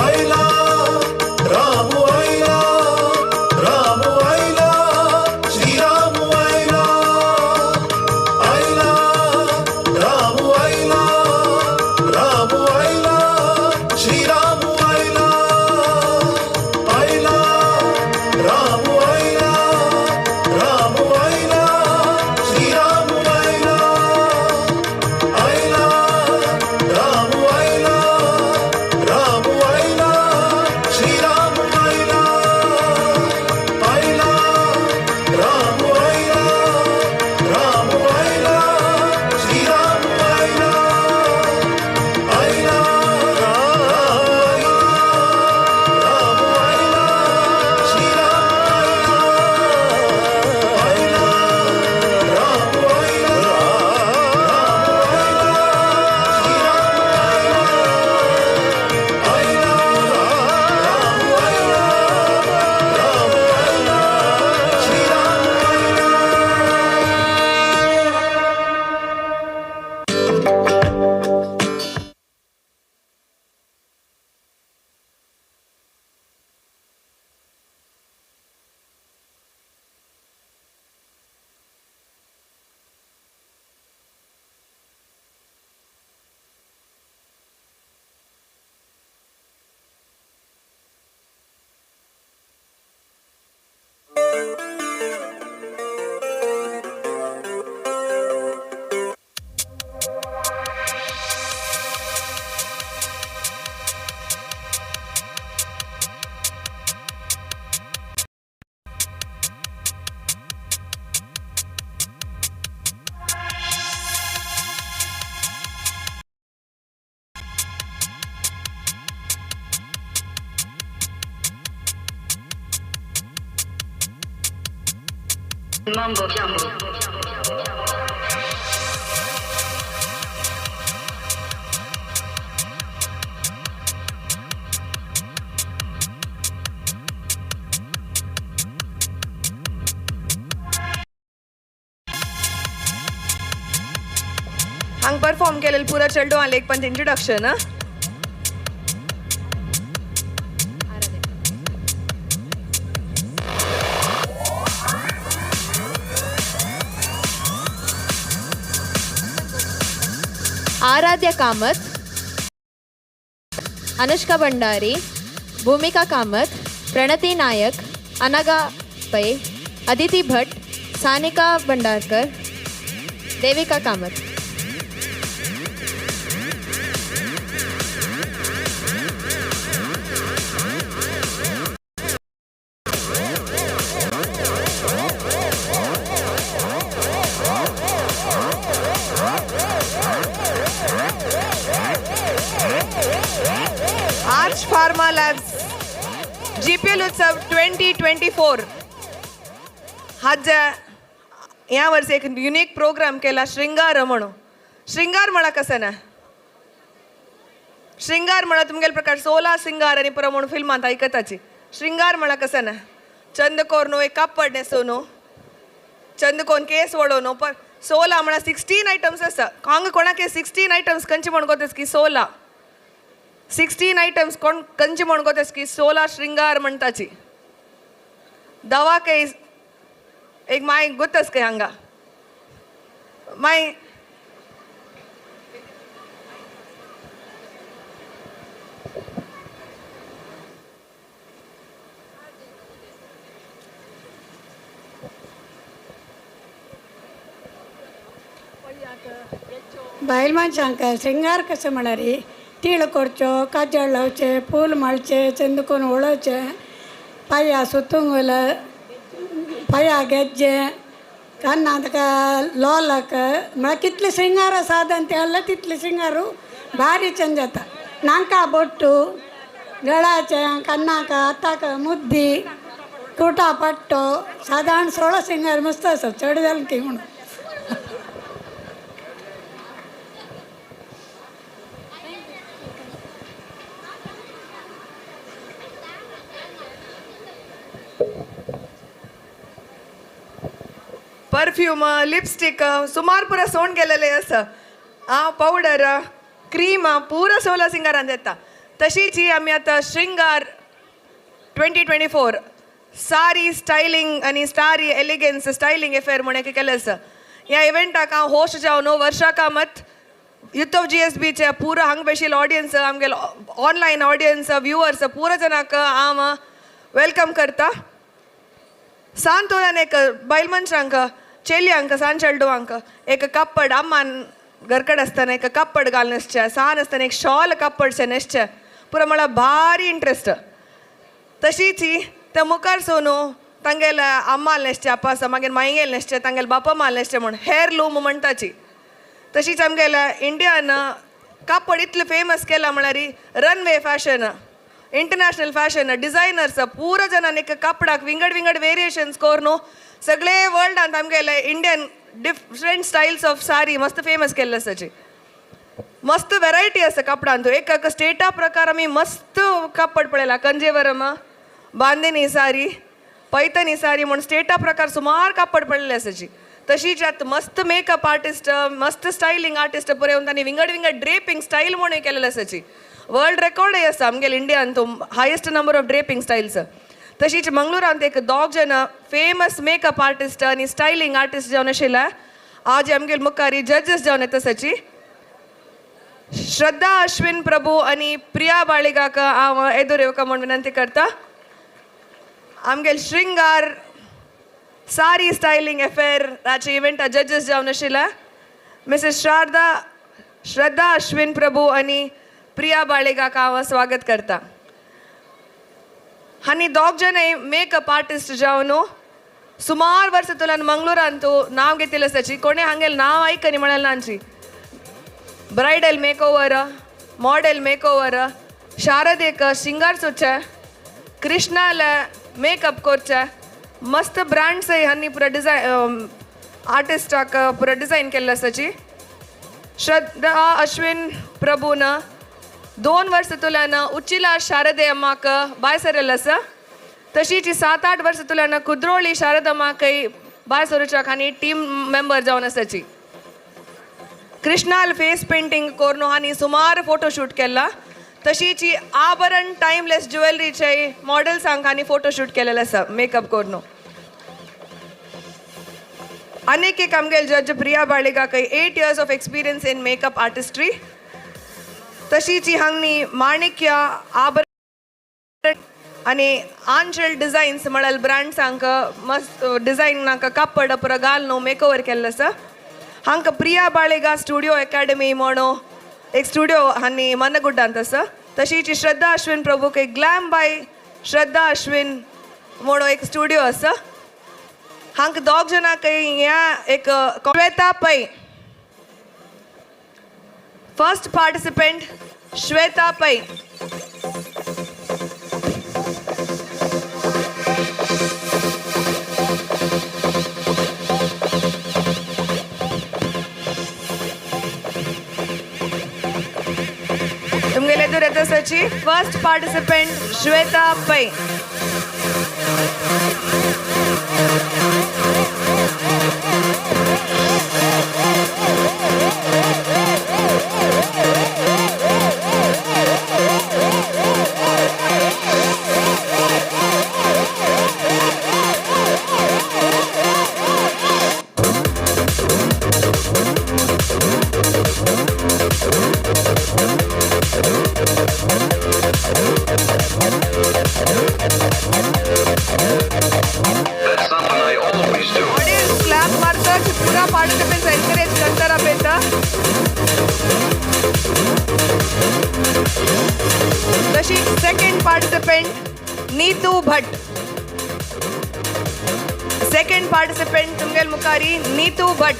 S19: आयला राम आयला राम आयला श्रीराम आयला आयला राम आयला राम आयला श्रीराम आयला आयला राम आयला राम आयला श्रीराम आयला आयला राम आयला राम आयला श्रीराम आयला आयला राम आयला राम आयला श्रीराम आयला आयला राम आयला श्रीराम आयला राम आयला
S8: Mambo Jumbo.
S13: हांग परफॉर्म केलेलं पुरा चेडवान एक पण इंट्रोडक्शन.
S20: आराध्य कामत, अनुष्का भंडारी, भूमिका Kamat, Pranati Naik, Anagha Pai, Aditi Bhatt, Sanika Bhandarkar, Devika Kamat.
S13: Arch Pharma Labs GPL Utsav 2024 हाज्या ह्या वर्सी एक युनिक प्रोग्राम केला श्रृंगार म्हणून. श्रृंगार म्हणा कसं ना, श्रृंगार म्हणा तुमगेले प्रकार 16 श्रृंगार आनी पुरो म्हणून फिल्मांत आयकताची. श्रृंगार म्हणा कसं ना, चंदकोर न्हू एक कापड न्हेसो न्हू, चंदकोन केस वडो न्हू, पण 16 म्हणा 16 आयटम्स आसा. हांगा कोणाक 16 आयटम्स खंयचे म्हण गोतेस की 16 आयटम्स कोण कंचे म्हण गोतेस की 16 श्रृंगार म्हणताची. दवा काही एक माय गोतस काय हांगा माय
S4: बायल मनशांक श्रृंगार कशें म्हळ्यार तीळ करच्यो, काजळ लावचें, फूल माळचें, चंदकोन उडोवचें, पांया सुतूंक पांया गेज्जे, कानाक लोलक, म्हळ्यार कितले श्रृंगार साधन ते हाडले तितले श्रृंगारू भारी चेंज जाता. नाका बोट्टू, गळाचें, कन्नाक, हाताक मुद्दी, कुटा पट्टो, सादारण 16 श्रृंगार मस्त आसा, चड जालें की म्हणून.
S13: परफ्यूम, लिपस्टिक सुमार पुरा सोण गेलेले आसा. आ पावडर, क्रीम पुरा सोला सिंगारान येता. तशीच ही आमी आतां श्रृंगार 2024 सारी स्टायलिंग आनी स्टारी एलिगन्स स्टायलिंग एफेयर म्हूण एक केलें आसा. ह्या इव्हेंटाक हांव होस्ट जावन Varsha Kamat, youth of GSBचे पुरा हांगा बशिल्ले ऑडियन्स, आमगेले ऑनलायन ऑडियन्स, व्युवर्स पुरा जणांक हांव welcome करता. सांतोनान एक बायल मनशांक, चेलयांक, सान चेडवांक एक कापड अम्मान घरकड आसतना एक कापड घालून न्हेसचें, सान आसतना एक शॉल कापडचें न्हेसचें, पुरा म्हळ्यार भारी इंट्रस्ट. तशीच ही त्या मुखार सोनू तांगेल्या अम्माल न्हेसचें आपासा, मागीर मायगेल न्हेसचें, तांगेले बापा माल न्हेसचें म्हूण हेर लूम म्हणटाची. तशीच आमगेल्या इंडियान कापड इतलें फेमस केलां म्हळ्यार runway fashion, international fashion designers पुरा जाणांनी एक कापडाक विंगड विंगड वेरिएशन्स करून सगळे वर्ल्डांत आमगेले Indian different styles of sari मस्त फेमस केल्ले आसाची. मस्त वेरायटी आसा कापडांत. एक एक स्टेटा प्रकार आमी मस्त कापड पळयला, कंजेवरम, बांदिनी सारी, पैतनी सारी म्हूण स्टेटा प्रकार सुमार कापड पळयल्ले आसाची. तशीच आतां मस्त मेकअप आर्टिस्ट, मस्त स्टायलिंग आर्टिस्ट पळोवन तांणी विंगड विंगड ड्रेपिंग स्टायल म्हणून केलेले आसाची. वर्ल्ड रेकॉर्डय आसा आमगेले इंडियान तो highest number of draping styles. तशीच मंगळुरांत एक दोग जण फेमस मेकअप आर्टिस्ट आनी स्टायलिंग आर्टिस्ट जावन आशिल्ले, आज आमगेले मुखार जजेस जावन येता आसाची. श्रद्धा अश्विन प्रभू आनी प्रिया बाळिगाक हांव एदोर येवका म्हूण विनंती करता. आमगेले श्रृंगार सारी स्टायलिंग एफेयर हाचे इव्हेंटा जजेस जावन आशिल्ले मिसेस श्रद्धा अश्विन प्रभू आनी प्रिया बाळेगाक हांव स्वागत करता. आनी दोग जाणय मेकअप आर्टिस्ट जावन सुमार वर्सां तुल्यान मंगळुरांत नांव घेतिल्लें आसाची. कोणें हांगेलें नांव आयकनी म्हळ्यार नांची. Bridal makeover, model makeover, शारदेक शिंगार सोदचें, कृष्णाले मेकअप करचें, मस्त ब्रांड्सय हांणी पुरा डिजायन आर्टिस्टाक पुरा डिजायन केल्लें आसाची. श्रद्धा अश्विन प्रभून 2 वर्सां तुल्यान उच्चिला शारदे अम्माक बाय सरिल्लें आसा. तशीच 7-8 वर्सां तुल्यान कुद्रोळी शारदम्माकय बाय सरुच्याक हांणी टीम मेंबर जावन आसाची. कृष्णाल फेस पेंटींग करून हांणी सुमार फोटोशूट केला. तशीच आभरण टायमलेस ज्वेलरीचे मॉडल्सांक हांणी फोटोशूट केलेलें आसा मेकअप करून. आनीक एक आमगेले जज Priya बाळिगाकय 8 years of experience in makeup artistry. तशीच हांगनी माणिक्य आभरण आनी आंचल डिजायन्स म्हळ्यार ब्रांड्सांक मस्त डिजायनाक कापड पुरा घालून मेकओवर केल्लें आसा. हांकां प्रिया बाळेगा स्टुडियो एकाडमी म्हणून एक स्टुडियो हांणी मनगुड्डांत आसा. तशीच श्रद्धा अश्विन प्रभूक एक ग्लॅम बाय श्रद्धा अश्विन म्हणून एक स्टुडियो आसा. हांकां दोग जाणांक ह्या एक श्वेता पै, फर्स्ट पार्टिसिपेंट श्वेता पै. तुमगेले एदोर येता आसाची first participant Shweta Pai. Participants encourage करतारा पेता. तशी second participant Neetu Bhat. Second participant तुमगेल मुखारी नीतू भट.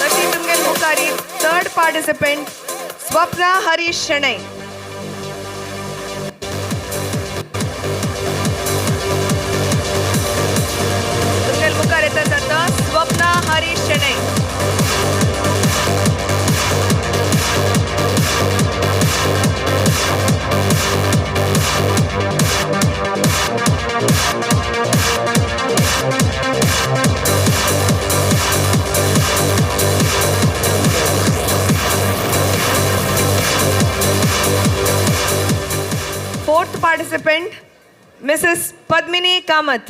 S13: तशी तुमगेल मुखारी थर्ड पार्टिसिपेंट स्वप्ना हरीश शणै. तुमगेल मुखार येता जाता Swapna Harish Shenoi. Fourth participant, Mrs. Padmini Kamath.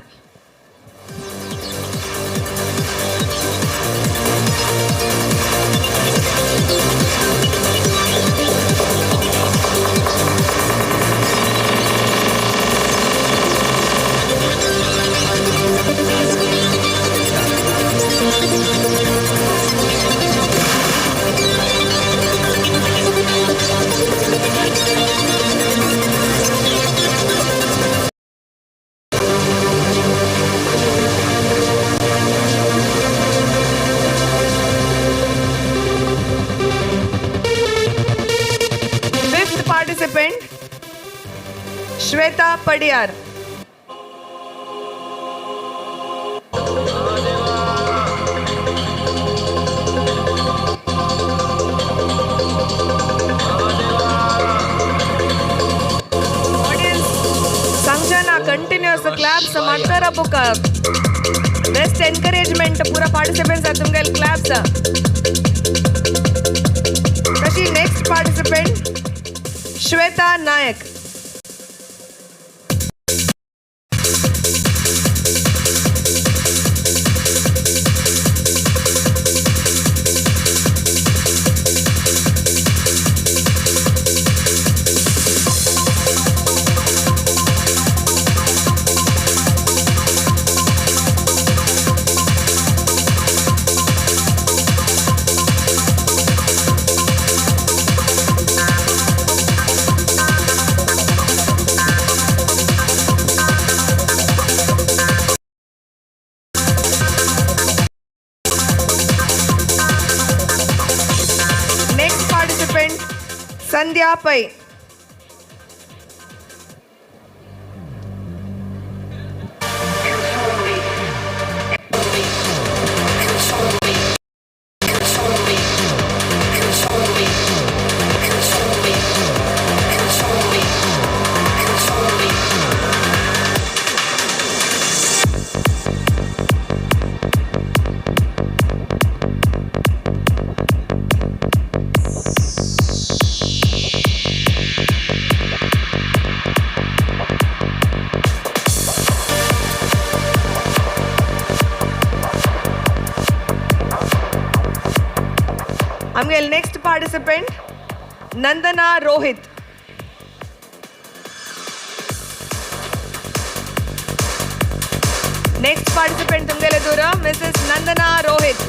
S13: Fifth participant, Shweta Padiyar. Audience, Sanjana continuous claps ಮಾಡ್ತಾರ ಬುಕ್ಕ. ಬೆಸ್ಟ್ ಎನ್ಕರೇಜ್ಮೆಂಟ್ ಪೂರ ಪಾರ್ಟಿಸಿಪೆಂಟ್ಸ್ ತುಮ್ಗೆಲ್ ಕ್ಲಾಪ್ಸ್. ತಶಿ next participant Shweta Nayak. Next participant, Sandhya Pai. आमगेल next participant Nandana Rohit. Next participant तुमगेले दूर मिसेस नंदना रोहित.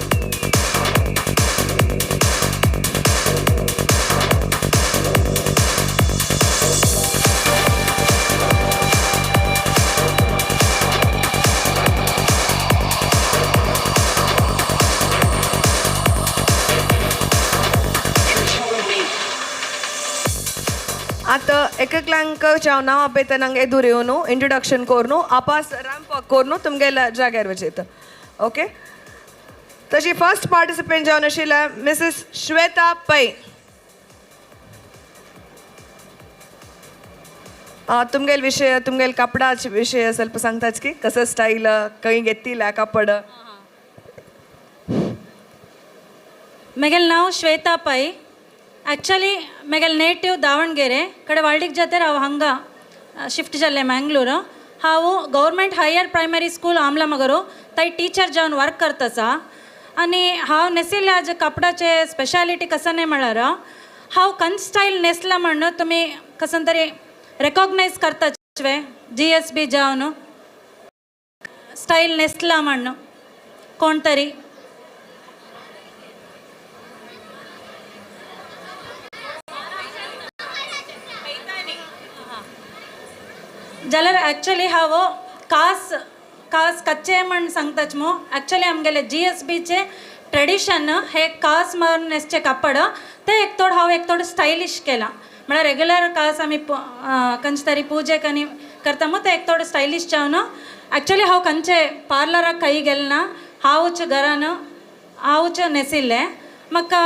S13: आतां एककलांक नांव आपयता नांग एदूर येवन इंट्रोडक्शन कोरून आपास रॅम्प वॉक कोरून तुमगेल्या जाग्यार वचयता. ओके, तशी फर्स्ट पार्टिसिपेंट जावन आशिल्ल्या मिसेस श्वेता पै. तुमगेल विषय, तुमगेल कपडाचे विषय ಸ್ವಲ್ಪ सांगताच की कसं स्टाईल, खंय घेतिला कापड?
S15: मेगेल नांव श्वेता पै. ॲक्च्युली मेगेल नेटिव दावणगेरे कಡೆ वाल्डीक जातेर हांव हांगा शिफ्ट जाल्लें मँगलोर. हांव गव्हर्मेंट हायर प्रायमरी स्कूल आमलामगरो थंय टिचर जावन वर्क करता आसा. आनी हांव न्हेसिल्ल्या आज कपडाचे स्पेशालिटी कसं न्ही म्हळ्यार हांव खंय स्टायल न्हेसला म्हण तुमी कसन तरी रेकॉग्नायज करता वे GSB जावन स्टायल न्हेसला म्हण कोण तरी. जाल्यार ॲक्च्युली हांव कास कास कच्चे म्हण सांगताच मू. ॲक्च्युली आमगेले GSBचे ट्रेडिशन हे कास मारून न्हेसचे कापड ते एक थोड हांव एक थोड स्टायलिश केलां. म्हळ्यार रेगुलर कास आमी खंयचे तरी पुजेक आनी करता मू ते एक थोड स्टायलिश जावन ॲक्च्युली हांव खंयचे पार्लराक खंय गेलें ना, हांवूच घरान हांवूच न्हेसिल्लें. म्हाका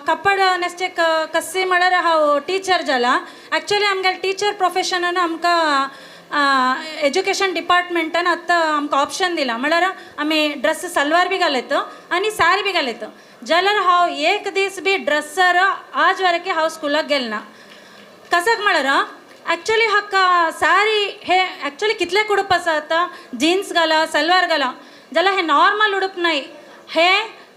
S15: कापड न्हेसचे कस्सी म्हळ्यार हांव टिचर जाला. ॲक्च्युली आमगेले टिचर प्रोफेशनान आमकां एज्युकेशन डिपार्टमेंटान आतां आमकां ऑप्शन दिलां. म्हळ्यार आमी ड्रेस सलवार बी घालयत आनी सारी बी घालयत. जाल्यार हांव एक दीस बी ड्रेसर आज वरकी हांव स्कुलाक गेलें ना. कसाक म्हळ्यार ॲक्च्युली हाका सारी हे ॲक्च्युली कितले उडूप आसा आतां जिन्स घाला सलवार घाला जाल्यार हे नॉर्मल उडूप न्हय. हे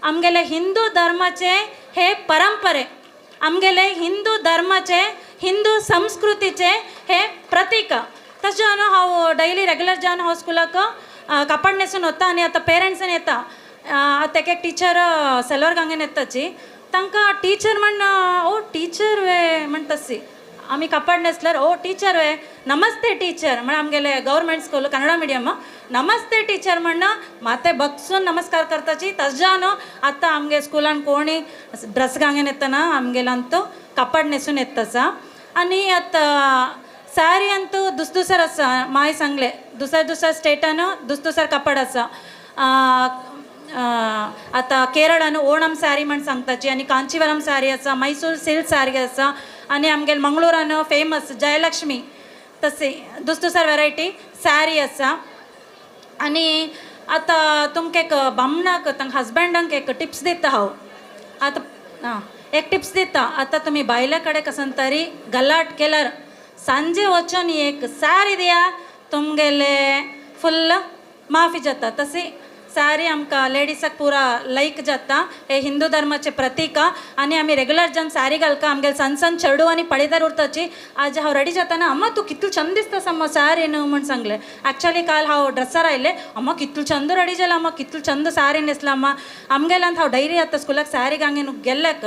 S15: आमगेले हिंदू धर्माचे हे परंपरे, आमगेले हिंदू धर्माचे हिंदू संस्कृतीचे हे प्रतीक. तशें जावन हांव डैली रेगुलर जावन हांव स्कुलाक कापड न्हेसून वता आनी आतां पेरंट्सान येता. आतां एक एक टिचर सलवार गांगेन येताची तांकां टिचर म्हण ओ टिचर वे म्हण तशी आमी कापड न्हेसल्यार ओ टिचर वे नमस्ते टिचर म्हळ्यार आमगेले गव्हर्मेंट स्कूल कन्नडा मिडियम नमस्ते टिचर म्हण माते बगसून नमस्कार करताची. तशें जावन आतां आमगे स्कुलान कोणी ड्रेस गांगेन येतना आमगेल्यांत कापड न्हेसून येतासा. आनी आतां सारी अंतू दुसर आसा माय सांगले दुसऱ्या दुसऱ्या स्टेटान दुसर कापड आसा. आतां केरळान ओणम सारी म्हण सांगताची आनी कांचीवरम सारी आसा, मैसूर सिल्क सारी आसा आनी आमगेले मंगळूरान फेमस जयलक्ष्मी तशी दुसर वेरायटी सारी आसा. आनी आतां तुमकां एक बामणाक तांकां हजबंडांक एक टिप्स दिता हांव. आतां आं एक टिप्स दिता. आतां तुमी बायल्या कडेन कसन तरी गलाट केल्यार सांजे वचून एक सारी दिया तुमगेले फुल्ल माफी जाता. तशी सारी आमकां लेडिसाक पुरा लायक जाता. हे हिंदू धर्माचे प्रतीक आनी आमी रेगुलर जावन सारी घालका आमगेले सण सण चेडू आनी पळयतार उरताची. आज हांव रेडी जाताना अम्मा तूं कितलो चंद दिसता अम्मा सारी न्हू म्हण सांगलें. ॲक्च्युली काल हांव ड्रेसार आयलें अम्मा कितलो चंद रेडी जाला अम्मा कितलो चंद सारी न्हेसला अम्मा. आमगेल्यान हांव डैली आतां स्कुलाक सारी घांगेन गेल्ल्याक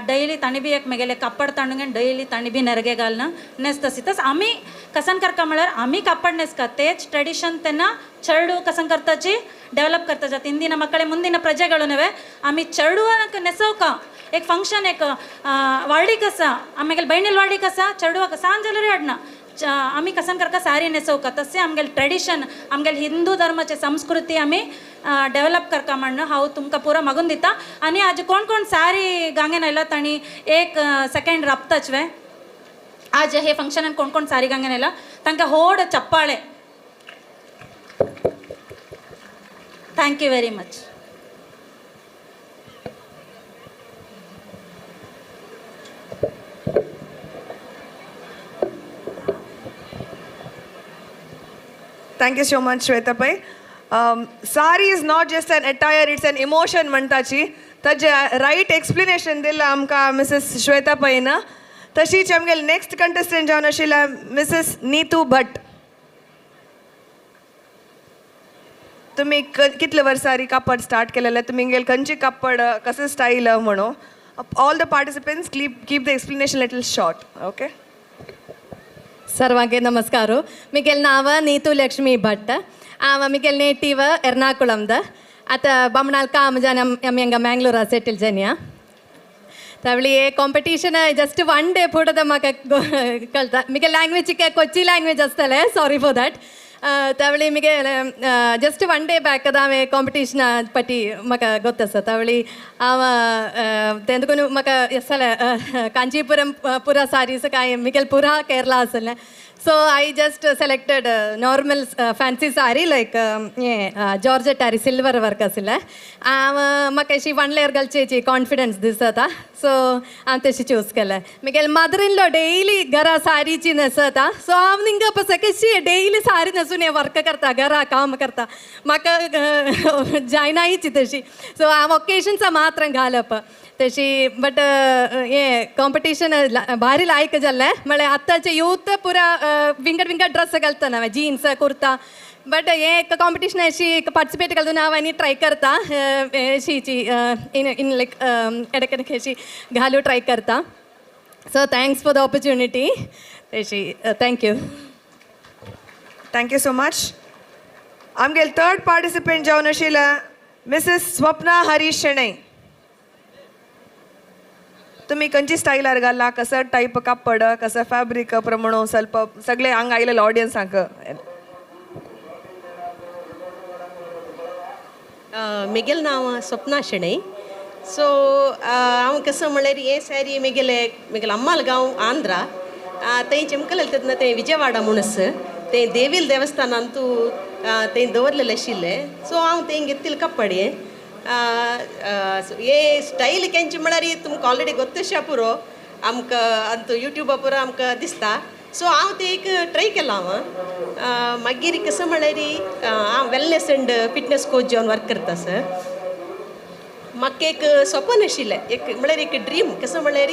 S15: डैली ताणी बी एक मेगेले कापड तांडून डैली ताणी बी नेरगे घालना न्हेसतासी. तस आमी कसन करका म्हळ्यार आमी कापड न्हेसका तेच ट्रेडिशन तेन्ना ಚರಡು ಕಸಂ ಕರ್ತಾಚಿ ಡೆವಲಪ್ करता जाता. ಇಂದಿನ ಮಕ್ಕಳೇ ಮುಂದಿನ ಪ್ರಜೆಗಳು ನವೆ ಆಮಿ ಚರಡುವನಕ ನೆಸೋಕ एक फंक्शन एक वार्डी कसा आमगेले बैणील वार्डी कसा चेडवा सांजलरी हाडना आमी कसन करका सारी नेसोवका. तशें आमगेले ट्रेडिशन आमगेले हिंदू धर्माचे संस्कृती आमी डेवलप करका म्हण हांव तुमकां पुरो मागून दिता. आनी आज कोण कोण सारी गांगेन आयला तांणी एक सेकेंड राबताच वे आज हे फंक्शनान कोण कोण सारी गांगेन आयला तांकां होड चप्पाळे. Thank you very much.
S13: Thank you so much, Shweta Pai. Sari is not just an attire, it's an emotion म्हणताची. ताजे राईट एक्सप्लेनेशन दिला आमकां मिसेस श्वेता पैन. तशीच आमगेले नेक्स्ट कंटेस्टंट जावन आशिल्ल्या मिसेस नीतू भट. तुमी कितले वर्सां कापड स्टार्ट केलेले, तुमी गेले खंयचे कापड कशें स्टायल म्हणून. All the participants keep the explanation little short. Okay.
S21: ಸರ್ವಾಂಗೆ ನಮಸ್ಕಾರ. ಮಿಗೆಲ್ ನಾವ ನೀತು ಲಕ್ಷ್ಮಿ ಭಟ್. ಆವ ಮಿಗೆಲ್ ನೇಟಿವ್ ಎರ್ನಾಕುಳಂದ. ಅತ ಬಮ್ಮನಾಲ್ ಕಾಮ ಜನ ಅಮ್ಯಂಗ ಮ್ಯಾಂಗ್ಳೂರ ಸೆಟಲ್ ಜನಿಯ. ತವಳಿ ಕಾಂಪಿಟೇಷನ್ ಜಸ್ಟ್ ಒನ್ ಡೇ ಫೋಟೋದ ಮಗ ಕಲ್ತ. ಮಿಗೆ ಲ್ಯಾಂಗ್ವೇಜ್ ಕೊಚ್ಚಿ ಲ್ಯಾಂಗ್ವೇಜ್ ಅಸ್ತಲೆ, ಸಾರಿ ಫಾರ್ that. ತವಳಿ ಮಿಗೆ ಜಸ್ಟ್ ಒನ್ ಡೇ ಬ್ಯಾಕ್ ಅದಾವೆ ಕಾಂಪಿಟೇಷನ್ ಪಟ್ಟಿ ಮಕ ಗೊತ್ತ ತವಳಿ ಅವ ತೆಂದುಕೊನು ಮಕ ಎಸಲ ಕಾಂಚೀಪುರಂ ಪುರ ಸಾರೀಸ್ ಕಾಯಿ ಮಿಗೆಲ್ ಪುರ ಕೇರಳ ಅಸಲ. So I just selected normal fancy sari like georgette sari silver work आशिल्लें. हांव म्हाका अशी वन लेयर घालची कॉन्फिडन्स दिसता, सो हांव तशी चूज केलें. मागीर मदर इन लॉ डेली घरा सारीची न्हेसता, सो हांव हिंगा पळय कशी डेली सारी न्हेसून हें वर्क करता, घरा काम करता, म्हाका जायनायची तशी. सो हांव ओकेशन्सा मात्र घालप तशी. बट हें कॉम्पिटिशन भारी लायक जालें. म्हळ्यार आतांचे यूथ पुरा विंगड विंगड ड्रेस घालता ना, जीन्स कुर्ता. बट हें एक कॉम्पिटिशन अशी पार्टिसिपेट घालून हांव आनी ट्राय करता अशीची इन इन लायक एडक अशी घालू ट्राय करता. So thanks for the opportunity तशी. Thank you.
S13: Thank you so much. आमगेले थर्ड पार्टिसिपेंट जावन आशिल्ले मिसेस स्वप्ना हरीश शेणै. तुम्ही खंयची स्टायलार घाला, कसं टायप कापड, कसं फॅब्रिक प्रमाण ಸ್ವಲ್ಪ सगळे हांगा आयिल्ले ऑडियन्सांक.
S3: म्हगेलें नांव स्वप्ना शेणै. सो हांव कसं म्हळ्यार हें सारी म्हगेले म्हगेले अम्माल गांव आंध्रा, थंय चिमकलें तेन्ना थंय विजयवाडा म्हूण आसा, थंय देवील देवस्थानांतू थंय दवरलेलें आशिल्लें. सो हांव थंय घेतिल्लें कपडे हें. हे स्टायल केंचे म्हळ्यार तुमकां ऑलरेडी गोत्तशा पुरो आमकां आतां युट्यूबा पुरो आमकां दिसता. सो हांव तें एक ट्राय केलां हांव. मागीर कसं म्हळ्यार हांव वेलनेस एंड फिटनेस कोच जावन वर्क करता सर. म्हाका एक सपन आशिल्लें, एक म्हळ्यार एक ड्रीम. कसं म्हळ्यार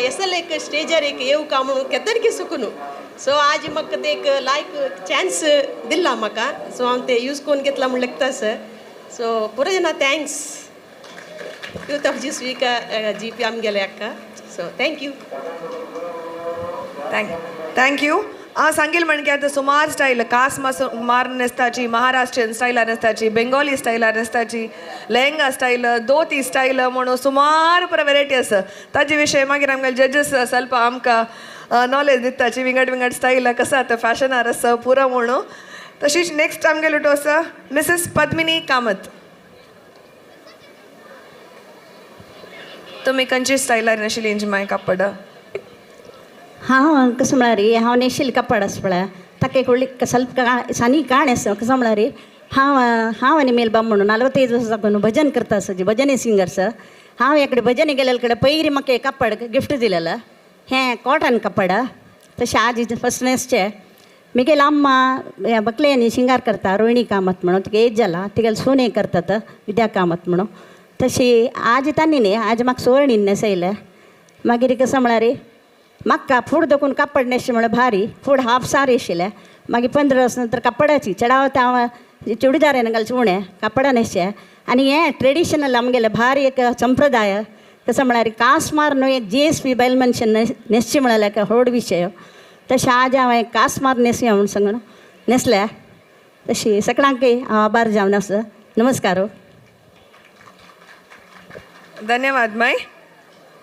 S3: एसल एक स्टेजार एक येवका म्हणून केदरकी सुकून. सो आज म्हाका तें एक लायक चान्स दिला म्हाका, सो हांव तें यूज करून घेतला म्हूण लेखता सर. सो पुरो जाणा thanks youth of G स्वीक G P आमगेले अक्का. So thank you.
S13: Thank you. हांव सांगील म्हणके आतां सुमार स्टायल कास मास मार न्हेसताची, महाराष्ट्रीयन स्टायलार न्हेसताची, बेंगोली स्टायलार न्हेसताची, लेहंगा स्टायल, धोती स्टायल म्हणून सुमार पुरो वेरायटी आसा. ताजे विशय मागीर आमगे जजीस ಸ್ವಲ್ಪ आमकां नॉलेज दिताची, विंगड विंगड स्टायल कसो आतां फॅशनार आसा पुरो म्हणून. तशीच नेक्स्ट आमगेलो टो आसा मिसेस पद्मिनी कामत. तुमी खंयची स्टायलार न्हेशिल्ली इंज माय कापड?
S22: हांव कसं म्हळ्यार हांव न्हेशिल्लें कपड आसा पळय ताका एक व्हडली ಸ್ವಲ್ಪ सानी काणी आसा. कसं म्हळ्यार हांव हांव आनी मेलबाब म्हणून 45 वर्सां साकून भजन करता आसा, भजनी सिंगर सर. हांव एकडे भजनी गेल्ले कडेन पयलीं म्हाका एक कपड गिफ्ट दिलेलें, हें कॉटन कपड. तशें आज फस्ट न्हेसचें. म्हगेली अम्मा बकलेनी शिंगार करता, रोहिणी कामत म्हणून, तिका एज जाला, तिगेले सून करतात विद्या कामत म्हणून. तशी आज तांणी न्ही आज म्हाका सुवर्णीन न्हेसयलें. मागीर कसं म्हळ्यार म्हाका फूड दोकून कापड न्हेसचें म्हळ्यार भारी फूड हाफ सारी आशिल्लें. मागीर 15 वर्सां नंतर कापडाची चडावत हांव चुडीदारान घालचें उणें कापडां न्हेसचें. आनी हें ट्रेडिशनल आमगेलें भारी एक संप्रदाय. कसं म्हळ्यार कास मारून एक जी एस पी बायल मनशान न्हेसचें म्हळ्यार एक व्हड विशय. तशें आज हांव एक कास मारून न्हेसया म्हूण सांगून न्हेसल्या. तशी सगळ्यांकय हांव आभार जावन आसा. नमस्कार.
S13: धन्यवाद माय.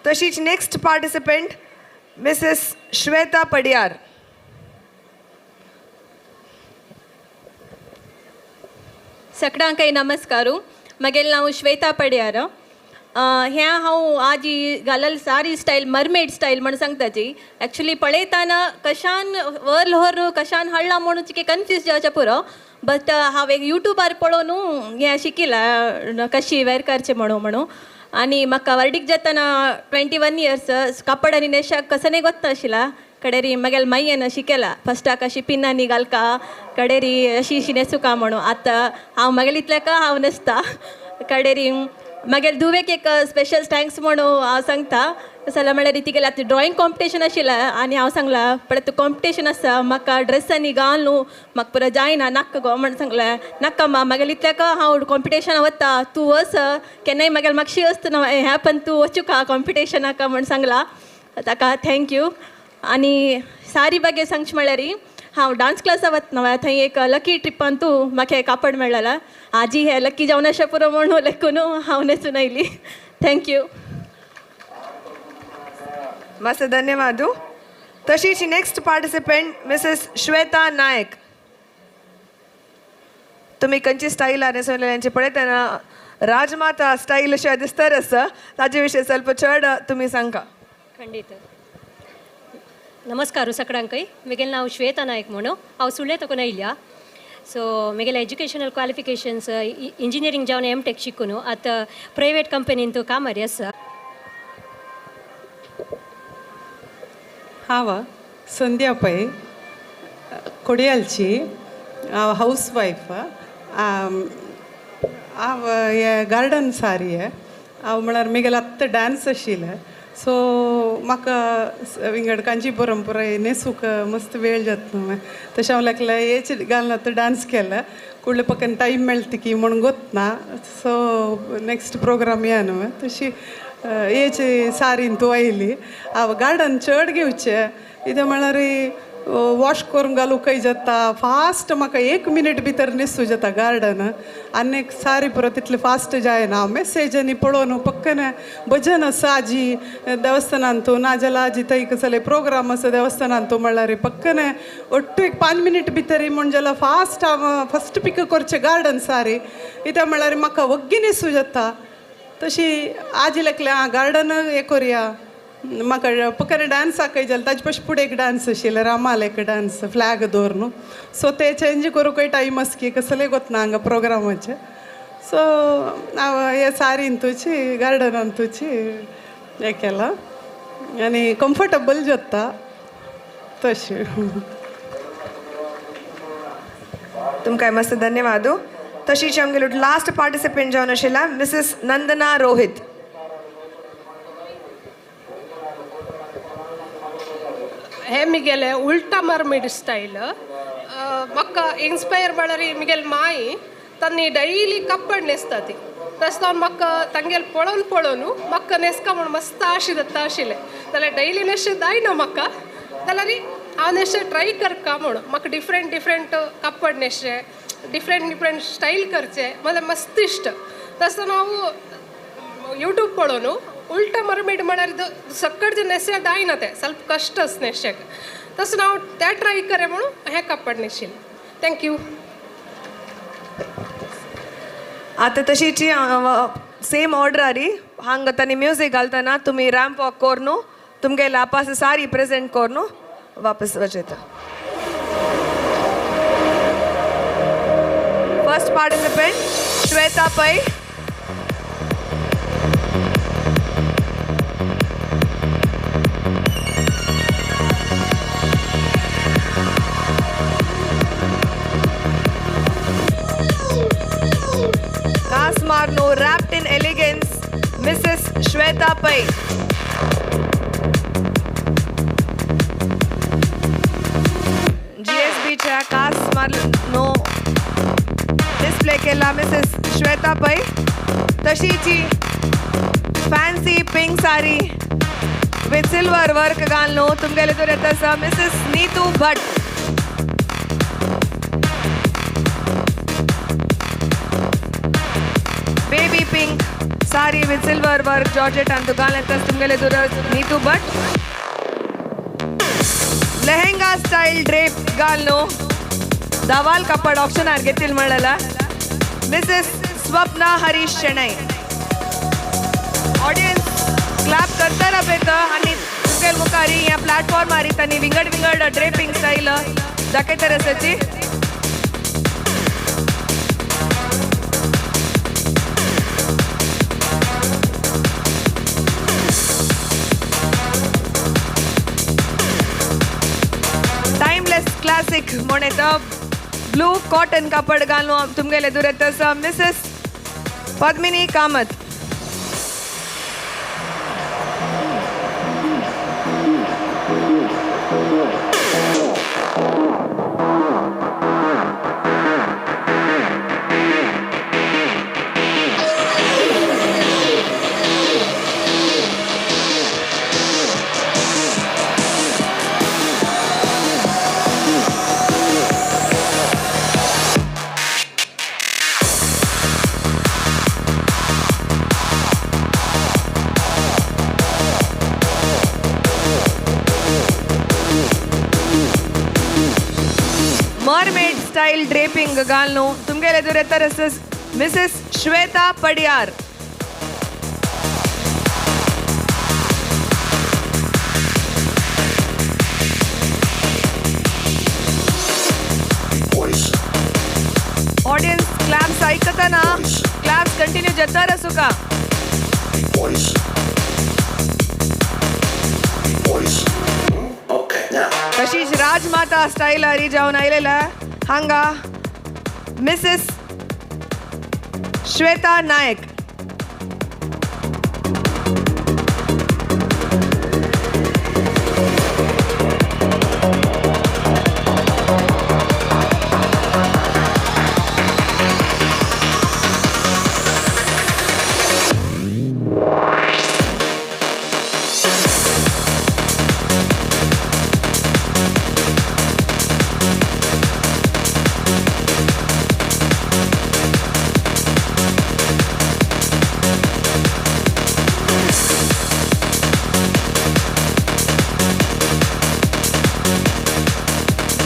S13: तशीच next participant Mrs Shweta Padiyar.
S23: सगळ्यांकय नमस्कार. म्हगेलें नांव श्वेता पडियार. हें हांव आजी घालल सारी स्टायल मरमेड स्टायल म्हण सांगताची. एक्चुली पळयतना कशान वर ल्होर कशान हाडला म्हणून चिके कन्फ्यूज जावचें पुरो. बट हांव एक युट्यूबार पळोवन हें शिकिलां कशी वेर करचें म्हणून म्हणून. आनी म्हाका वर्डीक जातना 21 इयर्स कापड आनी न्हेशाक कसं गोत्ता कडेरी म्हगेले मायेन शिकयला फस्टाक अशी पिनांनी घालका कडेरी अशी अशी न्हेसुका म्हणून. आतां हांव म्हगेले इतल्याक हांव न्हेसता. कडेरी मागीर धुवेक एक स्पेशल thanks म्हणून हांव सांगता. जाल्यार म्हळ्यार तिगेलें आतां ड्रॉइंग कॉम्पिटिशन आशिल्लें आनी हांव सांगलां पळय तूं कॉम्पिटिशन आसा म्हाका ड्रेसांनी घाल न्हू म्हाका पुरो जायना नाका गो म्हण सांगलें. नाका मा मागीर इतल्याक हांव कॉम्पिटिशनाक वता तूं वच केन्नाय मागीर मातशी वचना हें पण तूं वचूका कॉम्पिटिशनाक म्हण सांगलां ताका. Thank you. आनी सारी बागे सांगचें म्हळ्यार हांव डांस क्लासा वतना थंय एक लकी ट्रिपान तूं म्हाका कापड मेळ्ळें. आजी हें लकी जावन अशें पुरो म्हणून लेखून हांव न्हेसून आयली. Thank you.
S13: मस्त धन्यवाद. तशीच next participant Mrs Shweta Naik. तुमी खंयची स्टायल न्हेसवलेल्यांची पळयतना राजमाता स्टायल अशें दिसता आसा, ताजे विशीं ಸ್ವಲ್ಪ चड तुमी सांगा.
S6: ಖಂಡಿತ. ನಮಸ್ಕಾರ ಸಕಡಾಂಕೈ. ಮಿಗೆಲ್ ನಾವು ಶ್ವೇತಾ ನಾಯಕ್ ಮೊಣು ಅವು ಸುಳ್ಳೆ ತಕೊನ ಇಲ್ಲ. ಸೊ ಮಿಗೆಲ್ ಎಜುಕೇಷನಲ್ ಕ್ವಾಲಿಫಿಕೇಷನ್ಸ್ ಇಂಜಿನಿಯರಿಂಗ್ ಜಾವನ ಎಮ್ ಟೆಕ್ ಶಿಕ್ಕುನು ಅತ್ತ ಪ್ರೈವೇಟ್ ಕಂಪನಿ ಇಂತು ಕಾಮರಿ ಅಸ್ಸ.
S10: ಹಾವ ಸಂಧ್ಯಾ ಪೈ, ಕೊಡಿಯಾಲ್ಚಿ, हाऊस वायफ. हांव हे गार्डन सारी हांव म्हळ्यार म्हगेलें आत्तां डांस आशिल्लें. सो म्हाका विंगड कांजीपुरम पुराय न्हेसूंक मस्त वेळ जाता न्हू. तशें हांव लागलें हेच घालून आतां डांस केला. कुडले पक्कन टायम मेळटा की म्हूण गोतना. सो नेक्स्ट प्रोग्राम या न्हू तशी हेच सारीन तूं आयली. हांव गार्डन चड घेवचें कितें म्हळ्यार वॉश करून घालूंकय जाता फास्ट. म्हाका एक मिनीट भितर न्हेसूं जाता गार्डन. आनी एक सारी पुरो तितलें फास्ट जायना. हांव मेसेजांनी पळोवन पक्कन भजन आसा आजी देवस्थानान तूं नाजाल्यार आजी थंय कसले प्रोग्राम आसा देवस्थानान तूं म्हणल्यार पक्कन ಒಟ್ಟು एक 5 मिनीट भितर म्हूण जाल्यार फास्ट हांव फस्ट पीक करचें गार्डन सारी. कित्याक म्हळ्यार म्हाका वग्गी न्हेसूं जाता. तशी आजी लागलें आं गार्डन हें करुया. म्हाका पक्कन डांस आकय जालें. ताजे पशी फुडें एक डांस आशिल्लें रामाल एक डांस फ्लॅग दवर न्हू. सो ते चेंज करूंकय टायम आसा की कसलें गोतना हांगा प्रोग्रामाचें. सो हांव हे सारीन तुची गार्डनान तुची हें केलां आनी कम्फर्टेबल जाता तशें.
S13: तुमकां मस्त धन्यवाद. तशीच आमगेलो लास्ट पार्टिसिपेंट जावन आशिल्ला मिसेस नंदना रोहित.
S11: हे मिगेले उल्टा मर्मेड स्टायल. म्हाका इन्स्पायर म्हळ्यार मिगेल माई तांणी डैली कपड न्हेसता ती. तशें म्हाका तांगेले पळोवन पळोवन म्हाका न्हेसका म्हूण मस्त आशे जाता आशिल्लें. जाल्यार डैली न्हेशें जायना म्हाका, जाल्यार हांव न्हेशें ट्राय करका म्हूण म्हाका डिफरंट डिफरंट कपड न्हेशें डिफरंट डिफरंट स्टायल करचें म्हाका मस्त इश्ट. तशें हांव यूट्यूब पळोवन उल्टा मर्मेड म्हळ्यार सकट जे न्हेसे जायना तें ಸ್ವಲ್ಪ कश्ट आसा न्हेशेक. तशें हांव तें ट्राय करे म्हणून हें कापड न्हेशिल्लें. Thank you.
S13: आतां तशीच सेम ऑर्डर आरी हांगा तांणी म्युजीक घालतना तुमी रॅम्प वॉक करून तुमगेले आपास सारी प्रेजेंट करून वापस वचता. First participant Shweta Pai. Marno, wrapped in elegance, Mrs. Shweta Pai. GSB च्या कास मारनो डिस्प्ले केला मिसेस श्वेता पै. तशीची fancy pink sari with silver work घालनो तुमगेले तर येता Mrs Neetu Bhat. Baby pink sari with silver work georgette अंतु घालता तुमगेले दूर नीतू भट. लेहंगा स्टाईल ड्रेप घालनो दवाल कपड ऑप्शन आर घेतील म्हणला Mrs Swapna Harish Shenoy. Audience clap करताना पेता आनी तुमगेले मुखारी ह्या प्लॅटफॉर्म आरी तांणी विंगड विंगड ड्रेपिंग स्टाईल दाखयता आसाची. क्लासिक म्हण येता ब्लू कॉटन कापड घालून तुमगेले दूर येता Mrs Padmini Kamath. Mermaid style draping घालून तुमगेले दुरे तर Mrs Shweta Padiyar. Audience claps ऐकताना क्लॅप्स कंटिन्यू जाता सुका. तशीच राजमाता स्टाईल हरी जावन आयलेला हांगा मिसेस श्वेता नायक.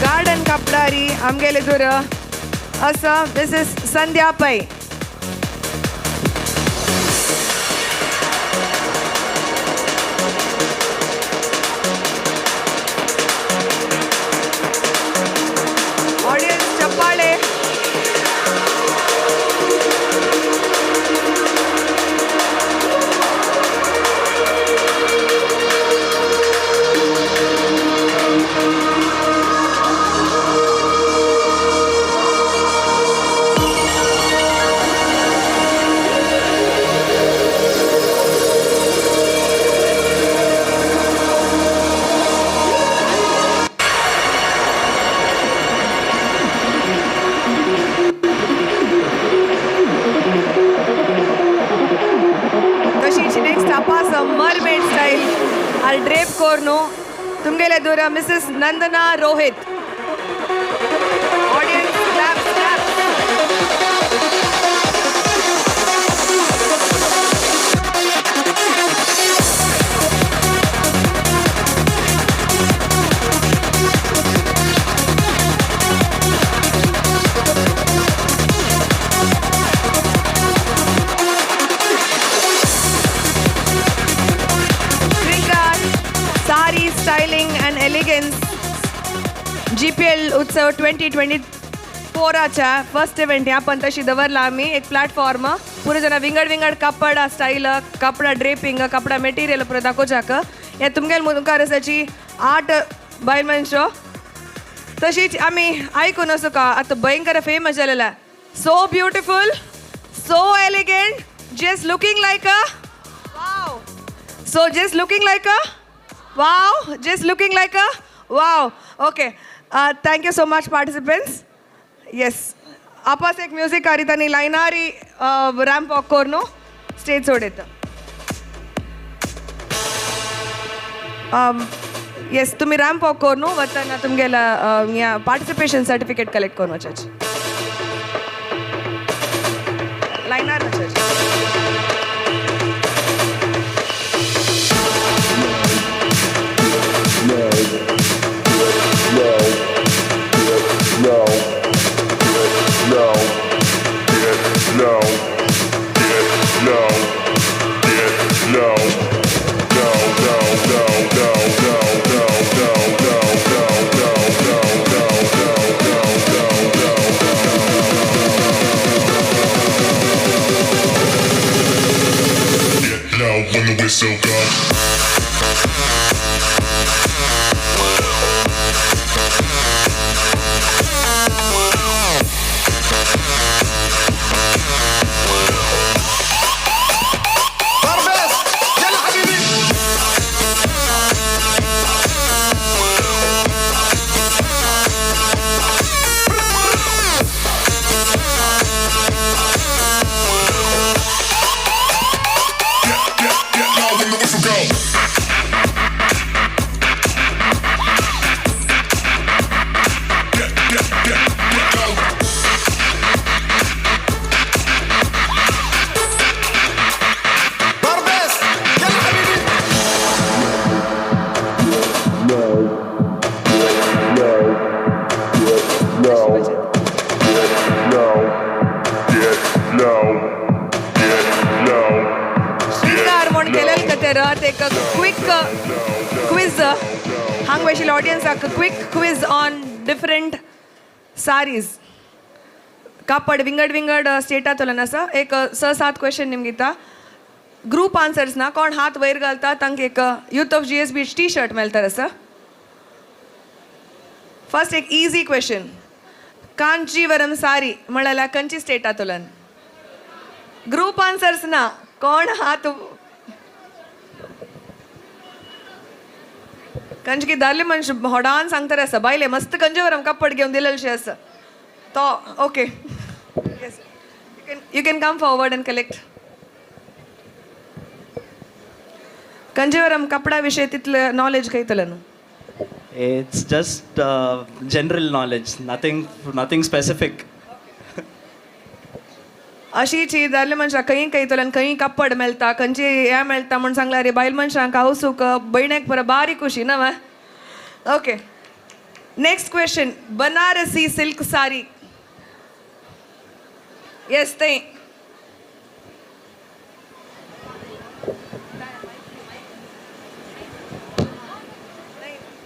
S13: गार्डन कापडारी आमगेले दूर असं मिसेस संध्या पै. ऑडियन्स चप्पाळे. तशीच नेक्स्ट आपास मरमेड स्टाईल आर ड्रेप कोर्नु तुमगेले दूर Mrs Nandana Rohit. Audience clap clap. Shringar sari styling and elegance GPL Utsav 2024 first event ह्या पण तशी दवरला आमी एक प्लॅटफॉर्म पुरो जाणा विंगड विंगड कपडा स्टाईल, कपडा ड्रेपिंग, कपडा मटेरियल पुरो दाखोवच्याक हे तुमगेल मुखार आसाची 8 बायल मनशो. तशीच आमी आयकून आसूका आतां भयंकर famous जालेला, so beautiful, so elegant, just looking like a wow. So just looking like a wow, just looking like a wow. Okay, thank you so much participants. Yes, आपास एक म्युझिक आरी लायनारी रॅम्प वॉक करून स्टेज सोडयता. येस, तुमी रॅम्प वॉक करून वतना तुमगेला पार्टिसिपेशन सर्टिफिकेट कलेक्ट करून वचाची लायनार वचाची.
S17: No.
S13: पयशील ऑडियन्साक quick quiz on different saris कापड विंगड विंगड स्टेटांतल्यान आसा. एक 6-7 क्वेश्चन निमगे दिता. ग्रूप आन्सर्स ना, कोण हात वयर घालता तांकां एक youth of GSB T shirt मेळटा आसा. फर्स्ट एक इजी क्वेश्चन, कांचीवरम सारी म्हळ्यार खंयची स्टेटांतल्यान? ग्रूप आन्सर्स ना, कोण हात कंजकी दारले मनश होडान सांगता आसा बायले मस्त कंजीवरम कापड घेवन दिलेलशें आसा तो. Okay, you can come forward and collect. Kanjeevaram कपडा विशय तितले नॉलेज खंयतलें न्हू?
S7: It's just general knowledge, nothing specific.
S13: अशीची दादले मनशां खंय खंयतल्यान खंय कापड मेळटा, खंयची हें मेळटा म्हूण सांगल्यार बायल मनशांक हावसूक भयणेक पुरो बारीक खुशी ना. Okay, next question, Banarasi silk sari. Yes, थंय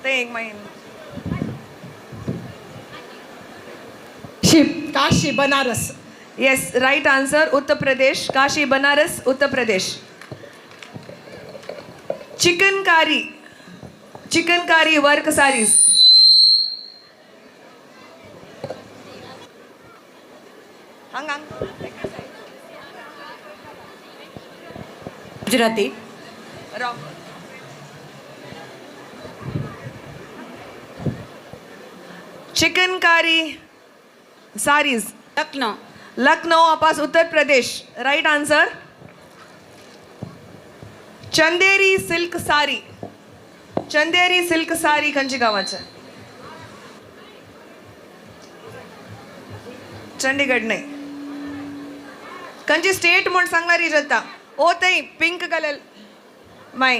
S13: थंय एक मागीर
S12: Kashi Banaras.
S13: Yes, right answer, Uttar Pradesh. Kashi Banaras, Uttar Pradesh. Chikankari, chikankari work saris. हांगा
S12: Gujarati.
S13: Wrong. Chikankari saris.
S12: Lucknow.
S13: Lucknow अपास Uttar Pradesh. Right answer. Chanderi silk sari. Chanderi silk sari खंयच्या गांवाचें? चंडीगड न्हय, खंयची स्टेट म्हूण सांगल्यार जाता. ओ थंय pink colour my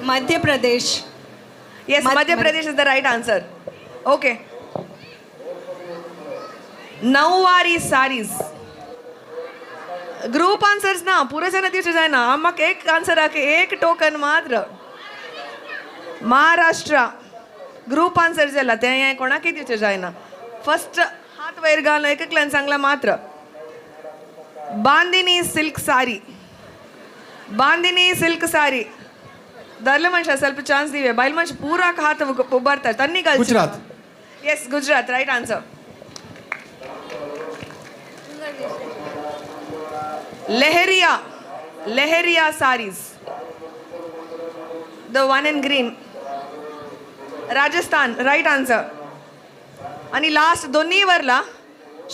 S12: Madhya Pradesh.
S13: Yes, Madhya Pradesh is the right answer. Okay, Nauvari saris. Group answers ना, पुरो जाण दिवचें जायना. आमकां एक आन्सराक एक टोकन मात्र. महाराष्ट्र ग्रूप आन्सर जाला तें कोणाकय दिवचें जायना. फर्स्ट हात वयर घालून एकल्यान सांगलां मात्र. Bandhani silk sari. Bandhani silk sari दादले मनशां ಸ್ವಲ್ಪ चान्स दिवया, बायल मनशां पुराक हात उबारतात तांणी घालचे.
S14: Gujarat.
S13: Yes, Gujarat right answer. Leheriya, Leheriya saris, the one in green. Rajasthan right answer. आनी लास्ट दोन्ही वरला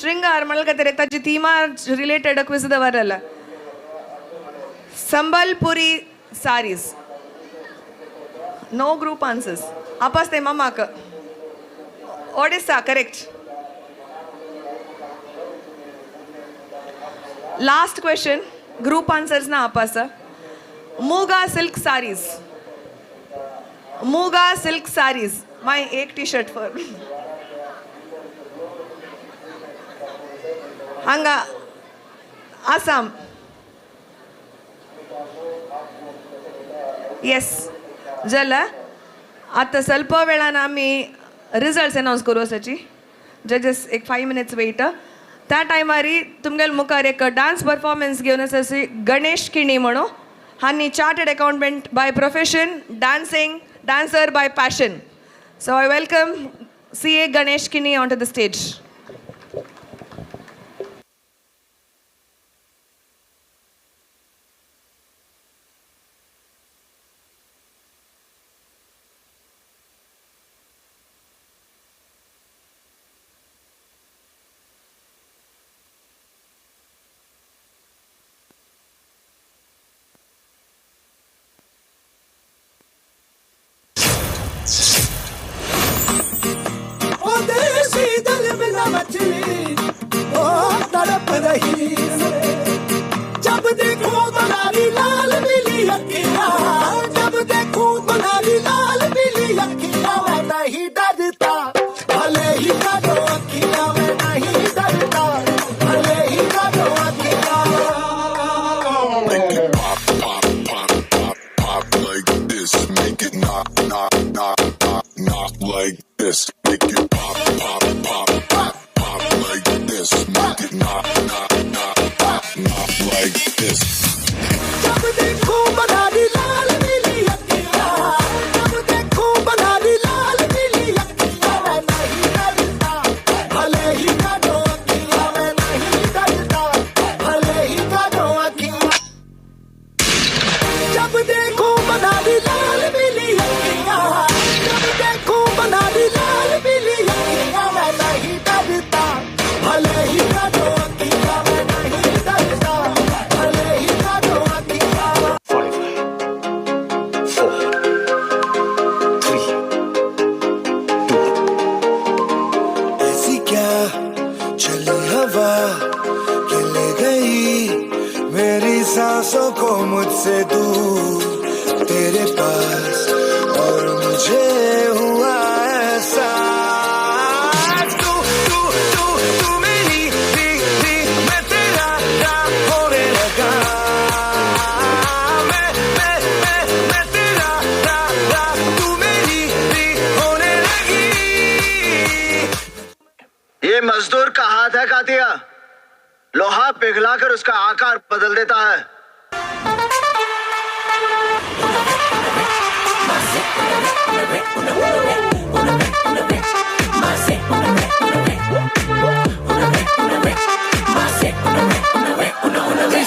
S13: शृंगार म्हणल्यार काय तरी ताची थिमा रिलेटेड क्विज दवरलेला. Sambalpuri saris. No group answers. आपास ते मामाक. Odisha correct. Last question, group answers ना आपास. Muga silk saris. Muga silk saris my एक टी शर्ट फॉर हांगा. आसाम. येस, जालें. आतां ಸ್ವಲ್ಪ वेळान आमी रिजल्ट्स अनावन्स करूं आसाची. जजेस एक 5 मिनट्स वेट. त्या टायमार तुमगेले मुखार एक डान्स परफॉर्मन्स घेवन आसा गणेश किणी म्हणून. हांणी chartered accountant by profession, dancing dancer by passion. So I welcome CA Ganesh Kini on to the stage.
S24: जब देखूं तुम्हारी लाल पीली अखियां, जब देखूं तुम्हारी लाल पीली अखियां, मैं नहीं डरता भले ही करो अखियां, मैं नहीं डरता भले ही करो।
S17: Like this.
S24: जब देखूं बनारी लाल पीली अखियां, जब देखूं बनारी लाल पीली अखियां, मैं नहीं डरता भले ही काटो अखियां, मैं नहीं डरता भले ही काटो अखियां। जब देखूं बनारी लाल पीली अखियां, जब देखूं बनारी लाल पीली अखियां, मैं नहीं डरता भले ही काटो अखियां, मैं नहीं डरता भले ही काटो अखियां।
S18: 5, 4, 3, 2.
S2: ऐसी क्या चली हवा के ले गई मेरी सांसों को मुझसे दूर तेरे पास, और मुझे हुआ एहसास तू तू तू तू मेरी थी थी, मैं तेरा रा होने लगा, मैं मैं मैं मैं तेरा रा रा, तू मेरी थी होने लगी।
S5: ये मजदूर का हाथ है कातिया, लोहा पिघलाकर उसका आकार बदल देता है।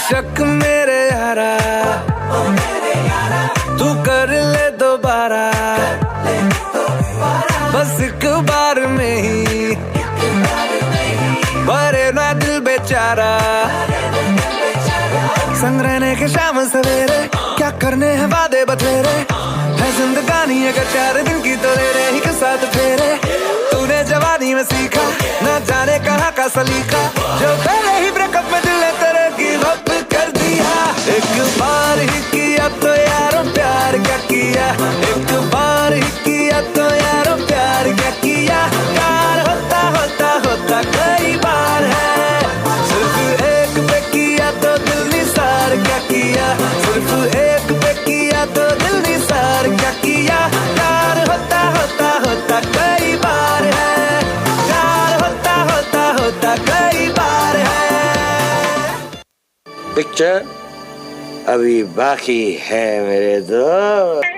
S2: शक मेरे यारा, तू कर ले दोबारा, बस एक बार में ही भरे ना दिल बेचारा। संग रहने के शाम सवेरे क्या करने हैं वादे बथेरे, है जिंदगानी अगर 4 दिन की तो ले रही के साथ फेरे। तूने जवानी में सीखा न जाने कहाँ का सलीका, जो पहले ही ब्रेकअप में दिल ने तेरे गिव अप कर दिया। एक बार ही किया तो यारों प्यार क्या किया, एक बार ही किया तो यारों प्यार क्या किया। प्यार होता होता होता कई बार है, सिर्फ एक पे किया तो दिल निसार क्या किया, सिर्फ एक पे किया तो दिल निसार क्या किया। प्यार होता होता होता कई बार है, प्यार होता होता होता कई बार है।
S18: पिक्चर अभी बाकी है मेरे दोस्त।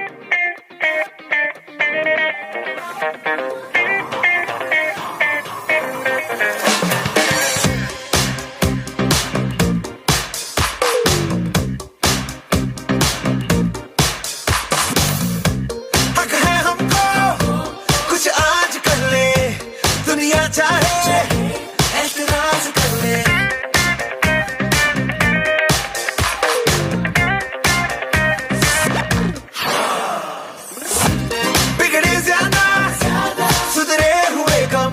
S2: हक है हमको कुछ आज कर ले, दुनिया चाहे ऐतराज कर ले। बिगड़े ज्यादा सुधरे हुए कम,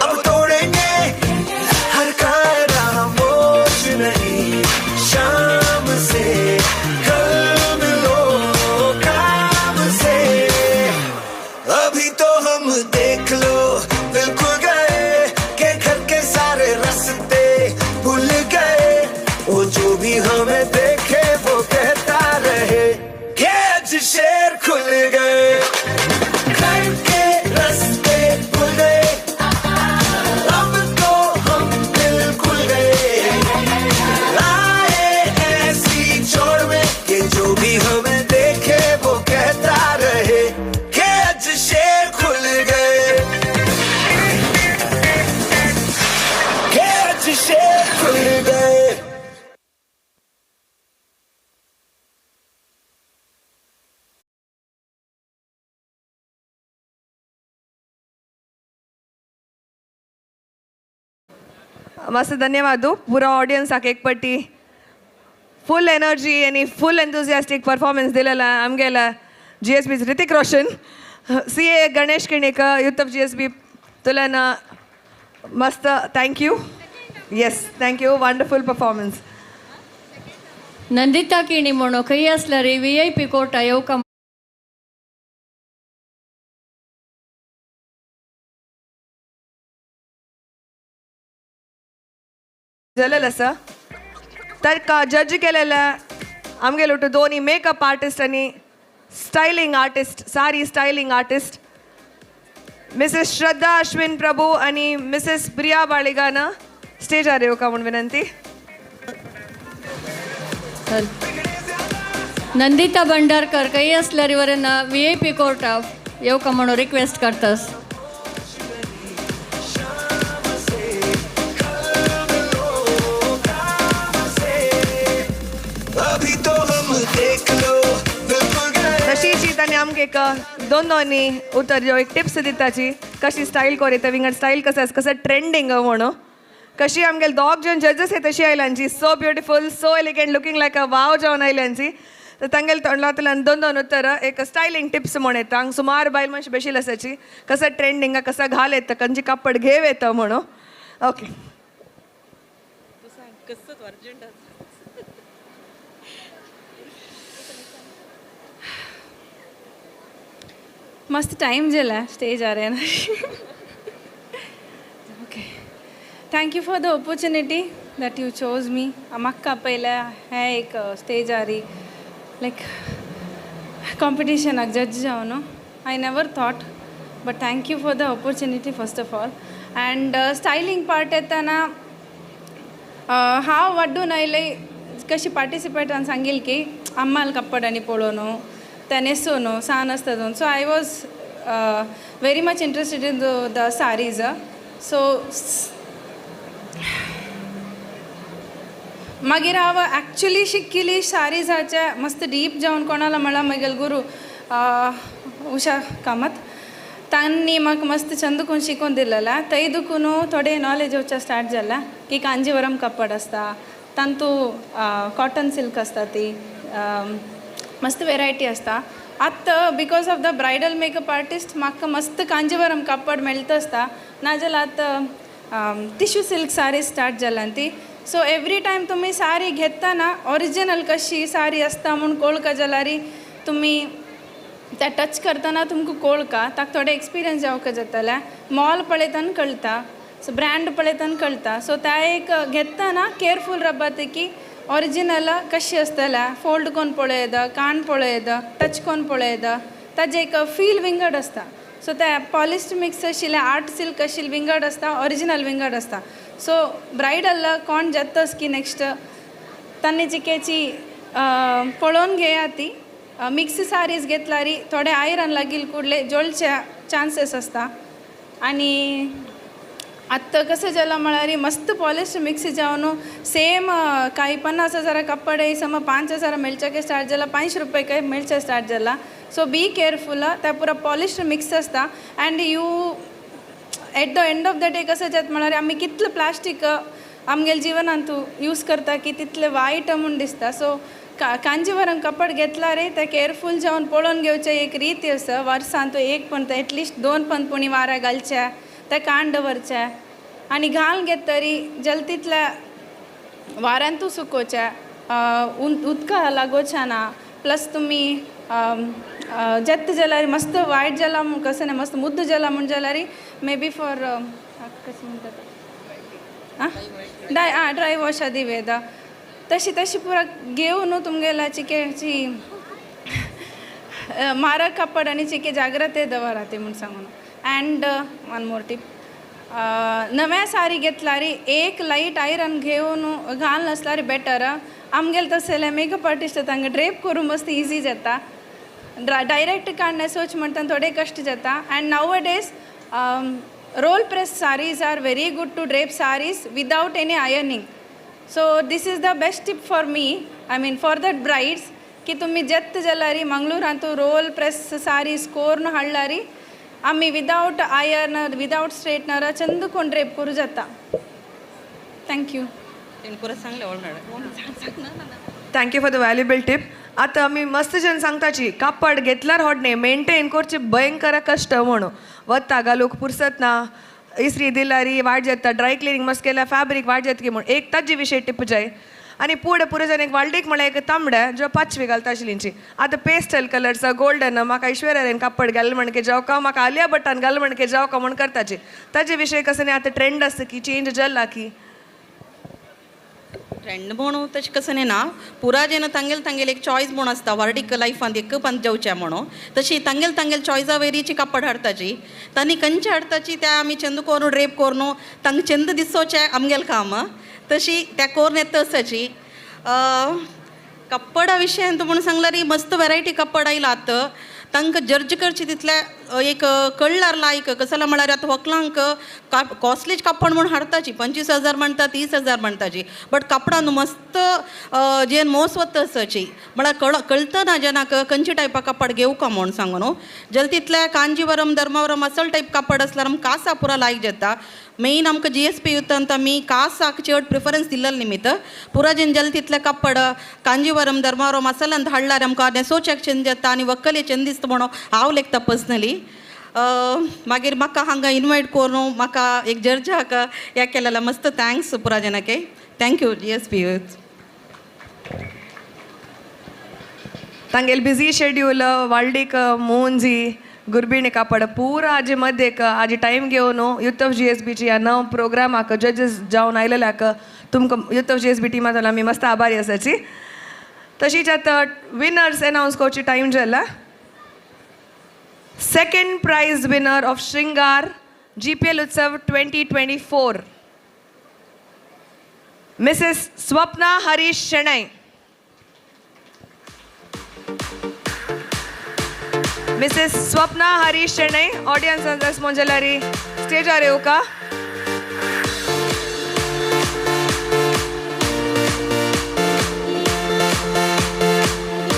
S2: अब तोड़ेंगे हर कायदा खामोश नहीं। शाम से कल मिलो काम से, अभी तो हम देख लो बिल्कुल गए के घर के सारे रास्ते भूल गए। वो जो भी हमें देखे वो कहता रहे कि आज शेर खुल गए, घर के रास्ते भूल गए, अब तो हम बिल्कुल गए। आए ऐसी छोड़ में कि जो भी हमें देखे वो कहता रहे कि आज शेर खुल गए, कि आज शेर खुल गए।
S13: मस्त धन्यवाद पूरा ऑडियन्साक एक पट्टी फुल एनर्जी आनी फुल एन्थुजियास्टीक परफॉर्मन्स दिलेला आमगेला GSB Hrithik Roshan, CA Ganesh Kinikar, youth of GSB तुलन मस्त thank you. Yes, thank you, wonderful performance.
S14: Nandita Kini म्हणून खंय आसल्यार VIP Kota येवका
S13: जालेलें आसा ताका जज केलेले आमगेले ಒಟ್ಟು दोनी मेकअप आर्टिस्ट आनी styling artist, sari styling artist Mrs Shraddha Ashwin Prabhu आनी मिसेस प्रिया बाळिगान स्टेजार येवका म्हूण विनंती.
S14: नंदिता भंडारकर ಕೈ असल्यार ಇವರನ್ನ ವಿ I P court येवका म्हणून रिक्वेस्ट करतास.
S2: अभी तो हम देख लो बिल्कुल गए
S13: तशीची तांणी आमकां एक दोन दोनी उतर जो एक टिप्स दिताची कशी स्टायल कोरिता, विंगड स्टायल कसं आसा, कसं ट्रेंडींग म्हणून. कशी आमगेले दोग जण जजस हे तशी आयल्यांची, so beautiful, so elegant, looking like a wow जावन आयल्यांची. तर तांगेले तोंडांतल्यान दोन दोन उतर एक स्टायलिंग टिप्स म्हण येता. हांगा सुमार बायल मनशां बेशील आसाची, कसं ट्रेंडींग, कसं घाल येता, खंयची कापड घेव येता म्हणून. ओके,
S1: मस्त टाइम जेला स्टेज आ रहे हैं ना. Okay, thank you for the opportunity that you chose me. म्हाका पयलें हें एक स्टेज आ रही लायक कॉम्पिटिशनाक जज जावन I never thought, but thank you for the opportunity first of all. And styling part येताना हांव वाड्डून आयलें कशी पार्टिसिपेटान सांगील की अम्माल कप्पड आनी पळोवन ते न्हेसून सान आसता. So I was very much interested in the saris. So मागीर हांव एक्चुली शिकिल्ली सारीजाचे मस्त डीप जावन कोणाला म्हळ्यार म्हगेले गुरू उषा कामत तांणी म्हाका मस्त चंद करून शिकोवन दिलेलें. थंय दुखून थोडे नॉलेज येवचें स्टार्ट जालें की कांजीवरम कपड आसता, तांतू कॉटन सिल्क आसता, ती मस्त वेरायटी आसता. आतां because of the bridal makeup artist म्हाका मस्त कांजीवरम कापड मेळटा आसता, नाजाल्यार आतां टिश्यू सिल्क सारी स्टार्ट जाल्यान ती. सो एवरी टायम तुमी सारी घेतना ओरिजिनल कशी सारी आसता म्हूण कळका जाल्यार तुमी ते टच करतना तुमकां कळका, ताका थोडे एक्सपिरियन्स जावंक जातलें. मॉल पळयतना कळटा, सो ब्रँड पळयतना कळटा. सो त्या एक घेतना केअरफूल रावपाक की ओरिजिनल कशी आसतलें, फोल्ड कोन्न पळयता, कान पळयता, टच कोन्न पळयता, ताजें एक फील विंगड आसता. सो ते पॉलिश्ड मिक्स आशिल्लें आर्ट सिल्क आशिल्लें विंगड आसता, ओरिजिनल विंगड आसता. सो ब्रायडल कोण जातस की नेक्स्ट तांणी चिकेची पळोवन घेया ती. मिक्स सारीज घेतल्यार थोडे आयरन लागील कुडले जळचे चान्सीस आसता. आनी आत्तां कशें जालां म्हळ्यार मस्त पॉलिश्ड मिक्स जावन सेम कांय 50,000 कपडे सम 5,000 मेळच्याके स्टार्ट जाला, 500 रुपये काय मेळचे स्टार्ट जाला. सो बी केअरफूल, ते पुरो पॉलिश्ड मिक्स आसता. And you at the end of the day कशें जाता म्हळ्यार आमी कितलें प्लास्टीक आमगेले जिवनांत यूज करता की तितलें वायट म्हूण दिसता. सो कांजीवरम कपड घेतल्यार ते केअरफूल जावन पळोवन घेवचें एक रीत आसा. वर्सांत एक पण एटलिस्ट 2 पण पुणी वाऱ्या घालचे, ते काण दवरचे आनी घालून घेतरी जल तितल्या वाऱ्यांतू सुकोवचें, उदका लागोवचें ना. प्लस तुमी जेत्त जाल्यार मस्त वायट जाला म्हूण कशें ना, मस्त मुद्द जाला म्हूण जाल्यार मे बी फॉर कशें म्हणटा डाय आं ड्राय वॉश आदी वेदा तशी तशी पुरा घेवन न्हू तुमगेल्या चिकेची म्हारग कापड आनी चिके जाग्रते दवरात म्हूण सांगून. अँड वन मोर टीप, नव्या सारी घेतल्यार एक लायट आयरन घेवन घाल नासल्यार बेटर. आमगेले तसले मेकअप आर्टिस्ट तांकां ड्रेप करूं मस्त इजी जाता, डायरेक्ट काडणे सोच म्हणटा थोडे कश्ट जाता. And nowadays roll press saris are very good to drape saris without any ironing. So this is the best tip for me, I mean for the brides की तुमी जेत्त जाल्यार मंगळूरांतू रोल प्रेस सारीज कोरून हाडल्यार आमी विदावट आयर्न विदावट स्ट्रेटनर चंद कोण ड्रेप करूं जाता. Thank you.
S13: Thank you for the valuable tip. आतां आमी मस्त जण सांगताची कापड घेतल्यार होडणे मेंटेन करचे भयंकर कश्ट म्हणून वता घालूंक पुरसत ना, इस्त्री दिल्यार वायट जाता, ड्राय क्लिनींग मस्त केल्यार फॅब्रीक वायट जाता की म्हूण एक ताजे विशय टिप जाय. आनी पुढे पुरो एक वाल्डीक म्हळ्यार एक तांबडे जो पाचवी घालता आशिल्लींची आतां पेस्टल कलर्स गोल्डन म्हाका ऐश्वर्या कापड घाल म्हणके जावका, म्हाका आलिया भट्टान घाल म्हणके जावका म्हूण करताची. ताजे विशय कसं न्ही आतां ट्रेंड आसता की चेंज जाला की
S9: ट्रेंड म्हणून तशें कसं न्ही ना, पुरा जेन्ना तांगेले तांगेले एक चॉयस म्हूण आसता व्हार्डीक लायफांत एक पंत जेवचें म्हणून, तशी तांगेले तांगेले चॉयसा वेरीची कापड हाडताची तांणी खंयचे हाडताची त्या आमी चंद करून ड्रेप करून तांकां चंद दिसोचें आमगेलें काम, तशी त्या कोरून येता आसाची. कप्पडा विशय अंत म्हणून सांगल्यार मस्त व्हरायटी कप्पड आयला आतां तांकां जर्ज करची तितले एक कळ्ळार लायक कसला म्हळ्यार आतां व्हंकलांक कॉस्टलीच कापड म्हूण हाडताची 25,000 म्हणटा 30,000 म्हणटाची बट कापडां न्हू मस्त जेन मोस वता आसाची म्हळ्यार कळतना जेनाक खंयचे टायपा कापड घेवका म्हूण सांगू न्हू जल तितले कांजीवरम धर्मावरम असल टायप कापड आसल्यार आमकां कासा पुरा लायक जाता. मेन आमकां GSP युतांत आमी कासाक चड प्रिफरन्स दिल्लें निमित्त पुरा जेन जल तितले कापड कांजीवरम धर्मावरम असल्यान हाडल्यार आमकां न्हेसोवच्याक चेंज जाता आनी व्हंकले चेंज दिसता म्हणून हांव लेखता पर्सनली. मागीर म्हाका हांगा इनवायट करून म्हाका एक जर्जाक ह्या केलेल्या मस्त thanks पुरा जनाके. Thank you GSP youth.
S13: तांगेल busy schedule वाल्डीक Monjee गुरबिणी कापड पूरा आजी मध्येक आजी टायम घेवन युथ ऑफ GSBची ह्या नव प्रोग्रामाक जजेस जावन आयलेल्याक तुमकां युथ ऑफ GSB टिमा जाल्यार आमी मस्त आभारी आसाची. तशीच आतां विनर्स एनावन्स करची टायम जाला. Second prize winner of Shringar GPL Utsav 2024 Mrs Swapna Harish Shenoy. Mrs Swapna Harish Shenoy audience अंदर मोंजलारी स्टेज आ रहे हो का.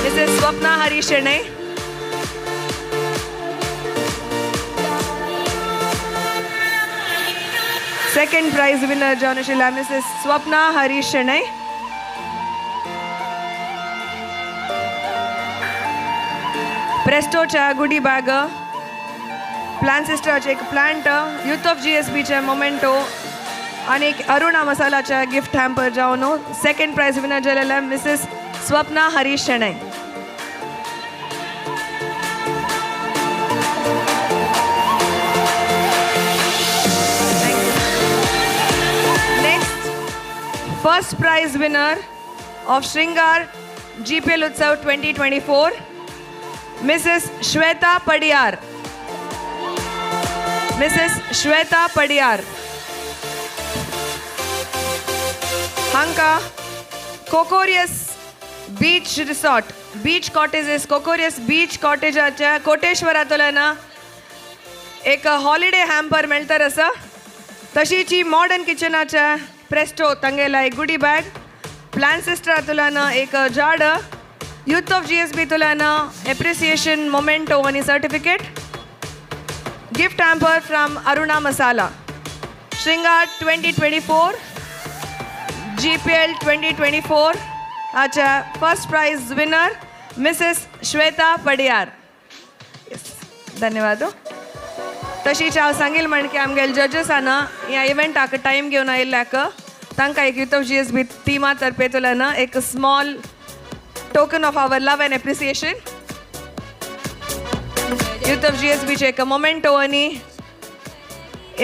S13: Mrs Swapna Harish Shenoy second prize winner जावन Mrs Swapna Harish Shenoy. प्रेस्टोच्या गुडी बॅग, प्लान सिस्टराचे एक प्लांट, युथ ऑफ GSBचे मोमेंटो आनी एक अरुणा मसालाचे गिफ्ट हॅम्पर जावन सेकंड प्रायज विनर जालेले Mrs Swapna Harish Shenoy. Next first prize winner of Shringar GPL Utsav 2024 Mrs Shweta Padiyar. Mrs Shweta Padiyar हांका कोकोरियस beach resort beach cottages कोकोरियस बीच कॉटेजाच्या कोटेश्वरांतल्यान एक हॉलिडे हॅम्पर मेळटर आसा. तशीच ही मॉडर्न किचनाच्या प्रेस्टो तांगेला एक गुडी बॅग, प्लान सिस्टरांतल्यान एक झाड, youth of GSB तुल्यान appreciation memento आनी certificate, gift hamper from Aruna Masala. Shringar 2024 GPL 2024 आच्या first prize winner Mrs Shweta Padiyar. धन्यवाद. तशीच हांव सांगील म्हण की आमगेले जजेसाना ह्या इव्हेंटाक टायम घेवन आयिल्ल्याक तांकां एक युथ ऑफ GSB टिमा तर्फे तुल्यान एक small token of our love and appreciation. Youth of GSB चे एक मोमेंटो आनी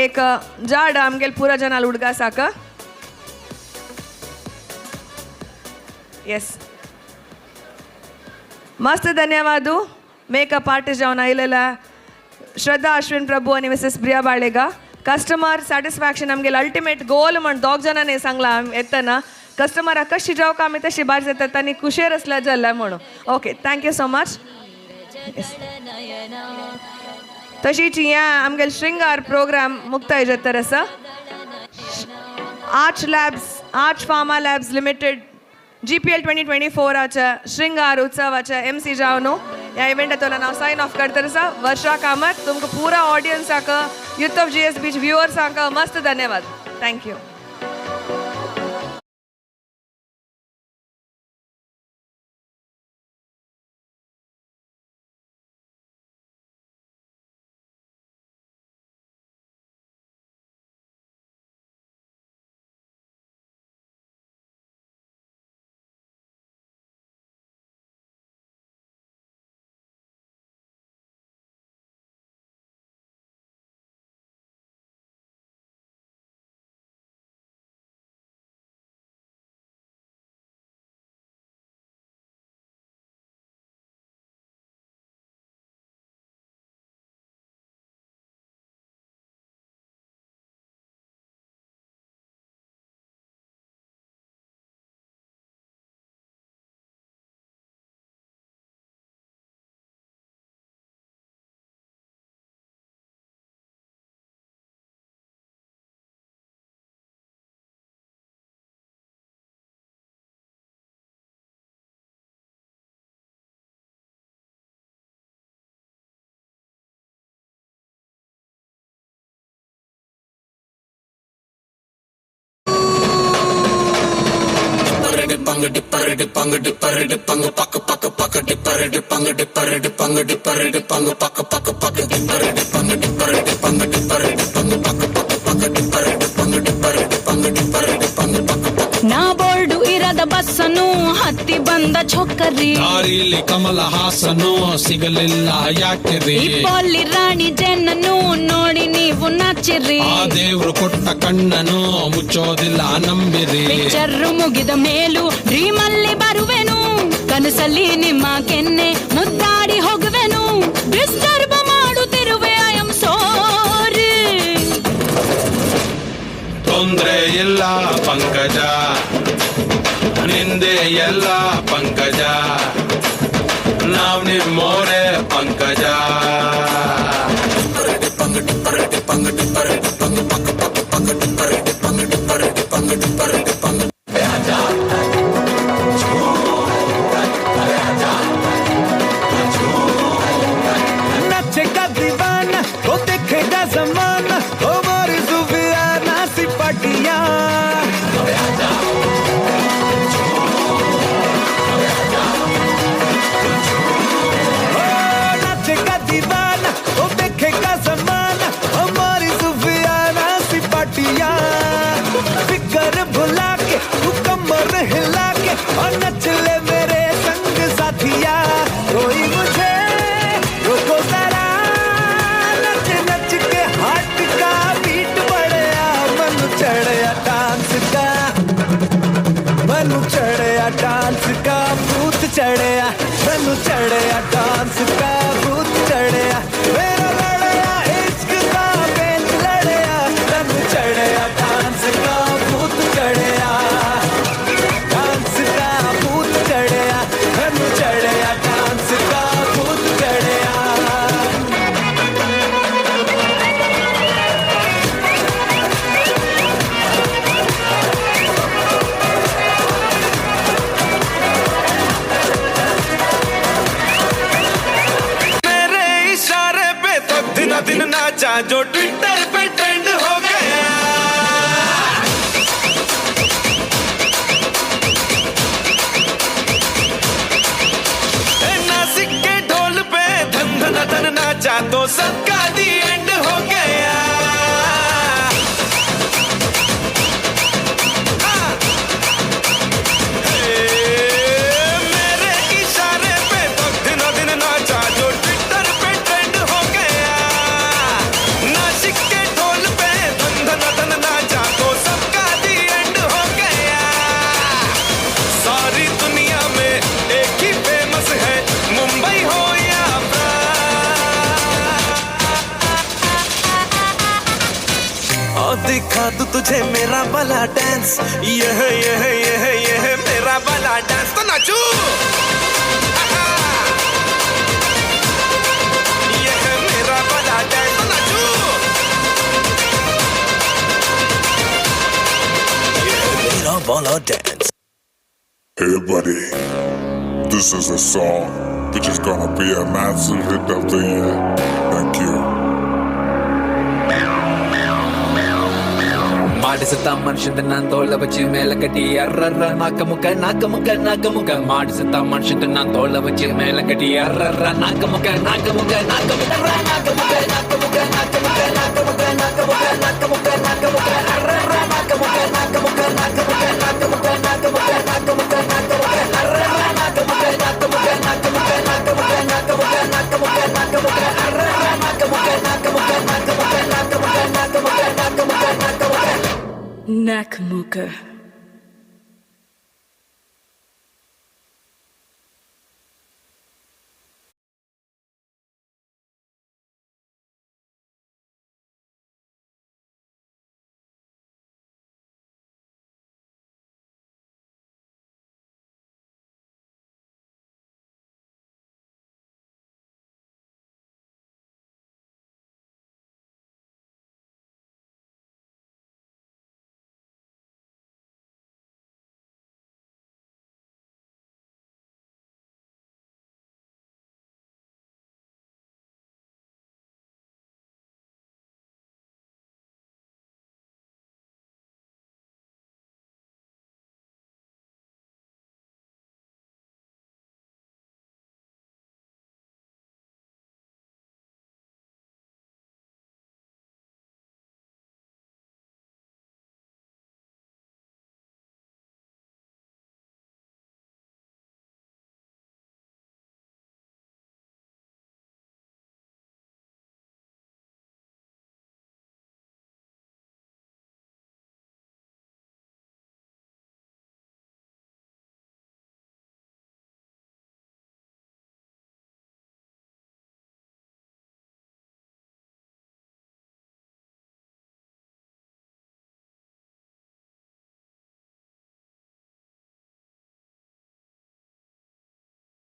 S13: एक झाड आमगेल पुरा जनाल उडगासाक. येस, मस्त धन्यवाद. मेकअप आर्टिस्ट जावन आयलेल्या श्रद्धा अश्विन प्रभू आनी मिसेस प्रिया बाळेगा. कस्टमर सॅटिस्फॅक्शन आमगेल अल्टिमेट गोल म्हण दोग जाणांनी सांगला येतना कस्टमराक कशी जावं आमी तशी भायर जातात आनी कुशेर आसल्यार जाल्या म्हणून. Okay, thank you so much. तशीच ह्या आमगेल श्रृंगार प्रोग्राम मुक्ताय जाता आसा. Arch labs, Arch pharma labs limited GPL 2024 श्रृंगार उत्सवाच्या MC जावन ह्या इव्हेंटांतल्यान हांव सायन ऑफ करता आसा. वर्षा कामत तुमकां पुरा ऑडियन्साक, युथ ऑफ GSB व्युअर्सांक मस्त धन्यवाद. Thank you.
S8: पंग डिपर डिपंग डिपर डिपंग पक पक पक डिपर डिपंग डिपर डिपंग डिपर डिपंग पक पक पक डिपर डिपंग डिपर डिपंग डिपर डिपंग पक पक पक डिपर डिपंग डिपर डिपंग डिपर डिपंग पक पक
S16: ನಾ ಬೋರ್ಡು ಇರದ ಬಸ್ಸನು ಹತ್ತಿ ಬಂದ ಚೊಕ್ಕರಿ
S19: ದಾರಿಲಿ ಕಮಲ ಹಾಸನು ಸಿಗಲಿಲ್ಲ ಯಾಕೆರಿ
S16: ಪೋಲಿ ರಾಣಿ ಜನನು ನೋಡಿ ನೀವು ನಾಚಿರಿ
S19: ಆ ದೇವ್ರು ಕೊಟ್ಟ ಕಣ್ಣನು ಮುಚ್ಚೋದಿಲ್ಲ ನಂಬಿರಿ
S16: ಪಿಕ್ಚರ್ ಮುಗಿದ ಮೇಲೂ ಡ್ರೀಮ್ ಅಲ್ಲಿ ಬರುವೆನು ಕನಸಲ್ಲಿ ನಿಮ್ಮ ಕೆನ್ನೆ ಮುದ್ದಾಡಿ ಹೋಗುವೆನು ಡಿಸ್ಟರ್ಬ್ ಮಾಡುತ್ತಿರುವೆ I am sorry
S19: ತೊಂದ್ರೆ ಇಲ್ಲ ಪಂಕಜ ನಿಂದೆ ಎಲ್ಲ ಪಂಕಜ ನಾವ್ ನಿಮ್ಮೋರೆ ಪಂಕಜ
S2: नाचेगा दीवाना वो देखेगा जमाना ओ मोर जुबियाना सिपाटिया ओ नाचेगा दीवाना वो देखेगा जमाना ओ मोर जुबियाना सिपाटिया फिकर भुला के तू कमर हिला के और नच ले मेरे संग साथिया कोई मुझे रोको जरा नच नच के हार्ट का बीट बढ़िया मन चढ़िया डांस का मन चढ़िया डांस का भूत चढ़िया मन चढ़िया डांस का भूत चढ़िया मेरा लड़िया इश्क का बेंच लड़िया मन चढ़िया डांस का भूत चढ़िया डांस का भूत चढ़िया मन चढ़िया डांस का भूत चढ़िया।
S19: मेरे इशारे पे तो दिन दिन नाचा जो ट्विटर पे ट्रेंड हो गया। ए नासिक के ढोल पे धन धन धन नाचा तो सबका दी एंड हो गया। हाँ। ए, मेरे इशारे पे तो दिन दिन नाचा जो ट्विटर पे ट्रेंड हो गया। नासिक के ढोल पे धन धन धन नाचा तो सबका दी एंड हो गया। सारी दुनिया में एक ही फेमस है मुंबई हो या और दिखा तू तुझे मेरा वाला डांस यह यह यह यह मेरा वाला डांस तो नाचू यह मेरा वाला डांस तो नाचू यह मेरा वाला dance.
S17: Hey buddy, this is a song which is gonna be a massive hit of the year. Thank you.
S20: ಮಾಡಿಸುತ್ತ ಮನುಷ್ಯನ ತೋಳ ಬಚ್ಚಿ ಮೇಲ ಕಟ್ಟಿ ಅರ್ರರ್ರ ನಾಕ ಮುಖ ನಾಕ ಮುಖ ನಾಕ ಮುಖ ಮಾಡಿಸುತ್ತ ಮನುಷ್ಯನ ತೋಳ ಬಚ್ಚಿ ಮೇಲ ಕಟ್ಟಿ ಅರ್ರರ್ರ ನಾಕ ಮುಖ ನಾಕ ಮುಖ ನಾಕ ಮುಖ ನಾಕ ಮುಖ ನಾಕ ಮುಖ ನಾಕ ಮುಖ ನಾಕ ಮುಖ ನಾಕ ಮುಖ ನಾಕ ಮುಖ ನಾಕ ಮುಖ ಅರ್ರರ್ರ ನಾಕ ಮುಖ ನಾಕ ಮುಖ ನಾಕ ಮುಖ ನಾಕ ಮುಖ ನಾಕ ಮುಖ ನಾಕ ಮುಖ ನಾಕ ಮುಖ ಅರ್ರರ್ರ ನಾಕ ಮುಖ ನಾಕ ಮುಖ ನಾಕ ಮುಖ ನಾಕ ಮುಖ ನಾಕ ಮುಖ ನಾಕ ಮುಖ ನಾಕ ಮುಖ ಅರ್ರರ್ರ ನಾಕ ಮುಖ ನಾಕ ಮುಖ ನಾಕ ಮುಖ ನಾಕ ಮುಖ ನಾಕ ಮುಖ ನಾಕ ಮುಖ ನಾಕ ಮುಖ
S16: Nakmuka.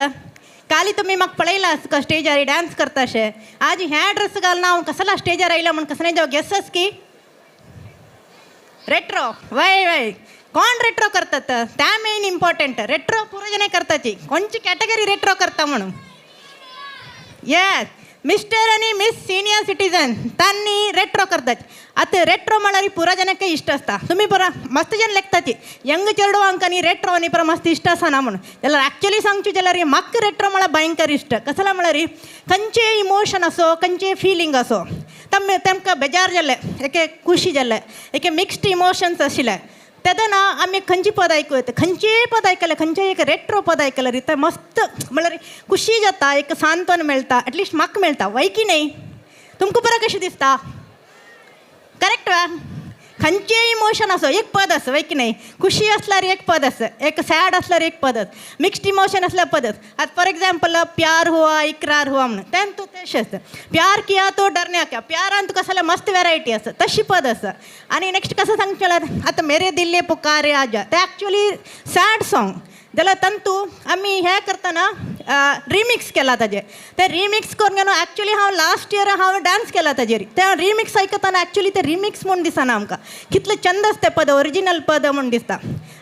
S3: काली तुमी म्हाका पळयला स्टेजार डान्स करता अशें. आज ह्या ड्रेस घालून हांव कसला स्टेजार आयला म्हूण कसले जावं गेसस की रेट्रो. वय वय कोण रेट्रो करतात त्या मेन इम्पॉर्टंट. रेट्रो पुरो जण करताची कोणची कॅटेगरी रेट्रो करता म्हणून. येस, मिस्टर आनी मिस सिनियर सिटीजन तांणी रेट्रो करतात. आतां रेट्रो म्हळ्यार पुरा जणांक इश्ट आसता. तुमी पुरा मस्त जण लेखताची यंग चेडवांक आनी रेट्रो आनी पुरा मस्त इश्ट आसना म्हणून. जाल्यार एक्चुअली सांगचें जाल्यार म्हाका रेट्रो म्हळ्यार भयंकर इश्ट. कसला म्हळ्यार खंयचे इमोशन असो खंयचे फिलींग असो तांकां बेजार जाल्लें, एके खुशी जाल्लें, एके मिक्स्ड इमोशन्स आशिल्ले. तेन्ना आमी खंयची पद आयकूं येता, खंयचेय पद आयकलें, खंयचेय एक रेट्रो पद आयकल्यार तें मस्त म्हळ्यार खुशी जाता, एक सांत्वन मेळटा, एटलिस्ट म्हाका मेळटा. वय की न्हय? तुमकां बरें कशें दिसता? करेक्ट वा? खंयचेय इमोशन आसो एक पद आसा, वय की न्हय? खुशी आसल्यार एक पद आसा, एक सॅड आसल्यार एक पद आसा, मिक्स्ड इमोशन आसल्यार पद आसा. आतां फॉर एग्जाम्पल प्यार हुआ इकरार हुआ म्हणून तें तूं तशें आसता. प्यार किया तो डरने क्या, प्यारान तुका जाल्यार मस्त वेरायटी आसा, तशी पद आसा. आनी नेक्स्ट कसं सांगचें जाल्यार आतां मेरे दिल पुकारे आजा, तें एक्चुअली सॅड सॉंग. जाल्यार तंतू आमी हें करतना रिमिक्स केला ताजेर. ते रिमिक्स करून न्हू एक्चुअली हांव लास्ट इयर हांव डान्स केला ताजेर. ते रिमिक्स आयकतना एक्चुअली ते रिमिक्स म्हूण दिसना आमकां, कितलें चंद आसता तें पद, ओरिजिनल पद म्हूण दिसता.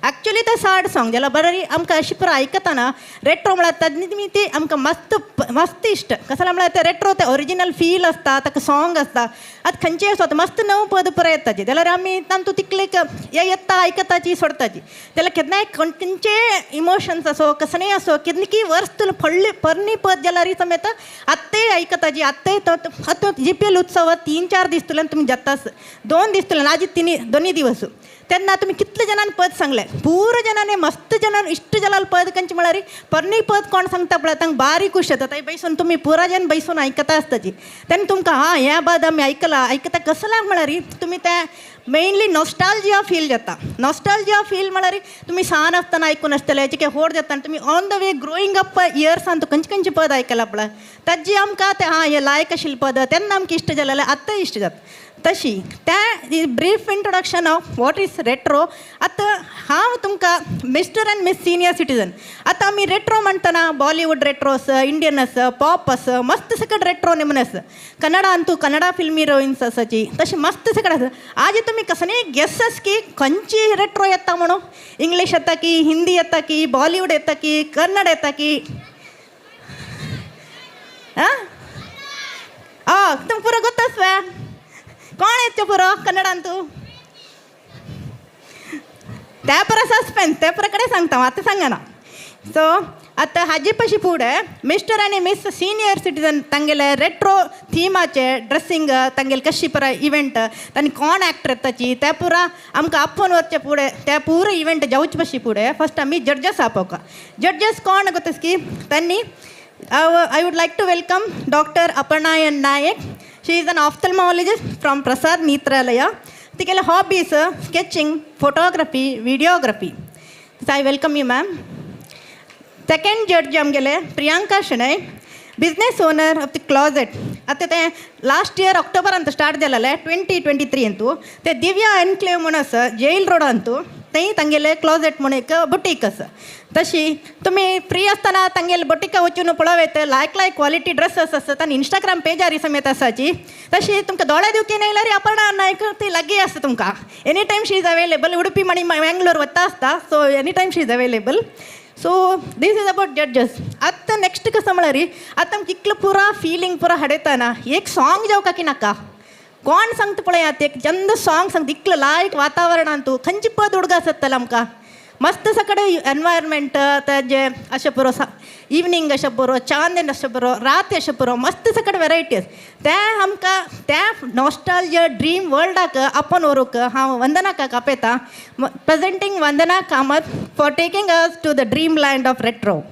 S3: एक्चुअली तें सॅड सॉंग. जाल्यार बरें आमकां अशें पुरो आयकतना रेट्रो म्हळ्यार ताजे ती आमकां मस्त मस्त इश्ट. कसलें म्हळ्यार तें रेट्रो तें ओरिजिनल फील आसता, ताका सॉंग आसता. आतां खंयचें आसता मस्त नव पद पुरो येताची. जाल्यार आमी तांतू तितले येता आयकताची सोडताची. जाल्यार केन्नाय खंयचे इमोशन्स असो कसलेय असो कितकी वर्स तुला फडली परनी पद जाल्यार समेत आत्तय आयकताची. आत्तय आतां GPL उत्सव 3-4 दीस तुल्यान तुमी जातास, 2 दीस तुल्यान आज दोनी दिवस. तेन्ना तुमी कितले जाणांनी पद सांगलें, पुरो जाणांनी मस्त जाणांनी इश्ट जाल्यार पद खंयचें म्हळ्यार परनी पद कोण सांगता पळय तांकां बारीक खुश जाता. थंय बैसून तुमी पुरा जण बैसून आयकता आसताची. तेन्ना तुमकां हां हें पद आमी आयकलां आयकता कसलां म्हळ्यार तुमी तें मेनली नॉस्टाल्जिया फील जाता. नॉस्टाल्जिया फील म्हळ्यार तुमी सान आसतना आयकून आसतले, जे होड जाता तुमी on the way growing up इयर्सान खंयचे खंयचे पद आयकलां पळय ताजी आमकां तें हां हें लायक आशिल्लें पद तेन्ना आमकां इश्ट जालें, आतां इश्ट जाता. तशी त्या brief introduction of what is retro. आतां हांव तुमकां mister and miss senior citizen. आतां आमी रेट्रो म्हणटना बॉलिवूड रेट्रो आसा, इंडियन आसा, पॉप आसा, मस्त सकट रेट्रो निमून आसा. कन्नडा अंतू कन्नडा फिल्म हिरोइन्स आसाची, तशें मस्त सकट आसा. आज तुमी कसलेय गेसस की खंयची रेट्रो येता म्हणून, इंग्लीश येता की हिंदी येता की बॉलिवूड येता की कन्नड येता की आं तुमकां पुरो गोत्तास वे कोण येता पुरो कन्नडांतू? त्या पुरो सस्पेन्स त्या पुरो कडेन सांगता आतां सांगना. सो आतां हाजे पशी फुडें मिस्टर आनी मिस सिनियर सिटीजन तांगेले रेट्रो थिमाचे ड्रेसिंग तांगेले कशी पुरा इव्हेंट तांणी कोण एक्टर येताची त्या पुरा आमकां आपोवन वचचे फुडें त्या पुरो इव्हेंट जावचे पशी फुडें फर्स्ट आमी जड्जस आपोवका. जड्जस कोण गोतस की तांणी I would like to welcome doctor Aparna N Nayak. She is an ophthalmologist from Prasad Netralaya. तिगेले hobbies sketching, photography, videography. I welcome you ma'am. Second judge आमगेले Priyanka Shenoy, business owner of the closet. आतां तें लास्ट इयर ऑक्टोबरांत स्टार्ट जालेलें 2023 अंतू. तें दिव्या एन्क्लेव म्हूण आसा जेल रोडांतू, थंय तांगेले क्लॉजेट म्हूण एक बुटीक आसा. तशी तुमी फ्री आसतना तांगेले बुटिका वचून पळोवं येता. लायक लायक क्वॉलिटी ड्रेसीस आसतात आनी इंस्टाग्राम पेजार समेत आसाची. तशी तुमकां दोळे दिवकी नायल्यार अपर्णा नायक ती लागीं आसा तुमकां. Any time she is available. Udupi आनी मँगलोर वता आसता, so any time she is available. So this is about judges. आतां नेक्स्ट कसं म्हळ्यार आतां आमकां इतलो पुरा फिलींग पुरा हाडयतना एक सॉंग जावका की नाका कोण सांगता पळयात एक चंद सॉंग सांगता इतलो लायक वातावरणांतू खंयची पद उडगा आसतलें आमकां मस्त सगळे एनवायरमेंट ताजे अशें पुरो इवनींग अशें पुरो चांदन अशें पुरो रात अशें पुरो मस्त सगळे वेरायटी आसा. तें आमकां त्या नॉस्टाल्जिया ड्रीम वर्ल्डाक आपोवन व्हरूंक हांव वंदनाक आपयता. Presenting Vandana Kamath for taking us to the dream land of retro.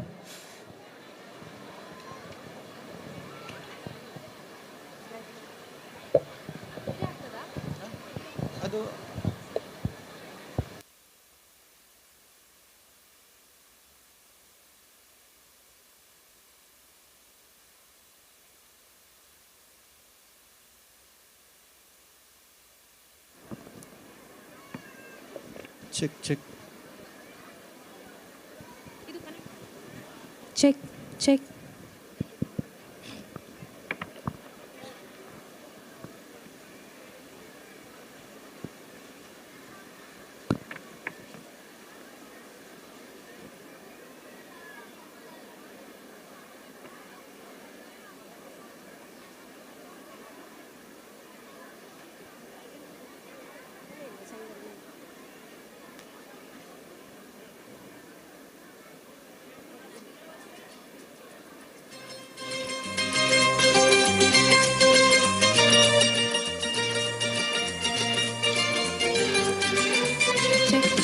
S7: Check, check.
S4: Check. Check.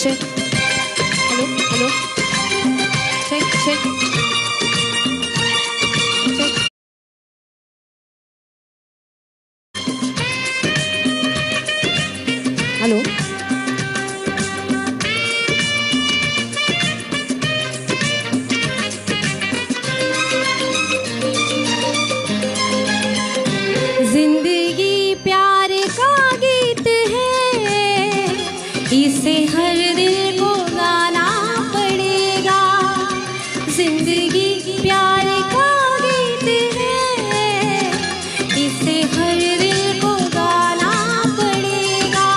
S4: Check. Hello, hello. Check, check. Check. Hello.
S16: जिंदगी प्यार का गीत है, इसे हर दिल को गाना पड़ेगा। जिंदगी प्यार का गीत है, इसे हर दिल को गाना पड़ेगा।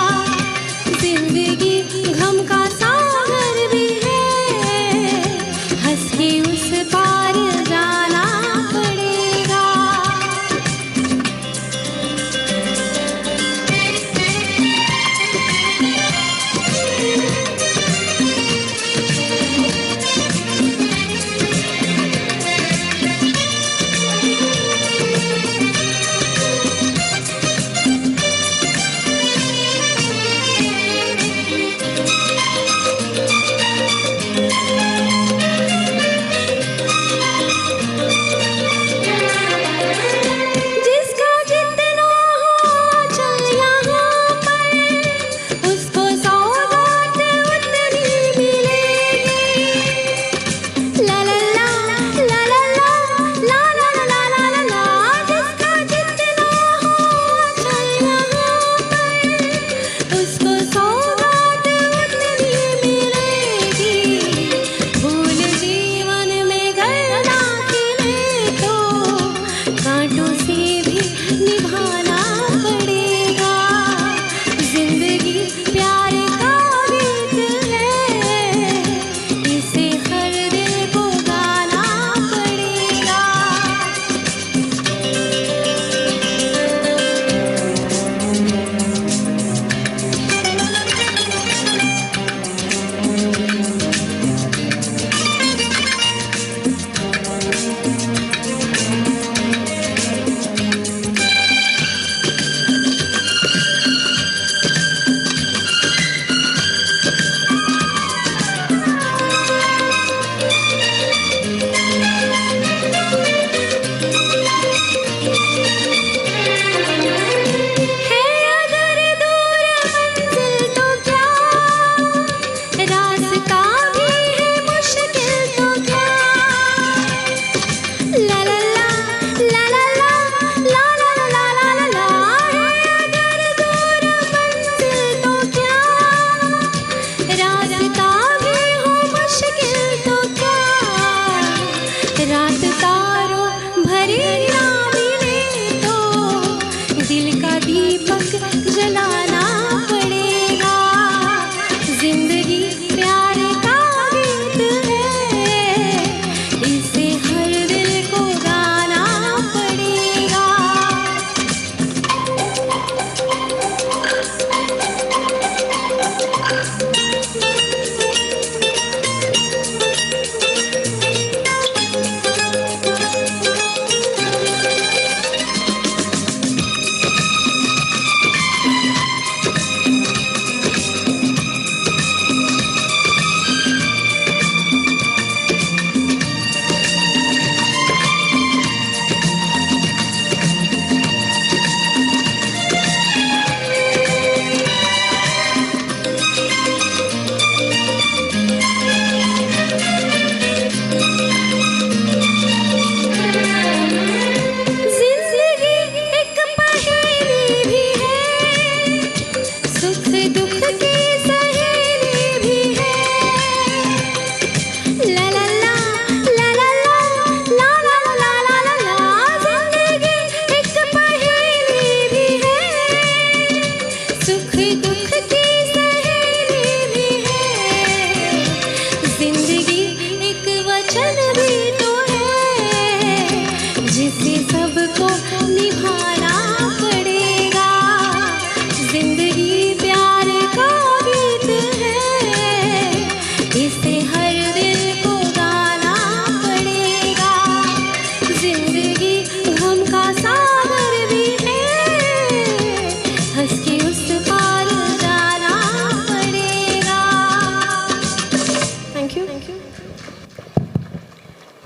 S16: जिंदगी गम का सागर भी है, हंस के उस पार जाना पड़ेगा।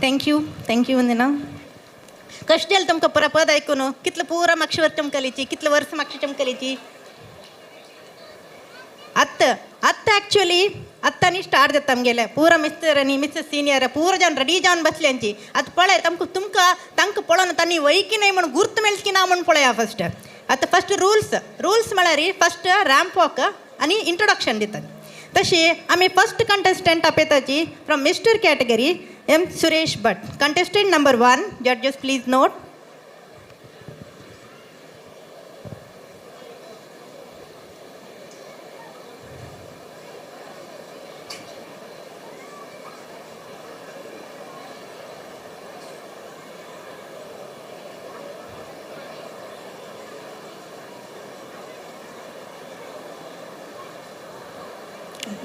S3: Thank you, thank you Vandana. कशें जालें तुमकां पुरा पद आयकून? कितलें पुरा मागशे वर चमकलीची, कितलें वर्स मागशे चमकलीची? आत्तां आत्तां एक्चुअली आत्तां आनी स्टार्ट जाता आमगेलें पुरा मिस्टर आनी मिसेस सिनियर पुरा जावन रेडी जावन बसल्यांची. आतां पळय तांकां तुमकां तांकां पळोवन तांणी वयकी न्हय म्हूण गुर्त मेळची की ना म्हूण पळया फस्ट. आतां फस्ट रुल्स, रुल्स म्हळ्यार फस्ट रॅम्प वॉक आनी इंट्रोडक्शन दितात. तशी आमी फस्ट कंटेस्टंट आपयताची from mister category M Suresh Bhat. Contestant number 1. Judges please note.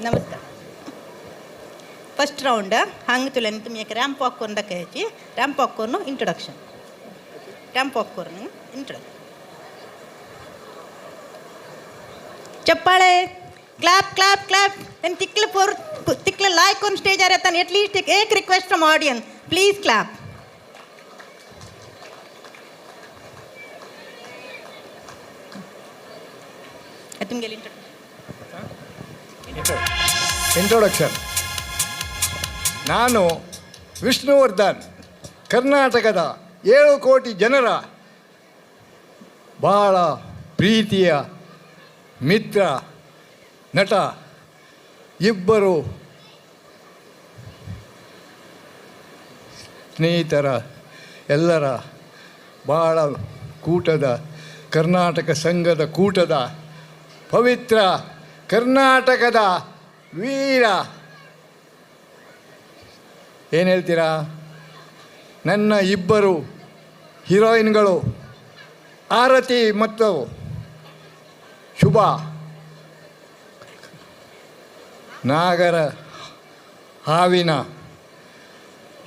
S3: नमस्कार. फस्ट रावंड हांगा तुल्यान तुमी एक रॅम्प वॉक करून दाखयाची. रॅम्प वॉक करून इंट्रोडक्शन, रॅम्प वॉक करून इंट्रोडक्शन. चप्पाळे, क्लॅप क्लॅप क्लॅप. आनी तितले पोर तितले लायक करून स्टेजार येता आनी एटलिस्ट एक request from audience, please clap. तुमगेली
S15: ಇಂಟ್ರೊಡಕ್ಷನ್. ನಾನು ವಿಷ್ಣುವರ್ಧನ್, ಕರ್ನಾಟಕದ 7 ಕೋಟಿ ಜನರ ಭಾಳ ಪ್ರೀತಿಯ ಮಿತ್ರ, ನಟ. ಇಬ್ಬರು ಸ್ನೇಹಿತರ ಎಲ್ಲರ ಭಾಳ ಕೂಟದ, ಕರ್ನಾಟಕ ಸಂಘದ ಕೂಟದ ಪವಿತ್ರ ಕರ್ನಾಟಕದ ವೀರ. ಏನು ಹೇಳ್ತೀರಾ? ನನ್ನ ಇಬ್ಬರು ಹೀರೋಯಿನ್ಗಳು ಆರತಿ ಮತ್ತು ಶುಭ ನಾಗರ ಹಾವಿನ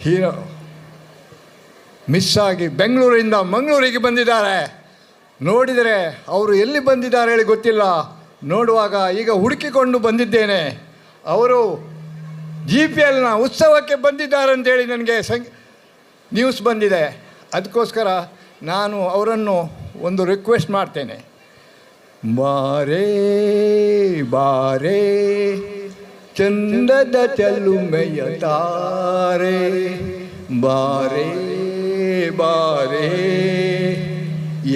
S15: ಹೀರೋ ಮಿಸ್ ಆಗಿ ಬೆಂಗಳೂರಿಂದ ಮಂಗಳೂರಿಗೆ ಬಂದಿದ್ದಾರೆ. ನೋಡಿದರೆ ಅವರು ಎಲ್ಲಿ ಬಂದಿದ್ದಾರೆ ಹೇಳಿ ಗೊತ್ತಿಲ್ಲ. ನೋಡುವಾಗ ಈಗ ಹುಡುಕಿಕೊಂಡು ಬಂದಿದ್ದೇನೆ. ಅವರು GPLನ ಉತ್ಸವಕ್ಕೆ ಬಂದಿದ್ದಾರೆ ಅಂತೇಳಿ ನನಗೆ ನ್ಯೂಸ್ ಬಂದಿದೆ. ಅದಕ್ಕೋಸ್ಕರ ನಾನು ಅವರನ್ನು ಒಂದು ರಿಕ್ವೆಸ್ಟ್ ಮಾಡ್ತೇನೆ. ಬಾರೇ ಬಾರೇ ಚಂದದ ಚಲುಮೆಯ ತಾರೆ, ಬಾರೇ ಬಾರೇ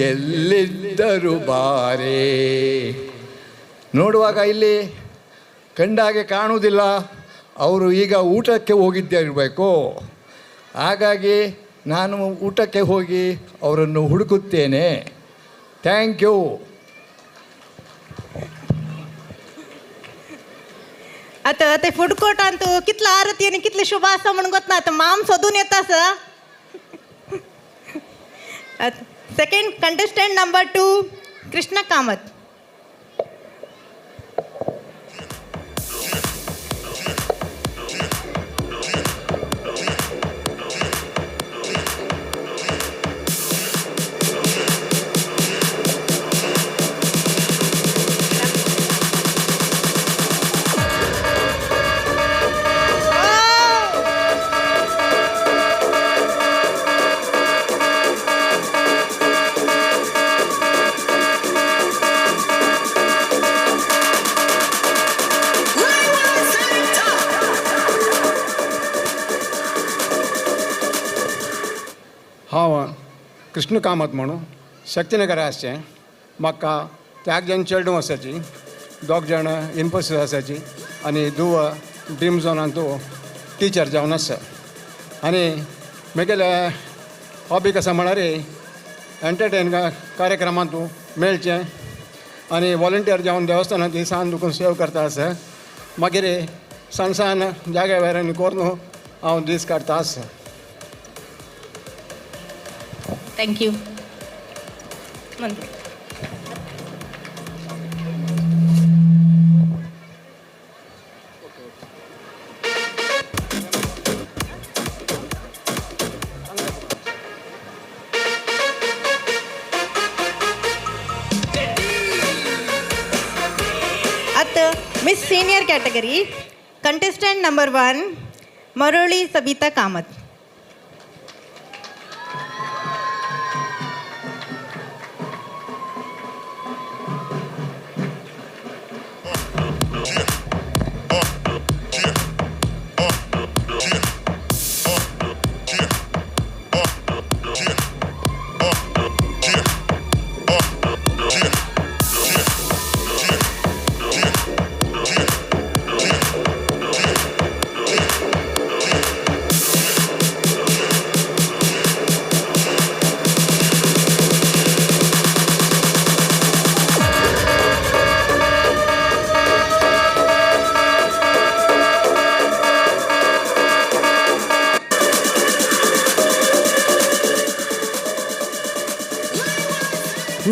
S15: ಎಲ್ಲಿದ್ದರು ಬಾರೇ. ನೋಡುವಾಗ ಇಲ್ಲಿ ಕಂಡಾಗೆ ಕಾಣುವುದಿಲ್ಲ. ಅವರು ಈಗ ಊಟಕ್ಕೆ ಹೋಗಿದ್ದಿರಬೇಕು. ಹಾಗಾಗಿ ನಾನು ಊಟಕ್ಕೆ ಹೋಗಿ ಅವರನ್ನು ಹುಡುಕುತ್ತೇನೆ. Thank you.
S3: आतां ते फूड कोर्टान तूं कितलो आरती आनी कितले शुभ आसा म्हूण गोतना. आतां माम सोदून येता आसा. Second contestant number 2 Krishna Kamath.
S21: हांव कृष्ण कामत म्हणून शक्तिनगर आसचें. म्हाका त्याग जाण चेडूं आसाची, दोग जाण इन्फोसिस आसाची आनी धुव ड्रीम झोनांत टिचर जावन आसा. आनी म्हगेले हॉबी कशें म्हळ्यार एंटरटेन कार्यक्रमांत मेळचें आनी वॉलंटियर जावन देवस्थानांत सान दुखून सेव करता आसा. मागीर सान सान जाग्या वयल्यान करून हांव दीस काडटा आसा.
S3: Thank you. आतां miss senior category contestant number 1 Maroli Sabita Kamath.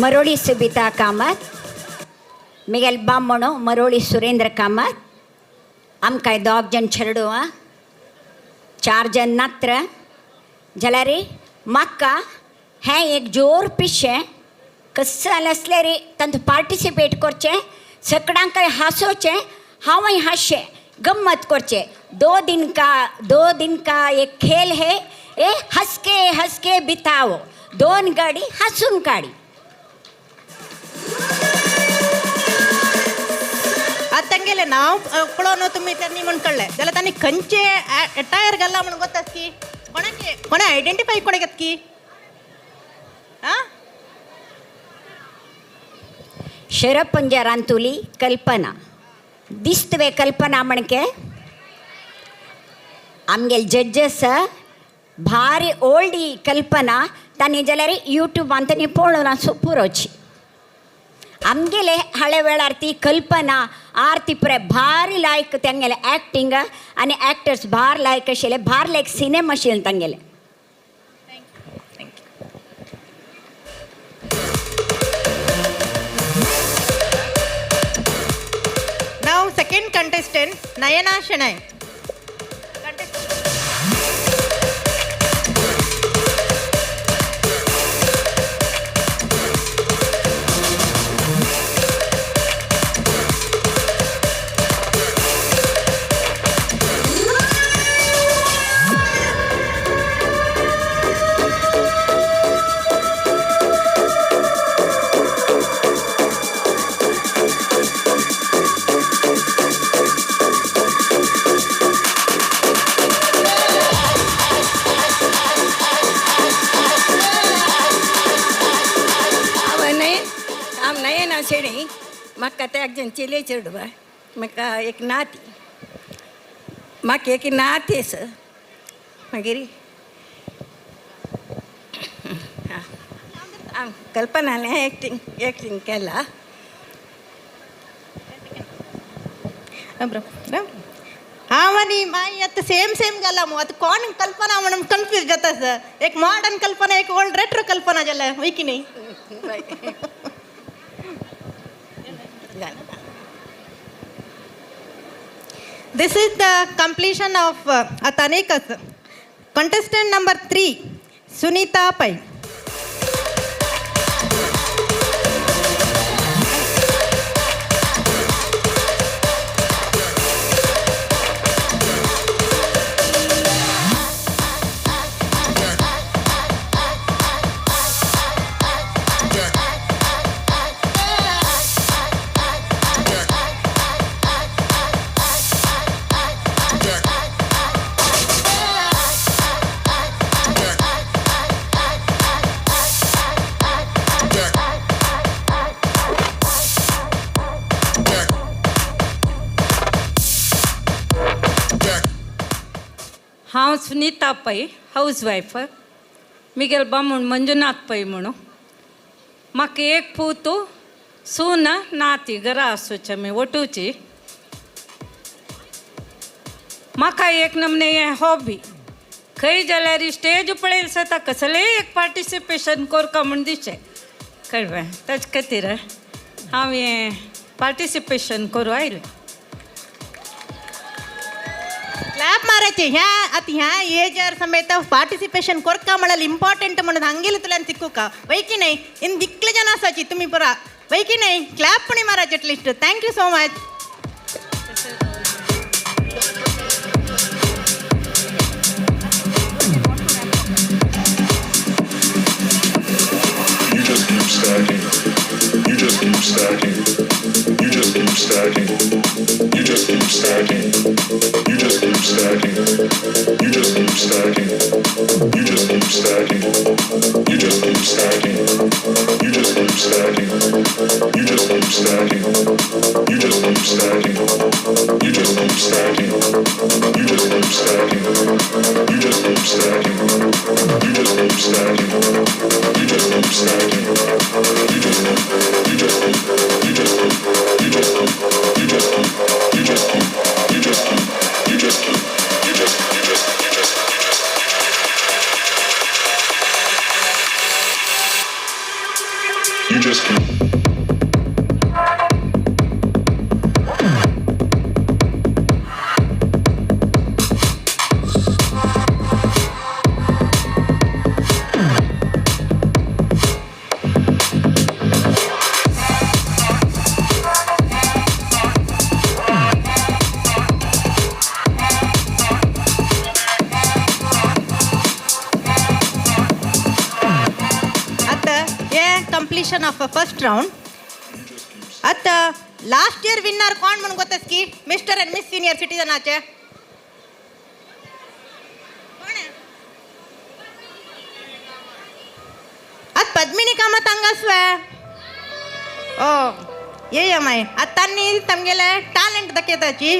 S6: Maroli Subita Kamath, मिगेल बामणो मरोळी सुरेंद्र कामत. आमकां दोग जण चेडवां, 4 जण नात्र. जाल्यार म्हाका हें एक जोर पिशें कसं आसल्यार तातूंत पार्टिसिपेट करचें, सगळ्यांकय हांसोवचें, हांवूय हांसचें, गम्मत करचें. 2 दिन का एक खेल है, ए हंसके हंसके बिताओ, 2 गाडी हसून काडी.
S3: आतां तांगेलें नांव पळोवन तुमी त्यांनी म्हण कळ्ळें जाल्यार तांणी खंयचे एटायर घाल्ला म्हण गोत की कोणाचे कोणें आयडेंटिफाय कोणें घेत की आं.
S6: शरपंजरांतुली कल्पना दिस्तवे कल्पना म्हणके आमगेले जज्जस भारी ओल्ड ही कल्पना तांणी जाल्यार यूट्यूबान तांणी पळोवन सो पुरोची. आमगेले हळे वेळार ती कल्पना आरती पुरे भारी लायक तांगेले एक्टिंग आनी एक्टर्स भार लायक आशिल्ले, भार लायक सिनेमा आशिल्ले तांगेले.
S3: Now second contestant Nayana Shenoy.
S10: म्हाका ते एक जण चेले चेडवा, म्हाका एक नाती, म्हाका एक नाती आसा. मागीर हांव कल्पनालें एक्टिंग केला.
S3: हांव आनी माई आतां सेम सेम जाला मू. आतां कोण कल्पना म्हणून कन्फ्यूज जाता सर. एक मॉडर्न कल्पना, एक ओल्ड रेट्रो कल्पना जाल्या, वय की न्ही? This is the completion of Atanekas. Contestant number 3, Sunita Pai.
S22: हांव सुनीता पै, हावज वायफ. मिगेल बामूण मंजुनाथ पै म्हणून. म्हाका एक पूत, सून, नाती घरा आसूचे आमी वटूची. म्हाका एक नमने हें हॉबी, खंय जाल्यार स्टेज पळयली जाता कसलेंय एक पार्टिसिपेशन करका म्हूण दिसचें कळ्ळें. ताजे खातीर हांव हें पार्टिसिपेशन करूं आयलें.
S3: क्लॅप मारायची. ह्या आतां ह्या एजार समेत पार्टिसिपेशन कोरका म्हळ्यार इम्पॉर्टंट म्हणून हांगेले तुल्यान शिकूका वय की न्ही? इन दिकले जण आसाची तुमी पुरा वय की न्ही? क्लॅप पण मारायचे at least. Thank you so much.
S17: You just keep stacking. You just keep stacking. You just keep stacking. You just keep stacking. You just keep stacking. You just keep stacking. You just keep stacking. You just keep stacking. You just keep stacking. You just keep stacking. You just keep stacking. You just keep stacking. You just keep stacking. You just keep stacking. You just keep stacking. You just keep stacking. You just you just you just you just you just you just you just you just you just you just you just You just keep.
S3: Completion of first round. आता लास्ट इयर विनर कोण म्हणून गोतस की मिस्टर अँड मिस सिनियर सिटीजनाचे आत पद्मिनी कामत हांगासवे ओ ये माय आत तांणी तमगेले टॅलेंट दाखयताची.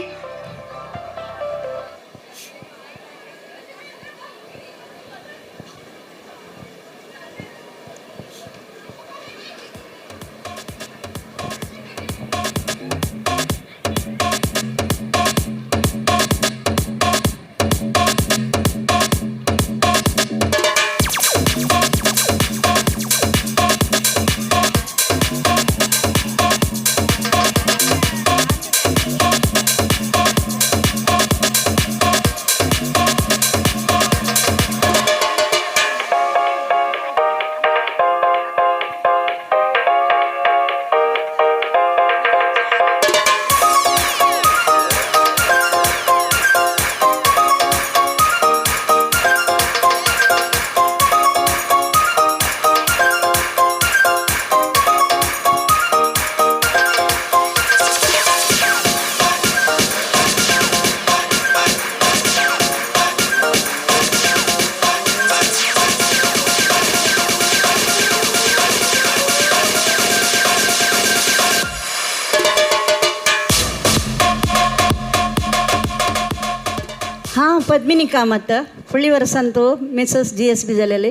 S11: पद्मिनी कामत फुडली वर्सांतू मिसेस जी एस बी जालेली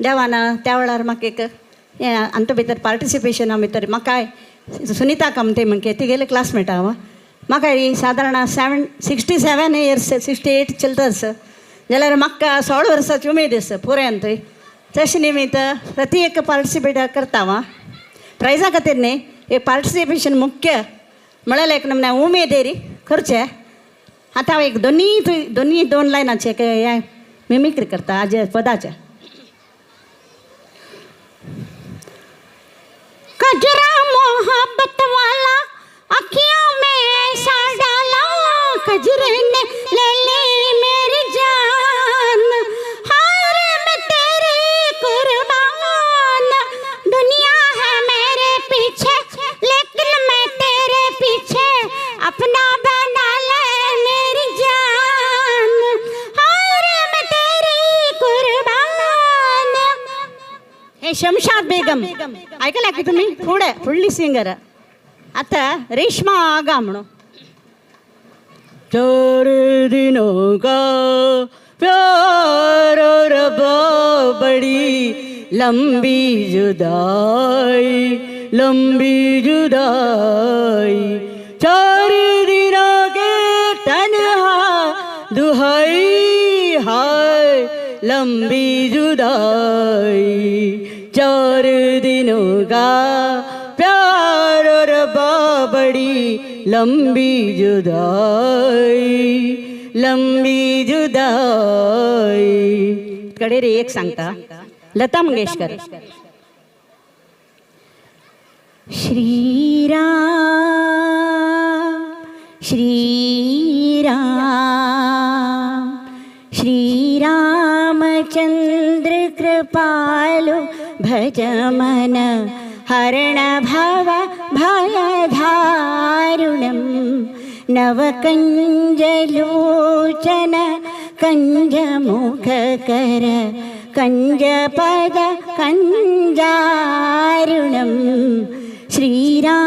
S11: देवान त्या वेळार म्हाका एक हें आमच्या भितर पार्टिसिपेशना भितर म्हाका सुनिता कामते म्हणके तिगेले क्लासमेट हांव. म्हाका सादारण 67 इयर्स 68 चलता आसा जाल्यार म्हाका 16 वर्साची उमेद आसा पुरायन थंय तशें निमित्त प्रति एक पार्टिसिपेट करता हांव. प्रायजा खातीर न्ही एक पार्टिसिपेशन मुख्य म्हळ्यार एक नमूने उमेद री करचें. आतां हांव एक दोनी दोन लायनाचे हें मिमिक्री करता आज पदाचे. कजरा मोहब्बत वाला अखियों में ऐसा डाला, कजरे ने ले ली मेरी जान, हार मैं तेरे कुर्बान, दुनिया है मेरे पीछे लेकिन मैं तेरे पीछे, अपना बना ले मेरी जान, हार मैं तेरी कुर्बान. हे शमशाद बेगम ऐकला की तुम्ही? फुडें फुडली सिंगर आता रेश्मा आगा म्हणून. चार दिनों का प्यार रब्बा बड़ी लंबी जुदाई, लंबी जुदाई, चार दिनों के तन्हा दुहाई, हाय लंबी जुदाई, चार दिनों का प्यार रब्बा बड़ी लंबी जुदाई, लंबी जुदाई. कडे रे एक सांगता लता मंगेशकर. श्री राम श्री राम श्री रामचंद्र कृपालु भज मन हरण भव भयधारुणं नवकञ्जलोचन कञ्जमुखकर कञ्जपद कञ्जारुणं श्रीराम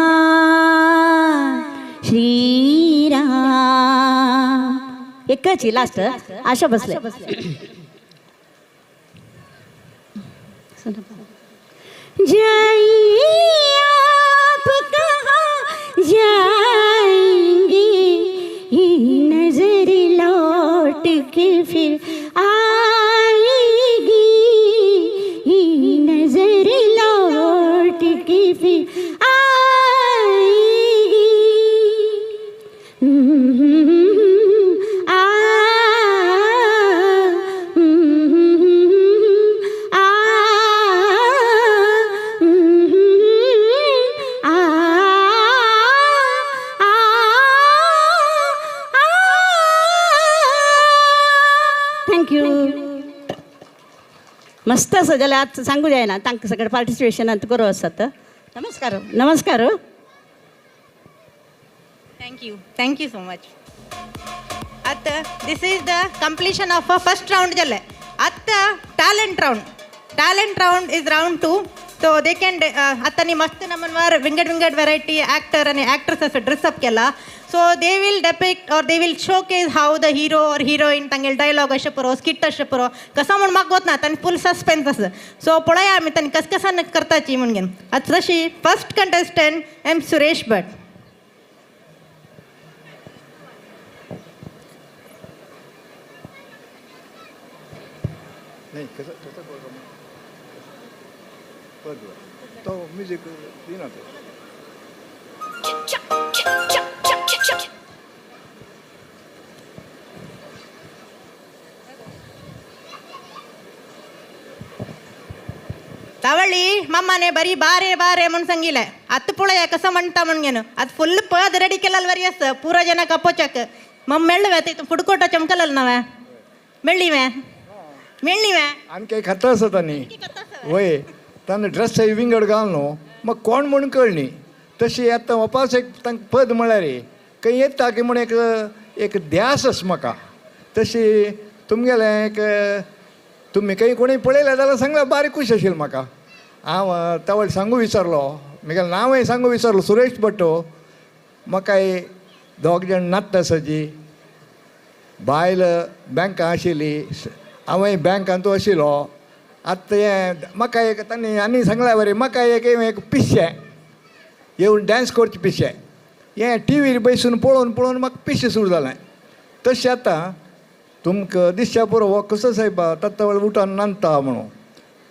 S11: श्रीराम. एकच लास्ट आशा बसले. जाइए आप कहाँ जाएंगी, नजर लौट के फिर आएगी, नजर लौट के मस्त आसा जाल्यार आतां सांगू जायना तांकां सगळें पार्टिसिपेशनांत बरो आसात. नमस्कार नमस्कार.
S3: Thank you, thank you so much. आतां this is the completion of a first round जालें. आतां talent round. Talent round is round 2. So they can आतां न्ही मस्त नमनवार विंगड विंगड वेरायटी एक्टर आनी एक्ट्रेस ड्रेसअप केला. So they will depict or they will showcase how the hero or heroine तांगेले डायलॉग अशें पुरो, स्किट अशें पुरो, कसो म्हूण म्हाका गोत ना, तांणी फूल सस्पेन्स आसा. सो पळया आमी तांणी कस कसान करताची म्हूण घेवन. आतां तशी first contestant M Suresh Bhat.
S15: नाही कसं कसं तो म्युझिक दिना तो.
S3: तवळी मम्माने बरी बारे बारे म्हूण सांगिल्लें. आतां पळया कसो म्हणटा म्हूण घेवन. आतां फुल्ल पद रेडी केल्यार बरी आसा पुरो जनाक आपोवच्याक. मम्मा मेळ्ळें वे फूड कोर्टाचें चमकलें ना वे मेळ्ळी वे मेळ्ळी वे
S15: आनी काही खाता आसा तांणी वय तांणी ड्रेस विंगड घाल न्हू मग कोण म्हूण कळ्ळी तशी आतां वापस एक तांकां पद म्हळ्यार खंय येता की म्हूण एक एक ध्यास आसा म्हाका. तशी तुमगेलें एक तुमी खंय कोणी पळयलें जाल्यार सांगल्यार बारीक खूश आशिल्लें म्हाका. हांव तवळ सांगू विसरलो म्हगेलें नांवय सांगू विसरलो सुरेश भट. म्हाका दोग जाण नात आसाची बायल बँकां आशिल्ली हांवय बँकांतू आशिल्लो. आतां हें म्हाका एक तांणी आनी सांगल्या बरें म्हाका एक एक पिशें येवन डांस करचें पिशें हें टिवीर बसून पळोवन पळोवन म्हाका पिशें सुरू जालें. तशें आतां तुमकां दिसच्या पुरो हो कसो सायबा तत्वळ उठोन नांदता म्हणून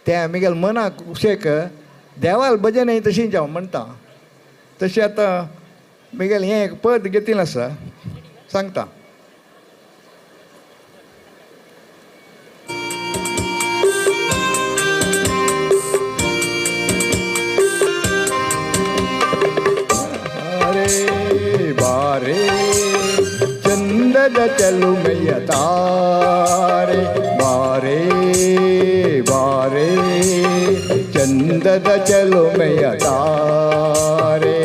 S15: तें म्हगेल्या मनाक कुशेक देवाल भजनय तशीच हांव म्हणटा. तशें आतां म्हगेलें हें एक पद घेतिल्लें आसा सांगता. बारे चंदद चलुमय तारे बारे बारे चंदद चलुमय तारे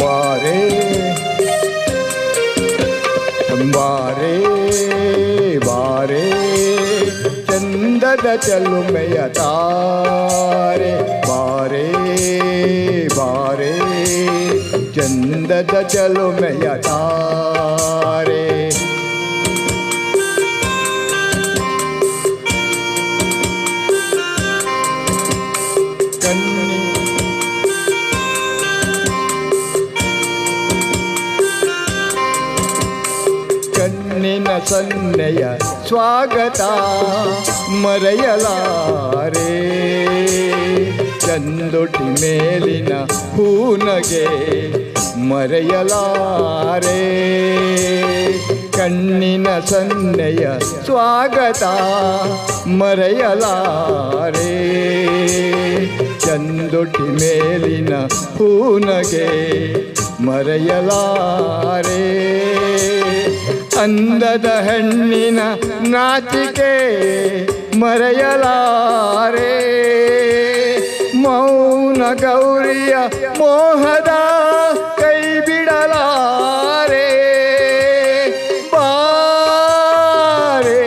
S15: बारे बारे बारे चंदद चलुमय तारे बारे बारे चंदद चलुमय तारे. कन्नी ಕಣ್ಣಿನ ಸನ್ನೆಯ ಸ್ವಾಗತ ಮರೆಯಲಾರೆ ಚಂದೊಟಿ ಮೇಲಿನ ಹೂನಗೆ ಮರೆಯಲಾರೆ ಕಣ್ಣಿನ ಸನ್ನೆಯ ಸ್ವಾಗತ ಮರೆಯಲಾರೆ ಚಂದೊಟಿ ಮೇಲಿನ ಹೂನಗೆ ಮರೆಯಲಾರೆ ಅಂದದ ಹೆಣ್ಣಿನ ನಾಚಿಕೆ ಮರೆಯಲಾರೆ ಮೌನ ಗೌರಿಯ ಮೋಹದ ಕೈ ಬಿಡಲಾರೆ ಬಾರೆ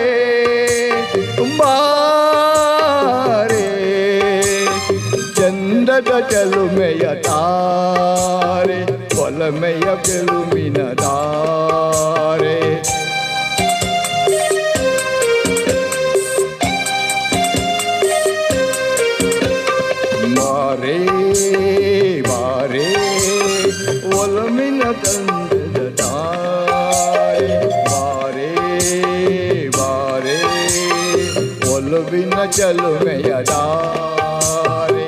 S15: ಬಾರೆ ಚಂದದ ಚಲುಮೆಯ ತಾರೆ ಒಲಮೆಯ ಕೆಲುಮಿನ ತಾರೆ. ಬಾರೆ ಬಾರೆ ಒಲಮಿನ ತಂದದ ತಾರೆ ಬಾರೆ ಬಾರೆ ಒಲವಿನ ಚಲುಮೆಯ ತಾರೆ.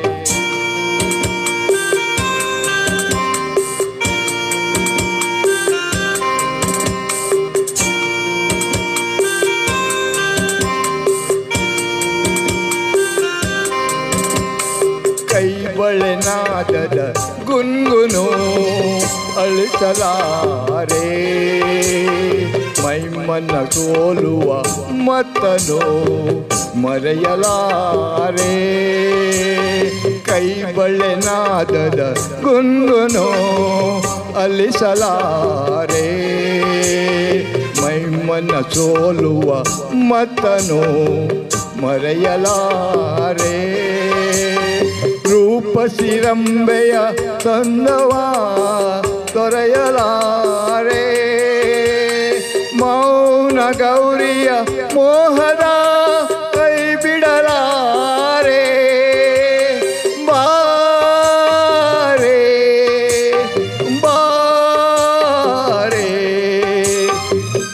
S15: ಕೈಬಳೆ ನಾದದ ಗುನ್ಗುನು ಅಳಿಸಲಾರೆ ಮೈಮನ ಸೋಲುವ ಮತ್ತನು ಮರೆಯಲಾರೆ. ಕೈ ಬಳೆ ನಾದದ ಗುಂಗುನು ಅಲಿಸಲಾರೆ. ಮೈಮನ ಸೋಲುವ ಮತ್ತನು ಮರೆಯಲಾರೆ. ರೂಪಸಿರಂಬೆಯ ತಂದವ ತೊರೆಯಲಾರೆ. ಮೌನ ಗೌರಿಯ ಮೋಹದ ಕೈ ಬಿಡಲಾರೆ. ಬಾರೆ ಬಾರೆ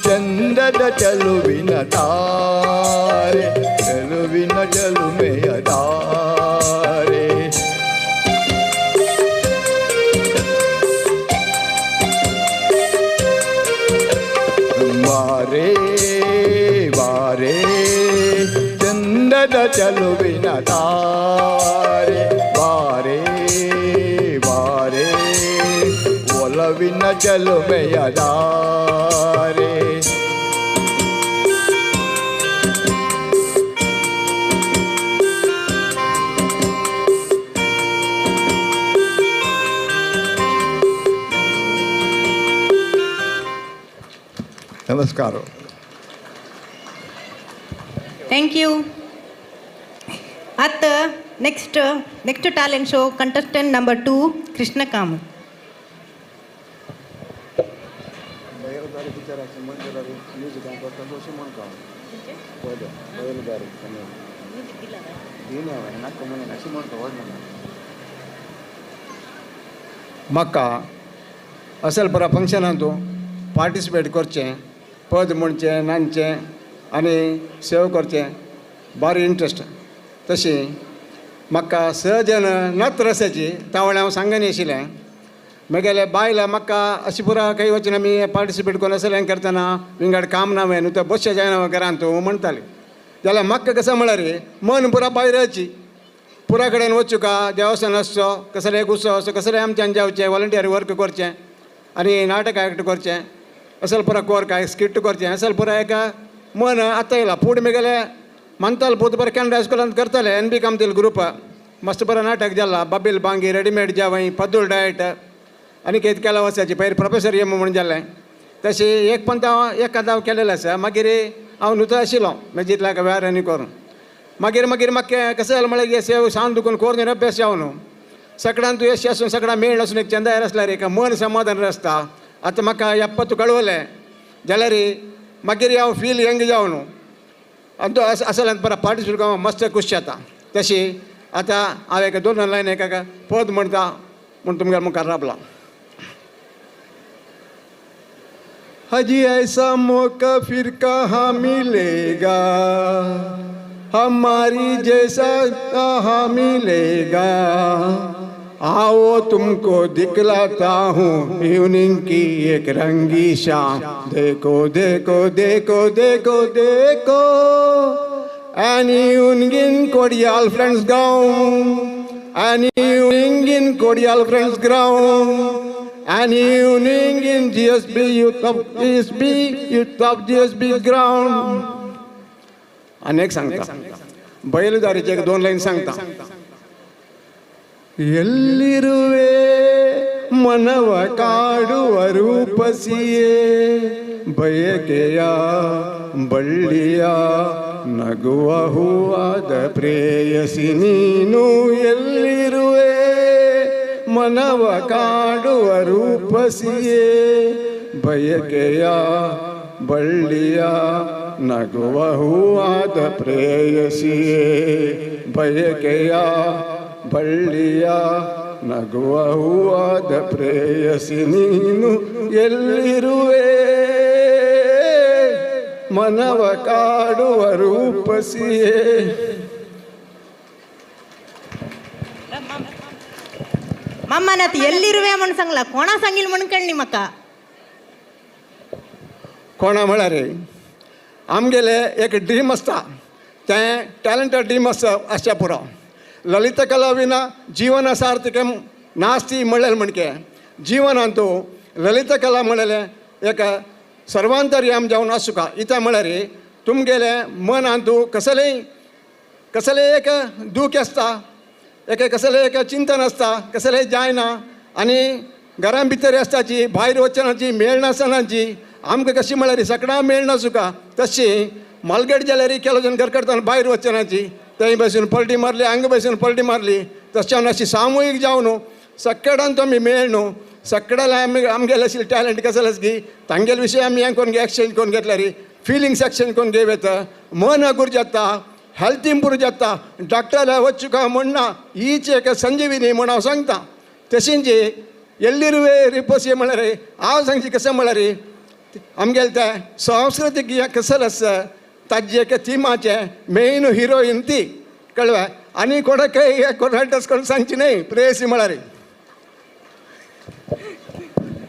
S15: ಚಂದದ ಚಲುವಿನ ತಾರೆ, ಚಲುವಿನ ಚಲುಮೆಯ ತಾರೆ. ಬಾರೆ ಬಾರೆ ಚಂದದ ಚಲುವಿನ ತಾರೆ, ಬಾರೆ ಬಾರೆ ಒಲವಿನ ಚಲುಮೆಯ ತಾರೆ. ನಮಸ್ಕಾರ.
S3: Thank you. ಅತ್ತ next next talent show contestant number 2 Krishna Kamath.
S21: म्हाका असल पुरा फंक्शनांतू पार्टिसिपेट करचें, पद म्हणचें, नाचचें आनी सेव करचें भारी इंट्रस्ट. तशी म्हाका स जण नात्र आसाची तावळ हांव सांगनी आशिल्लें. मागीर बायलां म्हाका अशी पुरा खंय वचून आमी पार्टिसिपेट करून असलें हें करतना विंगड काम ना न्हू तें बसचें जायना घरांत तूं म्हणटाली. जाल्यार म्हाका कसो म्हळ्यार मन पुरा भायराची पुरा कडेन वचूं का देवस्थान आसचो कसले एक उत्सव आसचो कसले आमच्यान जावचें वॉलंटियर वर्क करचें आनी नाटक एक्ट करचें असल पुरा कोर काय स्किट करचें असल पुरा एका मन आतां येयला. पूण मुगेले मंताल पूत बरें कॅनडा हायस्कुलांत करताले एन बी कामतील ग्रुप मस्त बरें नाटक जाला बाबील बांगी रेडीमेड जावय पदूल डायट आनी कितें केलां वचाची पयर प्रोफेसर एम म्हूण जालें. तशें एक पंत हांव एक हांव केलेलें आसा. मागीर हांव नुतो आशिल्लो मागीर जितल्या वेळार आनी करून मागीर मागीर म्हाका कशें जालें म्हळ्यार सेव सांज दुखून कोरून अभ्यास जावन न्हू सगळ्यान तूं यश आसून सगळ्यां मेळ आसून एक चंदायर आसल्यार एक मन समाधान आसता. आतां म्हाका एप्पत कळवलें जाल्यार मागीर हांव फील यंग जावन न्हू आनी तो असल्यान बरो पार्टिसिपेट करून मस्त खूश जाता. तशी आतां हांव एक दोन लायन एक पद म्हणटा म्हूण तुमगेल्या मुखार राबलां. हजी ऐसा मौका फिर कहाँ मिलेगा, हमारी जैसा कहाँ मिलेगा, आओ तुमको दिखलाता हूँ इवनिंग की एक रंगी शाम, देखो देखो देखो देखो देखो an evening in Kodial friends ground, an evening in Kodial friends ground, an evening in GSB youth of GSB youth of GSB ground. आनी एक सांगता बैलदारीचे एक दोन लायन सांगता. ಎಲ್ಲಿರುವೆ ಮನವ ಕಾಡುವ ರೂಪಸಿಯೇ, ಬಯಕೆಯ ಬಳ್ಳಿಯ ನಗುವ ಹೂವಾದ ಪ್ರೇಯಸಿ ನೀನು ಎಲ್ಲಿರುವೆ, ಮನವ ಕಾಡುವ ರೂಪಸಿಯೇ, ಬಯಕೆಯ ಬಳ್ಳಿಯ ನಗುವ ಹೂವಾದ ಪ್ರೇಯಸಿಯೇ, ಬಯಕೆಯ ಬಳ್ಳಿಯ ನಗುವ ಹೂವಾದ ಪ್ರೇಯಸಿ ನೀನು ಎಲ್ಲಿರುವೆ, ಮನವ ಕಾಡುವ ರೂಪಸಿಯೇ.
S3: मामान आतां एल्लिरुवे म्हूण सांगला, कोणा सांगील म्हूण कळ्ळी म्हाका.
S21: कोणा म्हळ्यार आमगेले एक ड्रीम आसता, तें टॅलंटेड ड्रीम आसता आसच्या पुरो. ललित कला विना जीवन सार्थकं नास्ती म्हणलें म्हणके जिवनांतू ललित कला म्हणलें एक सर्वांतर्याम जावन आसूका. इता म्हळ्यार तुमगेलें मनांतू कसलेंय कसलें एक दूख आसता, एक कसलें एक चिंतन आसता, कसलें जायना आनी घरां भितर आसताची, भायर वचनाची, मेळनासनाची, आमकां कशी म्हळ्यार सगळ्यां मेळनासुका. तशी मालगेट जाल्यार केलो जण घर करतना भायर वचनाची, थंय बसून पलटी मारली, हांगा बसून पलटी मारली, तशें अशी सामुहीक जावन सगळ्यान आमी मेळ न्हू, सगळ्याला आमी आमगेले आशिल्ले टॅलंट कसलें आसा की तांगेले विशय आमी हें करून एक्सचेंज करून घेतल्यार फिलिंग्स एक्सचेंज करून घेव येता, मन अगूर जाता, हेल्थ इम्प्रूव जाता. डॉक्टरा वचूका म्हणना हीच एक संजीविनी म्हूण हांव सांगता. तशेंच एल्लिरुवे रिपोस म्हळ्यार हांव सांगची कशें म्हळ्यार आमगेलें तें सांस्कृतीक हें कसलें आसा ताजें एक थिमाचें मेन हिरोईन ती कळ्ळें. आनी कोणाकय कोणाकच कोण सांगची न्हय प्रेयसी म्हळ्यार.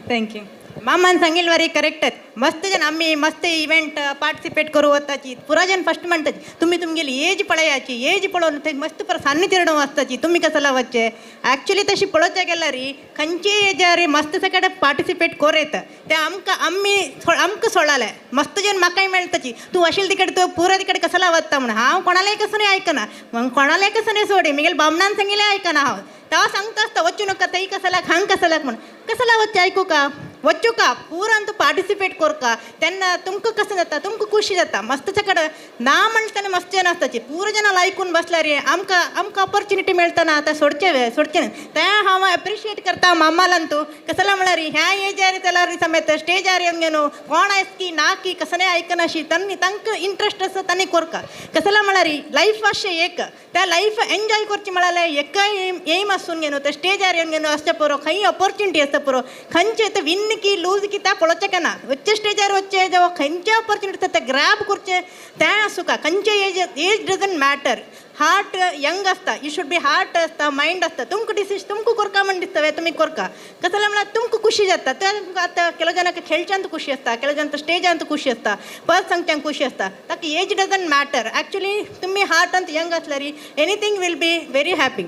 S3: Thank you. मामान सांगितलं वरी करेक्ट. मस्त जण आम्ही मस्त इव्हेंट पार्टिसिपेट करू वताची पुरा जण फस्ट म्हणतात तुम्ही तुमगेली एज पळयाची, एज पळोवन थंय मस्त पर सान्न चेडूं आसताची तुमी कसला वच्चे. ॲक्च्युली तशी पळोवच्या गेल्यार खंयचे एजार मस्त सगळे पार्टिसिपेट कर येता ते आमकां आमी आमकां सोडाले मस्त जण म्हाकाय मेळटाची तूं वशील तिकडे तूं पुरा तिकडे कसला वता म्हणून. हांव कोणालाय कसं न्ही आयकना, मग कोणालाय कसं न्ही सोडी मिगेल बामणान सांगितलें आयकना हांव. तेव्हा सांगता आसता वचू नका थंय कसलाक हांग कसलाक म्हणून. कसला वच्चें आयकू का वच्चू का पुरान तूं पार्टिसिपेट करका तेन्ना तुमकां कसं जाता तुमकां खुशी जाता. मस्त कडेन ना म्हणटा मस्त जण आसताची पुरो जणां आयकून बसल्यार आमकां आमकां ऑपॉर्च्युनिटी मेळटा ना आतां सोडचें सोडचें न्हय. तें हांव एप्रिशिएट करता मामालान तूं कसला म्हळ्यार ह्या एजार जाल्यार समेत स्टेजार येवन घेवन कोण आयस की ना की कसलें आयकनाशी तांणी तांकां इंट्रस्ट आसा तांणी करका. कसला म्हळ्यार लायफ अशें एक त्या लायफ एन्जॉय करची म्हळ्यार एकय एम आसून घेवन ते स्टेजार येवन घेवन आसचें पुरो खंय ऑपॉर्च्युनिटी आसता पुरो खंयचे ते विन की लूज की त्या पळोवचें ना. वच्चे स्टेजार वच्चे जेव्हा खंयचे ऑपॉर्च्युनिटी आसता ते ग्रॅब करचें तें आसूका. खंयचे age age doesn't matter. Heart young आसता, you should be heart आसता, मायंड आसता. तुमकां डिसिजन तुमकां करका म्हण दिसता वे तुमी करका. कसलें म्हळ्यार तुमकां खुशी जाता. ते आतां ಕೆಲವು ಜನಕ್ಕೆ खेळच्यांत खुशी आसता, ಕೆಲವು ಜನ स्टेजांत खुशी आसता, पद सांगच्यांक खुशी आसता. ताका एज डजंट मॅटर. ॲक्च्युली तुमी हार्ट अंत यंग आसल्यार anything will be very happy.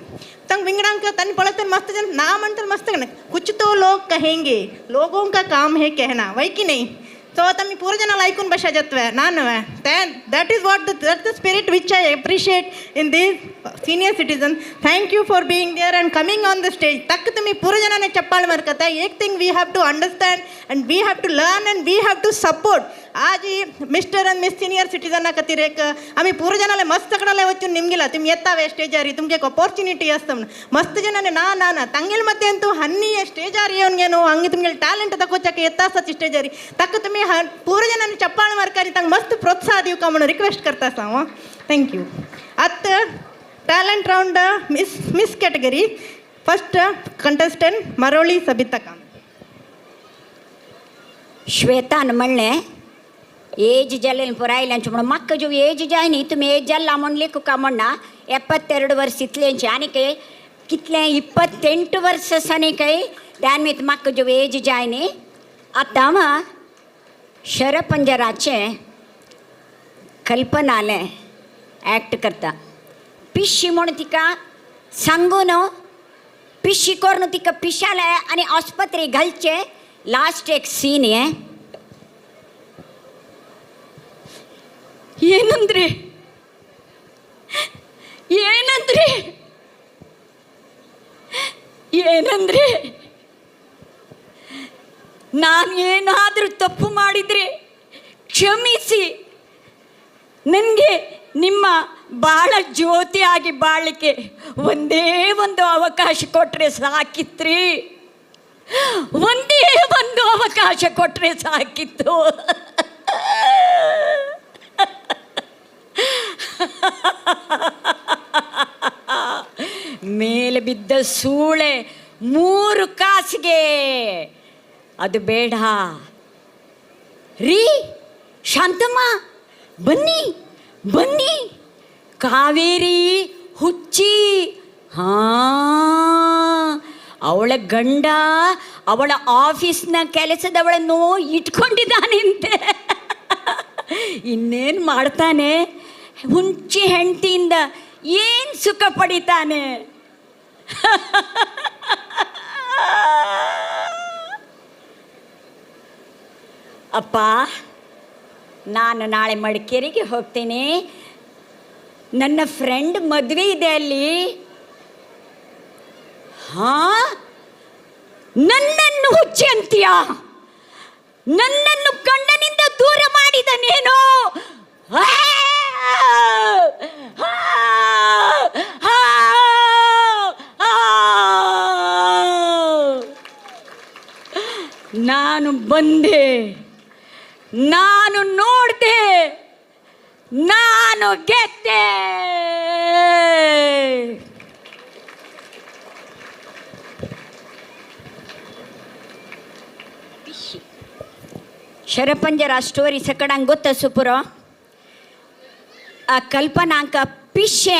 S3: तंग विंगडांक तांणी पळयत मस्त जन ना म्हणटा मस्त कुछ तो लोग कहेंगे, लोगों का काम है कहना, वही की नहीं. सो आतां आमी पुरो जणां आयकून बशा जातवे ना न्हय. That is what that the spirit which I appreciate in these senior citizen. Thank you for being there and coming on the stage. ताका तुमी पुरो जणांनी चप्पाल मारता. एक thing we have to understand and we have to learn and we have to support. आज मिस्टर आनी मिस सिनियर सिटीजना खातीर एक आमी पुरो जणांले मस्त कडेन वचून निमगिला तुमी येता वे स्टेजार तुमगे एक ऑपॉर्च्युनिटी आसता म्हणून. मस्त जणांनी ना ना ना तांगेले मध्यान तूं हन्नी स्टेजार येवन घे न्हू हांगा तुमगेले टॅलंट दाखोवच्याक येता आसता स्टेजार ताका तुमी पुरो जणांनी चप्पाळ मारकारी तांकां मस्त प्रोत्साह दिवका म्हणून रिक्वेस्ट करता आसा हांव. Thank you. आतां talent round miss category first contestant Maroli Sabita Kamat.
S6: श्वेतान म्हणलें एज जाल्लें पुरायल्यांचे म्हणून म्हाका जो एज जाय न्ही तुमी एज जाल्ला म्हूण लेखुका म्हणना. 72 वर्स इतलेंचे आनी कितलें 28 वर्स आसा न्ही काय त्यान मीत म्हाका जो एज जाय न्ही. आतां हांव शरपंजराचें कल्पनालें एक्ट करता. पिशी म्हूण तिका सांगून पिशी करून तिका पिशाले आनी आस्पत्रे घालचें लास्ट एक सीन हें.
S16: ಏನಂದ್ರೆ ಏನಂದ್ರೆ ಏನಂದ್ರೆ ನಾನು ಏನಾದರೂ ತಪ್ಪು ಮಾಡಿದರೆ ಕ್ಷಮಿಸಿ, ನನಗೆ ನಿಮ್ಮ ಭಾಳ ಜ್ಯೋತಿಯಾಗಿ ಬಾಳಲಿಕ್ಕೆ ಒಂದೇ ಒಂದು ಅವಕಾಶ ಕೊಟ್ಟರೆ ಸಾಕಿತ್ರಿ, ಒಂದೇ ಒಂದು ಅವಕಾಶ ಕೊಟ್ಟರೆ ಸಾಕಿತ್ತು. ಮೇಲೆ ಬಿದ್ದ ಸೂಳೆ 3 ಕಾಸಿಗೆ, ಅದು ಬೇಡ ರೀ. ಶಾಂತಮ್ಮ ಬನ್ನಿ ಬನ್ನಿ, ಕಾವೇರಿ ಹುಚ್ಚಿ, ಹಾಂ ಅವಳ ಗಂಡ ಅವಳ ಆಫೀಸ್ನ ಕೆಲಸದವಳನ್ನು ಇಟ್ಕೊಂಡಿದ್ದಾನೆಂತೆ, ಇನ್ನೇನು ಮಾಡ್ತಾನೆ, ಹುಂಚಿ ಹೆಂಡತಿಯಿಂದ ಏನು ಸುಖ ಪಡಿತಾನೆ.
S6: ಅಪ್ಪ, ನಾನು ನಾಳೆ ಮಡಿಕೇರಿಗೆ ಹೋಗ್ತೀನಿ, ನನ್ನ ಫ್ರೆಂಡ್ ಮದುವೆ ಇದೆ ಅಲ್ಲಿ. ಹಾಂ, ನನ್ನನ್ನು ಹುಚ್ಚಿ ಅಂತೀಯಾ? ನನ್ನನ್ನು ಗಂಡನಿಂದ ದೂರ ಮಾಡಿದ ನೀನು. ನಾನು ಬಂದೆ, ನಾನು ನೋಡಿದೆ, ನಾನು ಗೆದ್ದೆ. ಶರಪಂಜರ ಸ್ಟೋರಿ ಸಕಡಂಗೆ ಗೊತ್ತ ಸುಪುರ. ಆ ಕಲ್ಪನಾಂಕ ಪಿಶೆ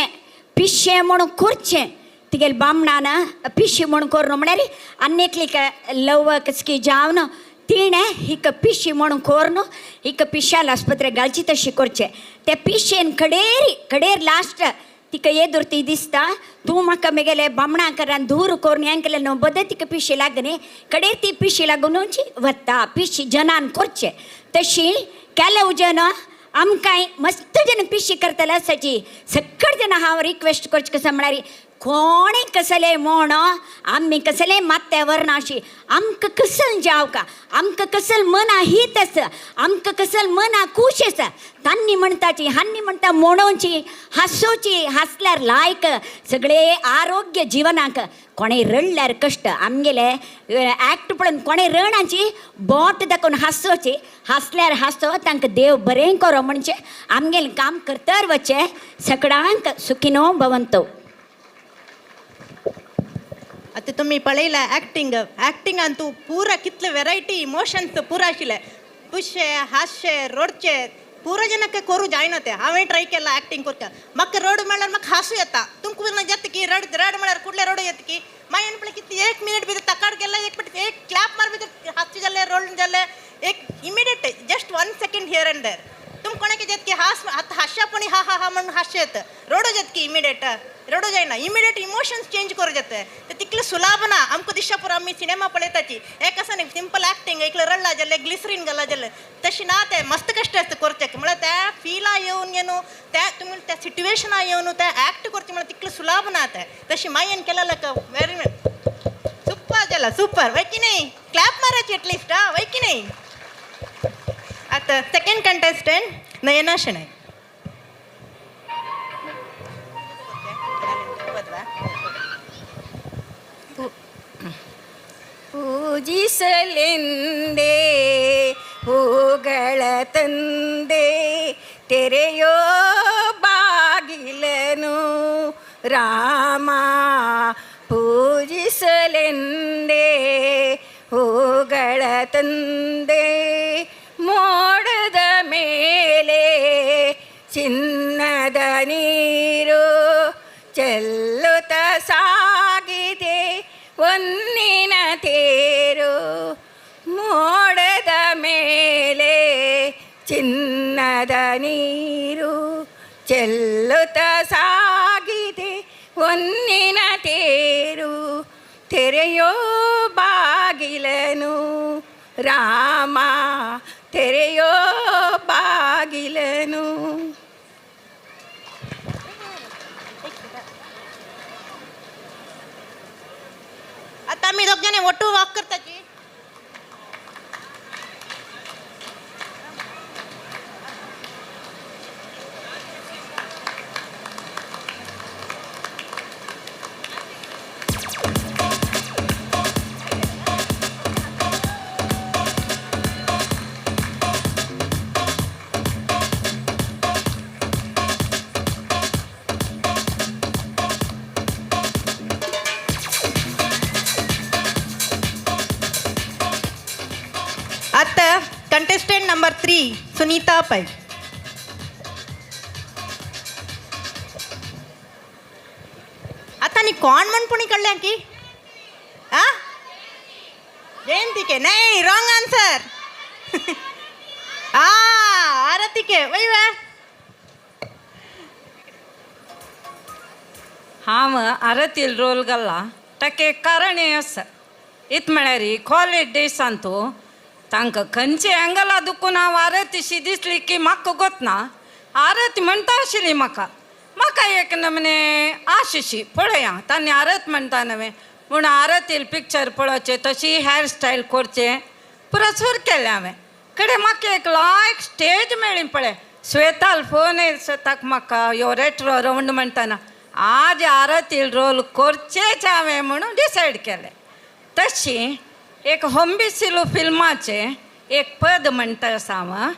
S6: ಪಿಶೆ म्हणून ಕೊರ್ಚೆ तिगेल बामणान पिशी म्हणून कोरून म्हळ्यार आन्नेकलीक लव कसकी जावन तिणें हिका पिशी म्हणून कोरून हिका पिशाल आस्पत्रे घालची तशी करचें. ते पिशेन कडेर कडेर लास्ट तिका येदूर ती दिसता तूं म्हाका मेगेले बामणाकरान दूर करून हें केलें न्हू बदें तिका पिशी लागनी कडेर ती पिशी लागूनच वता पिशी जनान करचें. तशी केलव जन आमकां मस्त जन पिशी करतले आसाची सगळे जन हांव रिक्वेस्ट करचें कशें म्हळ्यार कोणी कसले म्हण आमी कसले माथ्यावर नाशी आमकां कसल जावका आमकां कसल मना हीत आसा आमकां कसल मना खूश आसा. तांनी म्हणटाची हांनी म्हणटा म्हणोवची हांसोवची हांसल्यार लायक सगळे आरोग्य जिवनाक. कोणें रडल्यार कश्ट आमगेले एक्ट पळोवन कोणें रणाची बोट दाखोवन हांसोवची हांसल्यार हांसो तांकां देव बरें करो म्हणजे आमगेलें काम करतर वचें. सगळ्यांक सुखिनो भवंतो.
S3: आतां तुमी पळयला ॲक्टिंग ॲक्टिंगान तूं पुरा कितले वेरायटी इमोशन्स पुरा आशिल्ले पुशे हांसचे रडचे पुरो जनक करूं जायना तें. हांवें ट्राय केलां ॲक्टिंग करता म्हाका रड म्हळ्यार म्हाका हांसू येता. तुमकां जाता की रड रड म्हळ्यार कुडले रडू येता की मागीर पळय कितली एक मिनीट भितर तकाड गेला एक मिनिट एक क्लॅप मार भितर हांसू जालें रड जालें एक immediate just 1 second here and there. तुम कोणाक जात की हांस आतां हांश्यापणी हा हा हा म्हणून हांशें येता रडू जात की इमिडिएट रडू जायना इमिडिएट इमोशन्स चेंज करूं जाता ते तितलें सुलाभ ना आमकां दिसता पुरो. आमी सिनेमा पळयताची एक आसा न्ही सिंपल ॲक्टिंग एकलें रडला जाल्यार ग्लिसरीन घाला जाल्यार तशें ना तें मस्त कश्ट आसता करचें म्हळ्यार त्या फिला येवन न्हू त्या तुमी त्या सिट्युएशना येवन तें ॲक्ट करचें म्हळ्यार तितलें सुलाभ ना तें. तशें मायेन केलें वेरी सुपर जाला सुपर वय की न्ही क्लॅप मारायची एटलिस्ट आं वय की न्ही. आतां सेकंड कंटेस्टंट नयना शणै.
S10: ಪೂಜಿಸಲೆಂದೇ ಹೂಗಳ ತಂದೆ ತೆರೆಯೋ ಬಾಗಿಲನು ರಾಮ ಪೂಜಿಸಲೆಂದೇ ಹೂಗಳ ತಂದೆ ಮೋಡದ ಮೇಲೆ ಚಿನ್ನದ ನೀರು ಚೆಲ್ಲುತ್ತ ಸಾಗಿದೆ ಒನ್ನಿನ ತೇರು ಮೋಡದ ಮೇಲೆ ಚಿನ್ನದ ನೀರು ಚೆಲ್ಲುತ್ತ ಸಾಗಿದೆ ಒನ್ನಿನ ತೇರು ತೆರೆಯೋ ಬಾಗಿಲನು ರಾಮ ತೆರೆಯೋ ಬಾಗಿಲನು.
S3: आतां आमी दोग जाणां ಒಟ್ಟು ವಾಕ್ करताची. आतां कंटेस्टंट नंबर 3 सुनीता पै. आतां न्ही कोण म्हण पुणी कळ्ळें की आ जयंतीके नाही रॉंग आन्सर आ आरतीके वय वा.
S22: हांव आरतील रोल घाला ताका एक कारण हें आसा इत म्हळ्यार कॉलेज डेजांतू तांकां खंयचे एंगला दुखून हांव आरतीशी दिसली की म्हाका गोतना आरती म्हणटा आशिल्ली म्हाका म्हाका एक नमने आशिशी पळया तांणी आरत म्हणटा नवें म्हूण आरतील पिक्चर पळोवचें तशी हेअरस्टायल करचें पुरो सुर केलें हांवें कडे म्हाका एक लायक स्टेज मेळ्ळी पळय श्वेताल फोन येयल श्वेताक म्हाका यो रेट्रो रावंड म्हणटाना आज आरतील रोल करचेच हांवें म्हणून डिसायड केलें. तशी एक होम्बिसिलू फिल्माचें एक पद म्हणटा आसा हांव.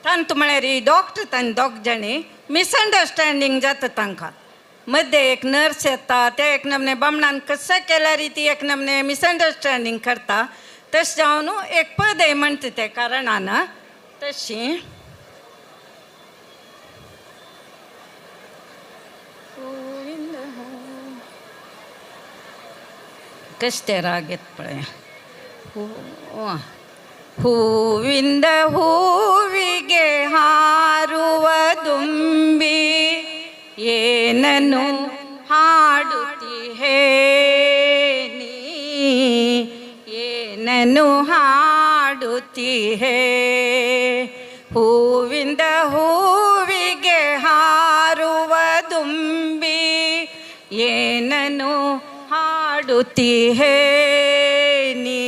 S22: तांतू म्हळ्यार ही डॉक्टर तांणी दोग जाणी मिसअंडरस्टँडींग जाता तांकां मद्दे एक नर्स येता ते एक नमने बामणान कशें केल्यार ती एक नमने मिसअंडरस्टँडींग करता तशें जावन एक पदय म्हणटा ते कारणान तशी कशें तें राग येता पळय. ಹೂವಿಂದ ಹೂವಿಗೆ ಹಾರುವ ದುಂಬಿ ಏನನು ಹಾಡುತ್ತಿಹೇ ನೀ ಏನನು ಹಾಡುತ್ತಿಹೇ ಹೂವಿಂದ ಹೂವಿಗೆ ಹಾರುವ ದುಂಬಿ ಏನನು ಹಾಡುತ್ತಿಹೇ ನೀ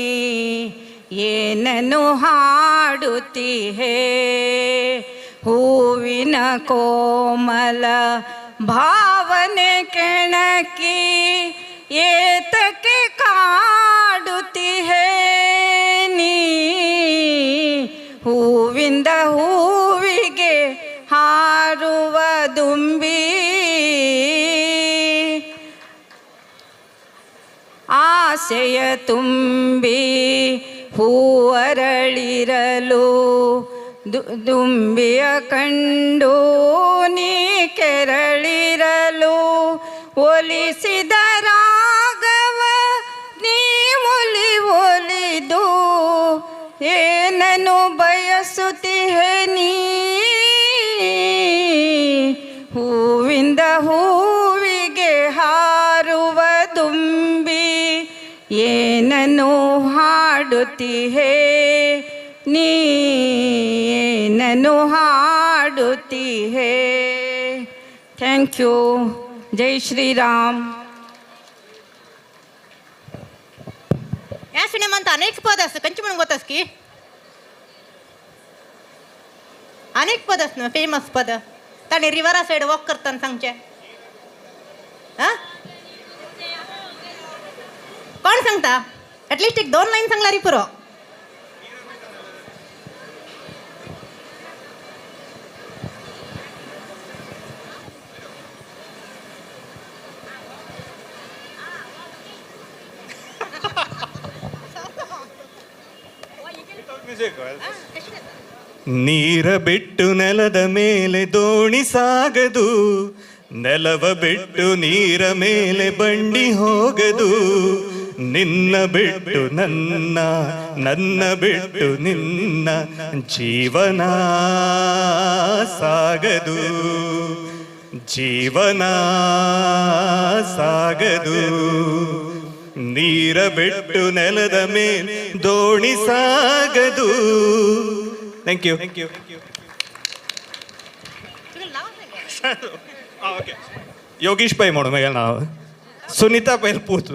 S22: ಏನನು ಹಾಡುತ್ತಿಹೇ ಹೂವಿನ ಕೋಮಲ ಭಾವನೆ ಕೆಣಕಿ ಏತಕ್ಕೆ ಕಾಡುತ್ತಿಹೇ ನೀ ಹೂವಿಂದ ಹೂವಿಗೆ ಹಾರುವ ದುಂಬಿ ಆಸೆಯ ತುಂಬಿ ಹೂವರಳಿರಲು ದುಂಬಿಯ ಕಂಡು ನೀ ಕೆರಳಿರಲು ಒಲಿಸಿದ ರಾಗವ ನೀ ಒಲಿ ಒಲಿದು ಏನನು ಬಯಸುತ್ತಿಹೆ ನೀ ಹೂವಿಂದ ಹೂವಿಗೆ ಹಾರುವ ದುಂಬಿ ಏನನು ಹಾಡುತ್ತಿಹೇ ನೀ ಏನನು ಹಾಡುತ್ತಿಹೇ. Thank you. Jai Shriram.
S3: या सिनेमांत अनेक पद आसा खंयचे म्हणून गोतास की अनेक पद आसा न्हू फेमस पद ताणें रिवरा सायड वॉक करतना सांगचें आं कोण सांगता एटलिस्ट एक दोन लायन सांगल्यार पुरो.
S5: ನೀರ ಬಿಟ್ಟು ನೆಲದ ಮೇಲೆ ದೋಣಿ ಸಾಗದು, ನೆಲವ ಬಿಟ್ಟು ನೀರ ಮೇಲೆ ಬಂಡಿ ಹೋಗದು, ನಿನ್ನ ಬಿಟ್ಟು ನನ್ನ, ನನ್ನ ಬಿಟ್ಟು ನಿನ್ನ ಜೀವನ ಸಾಗದು, ಜೀವನ ಸಾಗದು. ನೀರ ಬಿಟ್ಟು ನೆಲದ ಮೇಲೆ ದೋಣಿ ಸಾಗದು. Thank you. Thank you. Okay. Yogesh Pai म्हणून म्हगेलें नांव सुनीता पै पूत.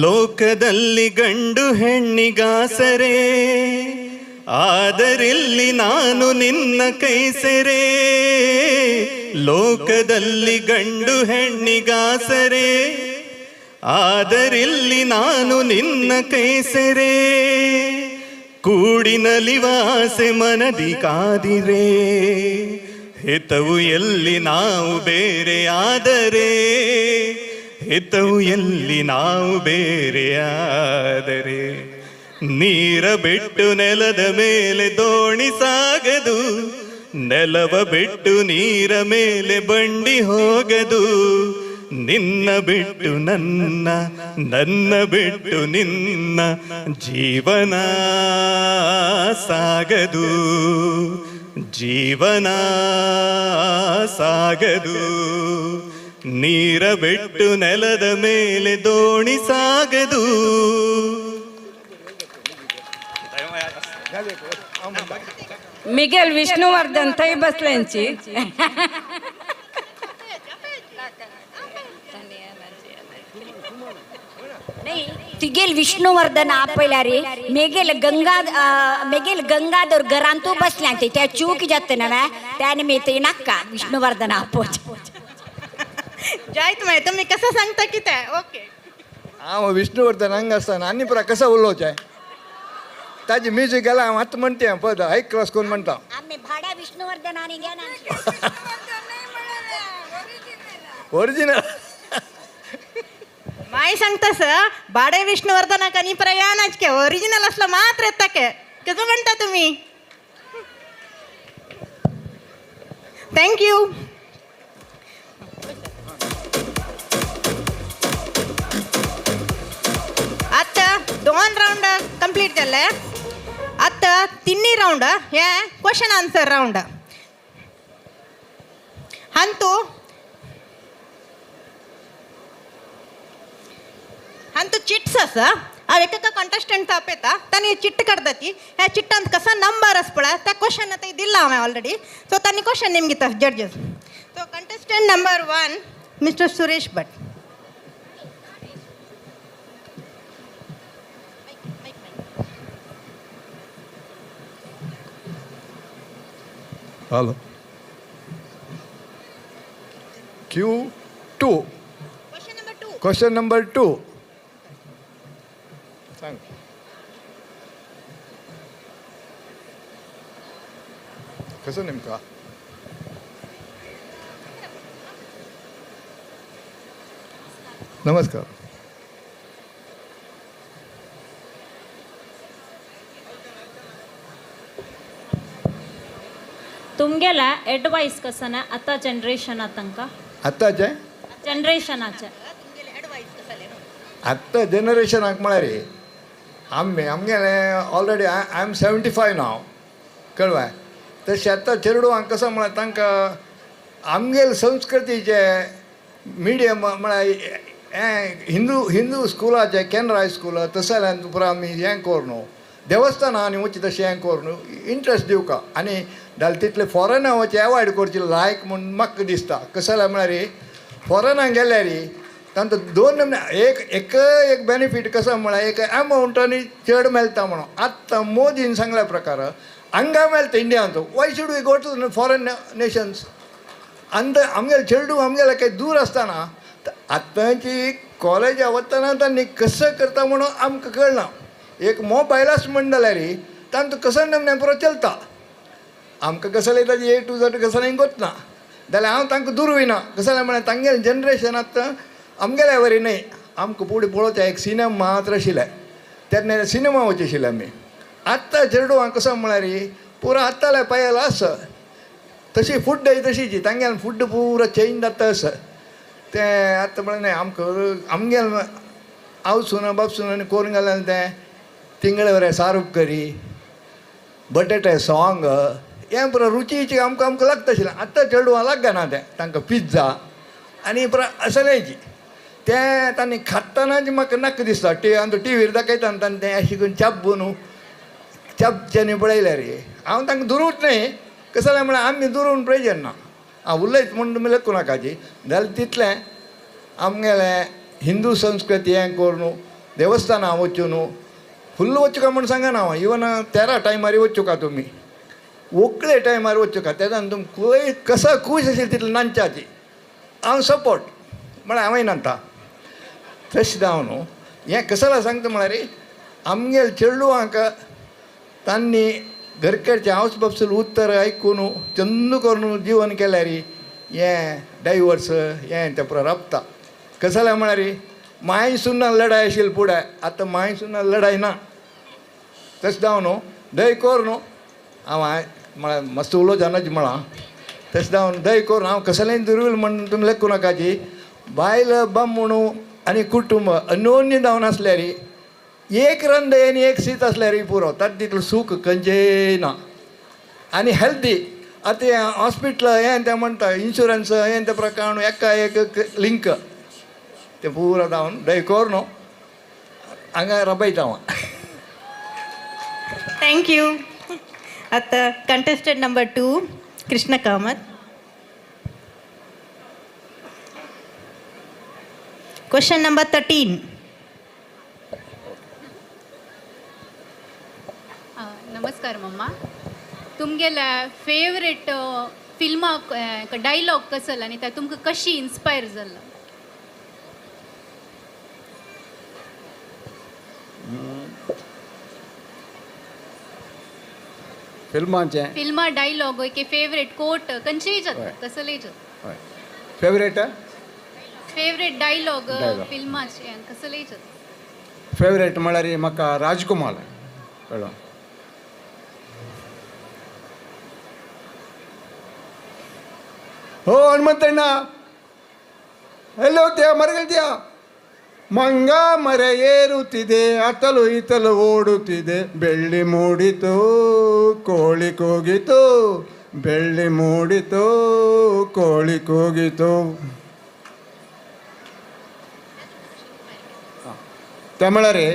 S5: ಲೋಕದಲ್ಲಿ ಗಂಡು ಹೆಣ್ಣಿಗಾಸರೆ, ಆದರಿಲ್ಲಿ ನಾನು ನಿನ್ನ ಕೈ ಸೆರೆ. ಲೋಕದಲ್ಲಿ ಗಂಡು ಹೆಣ್ಣಿಗಾಸರೆ, ಆದರಿಲ್ಲಿ ನಾನು ನಿನ್ನ ಕೈ ಸೆರೆ. ಕೂಡಿನಲಿವಾಸೆ ಮನದಿ ಕಾದಿರೆ, ಹಿತವು ಎಲ್ಲಿ ನಾವು ಬೇರೆಯಾದರೆ, ಹಿತವು ಎಲ್ಲಿ ನಾವು ಬೇರೆಯಾದರೆ. ನೀರ ಬಿಟ್ಟು ನೆಲದ ಮೇಲೆ ದೋಣಿ ಸಾಗದು, ನೆಲವ ಬಿಟ್ಟು ನೀರ ಮೇಲೆ ಬಂಡಿ ಹೋಗದು. ನಿನ್ನ ಬಿಟ್ಟು ನನ್ನ, ನನ್ನ ಬಿಟ್ಟು ನಿನ್ನ ಜೀವನ ಸಾಗದು, ಜೀವನ ಸಾಗದು. ನೀರ ಬಿಟ್ಟು ನೆಲದ ಮೇಲೆ ದೋಣಿ ಸಾಗದು.
S22: मिगेल विष्णुवर्धन थंय बसल्यांची.
S6: तिगेल विष्णुवर्धन आपयला रे मेगेल गंगा मेगेल गंगाधर घरांतू बसल्या त्या चूक जाता ना त्या निमित्त नाका विष्णुवर्धन आपोच
S3: जायत मागीर तुमी कसं सांगता कितें. ओके
S15: हांव विष्णुवर्धन हांगा आसतना आनी पुरा कसो उलोवचें ताजी म्युजीक गेला हांव आतां म्हणटा पद हाय क्लास करून म्हणटा.
S6: आमी भाड्या विष्णुवर्धन आनी घेना
S15: ओरिजिनल
S3: माय सांगता सर भाडे विष्णुवर्धनाक आनी प्रयाणाच के ओरिजिनल असलं मात्र येता के कसं म्हणता तुम्ही. Thank you. आतां दोन रावंड कंप्लीट जाले. आतां तिन्ही रावंड हे क्वेश्चन आन्सर रावंड. हांतू हांतू चिट्स आसा. हांव एक एका कॉन्टेस्टंट आपयता तांणी चिट्ट काडटा ती ह्या चिट्टांत कसो नंबर आसा पळय त्या क्वेश्चन आतां दिला हांवें ऑलरेडी. सो तांणी क्वेश्चन नेम घेता judges. So contestant number 1 mister Suresh Bhat.
S15: Hello. Q2.
S3: Question number 2.
S15: Question number 2. सांग. कसं नेमका? नमस्कार.
S12: तुमगेला एडवायस कसं ना आता जनरेशना तांकां
S15: आतांचे
S12: जनरेशनाचे
S15: आत्तां जनरेशनाक म्हळ्यार रे आमी आमगेले ऑलरेडी I am 75 नाव कळवाय. तशें आतां चेडवांक कसो म्हळ्यार तांकां आमगेले संस्कृतीचे मिडियम म्हळ्यार हें हिंदू हिंदू स्कुलाचें केनरा हायस्कूल तशें जाल्यार पुरा आमी हें कर न्हू देवस्थानां आनी वचचे तशें हें कर न्हू इंट्रस्ट दिवका आनी जाल्यार तितले फॉरेना वचचें एवॉयड करचें लायक म्हूण म्हाका दिसता. कशें जाल्यार म्हळ्यार फॉरेनाक गेल्यार तांचो दोन एक एक एक बेनिफीट कसो म्हळ्यार एक एमावंट आनी चड मेळटा म्हणून. आतां मोदीन सांगल्या प्रकार हांगा मेळटा इंडियांत. Why should we go to foreign nations? आनी आमगेले चेडूं आमगेले काही दूर आसतना आतांची कॉलेजा वतना तांणी कसं करता म्हणून आमकां कळना. एक मोबायलाच म्हण जाल्यार तांचो कसो नमन्या पुरो चलता. आमकां कसलें ताजें ए टू झेड कसलें गोतना जाल्यार हांव तांकां दुर्विना. कसलें जाल्यार म्हळ्यार तांगेले जनरेशन आतां आमगेल्या वरी न्हय. आमकां फुडें पळोवचें एक सिनेमा मात्र आशिल्लें तेन्ना सिनेमा वचचे आशिल्ले आमी. आतां चेडवांक कसो म्हळ्यार पुरो आतां पायल आसा तशी फुड्डय तशीच तांगेलें फुड्ड पुरो चेंज जाता आसा. तें आतां म्हळ्यार न्हय आमकां आमगेलें आवसून बापसून आनी करून घालें तें तिंगळे बरें सारूप करी बटाटे सोंग हें पुरो रुचीचें आमकां आमकां लागता आशिल्लें. आतां चेडवां लागना तें तांकां पिझ्झा आनी पुरो असलेंची तें तांणी खातानाच म्हाका नाका दिसता. टी आमचो टिवीर दाखयता आनी तांणी तें अशें करून चाबून न्हू चाबच्यांनी पळयल्यार हांव तांकां दुरूच न्हय. कसलें जाल्यार म्हळ्यार आमी दुरून प्रयोजन ना. हांव उलयत म्हूण तुमी लेखूं नाकाची. जाल्यार तितलें आमगेलें हिंदू संस्कृती हें करून देवस्थानां वचून न्हू फुल्ल वचूं काय म्हूण सांगना हांव. इवन 13 टायमार वचूं का तुमी व्हंकले टायमार वचूं का तेन्ना तुमकां खंय कसो खूश आशिल्ली तितली नांच्याची हांव सपोर्ट म्हळ्यार हांवूय नांता. तशें जावं न्हू हें कसलें सांगता म्हळ्यार आमगेले चेडवांक तांणी घरकडचें हावस बापसूल उत्तर आयकून चंद करून जीवन केल्यार हें डायवर्स हें तें पुरो राबता. कसं जालें म्हळ्यार माय सुन्ना लढाय आशिल्ली फुडें, आतां माय सुन्ना लढाय ना. तशें जावन न्हू दय कोर न्हू हांव म्हळ्यार मस्त उलो जाणाच म्हळां. तशें जावन दय कोर हांव कसलेंय दुर्वील म्हण तुमी लेखूं नाकाची. बायल बामणू आनी कुटुंब अन्योन्य जावन आसल्यार एक रंद आनी एक सीत आसल्यार पुरो, तातूंत तितलो सूख खंयचेय ना. आनी हेल्दी आतां हें हॉस्पिटल हें तें म्हणटा इन्शुरन्स हें तें प्रकार एका एक लिंक तें पुरो जावन दय कोर न्हू हांगा रबयता हांव.
S3: Thank you. आतां contestant number 2 Krishna Kamat. Question number 13.
S14: नमस्कार मम्मा, तुमगेल्या फेवरेट फिल्मा डायलॉग कसल आनी ते तुमकां कशी इन्स्पायर जाल्लो?
S21: फिल्मांचे
S14: फिल्मा डायलॉग एक फेवरेट कोट खंयचेय जाता, कसलेय जाता.
S21: फेवरेट
S14: फेवरेट डायलॉग फिल्माचे कसलेय जाता.
S21: फेवरेट म्हळ्यार म्हाका राजकुमार कळ्ळो. हो हनुमंतण्णा ಎಲ್ಲೋಗ್ತೀಯ ಮರಗಳ್ತೀಯ? ಮಂಗ ಮರ ಏರುತ್ತಿದೆ, ಅತಲು ಇತಲು ಓಡುತ್ತಿದೆ, ಬೆಳ್ಳಿ ಮೂಡಿತು ಕೋಳಿ ಕೂಗಿತು, ಬೆಳ್ಳಿ ಮೂಡಿತು ಕೋಳಿ ಕೂಗಿತು. ತಮಿಳರಿ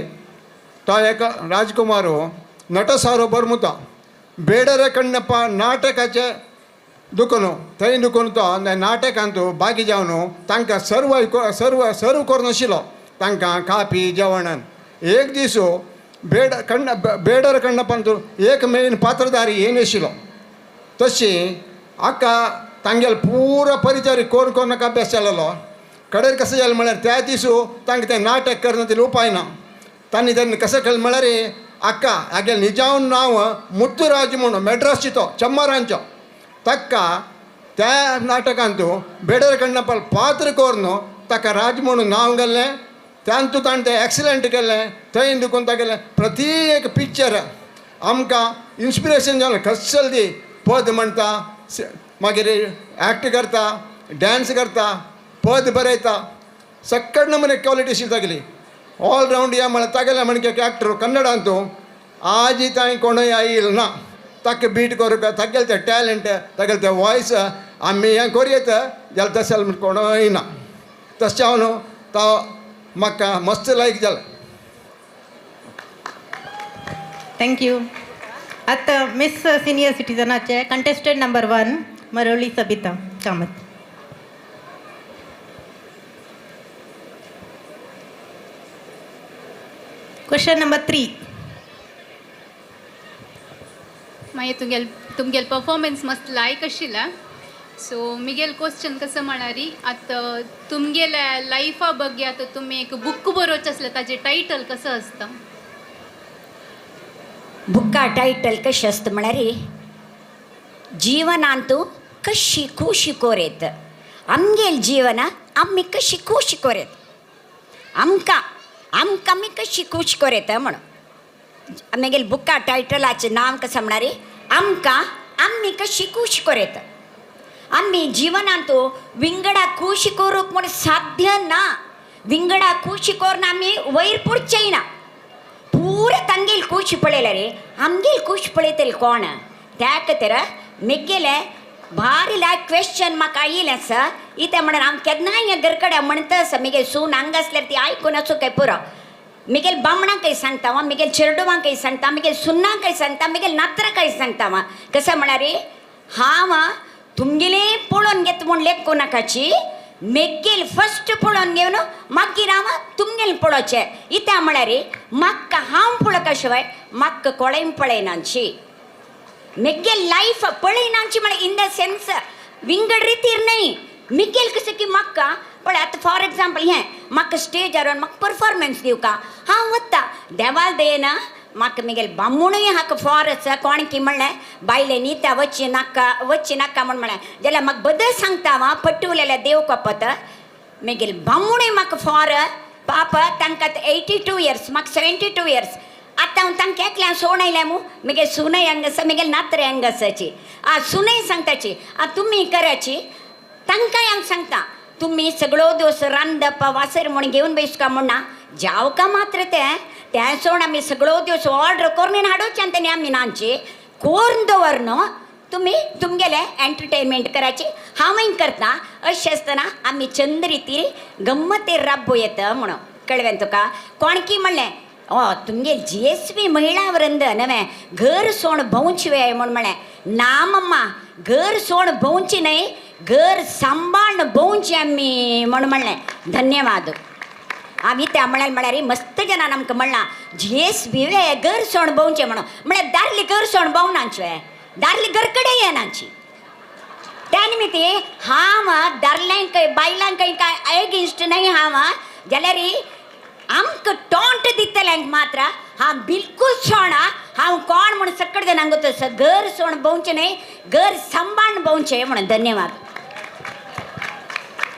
S21: तो एक राजकुमार नट सार्वभौमता बेडरे कण्णप्प नाटकाचे दुकान थंय दुकान तो नाटकांत बाकी जावन तांकां सर्व सर्व सर्व करून आशिल्लो तांकां कापी जेवणान. एक दीस बेड कण्ण बेडर कण्णप्पांत एक मेन पात्रधारी येन आशिल्लो. तशी आका तांगेले पुरो परिचारी कोण कोण अभ्यास जालेलो कडेर कसं जालें म्हळ्यार त्या दिसू तांकां तें नाटक करना तितलें उपाय ना. तांणी तेन्ना कसं केलें म्हळ्यार अक्का हागेलें निजावन नांव मुत्तुराज म्हणून मेड्रासची तो चम्मारांचो ताका त्या नाटकांत बेडर कण्णप्पा पात्र करून ताका राज म्हणून नांव गेल्लें. तांतू ताणें तें एक्सलंट केलें थंय दुखून तागेलें प्रति एक पिक्चर आमकां इन्स्पिरेशन जालें. कसल दी पद म्हणटा, मागीर एक्ट करता, डांस करता, पद बरयता, सक्कड नमुने क्वॉलिटी आशिल्ली तागेली. ऑल रावंड या म्हळ्यार तागेलें म्हणके एक्टर कन्नडांतू आजी तांय कोणूय आयल ना ताका बीट करूंक. तागेलें तें टॅलंट, तागेलें तें वॉयस आमी हें करुयेत जाल्यार तशें जाल्यार कोणूय ना. तशें हांव न्हू तो म्हाका मस्त लायक जालें.
S3: Thank you. आतां मिस सिनियर सिटीजनाचे contestant number 1 Maroli Sabita Kamat. Question number 3.
S14: मागीर तुमगेल तुमगेल परफॉर्मन्स मस्त लायक आशिल्ला. सो मिगेल क्वेश्चन कसं म्हणारी आतां तुमगेल्या लायफा ಬಗ್ಗೆ आतां तुमी एक बुक बरोवचें आसलें ताजें टायटल कसं आसता?
S6: बुका टायटल कशें आसता म्हळ्यार जीवनांतू कशी खुशी कोरेत, आमगेल जीवन आमी कशी खुशी कोरेत, आमकां आमकां आमी कशी खुश कोरेत म्हणून आमगेल बुका टायटलाचें नांव कसं म्हळ्यार आमकां आमी कशी खुश कोरेत. आमी जिवनांत विंगडा खुशी करूंक म्हूण साध्य ना. विंगडा खुशी करून आमी वयर पुरचेय ना. पुरा तांगेल खुशी पळयल्यार आमगेल खुशी पळयतले कोण? त्या खातीर मेगेलें भारी लायक क्वेश्चन म्हाका आयिल्लें आसा. इतें म्हणून हांव केन्नाय ह्या घरकडेन म्हणटा आसा मेगेल सून हांगा आसल्यार ती आयकून आसूं काय पुरो. मेगेल बामणांकय सांगता हांव, मेगेल चेरडुवांकय सांगता, मेगेल सुन्नांकय सांगता, मेगेल नात्रांकय सांगता हांव. कशें म्हळ्यार हांव तुमगेले पळोवन घेत म्हूण लेखूं नाकाची, मेगेल फस्ट पळोवन घेवन मागीर हांव तुमगेल पळोवचें. इतें म्हळ्यार म्हाका हांव पळोवका शिवाय म्हाका कोणें पळयनाची. मेगेल लायफ पळयनाची म्हळ्यार इन the sense विंगड रितीर न्हय. मिगेल कशें की म्हाका पळय आतां फॉर एग्जाम्पल हें म्हाका स्टेजार म्हाका परफॉर्मन्स दिवका हांव वता देवाल दयेना म्हाका मिगेल बामणूय हाका फॉर आसा. कोण की म्हणलें बायले न्ही वच्ची नाका वच्ची नाका म्हूण म्हणलें जाल्यार म्हाका बदल सांगता हांव पट्टी उलयल्यार देव कपत मागीर बामणूय म्हाका फॉर पाप तांकां 82 इयर्स, म्हाका 72 इयर्स. आतां हांव तांकां एकल्यान सोण आयल्या मू, मागीर सुनय हांगा आसा, मागीर नात्रे हांगा आसाची. आ सुनय सांगताची आ तुमी कराची. तांकांय हांव सांगता तुमी सगळो दिवस रांदप वासर म्हूण घेवन बेसका म्हूण ना जावका मात्र तें तें सोड आमी सगळो दिवस ऑर्डर करून हाडोवचें आनी तेणी आमी नांची करून दवर न्हू तुमी तुमगेलें एंटरटेनमेंट कराची हांवूय करता. अशें आसतना आमी चंद रितीर गम्मतेर राबो येता म्हणून कळवें तुका. कोणकी म्हणलें ओ तुमगेल GSB महिळा वृंद नवें घर सोण भोंवची वे म्हूण म्हणलें. ना मम्मा, घर सोण भोंवची न्हय, घर सांबाळून भोंवची आमी म्हूण म्हणलें. धन्यवाद. आमी त्या म्हळ्यार म्हळ्यार मस्त जणान आमकां म्हणलां GSB वे घर सोण भोंवचें म्हणून. म्हळ्यार दारली घर सोण भोंवनाची वे, दारली घर कडेन येनाची. त्या निमित्ती हांव दारल्यांक बायलांक काय एगेन्स्ट न्हय हांव, जाल्यार आमकां टोंट दितल्यांक मात्र हांव बिलकूल सोणा. हांव कोण म्हूण सकट जाणांक तसो घर सोण भोंवचें न्हय, घर सांबाळून भोंवचें म्हणून. धन्यवाद.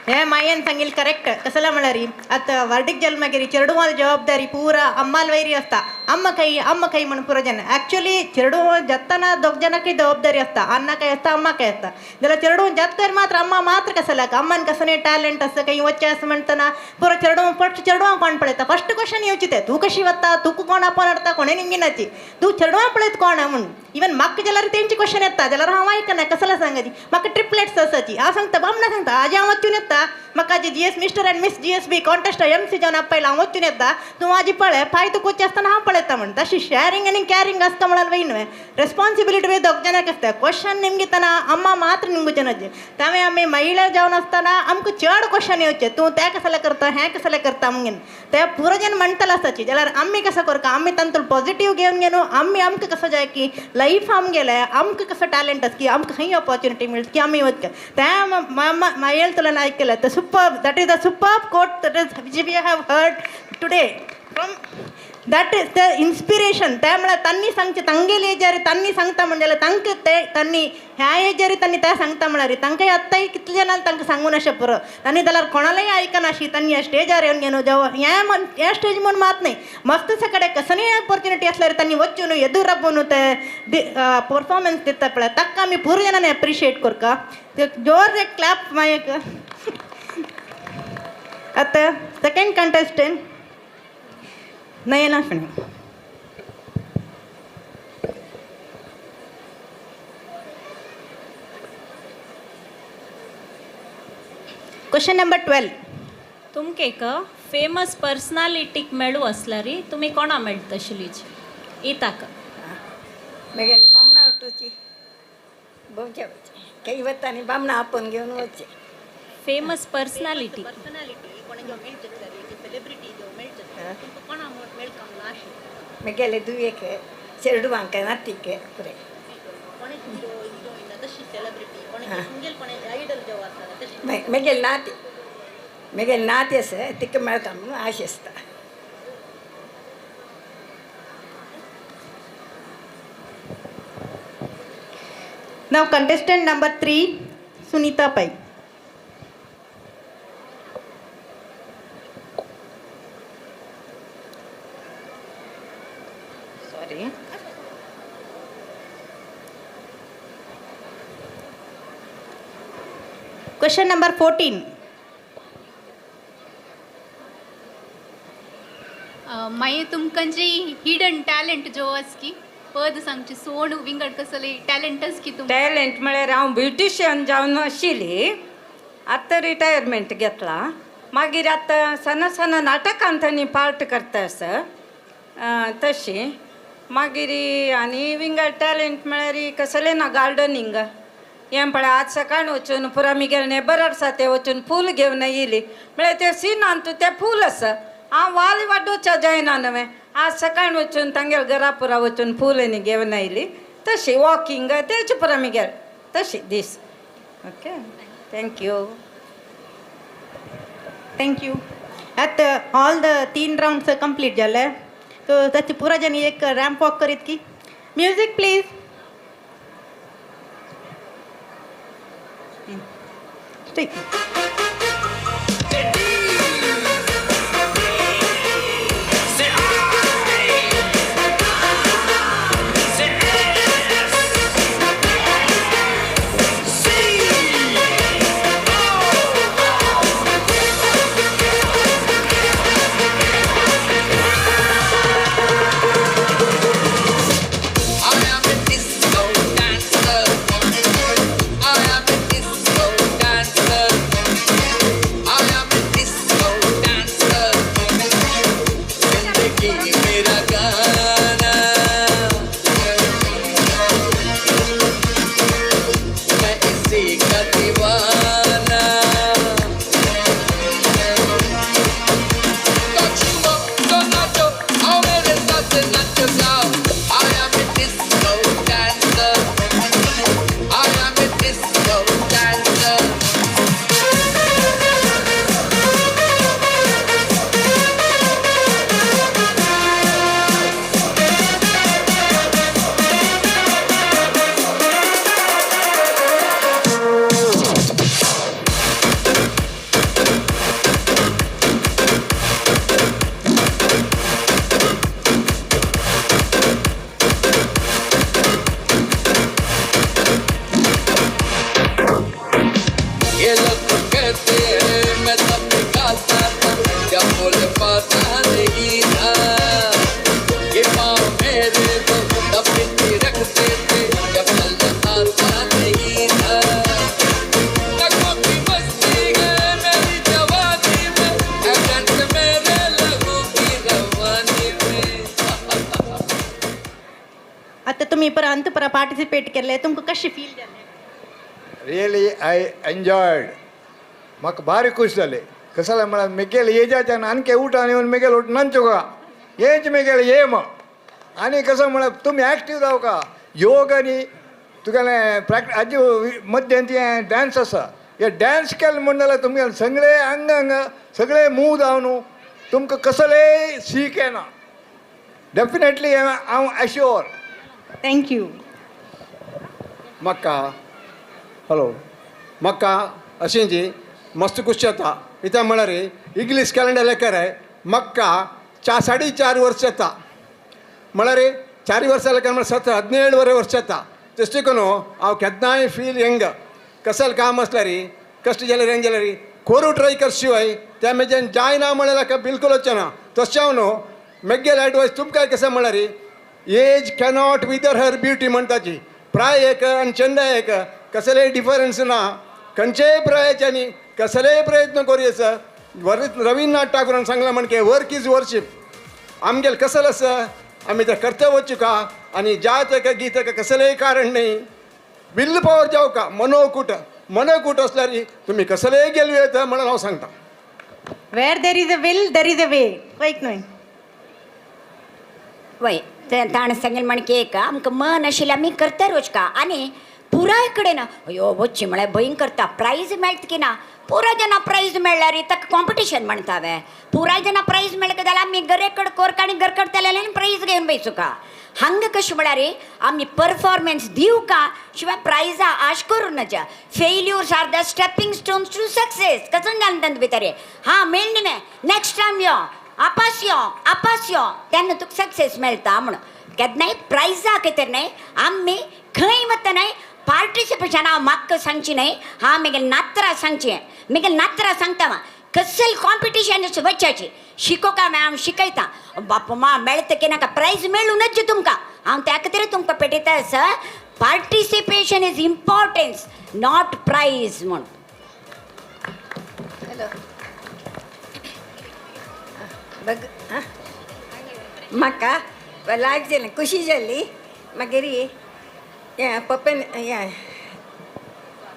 S3: हे मायेन सांगिल करेक्ट. कसला म्हळ्यार आतां वर्डीक जल्म मागीर चेडवाल जबाबदारी पुरा अम्माल वैरी आसता. अम्मा खाई अम्मा खाई म्हण पुरो जन. एक्चुअली चेडू जाताना दोग जाणांकय जबाबदारी आसता, अन्ना काय आसता अम्मा काय आसता. जाल्यार चेडू जातर मात्र अम्मा मात्र कसलाक अम्मान कसले टॅलेंट आसा काही वच्चें आसा म्हणटना पुरो चेडू फस्ट चेडवांक कोण पळयता. फस्ट क्वेश्चन येवची तें तूं कशी वता, तुका कोण आपोवन हाडटा, कोणें निमगिनाची, तूं चेडवां पळयत कोण म्हूण. इवन म्हाका जाल्यार तेंची क्वेश्चन येता जाल्यार हांव आयकना. कसला सांगाची म्हाका ट्रिपलेट्स आसाची. हांव सांगता बामणा सांगता आजी हांव वचून येता, म्हाका आजी GS mister and miss GSB contest MC जावन आपयला, हांव वचून येता, तूं आजी पळय पांय तुका वचचें आसतना हांव पळयता म्हण. तशी शॅरींग आनी कॅरींग आसता म्हळ्यार वय न्हय, रेस्पॉन्सिबिलिटी वय दोग जाणांक आसता. क्वेश्चन निमगितना अम्मा मात्र निमगुचें. तांवें आमी महिला जावन आसतना आमकां चड क्वेश्चन येवचें, तूं तें कसलें करता हें कसलें करता म्हणून. ते पुरो जण म्हणटले आसताची. जाल्यार आमी कसो करता, आमी तांतून पॉजिटीव घेवन घेवन आमी आमकां कसो जाय की लायफ आमगेलें आमकां कसो टॅलेंट आसा की आमकां खंय ऑपॉर्च्युनिटी मेळटा की आमी वचचें. तें मागीर तुला आयकलें the superb, that is the superb quote that is which we have heard today from that is the inspiration. त्या म्हळ्यार तांणी सांगचें तांगेले एजार तांणी सांगता म्हण जाल्यार तांकां ते तांणी ह्या एजर तांणी तें सांगता म्हळ्यार तांकां आत्तांय कितले जाणांक तांकां सांगून अशें पुरो. तांणी जाल्यार कोणालाय आयकनाशी तांणी ह्या स्टेजार येवन घेवन जेव हें ह्या स्टेज म्हूण मात न्हय मस्त सगळे कसलीय ऑपॉर्च्युनिटी आसल्यार तांणी वचून येदूर राबोवन ते परफॉर्मन्स दिता पळय, ताका आमी पुरो जाणांनी एप्रिशिएट करता. जोर एक क्लॅप मागीर. आतां second contestant Nayana Shenoy. Question number 12.
S12: तुमकां एक फेमस पर्सनालिटीक मेळू आसल्यार तुमी कोणा मेळटशिलीच इताक?
S10: मागीर बामणा उठोवची भोंवचे वचचें खंय वता आनी बामणा आपोवन घेवन वचचें.
S12: फेमस पर्सनालिटी
S10: मागीर दुयेक चेडवांक नातीक पुरें. मागीर नाती मागीर नाती आसा तिका मेळटा म्हणून आश आसता.
S3: Now contestant number 3, Sunita Pai.
S9: Sorry.
S3: Question number 14.
S14: मागीर तुमकां जी हिडन टॅलेंट जो आसा की पद सांगची सोण विंगड कसले टॅलेंटच की तुम
S22: टॅलेंट म्हळ्यार हांव ब्युटिशियन जावन आशिल्ली, आतां रिटायरमेंट घेतला. मागीर आतां सना सना नाटकान तांणी पार्ट करता आसा तशी. मागीर आनी विंगड टॅलेंट म्हळ्यार कसलें ना गार्डनींग हें पळय आज सकाळ वचून पुरा मिगेल नेबर आसा ते वचून फूल घेवन येयली म्हळ्यार ते सिनान तूं तें फूल आसा हांव वाल वाडोवच्या जायना न्हय. आज सकाळ वचून तांगेल घरा पुरा वचून फूल आनी घेवन आयली तशी वॉकिंग तेच पुरा मिगेल तशी दीस. Okay, thank you.
S3: Thank you. आतां ऑल the 3 rounds complete जाले सो ताचे पुरा जाणी एक रॅम्प वॉक करीत की म्युजीक प्लीज. ठीक. आतां तुमी परत अंत परत पार्टिसिपेट केल्ले, तुमकां कशें फील जालें?
S15: रियली I enjoyed, म्हाका भारी खूश जालें. कशें जालें म्हळ्यार मिगेल एजाच्यान आनके उठान येवन मिगेल उठ नाचुका हेच मिगेल एम. आनी कसो म्हळ्यार तुमी एक्टीव जावका योग आनी तुगेलें प्रॅक्ट हाजे मद्यंत हें डांस आसा, हे डांस केलें म्हण जाल्यार तुमगेलें सगळें अंग अंग सगळें मूव जावन तुमकां कसलेंय सीक येना. डेफिनेटली हांव एश्योर.
S3: Thank you.
S21: म्हाका हॅलो म्हाका अशें जी मस्त खुश जाता. कित्याक म्हळ्यार इंग्लीश कॅलेंडर लेकर म्हाका 4.5 वर्स येता, म्हळ्यार 4 वर्सां लेकर म्हळ्यार 17 17 वर्स येता. तशें करून हांव केन्नाय फील यंग. कसलें काम आसल्यार कश्ट जाल्यार हें जाल्यार कोरू ट्राय कर शिवाय त्या म्हज्यान जायना म्हळ्यार बिलकूल वचना. तशें हांव न्हू मेगेल एडवायस तुमकां कशें म्हळ्यार age cannot wither her beauty म्हणटाची. प्राय एक आनी चंदा एक कसलेय डिफरन्स ना. खंयचेय प्रायाच्यानी कसलेय प्रयत्न करूं. रवीन्द्रनाथ ठाकूरान सांगलां म्हणके वर्क is worship. आमगेल कसल आसा आमी तें कर्तव्य वचुका आनी जात एक गीत एक कसलेय कारण न्ही. Will power जावका, मनोकूट मनोकूट आसल्यार तुमी कसलेय गेलू येता म्हणून हांव सांगता.
S3: Where there is a will there is a way. वैक न्हय
S6: वय ताणें सांगलें म्हणके एक आमकां मन आशिल्लें आमी करता रोजका. आनी पुराय कडेन अयो वच्ची म्हळ्यार भंय करता प्रायज मेळटा की ना. पुराय जेन्ना प्रायज मेळ्ळ्यार ताका कॉम्पिटिशन म्हणटा वे. पुराय जेन्ना प्रायज मेळटा जाल्यार आमी गरेकड कोरका आनी गरकड जाल्यार प्रायज घेवन बैसुका. हांगा कशें म्हळ्यार आमी परफॉर्मन्स दिवका शिवाय प्रायजा आश करूं नजा. Failures are the stepping stones to success. कसं जालें तांचे भितर हां मेळ्ळें न्ही, नेक्स्ट टायम यो आपास यो आपास यो तेन्ना तुका सक्सेस मेळटा म्हणून. केन्नाय प्रायजा खातीर न्हय आमी खंय वता न्हय पार्टिसिपेशन. हांव म्हाका सांगची न्हय, हांव म्हगेले नातरां सांगचें. म्हगेले नातरां सांगता कसले कॉम्पिटिशन वचपाची शिकोवका हांव शिकयता. बाप मा मेळटा की नाका प्रायज मेळूनच तुमकां. हांव त्या खातीर तुमकां पेटयता आसा participation is importance not prize म्हूण.
S10: हॅलो बग म्हाका लायक जालें, खुशी जाली. मागीर हें पप्पान हें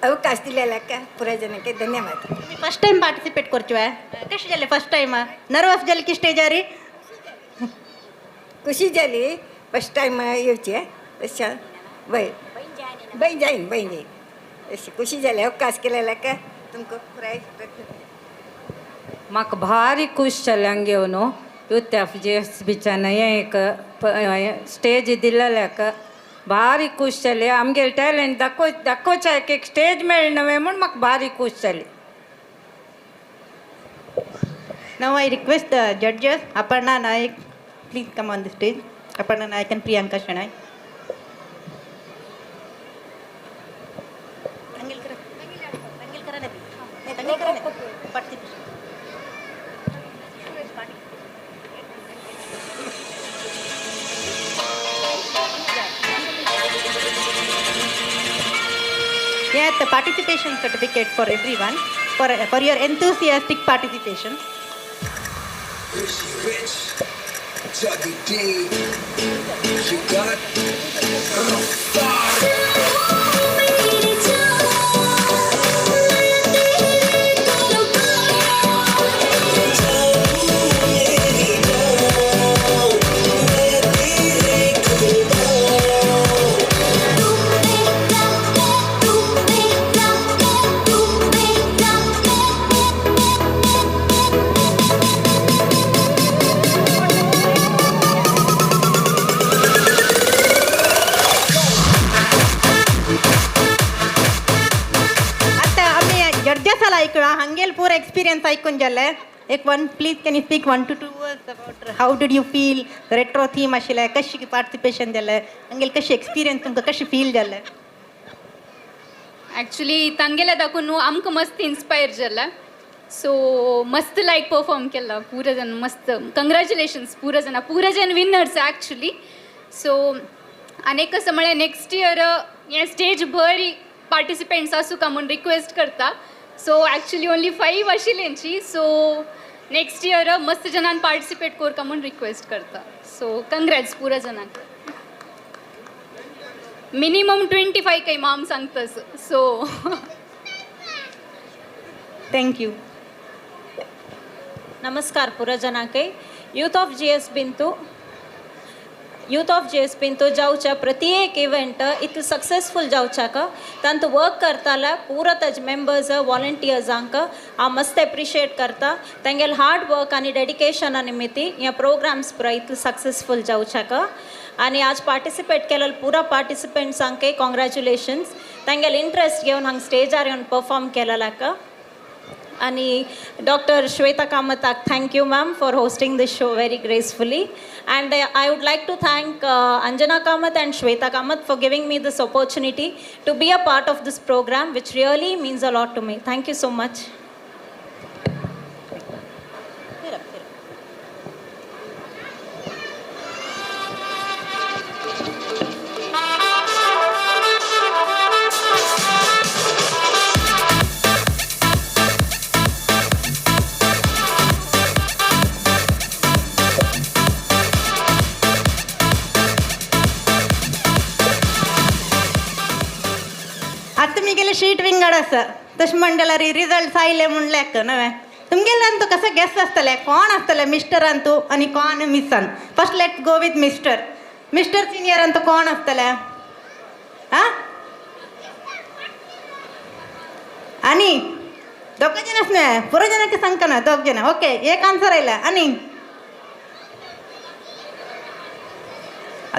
S10: अवकाश दिलेल्याक पुराय जाणांक धन्यवाद.
S3: तुमी फर्स्ट टायम पार्टिसिपेट करचे कशें जालें? फर्स्ट टायम नर्वस जालें की स्टेजार?
S10: खुशी जाली फर्स्ट टायम येवचें तशें. वय बय जायन बय जायन अशें खुशी जाली अवकाश केलेल्याक तुमकां पुराय.
S22: म्हाका भारी खूश जालें हांगा येवन युथ ऑफ जी एस बीच्यान हें एक स्टेज दिलेल्याक भारी खूश जाली. आमगेले टॅलंट दाखोवच्या एक स्टेज मेळना म्हूण म्हाका भारी खूश जाली.
S3: Now I request the judges, Aparna Naik, please come on the stage. Aparna Naik and Priyanka Shenoy. Yeah, the participation certificate for everyone, for your enthusiastic participation.
S1: Richie Rich, Tuggy D, you got fire.
S3: हांगेल पूरा एक्सपिरियन्स आयकून जालें. एक one please can you speak 1 to 2 words about how did you feel? Retro theme आशिल्लें, कशें पार्टिसिपेशन जालें, हांगेल कशें एक्सपिरियन्स तुमकां कशें फील जालें?
S14: ॲक्च्युली तांगेल्या दाखोवन न्हू आमकां मस्त इन्स्पायर जाला. सो मस्त लायक परफॉर्म केला पुरा जाण. मस्त कंग्रॅच्युलेशन्स पुरा जाणां, पुरा जाण विनर्स ॲक्च्युली. सो आनी एक कसं म्हळ्यार नेक्स्ट इयर हें स्टेज बरी पार्टिसिपेंट्स आसूं का म्हूण रिक्वेस्ट करता. सो ॲक्च्युली ओन्ली 5 आशिल्ली. सो नेक्स्ट इयर मस्त जणांनी पार्टिसिपेट करका म्हूण रिक्वेस्ट करता. सो कंग्रॅट्स पुरा जाणांक. मिनिमम 25 काही माम सांगतस. So
S3: thank you.
S12: नमस्कार पुरजनाके. Youth of G S बिंतू, youth of G S बिंतू जावच्या प्रत्येक इव्हेंट इतलो सक्सेसफूल जावच्याक तांतू वर्क करताल्या पुरा ताजे मेंबर्स वॉलंटियर्सांक हांव मस्त एप्रिशिएट करता. तेंगेले हार्ड वर्क आनी डेडिकेशना निमित्ती ह्या प्रोग्राम्स पुरा इतलो सक्सेसफूल जावच्याक. आनी आज पार्टिसिपेट केलेले पुरा पार्टिसिपंट्सांकय कॉंग्रॅच्युलेशन्स. तेंगेले इंट्रस्ट घेवन हांगा स्टेजार येवन परफॉर्म केलेल्याक. आणि डॉक्टर श्वेता कामताक thank you ma'am for hosting this show very gracefully. And I would like to thank Anjana Kamath and Shweta Kamath for giving me this opportunity to be a part of this programme which really means a lot to me. Thank you so much.
S3: आतां तुमगेले शीट विंगड आसा तशें म्हणल्यार रिजल्ट आयले म्हूण लेख नवें तुमगेले अंतू कसो गेस आसतले कोण आसतले मिस्टर अंतू आनी कोण मिसान. First let's go with mister. Mister senior Antu कोण आसतले? आं, आनी दोग जाण आसना पुरो जाणांक सांगतना दोग जाणां. ओके, एक आन्सर आयला. आनी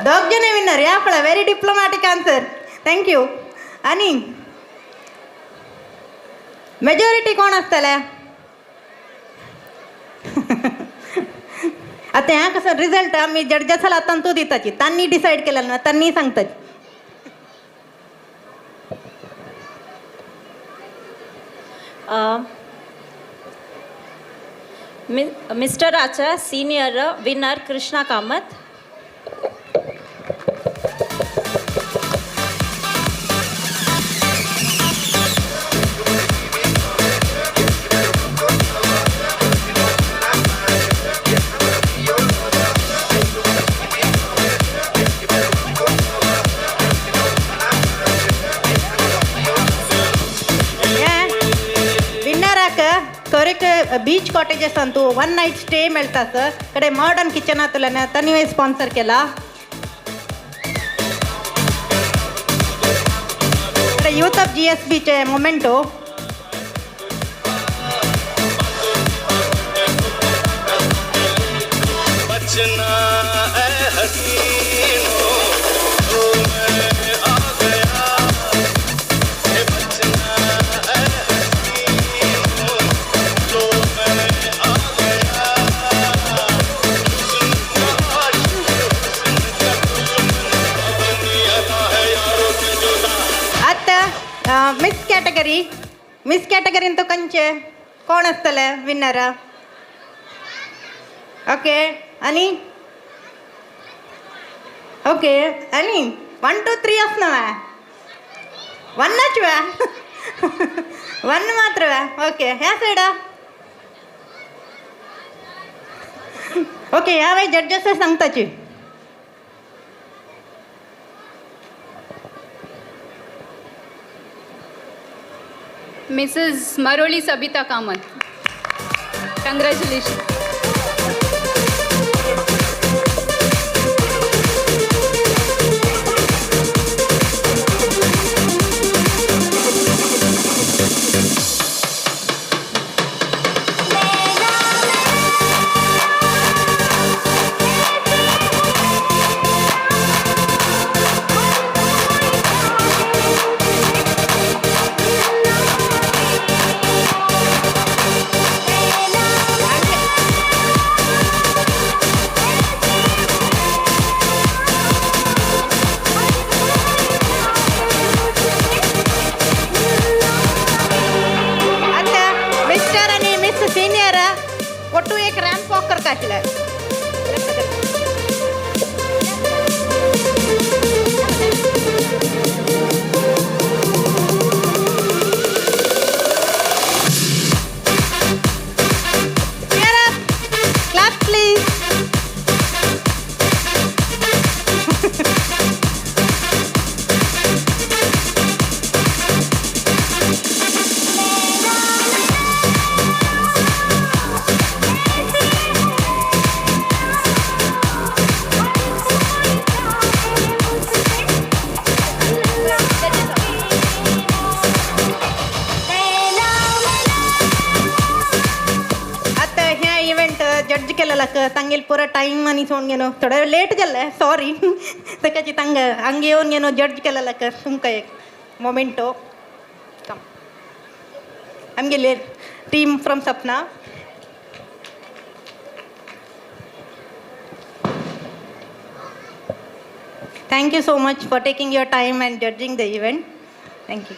S3: दोग जाण विनर. ह्या पळय, very diplomatic answer, thank you. आनी मेजॉरिटी कोण आसतले? आतां ह्या कसो रिजल्ट आमी जड्जसाला आतां तूं दिताची, तांणी डिसायड केलें ना, तांणी सांगताची.
S12: मिस्टर आचा senior winner Krishna Kamath.
S3: Beach cottages अंतू वन नाईट स्टे मेळटा सर. कडे मॉडर्न किचनांतल्यान तांणी स्पॉन्सर केला. कडे यूथ ऑफ जी एस बीचे मोमेंटो. मिस कॅटेगरी, मिस कॅटेगरीन तो कंचे कोण आसतले विनर? ओके, आनी ओके आनी 1 2 3 आसना वे वन्नाच वे वन मात्र वे. ओके, ह्या सायडा ओके, ह्या वे जड्जस सांगताची.
S14: Mrs Maroli Sabita Kamath. Congratulation.
S3: ಒಟ್ಟು एक रैंप वॉक करता आशिल्ले. Clap please. केलेलाक तांगेल पुरो टायम आनी सोडून घेवन थोडे लेट जाल्ले सॉरी ताकाची तांकां हांगा येवन घेवन जज केलेलाक तुमकां एक मोमेंटो कम आमगेले team from Sapna. Thank you so much for taking your time and judging the event. Thank you.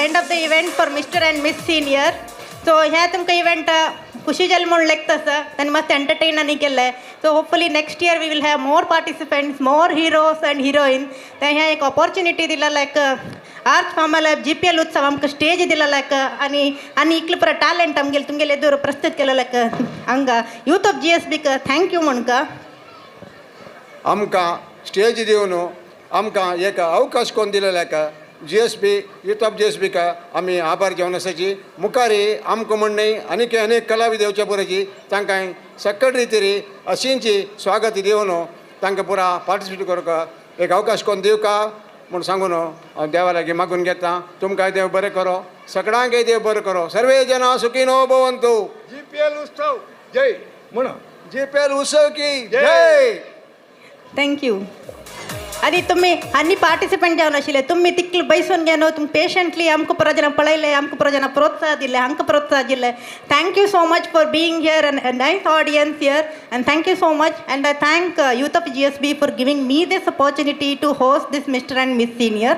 S3: End of the event for Mr. and Miss Senior. So ह्या तुमकां इव्हेंट खुशी जाली म्हूण लेखता आसा तांणी मस्त एंटरटेन आनी केल्लें. So hopefully next year we will have more participants, more heroes and heroine. ते ह्या एक ऑपॉर्च्युनिटी दिला लायक आर्ट फार्माला GPL उत्सव आमकां स्टेज दिला लायक आनी आनी इतलें पुरो टॅलेंट आमगेले तुमगेले एदोर प्रस्तुत केलो लायक हांगा यूथ ऑफ GSBक thank you म्हणका.
S21: आमकां स्टेज दिवन आमकां एक अवकाश कोण दिलो लायक GSB youth of GSBक आमी आभार जावन आसाची. मुखारी आमकां म्हण न्हय आनीक अनेक कलाविद येवच्या पुरोची तांकां सकट रितीरी अशींची स्वागत दिवन तांकां पुरा पार्टिसिपेट करूंक एक अवकाश कोण दिवका म्हूण सांगून हांव देवा लागीं मागून घेता. तुमकांय देव बरें करो, सगळ्यांकय देव बरें करो. सर्वे जना सुखिनो भवन्तु.
S15: GPL उत्सव जय म्हण.
S21: GPL उत्सव की जय.
S3: Thank you. आनी तुमी आनी पार्टिसिपंट जावन आशिल्ले तुमी तितले बैसून घेवन तुमी पेशंटली आमकां पुरो जाणां पळयलें, आमकां पुरो जाणां प्रोत्साह दिलें, हांकां प्रोत्साह दिलें. Thank you so much for being here and nice audience here and thank you so much. And I thank youth of GSB for giving me this opportunity to host this Mr. and Miss Senior.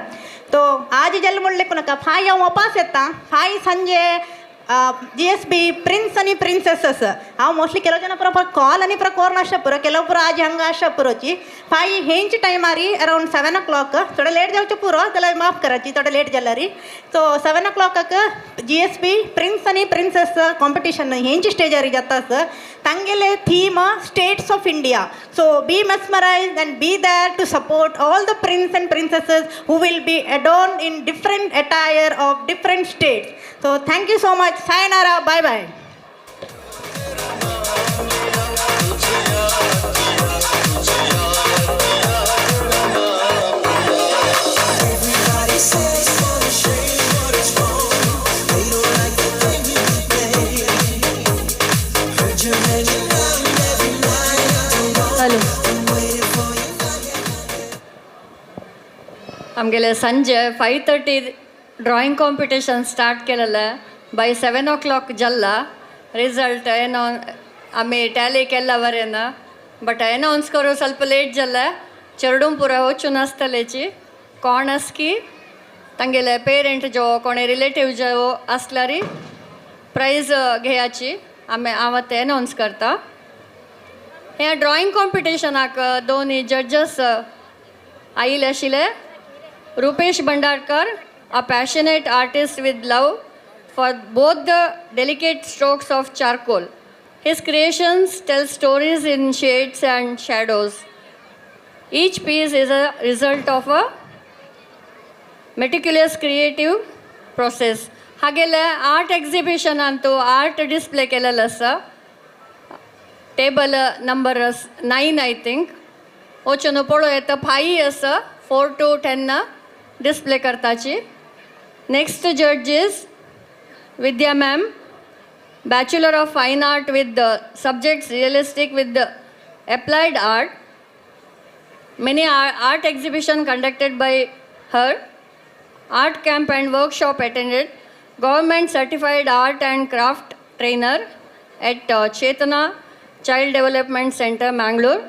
S3: तो आज जालें म्हणलें नाका फाय हांव वापास येता. फाय सांजे GSB prince आनी प्रिन्सेसस हांव मोस्टली केलो जाणां पुरो कॉल आनी पुरो कोर नासता पुरो केलो पुरो आज हांगा आसता पुरोची. फाय हेंच टायमारी अरावंड 7 o'clock थोडे लेट जावचें पुरो जाल्यार माफ कराची थोडे लेट जाल्यार. सो 7 o'clock GSB prince आनी प्रिन्सेस कॉम्पिटिशन हेंच स्टेजार जाता आसा. तांगेले theme states of India. So be mesmerise and be there to support all the prince and princesses who will be adorned in different attire of different states. So thank you so much. Sayonara. Bye bye.
S12: Hello. आमगेले संजे 5:30 ड्रॉइंग कॉम्पिटिशन स्टार्ट केलेले. बाय 7 o'clock जल्ला रिजल्ट ಏನೋ आमी टॅली केल्ला बरें बट अनाउन्स करूं ಸ್ವಲ್ಪ लेट जाल्ले. चेडूं पुरो वचून आसतलेची कोण आसकी तांगेले पेरंट जो कोणे रिलेटीव जो आसल्यार प्रायज घेयाची आमी हांव आतां अनाउन्स करता. ह्या ड्रॉइंग कॉम्पिटिशनाक दोनी जज्जस आयिल्ले आशिल्ले. Rupesh Bhandarkar, a passionate artist with love for both the delicate strokes of charcoal. His creations tell stories in shades and shadows. Each piece is a result of a meticulous creative process. हागेले आर्ट एक्झिबिशन अंतू आर्ट डिस्प्ले केलेलं आसा. Table number 9 I think. वचून पळोवं येता. 5 आसा 4 to 10 display करताची. Next जज is Vidya ma'am, Bachelor of Fine Art with the subjects realistic with the applied art. Many art exhibition conducted by her. Art camp and workshop attended. Government certified art and craft trainer at Chetana Child Development Center, Mangalore.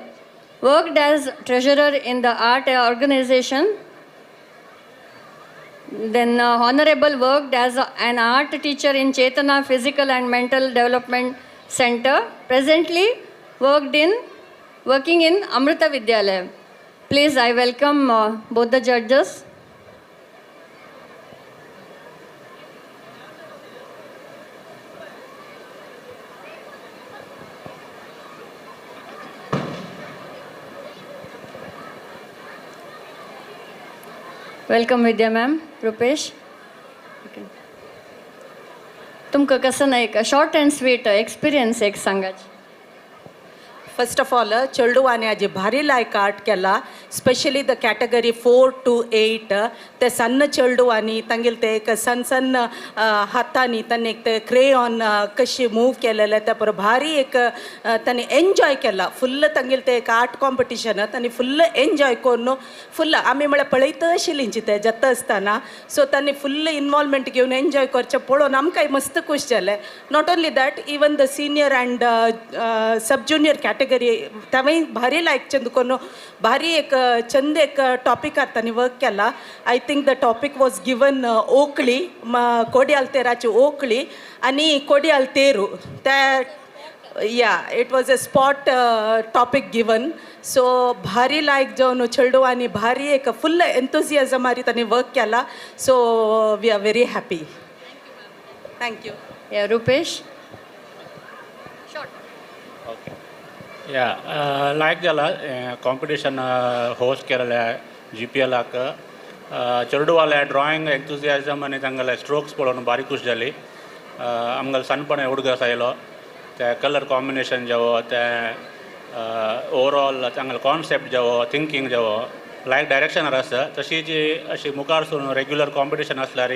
S12: Worked as treasurer in the art organization. Then Honorable worked as an art teacher in Chetana Physical and Mental Development Center. Presently working in Amrita Vidyalaya. Please, I welcome both the judges.
S13: Welcome Vidya ma'am. Rupesh, तुमकां कसं ना एक शॉर्ट अँड स्वीट एक्सपिरियन्स एक सांगाच.
S18: फर्स्ट ऑफ ऑल, चेडवांनी आजी भारी लायक आर्ट केला, specially the category 4 to 8. ते सन्न चेडवांनी तांगेले ते एक सन्न सन्न हातांनी तांणी एक ते क्रेयॉन कशी मूव केलेले, त्या बरोबर भारी एक तांणी एन्जॉय केला फुल्ल. तांगेले ते एक आर्ट कॉम्पिटिशन तांणी फुल्ल एन्जॉय करून फुल्ल आमी म्हळ्यार पळयत आशिल्लीं ते जाता आसतना. सो तांणी फुल्ल इनवॉल्वमेंट घेवन एन्जॉय करचें पळोवन आमकांय मस्त खूश जालें. Not only that, even the senior and sub junior category तांवें भारी लायक चंद करून भारी एक चंद एक टॉपिकार तांणी वर्क केला. I think the topic was given ओकळी, Kodiyal तेराची ओकळी आनी कोडियाल तेरू त्या. Yeah, it was a spot topic given. So भारी लायक जावन चेडवांनी भारी एक फुल्ल एन्थुजियाजमारी तांणी वर्क केला. So we are very happy. Thank you.
S13: Rupesh.
S23: या, लायक जाला कॉम्पिटिशन होस्ट केलेले जीपीएलाक. चेडवाले ड्रॉइंग एन्थुजियाजम आनी तांगेले स्ट्रोक्स पळोवन भारी खूश जाली. आमगेले सणपण उडगास आयलो. ते कलर कॉम्बिनेशन जावो, ते ओवरऑल तांगेले कॉन्सेप्ट जावो, थिंकींग जावो, लायक डायरेक्शनार आसा. तशी जी अशी मुखार सरून रेग्युलर कॉम्पिटिशन आसल्यार,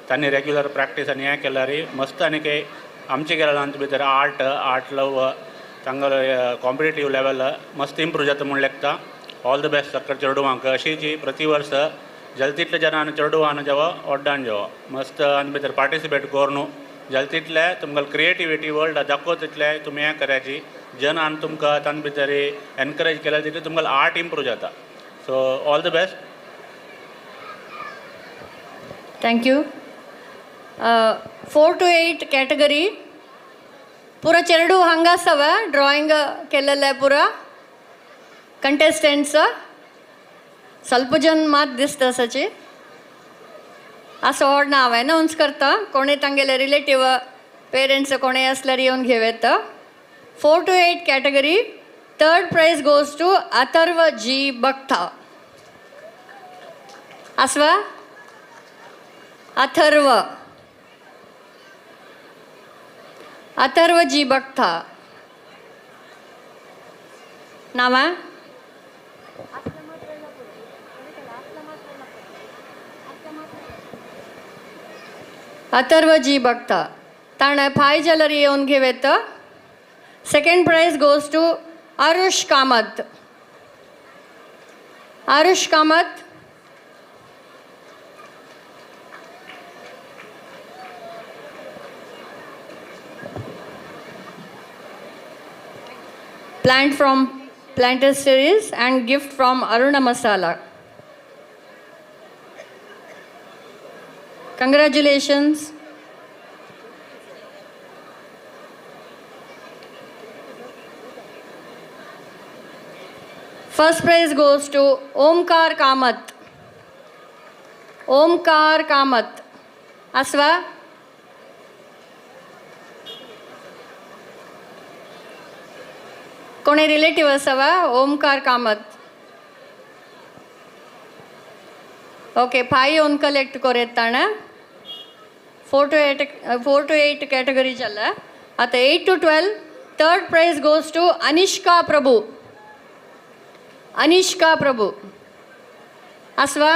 S23: तांणी रेग्युलर प्रॅक्टीस आनी हें केल्यार मस्त. आनी काही आमचे केरळांत भितर आर्ट आर्ट लव तांगेलो कॉम्पिटेटीव लेवल मस्त इम्प्रूव जाता म्हूण लेखता. ऑल the best सगळ्या चेडवांक. अशी जी प्रति वर्स जाता तितले जनान चेडवान जावो, व्हड्डान जावो, मस्त आनी भितर पार्टिसिपेट करून जाता तितले तुमकां क्रिएटिविटी वर्ल्ड दाखोवता तितले तुमी हें करायची. जनान तुमकां तांचे भितर एनकरेज केल्यार तितले तुमकां आर्ट इम्प्रूव जाता. So all the best.
S13: Thank you. 4 to 8 category पुरा चेरडू हांगा आसाव ड्रॉइंग केलेले पुरा कंटेस्टंट्स. ಸ್ವಲ್ಪ जन मात दिसता आसाची. असो व्हड नांव अनावन्स करता. कोणें तांगेले रिलेटीव, पेरंट्स कोणें आसल्यार येवन घेवं येता. 4 to 8 category, third prize goes to Atharva G Bakta. आसवा Atharva, Atharva जी बक्ता नावा. अथर्व जी बक्ता ताणें फाय जाल्यार येवन घेवं येता. Second prize goes to Arush Kamat. Arush Kamat. Plant from Planter Series and gift from Aruna Masala. Congratulations. First prize goes to Omkar Kamath. Omkar Kamath. Aswa. कोणी रिलेटिव्ह असावा ओमकार कामत? ओके, फाय येवन कलेक्ट कर ताणें. 4 to 8 category जाला. आतां 8 to 12, third prize goes to Anishka Prabhu. Anishka Prabhu आसवा?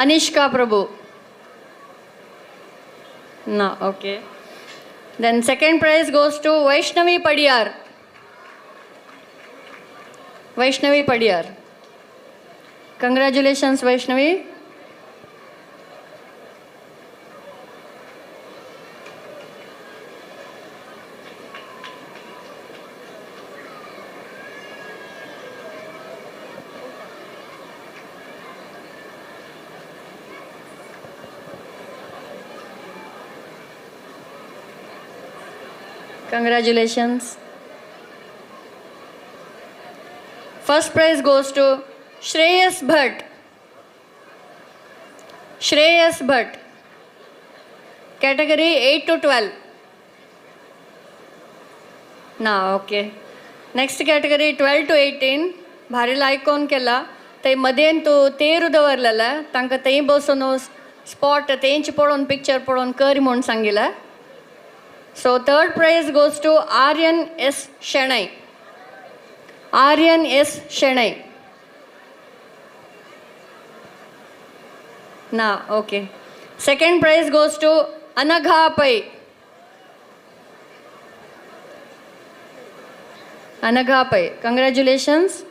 S13: Anishka Prabhu ना? Okay, then second prize goes to Vaishnavi Padiyar. Vaishnavi Padiyar. Congratulations, Vaishnavi. Congratulations. First prize goes to Shreyas Bhatt. Shreyas Bhatt. Category 8 to 12. Now, okay. Next category 12 to 18 भारी लायक केला. थंय मदेन तूं तेर दवरलेले तांकां थंय बसून स्पॉट तेंच पळोवन पिक्चर पळोवन कर म्हूण सांगिल्लें. So third prize goes to Aryan S Shenoy. Aryan S Shenoy ना. Okay. Second prize goes to Anagha Pai. Anagha Pai, congratulations.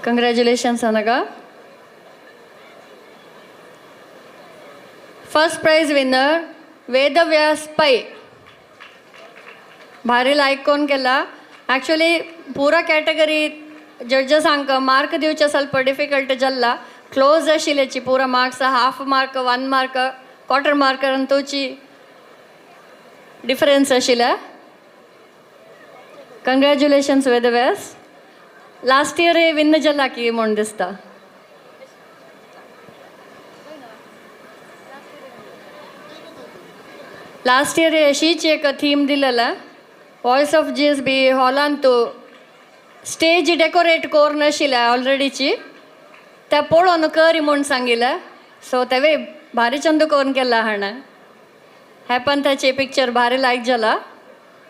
S13: Congratulations, Anaga. First prize winner, Vedavyas Pai. भारी लायक कोण केला. ॲक्च्युली पुरा कॅटेगरी जजेसांक मार्क दिवचे ಸ್ವಲ್ಪ डिफिकल्ट जाल्ला. क्लोज आशिल्ल्याची पुरा marks, half mark, 1 mark, quarter mark अंतूची difference आशिल्ल्या. Congratulations Vedavyas. Last year win जाला की म्हूण दिसता. लास्ट इयर अशीच एक थीम दिलेला voice of GSB हॉलांतू stage decorate करून आशिल्लें ऑलरेडीची त्या पळोवन कर म्हूण सांगिल्लें. सो तेवे भारी चंद करून केला हाणें. हें पण ताचे पिक्चर भारी लायक जाला.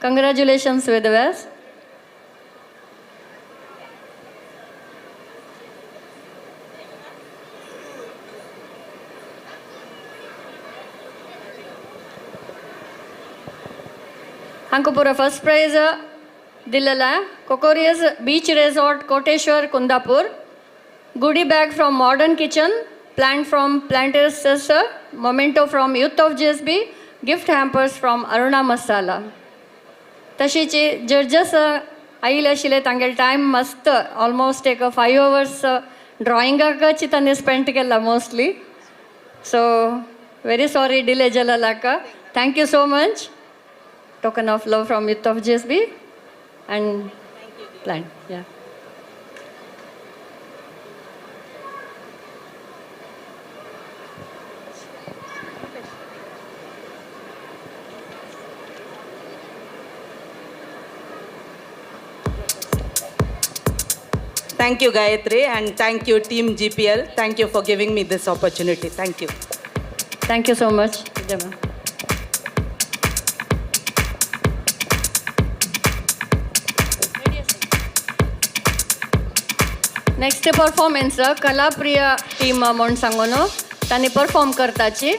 S13: कंग्रेच्युलेशन्स वेदव्यास. हांकां पुरो फर्स्ट प्रायज दिलेला कोकोरियस beach resort Koteshwar Kundapur, goodie bag from modern kitchen, plant from planters, memento from youth of GSB, gift hampers from Aruna Masala. तशीच जजेस आयिल्ले आशिल्ले तांगेले टायम मस्त ऑलमोस्ट एक 5 आवर्स ड्रॉइंगाकच तांणी स्पेंड केला mostly. So very sorry delay जाल्ल्याक. Thank you so much. Token of love from Youth of GSB and plant. Yeah.
S18: Thank you, Gayatri, and thank you, Team GPL. Thank you for giving me this opportunity. Thank you.
S13: Thank you so much, Vidya. Next performance Kalapriya team म्हूण सांगून तांणी परफॉर्म करताची.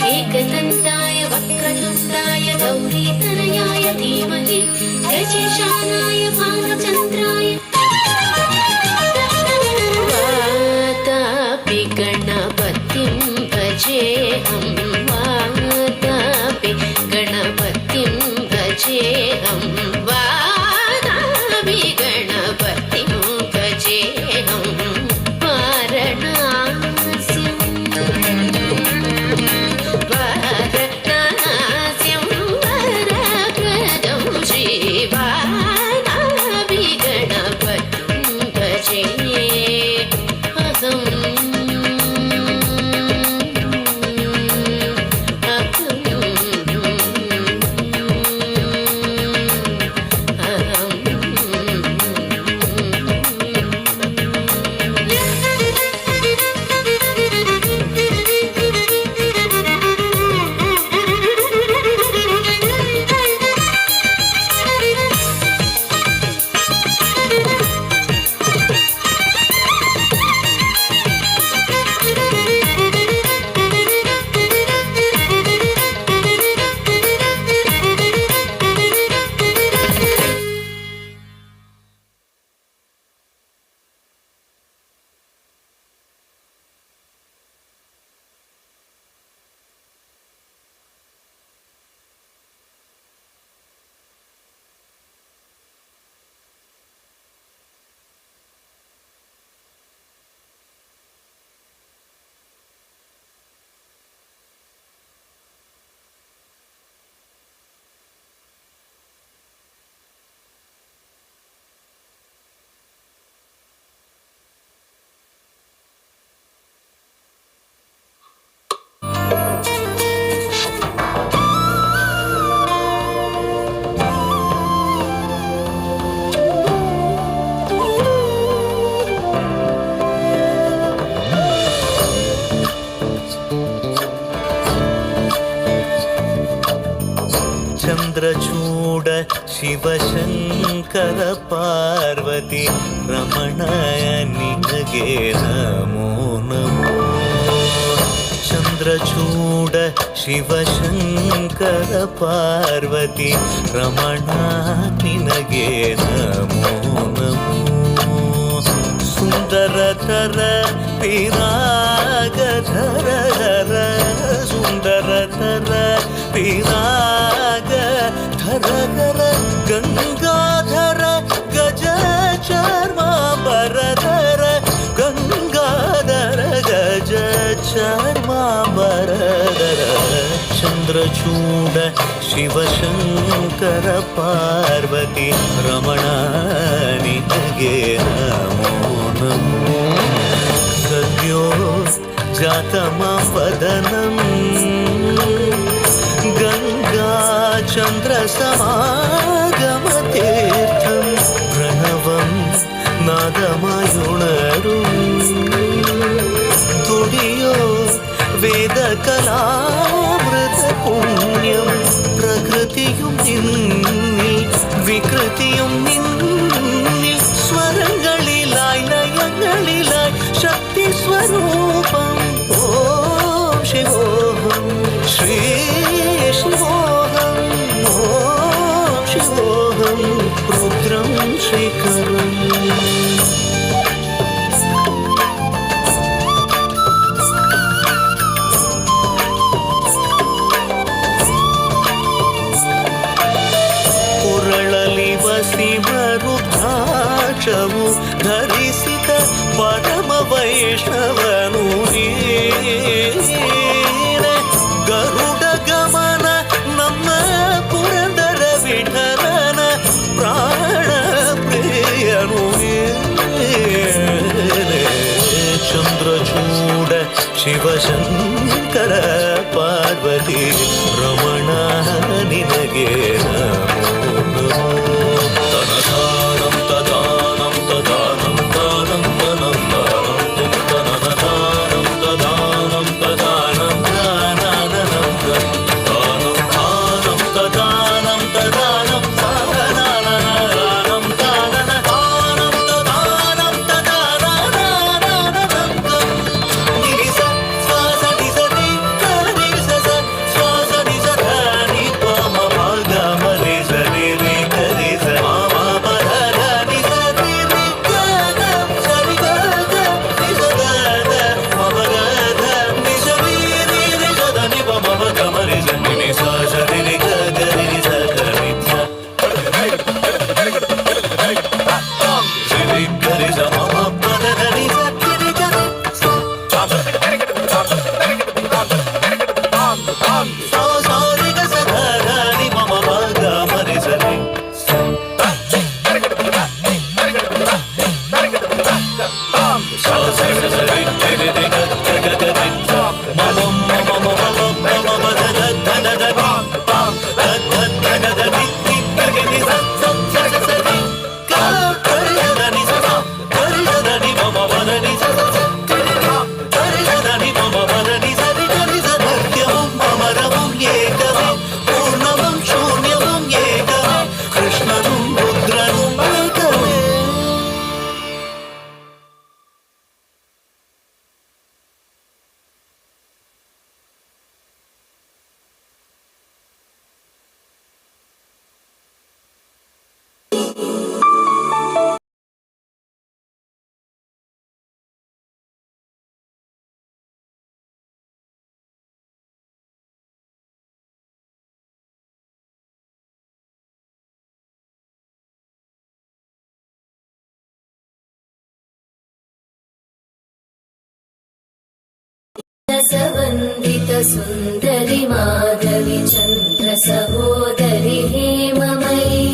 S2: एकदन्ताय वक्रतुण्डाय गौरीतनयाय धीमहि गजेशानाय भानुचन्द्राय वातापि गणपतिं भजेऽहं वातापि गणपतिं भजेऽहं वातापि गणपतिं भजेऽहं वाराणस्यं वरप्रदं श्रीवातापि गणपतिं भजे अहम्. अहम्.
S8: ಶಿವಶಂಕರ ಪಾರ್ವತಿ ರಮಣ ನಿನಗೆ ನಮೋ ನಮೋ. ಚಂದ್ರಚೂಡ ಶಿವಶಂಕರ ಪಾರ್ವತಿ ರಮಣ ನಿನಗೆ ನಮೋ ನಮೋ. ಸುಂದರತರ ಪಿರಾಗಧರ ಸುಂದರತರ ಪಿರಾಗ ಧರ ಧರ ಗಂಗಾಧರ ಗಜ ಚರ್ಮಾಂಬರಧರ ಗಂಗಾಧರ ಗಜ ಚರ್ಮಾಂಬರಧರ. ಚಂದ್ರಚೂಡ ಶಿವಶಂಕರ ಪಾರ್ವತಿ ರಮಣ ನಿನಗೆ ನಮೋ ನಮೋ. ಸದ್ಯೋ ಜಾತಮವದನಂ ಗಂಗಾ ಚಂದ್ರ ಸಮಾಗಮತೀರ್ಥಂ ಪ್ರಣವಂ ನಾದಮಯುಣರು ತುಡಿಯೋ ವೇದ ಕಲಾಮೃತ ಪುಣ್ಯಂ ಪ್ರಕೃತಿയും നിന്നിൽ വികൃതിയും നിന്നിൽ സ്വരങ്ങളിലായി ലയങ്ങളിലായി ശക്തി സ്വരൂപം ഓം ശിവോഹം ശ്രീ ശിവോഹം ഓം ശിവോഹം രുദ്രം ശ്രീകരം. ರುದ್ರಾಕ್ಷವು ಧರಿಸಿದ ಪರಮ ವೈಷ್ಣವನು ನೀನೆ. ಗರುಡ ಗಮನ ನಮ್ಮ ಪುರಂದರ ವಿಠಲನ ಪ್ರಾಣ ಪ್ರಿಯನು ನೀನೆ. ಚಂದ್ರಚೂಡ ಶಿವಶಂಕರ ಪಾರ್ವತಿ ರಮಣ ನಿನಗೆ ನಮೋ ನಮೋ. ತನದಾನಂ ತದಾನಂ ತದಾನಂ ತಾನಂ ತನಂ ತಾನಂ ತನದಾನಂ ತದಾನಂ ತದಾನಂ ತಾನಾನಂ ತಾನಂ ತಾನಂ ತದಾನಂ ತದಾನಂ ತಾನಾನಂ ತಾನನ ತಾನಂ ತದಾನಂ ತದಾನಾನಂ ನಿಸ ಸ್ವಾಸ ನಿಸ ನಿ ನಿ ಸ ಸ ಸ್ವಾಸ ನಿಸ ಧ ನಿ ಪ ಮ ಪ ಗ ಮ ರೆ ಸ ರೆ ರೆ ಗ ರೆ ಸ ಮ ಮ ಪ ಧ ಧ ನಿ ಸ ರಿ ರಿ ಗ ಗ ಸ ರಿ ಗ ಗ ನಿ ಸ ಗ ದ ಮ ಪ ಗ ಧ ನಿ ಸ ರಿ ರಿ ರಿ ಸ the ನಿ ಪ ಮ ಪ ಗ ಮ ರೆ ಸ ನಿ ನಿ ಸ ಸ ರಿ ರಿ ಗ ಗ ರಿ ರಿ ಸ ಗ ರಿ ಸ ರಿ ರಿ ಗ ರಿ ಸ ಮ ಮ ಪ ಧ ಧ ನಿ ಸ ರಿ ರಿ ಗ ರಿ ಸ ಸಾ ಸಾ ರಿ ಗ ಸ ಧ ಧ ನಿ ಮ ಮ ಪ ಗ ಮ ರೆ ಸ ರಿ ಸ. ಸಾ ಸ ಸ ಸ ರಿ ರಿ ರಿ ರಿ ಗ ಗ ಗ ಗ ರಿ ಸ ಮ ಮ ಮ ಮ ಮ ಮ ಮ ಮ ಮ ಧ ಧ ಧ ಧ ಧ ನಿ ಪ ಧ ಧ ಧ ಧ ಧ ನಿ ನಿ ಗ ಗ ನಿ ಸ ಸ ಸ ಸ ಸ ರಿ ಗ ಗ ರಿ ಸ the ನಿ ಸ ಸ ಗ ರಿ ಸ the ನಿ ಮ ಮ ಪ the ನಿ ಸ ಸ ಸ ಗ ರಿ ಗ ಗ ರಿ ಸ the ನಿ ಮ ಮ ಪ the ನಿ ಸ ರಿ ಗ ರಿ ಸ. ನಿತ್ಯವಂ ಅಮರವಂ ಏಕವೇ ಪೂರ್ಣವಂ ಶೂನ್ಯವಂ ಏಕವೇ ಕೃಷ್ಣನು ರುದ್ರನು ಏಕವೇ.
S19: सवन्दित सुन्दरि माधवि चन्द्र सहोदरि हेममयि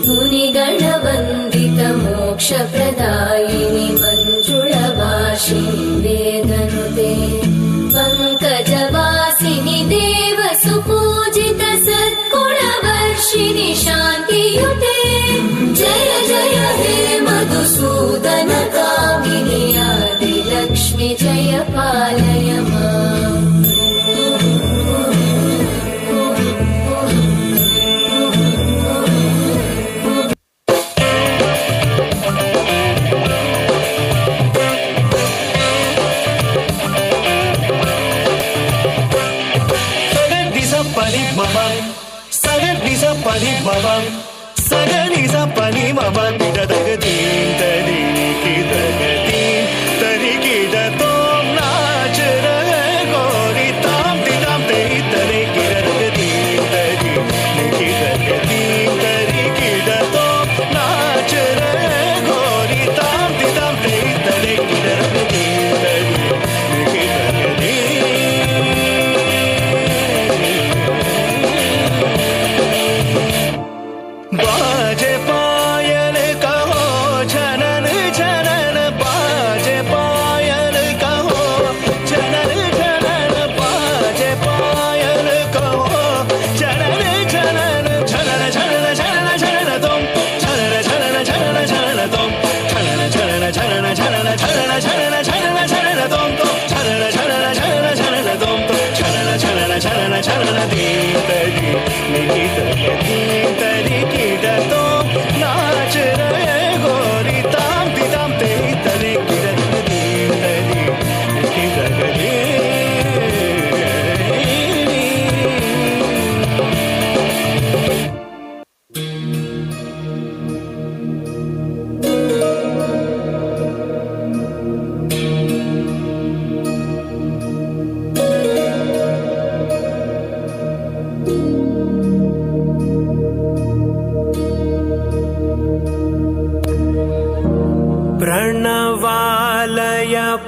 S19: मुनिगणवन्दित मोक्षप्रदायिनि मञ्जुळभाषिणि वेदनुते पङ्कजवासिनि देव सुपूजित सद्गुणवर्षिणि शान्तियुते जय जय हे मधुसूदन कामिनि आदिलक्ष्मि जय पालय माम्.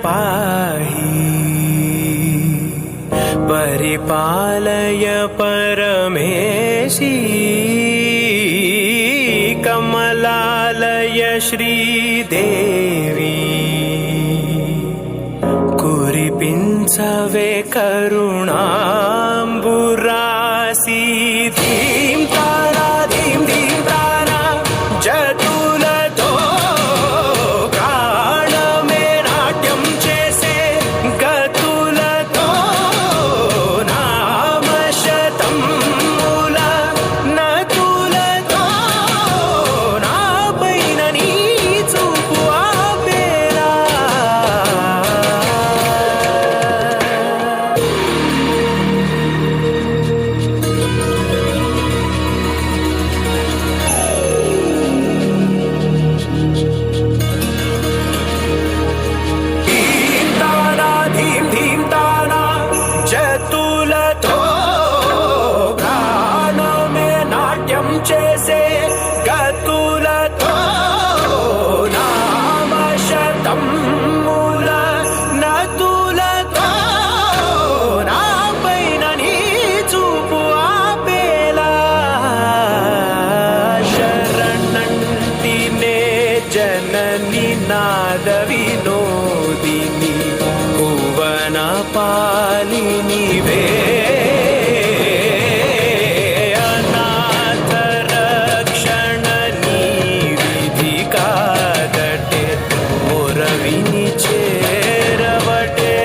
S4: पाहि परिपालय परमेशी कमलालय श्रीदेवी कुरिपिंचवे करुणांबुरासी धीं तारा धीं धीं तारा जतुलतो ప్రాణమే నాట్యం చేసే గతులతో నామశతముల నతులతో నాపైన నీ చూపు ఆపేలా. धीं ताना धीं धीं ताना జతులతో ప్రాణమే నాట్యం చేసే గతులతో నామశతముల నతులతో నాపైన నీ చూపు ఆపేలా. శరణంటినే జనని నాద వినోదిని భువన పాలినివే అనాథ రక్షణ నీ విధి కాదటే మొరవిని చేరవటే.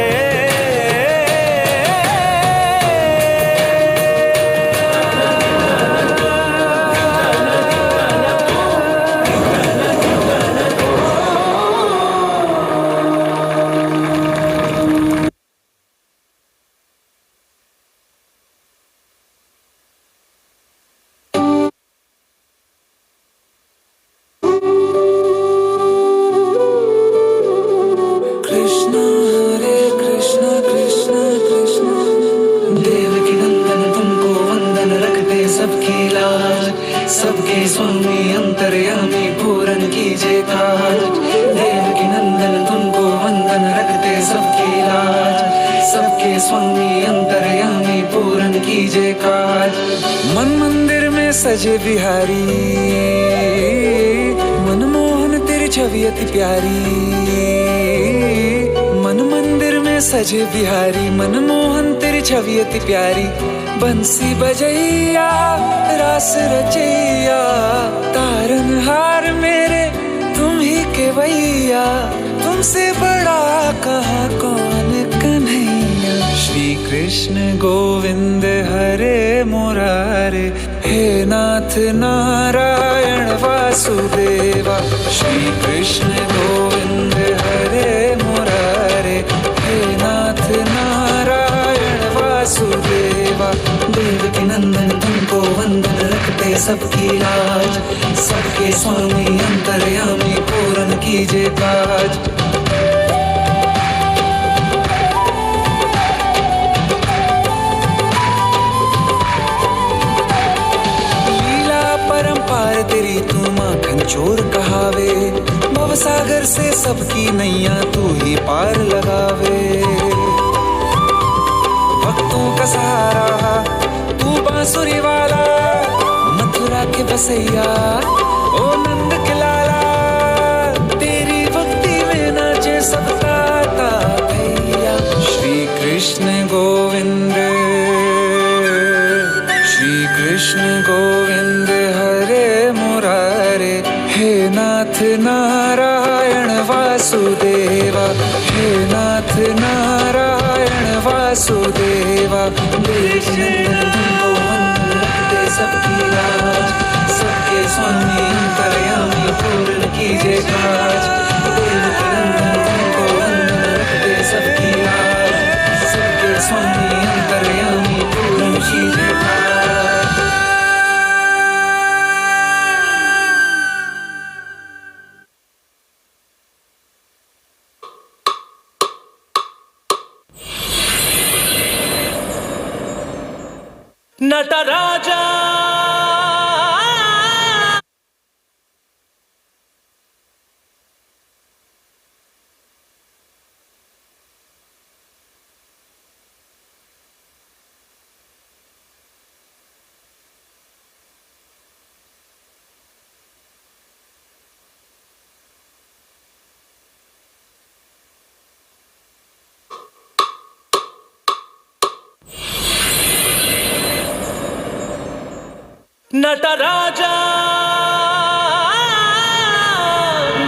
S7: कृष्ण हरे कृष्ण कृष्ण कृष्ण देवकी नंदन तुमको वंदन रखते सबकी लाज सबके स्वामी अंतर्यामी पूरन कीजे काज देवकी नंदन तुमको वंदन रखते सबकी लाज सबके स्वामी अंतर्यामी पूरन कीजे काज। मन मंदिर में सजे बिहारी मनमोहन तेरी छवि अति प्यारी मन मंदिर में सजे बिहारी मनमोहन तेरी छवि अति प्यारी बंसी बजैया रास रचैया तारन हार मेरे तुम ही के भैया तुमसे बड़ा कहाँ कौन कन्हैया। श्री कृष्ण गोविंद हरे मुरारे हे नाथ नारायण वासुदेवा। श्री कृष्ण गोविंद हरे मुरारे हे नाथ नारायण वासुदेवा। देवकी नंदन तुमको वंदन रखते सबकी लाज सबके स्वामी अंतर्यामी पूरन कीजे काज। लीला परंपार तेरी तू माखन चोर कहावे भवसागर से सबकी नैया तू ही पार लगावे। भक्तों का सहारा तू बांसुरी वाला मथुरा के बसैया ओ नंद के लाला तेरी भक्ति में नाचे सब ताता भैया। श्री कृष्ण गोविंद श्री कृष्ण गोविंद हरे मुरारे हे नाथ नारायण वासुदेवा हे नाथ नारायण वासुदेवा। देवकी नंदन तुमको वंदन रखते सबकी लाज सबके स्वामी अंतर्यामी पूर्ण कीजे काज। देवकी नंदन तुमको वंदन रखते सबकी लाज सबके स्वामी अंतर्यामी पूर्ण कीजे काज।
S8: Nataraja
S4: Nataraja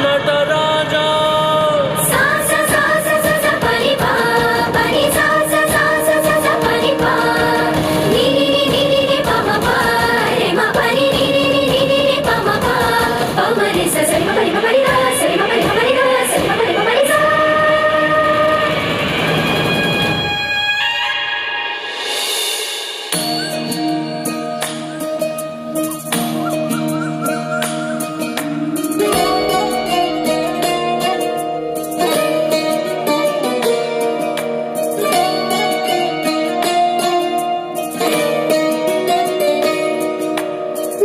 S4: Nataraja.
S19: सा सा सा सा सा सा परि पा परि सा सा सा सा सा सा परि पा नि नि नि नि नि नि प म प रे म प नि नि नि नि नि नि नि प म प प म रे सा सा रे म प रे म प रे गा सा रे म प रे म प रे गा सा रे म प रे म प रे सा.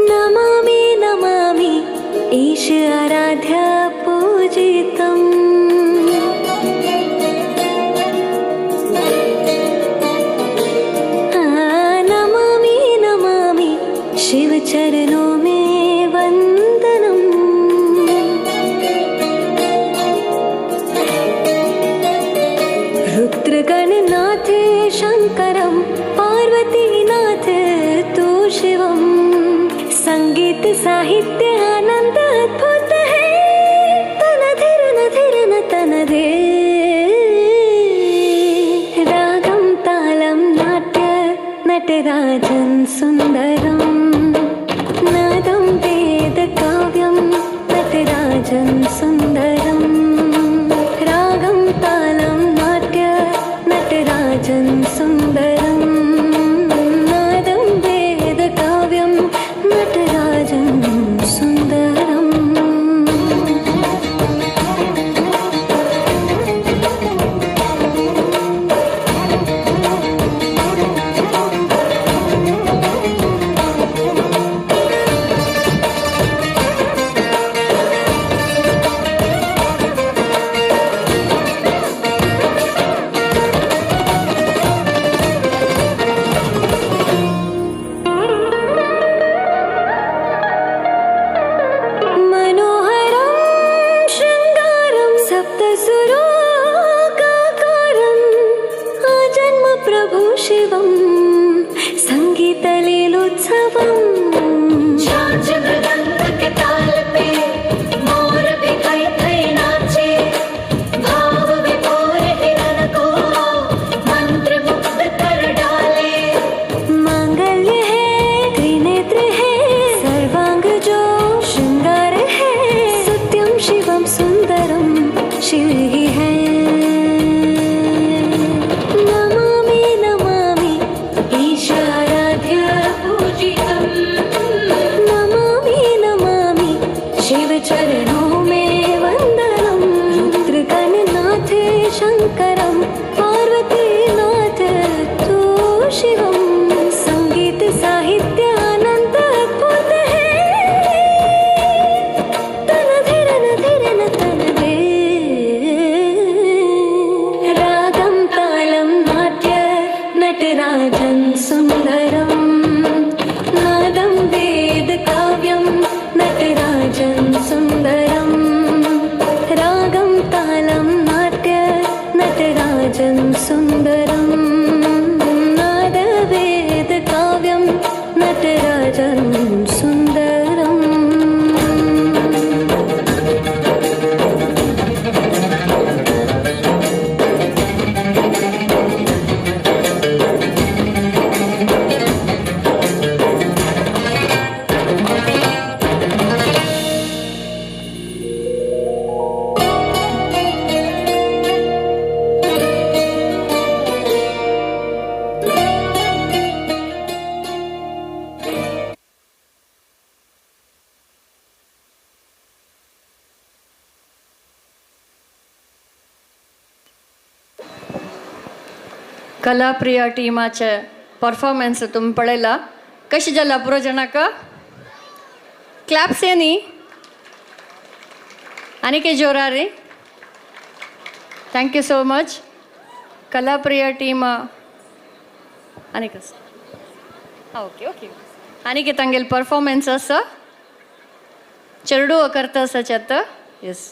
S19: नमामि नमामि ईश आराध्य पूजितम्. नमामि नमामि शिव चरणों में वंदनम्. रुद्रगणनाथ शङ्करं पार्वतीनाथ तु शिवम्. संगीत साहित्य आनंद अद्भुत है तन धीर न धीर न तन धे. रागम तालम नाट्य नटराजन सुंदरम नादम वेद काव्यम नटराजन सुंदरम. रागम तालम नाट्य नटराजन सुंदरम नादम वेद काव्यम नटराजन सुंदरम. मनोहरं शृङ्गारं सप्तसुरोगाकारम् आजन्म प्रभु शिवं सङ्गीतलीलोत्सवम्.
S11: झांझ मृदंग के ताल पे मोर भी थई थई नाचे, भाव विभोर हिरन को मंत्र मुग्ध कर डाले.
S19: मांगल्य है त्रिनेत्र है सर्वांग जो श्रृंगार है सत्यम शिवम सुंदरम शिव ही है. नमामि नमामि
S11: ईशाराध्य पूजितम्.
S19: नमामि नमामि शिव चरणों में वंदनम. रुद्रगणनाथ शङ्करं पार्वतीनाथ तु शिवम. संगीत साहित्य आनंद अद्भुत है तन धीर न धीर न तन दे. रागम तालम नाट्य नटराजन सुंदरम नादम वेद काव्यम नटराजन सुंदरम. रागम तालम नाट्य नटराजन सुंदरम नाद वेद काव्यम नटराजन सुंदरम.
S13: कलाप्रिया टीमाचे परफॉर्मन्स तुमी पळयला कशें जाला पुरो जाणाक क्लॅप्स ये न्ही आनी जोरार रे. Thank you so much Kalapriya team. आनीक ओके ओके आनीक तांगेले परफॉर्मन्स आसा चेरडू करता आसा आतां. येस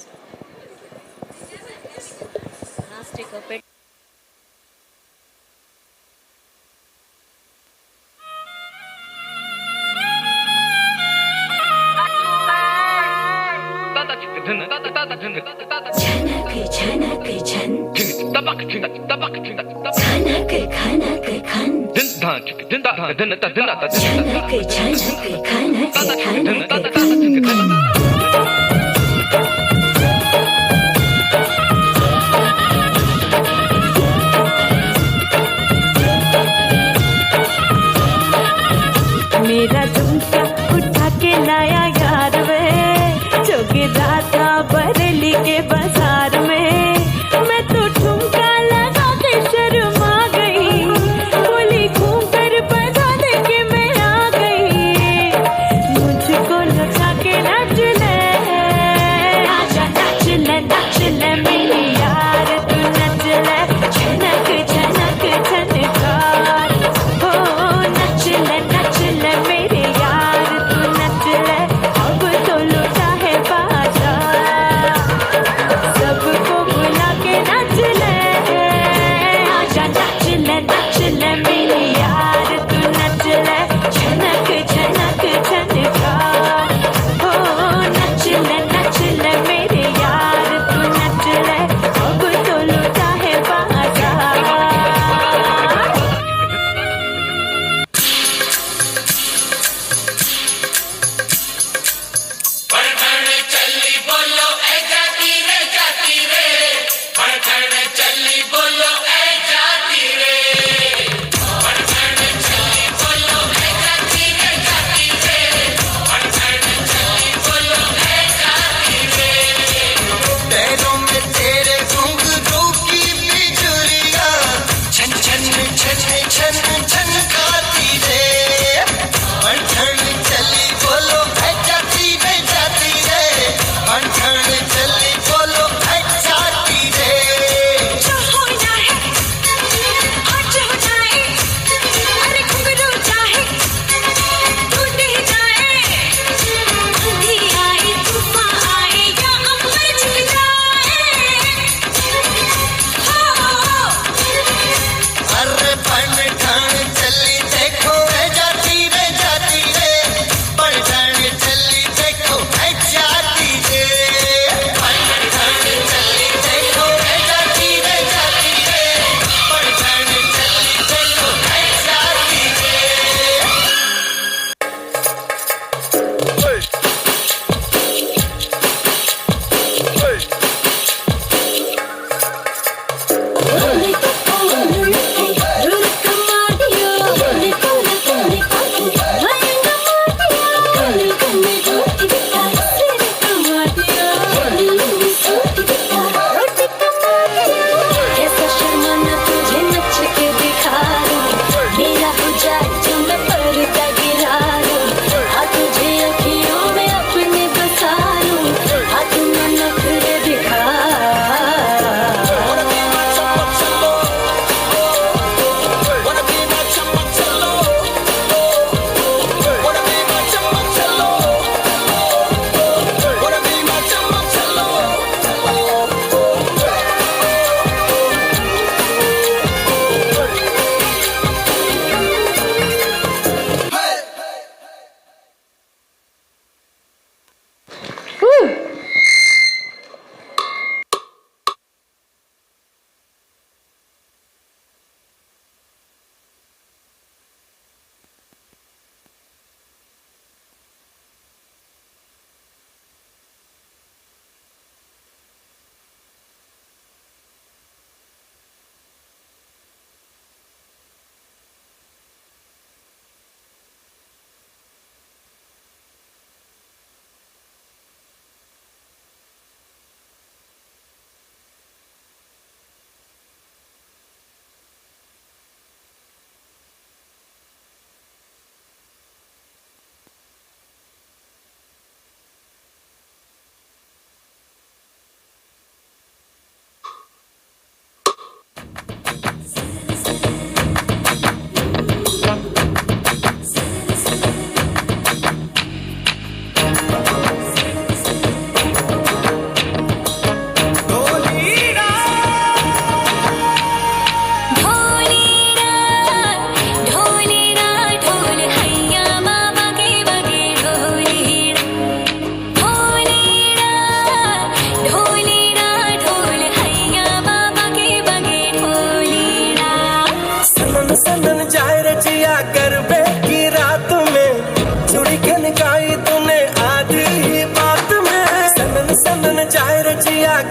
S11: झनक झनक झन, झनक खनक खन, झनक झनक खनक खनक खन।
S16: मेरा झुमका उठा के लाया यार वे, जो गिरा था बरेली के बाजार में। मैं तो ठुमका लगा के शर्मा गई, बोली घूम कर बता दे के मैं आ गई। मुझको लगा के नाच ले, आजा नाच ले नाच ले मेरी यार तू नाच ले, झनक झनक झनकार हो, नाच ले नाच ले मेरे यार तू नाच ले, अब तो लुटा है बाजार।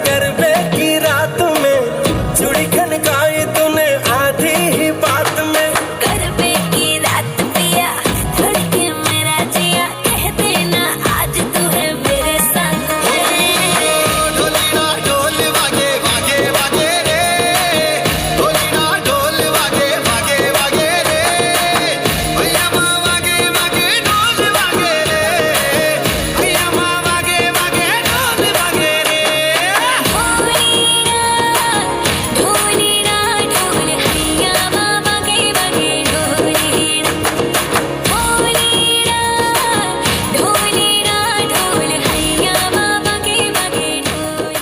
S4: गरबे की रात में, चूड़ी खनकाई तूने आधी ही बात में।
S19: गरबे की रात पिया धड़के मेरा जिया, कह देना आज तू है मेरे साथ में।
S1: ढोलीना ढोल वागे वागे वागे रे, ढोलीना ढोल वागे वागे वागे रे, भैया माँ वागे वागे ढोल वागे रे, भैया माँ वागे वागे ढोल वागे रे।
S19: ढोलीना ढोल हैया माँ वागे वागे ढोलीना, ढोलीना ढोलीना ढोल हैया माँ वागे वागे ढोल।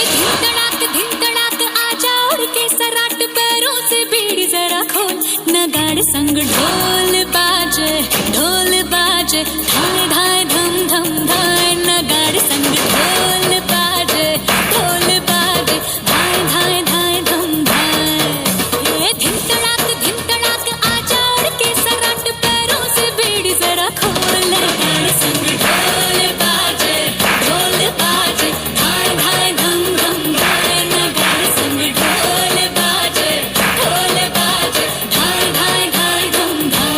S19: धिन धड़ाक धड़ाक आजा उड़ के सराट, पैरों से बीड़ी जरा खोल, नगाड़ संग ढोल बाजे ढोल बाजे, धाय धाय धम धम धाय, नगाड़ संग ढोल बाजे ढोल बाजे, धाय धाय धाय धम धाय। हे धिन धड़ाक आजा उड़ के सराट, पैरों से बीड़ी जरा खोल, नगाड़ संग ढोल बाजे ढोल बाजे, धाय धाय धम धम धाय, नगाड़ संग ढोल बाजे ढोल बाजे, धाय धाय धाय धम धाय।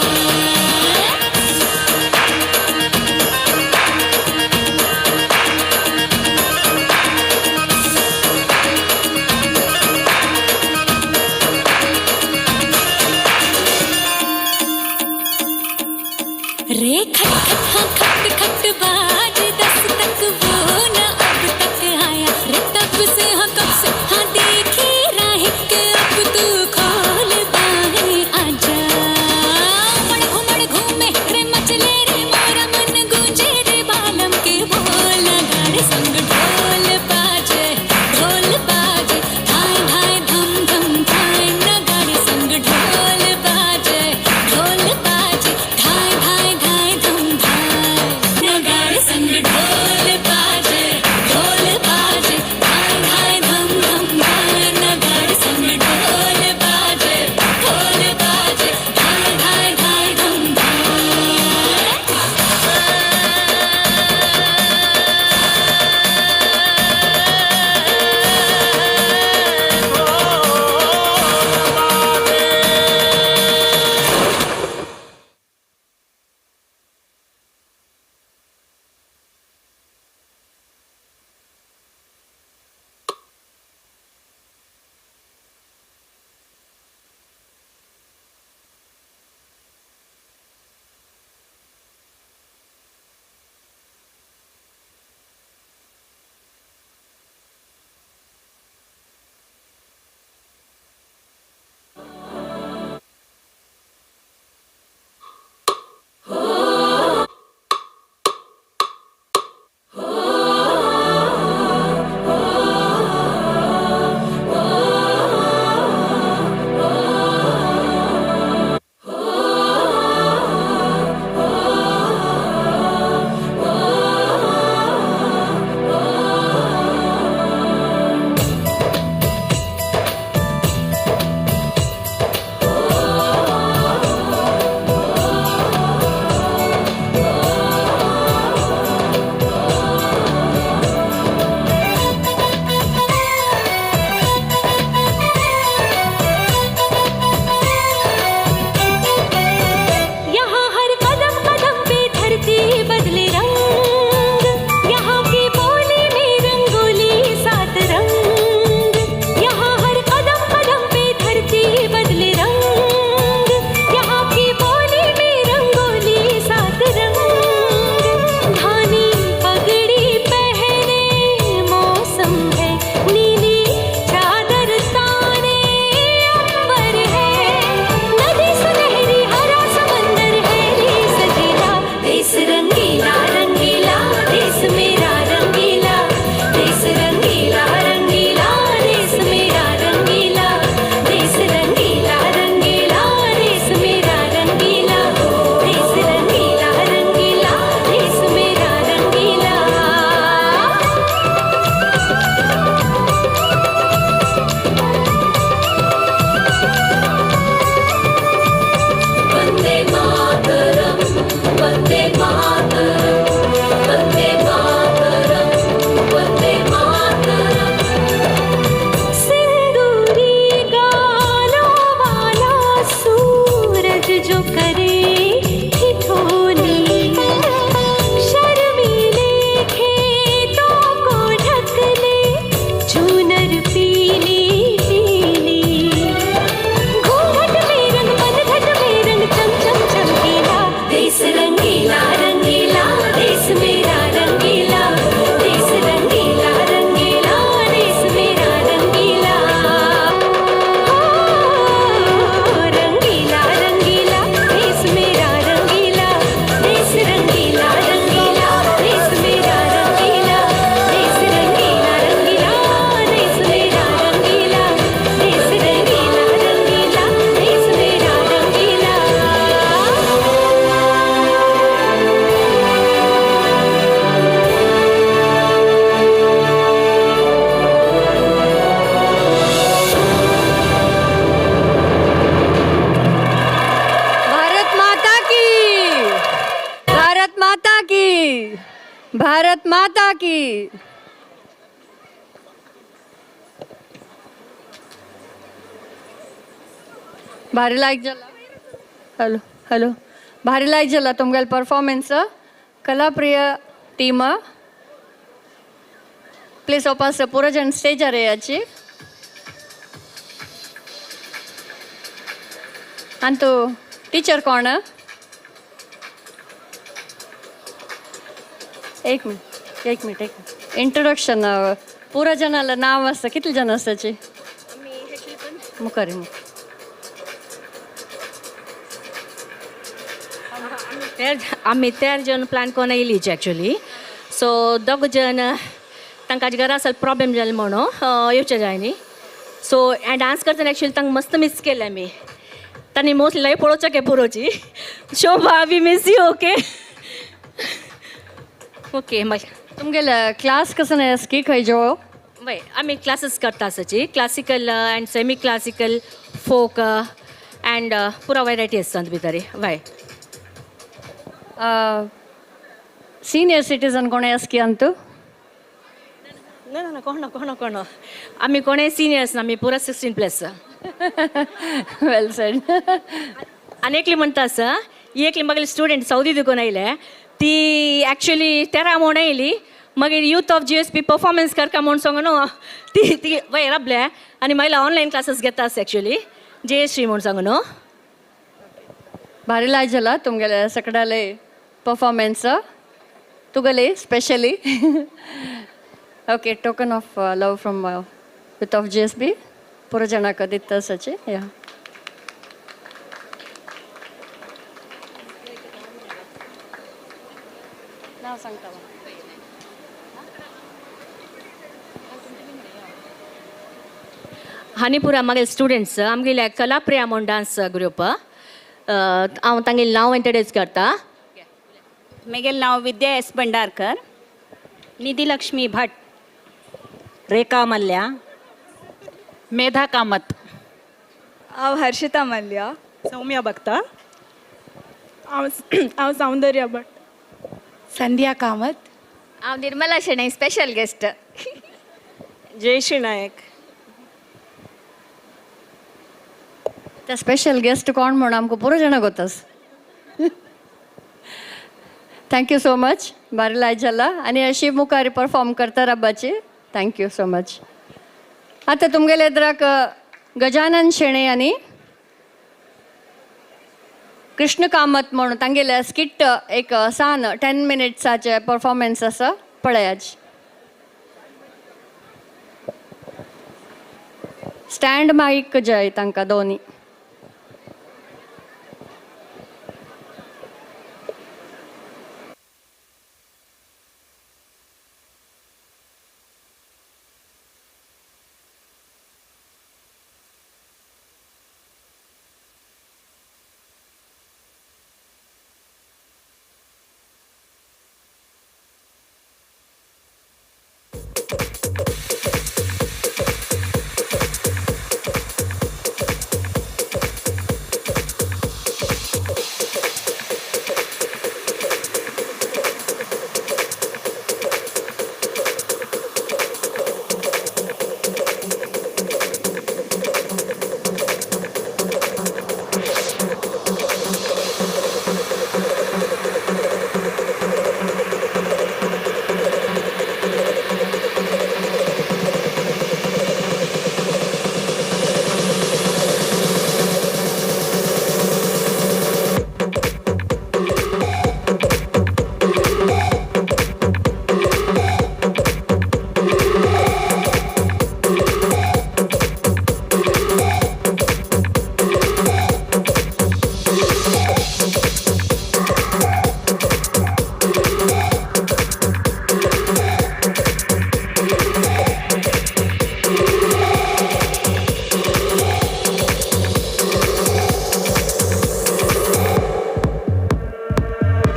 S13: की, भारत माता की. भारी लायक जाला. हॅलो हॅलो, भारी लायक जाला तुमगेले परफॉर्मन्स. कलाप्रिय टीम, प्लीज ओपास पुरो जण स्टेजार येयाची. आनी तूं टिचर कोण? एक मिनिट एक मिनिट एक मिनिट. इंट्रोडक्शन पुरा जणाला नाव आसता. कितले जण आसताची? मुखार मुखार.
S5: आमी तेर जण प्लॅन कोन्न येयलीच एक्चुली. सो दोग जण तांकां घरा ಸ್ವಲ್ಪ प्रॉब्लेम जालें म्हणून येवचें जाय न्ही. सो हें डांस करतना एक्चुली तांकां मस्त मीस केलें आमी. तांणी मोस्टली लायव पळोवचें पुरोची. Shobha, we miss you. Okay okay. मागीर
S13: तुमगेले क्लास कसं आसा की खंय जो?
S5: वय, आमी क्लासीस करता आसाची, classical and semi classical, folk and पुरा वरायटी आसता भितर. वय.
S13: सिनियर सिटीजन कोण आसा की अंतू?
S5: ना ना, कोण कोण कोण, आमी कोणें सिनियर्स ना, आमी पुरा 16+.
S13: Well said.
S5: आनी एकली म्हणटा आसा, एकली मागीर स्टुडंट सौदी देखून आयले. ती एक्चुली 13 म्हूण येयली, मागीर youth of GSB performance करता म्हूण सांगून न्हू ती ती वय राबले आनी मागीर ऑनलायन क्लासीस घेता आसा एक्चुली, जयश्री म्हूण सांगून न्हू.
S13: भारी लायक जाला तुमगेले सकडाले परफॉर्मन्स, तुगेले specially. Okay, token of love from youth of GSB पुरो जणांक दिता आसाची. या नांव सांगता.
S5: हानीपुरा मागीर स्टुडंट्स आमगेले कलाप्रिया म्हूण डांस ग्रुप, हांव तांगेलें नांव इंट्रोड्यूस करता.
S17: मेगेलें नांव विद्या एस भंडारकर, निधी लक्ष्मी भट,
S20: रेखा मल्ल्या, मेधा कामत,
S24: हांव हर्षिता मल्ल्या,
S20: सौम्या भक्ता,
S24: हांव सौंदर्या भट,
S25: संध्या कामत,
S26: हांव निर्मला शेणै, स्पेशल गेस्ट,
S20: जयश्री नायक.
S13: त्या स्पेशल गेस्ट कोण म्हूण आमकां पुरो जाणां गोतास. Thank you so much. भारी लायक जाला आनी अशी मुखार परफॉर्म करता राबाची. Thank you so much. आतां तुमगेले एदराक गजानन शेणै आनी कृष्ण कामत म्हणून तांगेले स्किट एक सान 10 मिनिट्साचे परफॉर्मन्स आसा, पळयाच. स्टँड माईक जाय तांकां दोनी.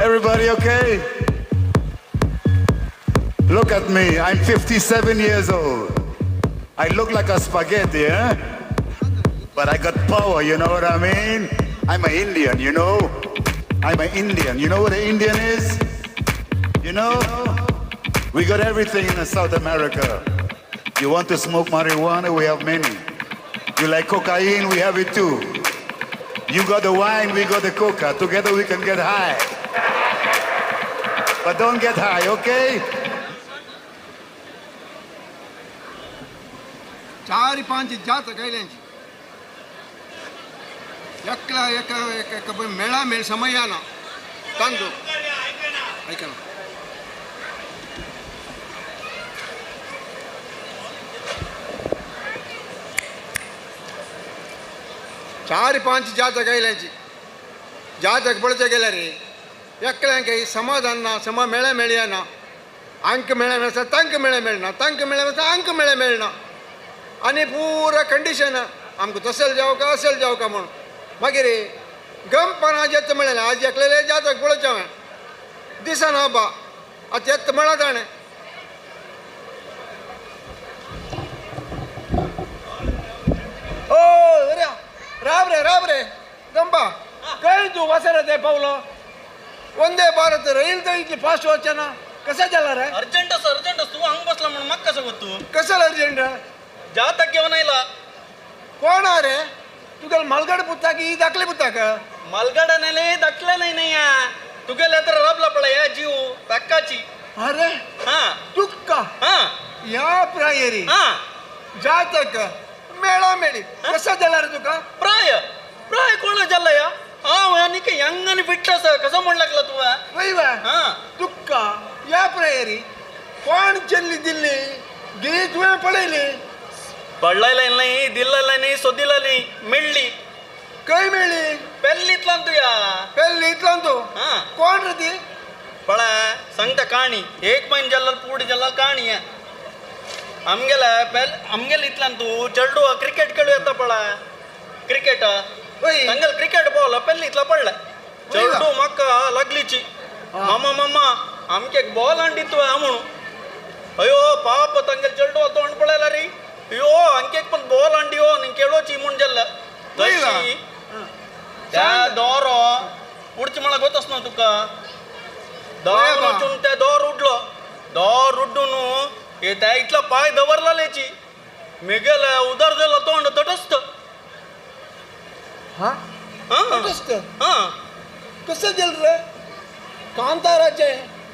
S27: Everybody okay? Look at me, I'm 57 years old. I look like a spaghetti, eh? But I got power, you know what I mean? I'm an Indian, you know? I'm an Indian. You know what an Indian is? You know, we got everything in South America. You want to smoke marijuana? We have many. You like cocaine? We have it too. You got the wine, we got the coca. Together we can get high. But don't get high, okay?
S1: 4 5 जात गायल्यांची एकला एक एक मेळा मेळ समय ना तांदूळ ऐका ना 4 5 जात गायल्यांची जातक पळोवचे गेल्यार एकल्यांक समाधान ना समा मेळ्या मेळया ना अंक मेळ्या मेळटा तांक मेळ्या मेळना तांक मेळ्या मेळटा अंक मेळ्या मेळना आनी पुरा कंडिशन आमकां तशें जावं का अशें जावं का म्हणून मागीर गमपणा जेत मेळ्ळें आज एकलेले जातक पळोवचें हांवें दिसना बा आतां येत म्हळां ताणें ओ राब रे राब रे गंबा काय तू वसर ते पावलो वंदे भारत रैल तर इतली फास्ट वचना ना कसं झाला रे
S6: अर्जंट असं अर्जंट तू हांग बसला म्हणून मग कसं गो तू
S1: कसं अर्जंट
S6: जातक घेऊन आयला
S1: कोण रे तुगेल मालगड पुताक ही दाखले पुताक
S6: मालगड नाही दाखले नाही नाही तुगेले तर रबला पळय जीव ताकाची
S1: अरे
S6: हा
S1: तुक्का
S6: हा
S1: या प्रायरी
S6: हा
S1: जातक मेळा मेळी कसं झाला रे तुका
S6: प्राय प्राय कोण झाला या हांव आनी यंग आनी फिट आसा कसं म्हण लागला तुवें
S1: वयवा
S6: हा
S1: तुक्का या प्रायरी कोण चल्ली दिल्ली गिरी तुवें पळयली
S6: पडलेले नाही दिल्लेले नाही सोदिले नाही मेळ्ळी
S1: खंय मेळ्ळी
S6: पेल्लींतल्यान तुया
S1: पेल्लींतल्यान तूं कोण रे ती
S6: पळय सांगता काणी एक म्हयनो जाल्लो पुडी जाल्लो काणी आमगेले पेल आमगेले इतल्यान तूं चेडू क्रिकेट खेळू येता पळय क्रिकेट तांगेले क्रिकेट बॉल पेल्लींतलो पडले चेडू म्हाका लागलीची मामा मामा आमके बॉल हाडली तुवें म्हणून अयो पाप तांगेले चेडू तोंड पळयला रे अयो अंकेक पण बॉल हाडली हो नी खेळोची म्हूण जाल्ले तशी त्या दोरो उडची म्हळ्यार गोतस ना तुका दोर वचून त्या दोर उडलो दोर उड्डून त्या इतलो पांय दवरलेची मेगेले उदर जालो तोंड तटस्थ
S1: हा तटस्थ हा कसं जालें रे कांताराचे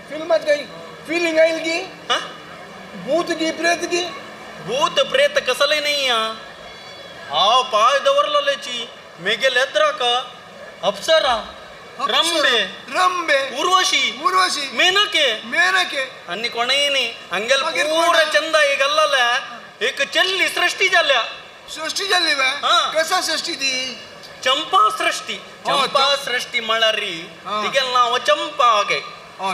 S1: फिल्मात काही फिलिंग आयल की भूत की प्रेत की
S6: भूत प्रेत कसले नाही हांव पांय दवरलेची मेगेले एद्राक अप्सरा रंबे
S1: रंबे
S6: उर्वशी
S1: उर्वशी
S6: मेनके
S1: मेनके
S6: आनी कोणय न्ही हांगेले पुरा चंद एक गल्लाले एक चल्ली सृष्टी जाल्या
S1: सृष्टी जाल्ली वे कसा सृष्टी ती
S6: चंपा सृष्टी चंपा सृष्टी म्हळ्यार तिगेलें नांव चंपा गे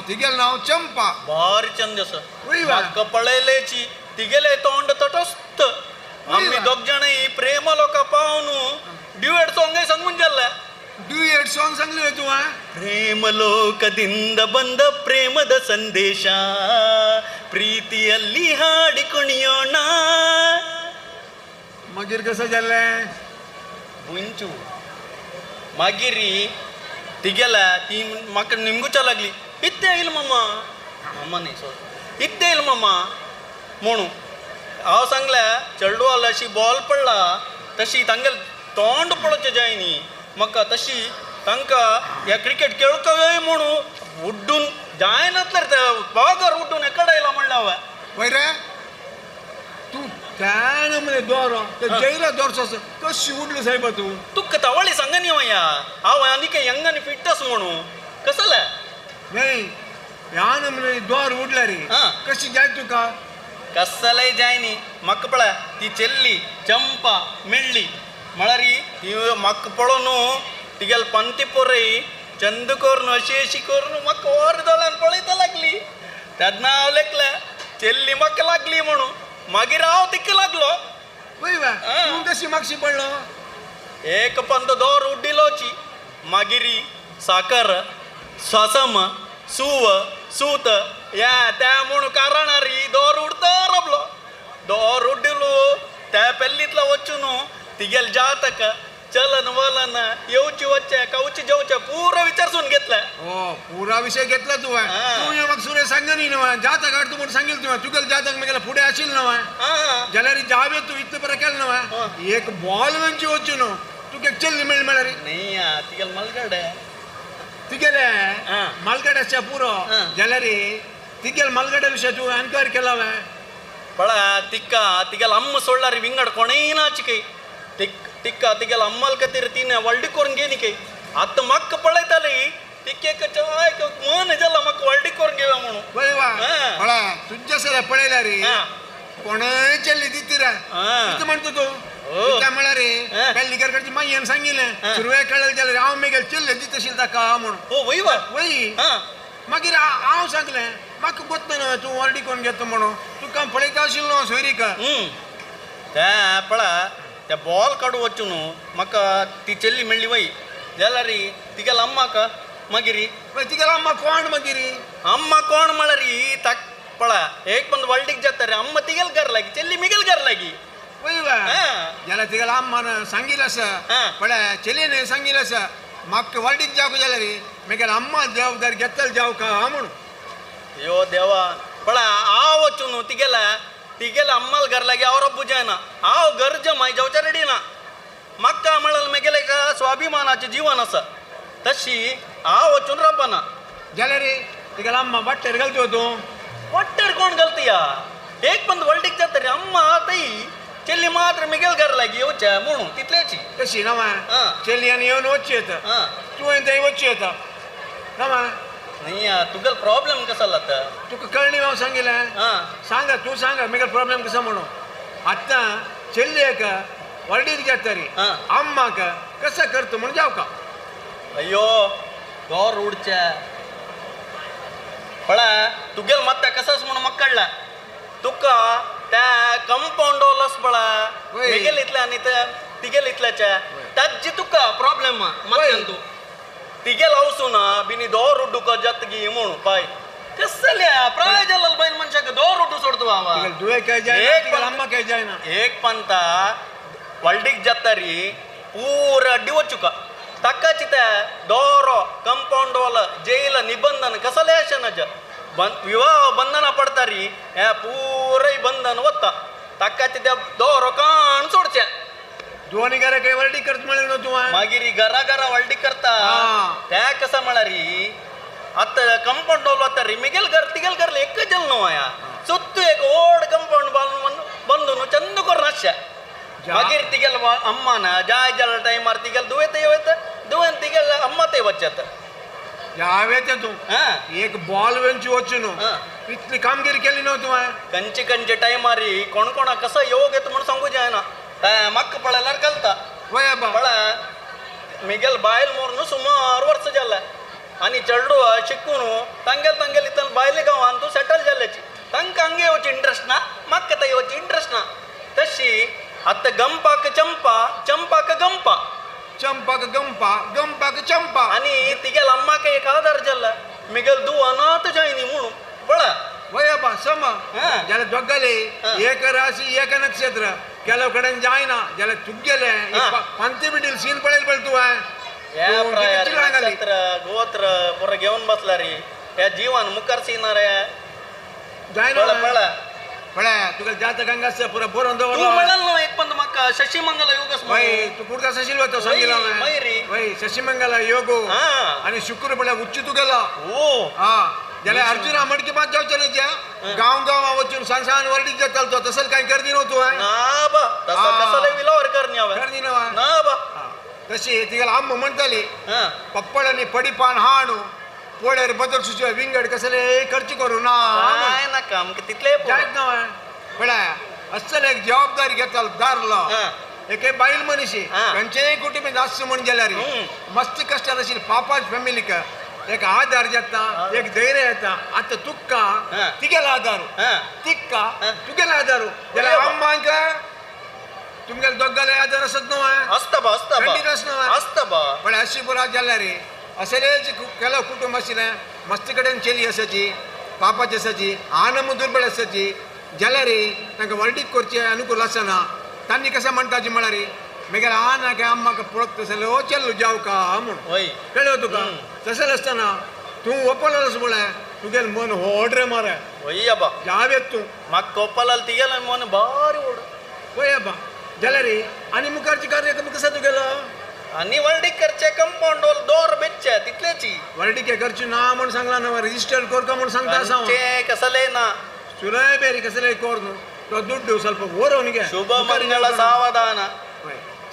S1: तिगेलें नांव चंपा
S6: भारी चंद आसा म्हाका पळयलेची तिगेले तोंड तटस्थ आमी दोग जाणां प्रेम लोकां पावन ड्युएट सॉंग सांगून जाल्ले
S1: ड्युएट सॉंग सांगले तुवें
S6: ಪ್ರೇಮ ಲೋಕದಿಂದ ಬಂದ ಪ್ರೇಮದ ಸಂದೇಶ ಪ್ರೀತಿಯಲ್ಲಿ ಹಾಡಿ ಕುಣಿಯೋಣ
S1: मागीर कसं जालें
S6: बुंचू मागीर तिगेल्या ती म्हाका निमगुच्या लागली इत्ते येयल मामा मामा न्ही सॉरी इत्ते येयल मामा म्हणून हांव सांगलें चेडवाल अशी बॉल पडला तशी तांगेलें तोंड पळोवचें जाय न्ही म्हाका तशी तांकां ह्या क्रिकेट खेळूंक म्हणून उड्डून जायनातलें रे ते बागर उड्डून एकडे आयला म्हणलें हांवें
S1: वय रे तूं त्या नमुने दोरो ते जैला दोरचो कशी उडलो साहेबा तूं
S6: तुका तवळी सांग न्ही माया हांव आनी यंग आनी फिट आसा म्हणून कसलें
S1: न्ही ह्या नमुने दोर उडल्या रे कशी जाय तुका
S6: कसलें जाय न्ही म्हाका पळय ती चेल्ली चंपा मेळ्ळी म्हळ्यार ती म्हाका पळोवन तिगेले पंती पोरय चंद करून अशी अशी करून म्हाका वर दोळ्यान पळयता लागली तेन्ना हांव लेखलें चेल्ली म्हाका लागली म्हणून मागीर हांव तिका लागलो
S1: तूं कशी मागशी पडलो
S6: एक पंत दोर उड्डिलोची मागीर साकर ससम सूव सूत या त्या म्हूण कारणार दोर उडता रावलो दोर उड्डिलो त्या पेल्लींतलो वचून तिगेले जातक चलन वलन येवची वच्चे खावची जेवचे पुरो विचारसून घेतले
S1: हो पुरा विषय घेतला तुवें तूं म्हाका सुरेश सांग.
S3: सांगनी नवा जातक हाडतो म्हणून सांगेल तुवें तुगेल जातक मेगेले फुडें आशिल्लें नवा जाल्यार जावे तूं इतलें बरें केलें नवा एक बॉल वेंची वचून न्हू तुका एक चेल्ली मेळ्ळी म्हळ्यार
S6: न्ही तिगेले मलगडे
S3: तिगेले मलगडे आसच्या पुरो जाल्यार तिगेले मलगडे विशय तूं एनक्वायरी केला वे
S6: पळा तिक्का तिगेले अम्म सोडल्यार विंगड कोणेय नाची तिक्का तिगेले अम्मल खातीर तिने व्हडली करून घेनी कय आतां म्हाका पळयताली तिकेक मन जाला म्हाका व्हडली करून घेवया म्हणून
S3: पळा तुज्या सर पळयल्यार कोणय चेल्ली दिती रे कितें म्हणटा तूं कित्याक म्हळ्यार पेल्लीकर कडची मायेन सांगिल्लें सुरवेक कळ्ळें जाल्यार हांव मेगेल चेल्ले दिता आशिल्लें ताका म्हणून
S6: हो वय वा
S3: वय मागीर हांव सांगलें म्हाका गोत्ता न्हय तूं व्हडली करून घेता म्हणून तुका पळयता आशिल्लो सोयरीक
S6: ते पळा ते बॉल काडू वचून म्हाका ती चेल्ली मेळ्ळी वय जाल्यार तिगेले अम्माक मागीर
S3: तिगेले अम्मा कोण मागीर
S6: अम्मा कोण म्हळ्यार ताक पळा एक पण व्हडलीक जाता रे अम्मा तिगेल घर लागी चेल्ली मिगेल घर लागी
S3: वय वा जाल्यार तिगेले अम्मान सांगिल्लें आसा पळय चेल्लेन सांगिल्लें आसा म्हाका व्हडलीक जावंक जाल्यार मेगेले अम्मा जबाबदारी घेतले जावंक म्हणून
S6: अयो देवा पळा हांव वचून तिगेले तिगेले अम्माल घर लागी हांव रब्बू जायना हांव घर जमाय जावच्या रेडी ना म्हाका म्हळ्यार मेगेले एक स्वाभिमानाचें जिवन आसा तशी हांव वचून रब्बना
S3: जाल्यार तिगेले अम्मा वाट्टेर घालतो तूं
S6: वाट्टेर कोण घालता या एक पण व्हडलीक जाता रे अम्मा तई चेल्ली मात्र मेगेल घर लागी येवचें म्हणून तितलेची
S3: तशी ना चेल्ली आनी येवन वचची येता तुवें थंय वचची येता ना
S6: न्ही तुगेलो प्रॉब्लेम कसो जाला आतां
S3: तुका कळणी हांव सांगिल्लें सांगा तूं सांगा मेगेलो प्रॉब्लेम कसो म्हणून आतां चेल्लेक व्हडलीक जाता रे अम्माक कसो करता म्हणून जावका
S6: अय्यो दोर उडचे पळा तुगेल मत्ता कसोच म्हणून म्हाका कळ्ळें तुका त्या कंपाउंड वॉलस पळा मेगेल इतलें आनी तिगेल इतल्याचे ताजी तुका प्रॉब्लेम मत्यान तूं तिगेल हावसून बिनी दोर उड्डूक जातगी म्हणून पाय कसल्या प्राय जाल्लो बायल मनशाक दोर उड्डू सोडतो बाबा एक पंता व्हडलीक जाता री पूरा अड्डी वचुका ताकाची ते दोरो कंपाउंड वॉल जेल निबंधन कसले अशें नाजा विवाह बंधना पडता री हे पुराय बंधन वता ताकाची ते दोरो काण सोडचें
S3: दोनी घरा काय व्हडली करता म्हणलें न्हू तुवें
S6: मागीर घरा घरा व्हडली करता त्या कसा म्हळ्यार आतां कंपाउंड वॉल वता री मिगेल घर तिगेल घर एकच जालें न्हू आया सुत्तू एक व्हड कंपाउंड बांदून चंद करून आसचें मागीर तिगेल अम्मान जाय जाल्या टायमार तिगेल दुवें वयता दुवें तिगेल अम्मा थंय वचता
S3: जावें तूं एक बॉल वेंची वचून न्हू इतली कामगिरी केली न्हू तुवें
S6: कंचे कंचे टायमार कोण कोणा कसो योग येता म्हणून सांगू जायना म्हाका पळयल्यार कळटा पळय मिगेल बायल मोरून सुमार वर्सां जालें आनी चेडू शिकून तांगेल तांगेल इतल्यान बायले गांवान तूं सेटल जाल्याची तांकां हांगा येवची इंट्रस्ट ना म्हाका थंय येवची इंट्रस्ट ना तशी आतां गंपाक चंपा चंपाक गंपा
S3: चंपाक गंपा गंपाक चंपा
S6: आनी तिगेल अम्माक एक आदार जाल्ला मिगेल धुव अनाथ जायनी म्हणून पळय
S3: वय बा सम जाल्यार दोगाले एक राशी एक नक्षत्र ಕೆಲವು ಕಡೆ ಜಾಯ್ನ ಜಾಲ ತುಗ್ಗೆಲೆ पंते बिडील सीन पळेल पळ तू
S6: नक्षत्र गोत्र पुरा घेऊन बसला रे या जीवन मुखार सीन रे
S3: जायना पळ पळ तुका जातक हांगा पुरा बरोवन
S6: तूं
S3: दवरला
S6: म्हणल न्हू एक पण म्हाका शशीमंगल योग
S3: वय तूं कुडका शशील वता सांगिला
S6: वय रे
S3: वय शशीमंगल योग आणि शुक्र पळ्या उच्च तुगेला
S6: ओ
S3: हा जाल्यार अर्जुना मडकी मात जावचें न्ही गांव गांव वचून सान सान वर्डीक जातालो तो तसं काय करदी न्हू तूं
S6: ना बा तसं कसले विलावर करणी हांवें
S3: करदी न्हू
S6: ना बा
S3: तशी तिगेली अम्मा म्हणटाली पप्पड आनी पडिपान हाणू पोळ्यार बदल सुचवा विंगड कसले खर्च करू ना
S6: काय नाका आमकां तितले
S3: जायत ना पळय अस्सल एक जबाबदारी घेतालो दारलो एके बायल मनीस खंयचेय कुटुंबीत आसचो म्हण गेल्यार मस्त कश्टान आशिल्ली पापाच फॅमिलीक एक आधार जाता एक धैर्य येता आतां तुका तिगेलो आधार तिका तुगेलो आधार जाल्यार अम्मांक तुमगेले दोगाले आधार आसत न्हू
S6: आसता बा आसता बा
S3: खंडीत आसना
S6: आसता बा
S3: पण अशी पुरा जाल्यार असलेच केलो कुटुंब आशिल्लें मस्त कडेन चेली आसाची पापाची आसाची आनम दुर्बळ आसाची जाल्यार तांकां व्हडलीक करचें अनुकूल आसना तांणी कशें म्हणटाची म्हळ्यार मागीर आनाक अम्माक पळोवप तसले हो चेल्लो जावका म्हूण
S6: वय
S3: कळ्ळें तुका तशें आसतना तूं वपलस म्हळ्यार तुगेल मन होड रे मारे
S6: वय्यबा
S3: जावेत तूं
S6: म्हाका कोप्पालाल तिगेले मन भारी ओड
S3: वयबा जाल्यार रे आनी मुखारचे कार्यक्रम कसा तुगेलो
S6: आनी वर्डीकरचे कंपाऊंड वॉल दोर बेच्चे तितलेची
S3: वर्डीके करची ना म्हूण सांगला ना रजिस्टर करका म्हूण सांगता आसा हांव.
S6: कसले ना
S3: सुरय बेरी कसले कोर न्हू तो दुड्डू ಸ್ವಲ್ಪ ಓರವನಿಗೆ
S6: ಶುಭ ಮಂಗಳ ಸಾವಧಾನ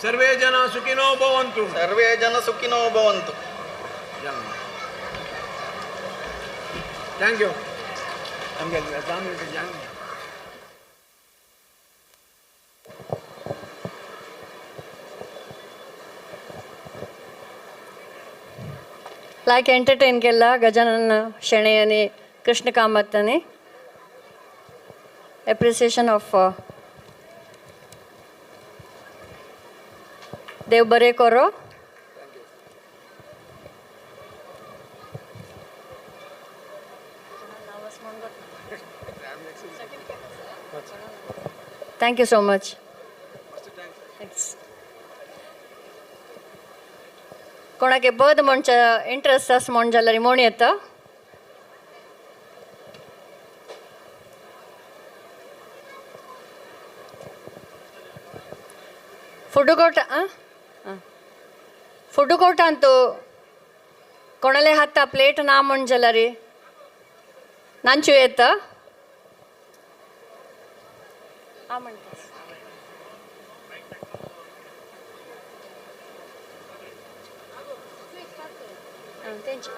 S3: ಸರ್ವೇ ಜನ ಸುಖಿನೋ ಭವಂತು
S6: ಸರ್ವೇ ಜನ ಸುಖಿನೋ ಭವಂತು
S3: thank you ನಮಗೆ
S13: लायक एंटरटेन केला गजानन शेणै आनी कृष्ण कामत आनी एप्रिसिएशन ऑफ देव बरें करो. Thank you so much. Thanks. कोणाक बद म्हणचे इंट्रस्ट आसा म्हण जाल्यार म्हण येता. फूड कोर्ट फूड कोर्टांत कोणाले हाता प्लेट ना म्हण जाल्यार नांचू येता. म्हणटा तेंचे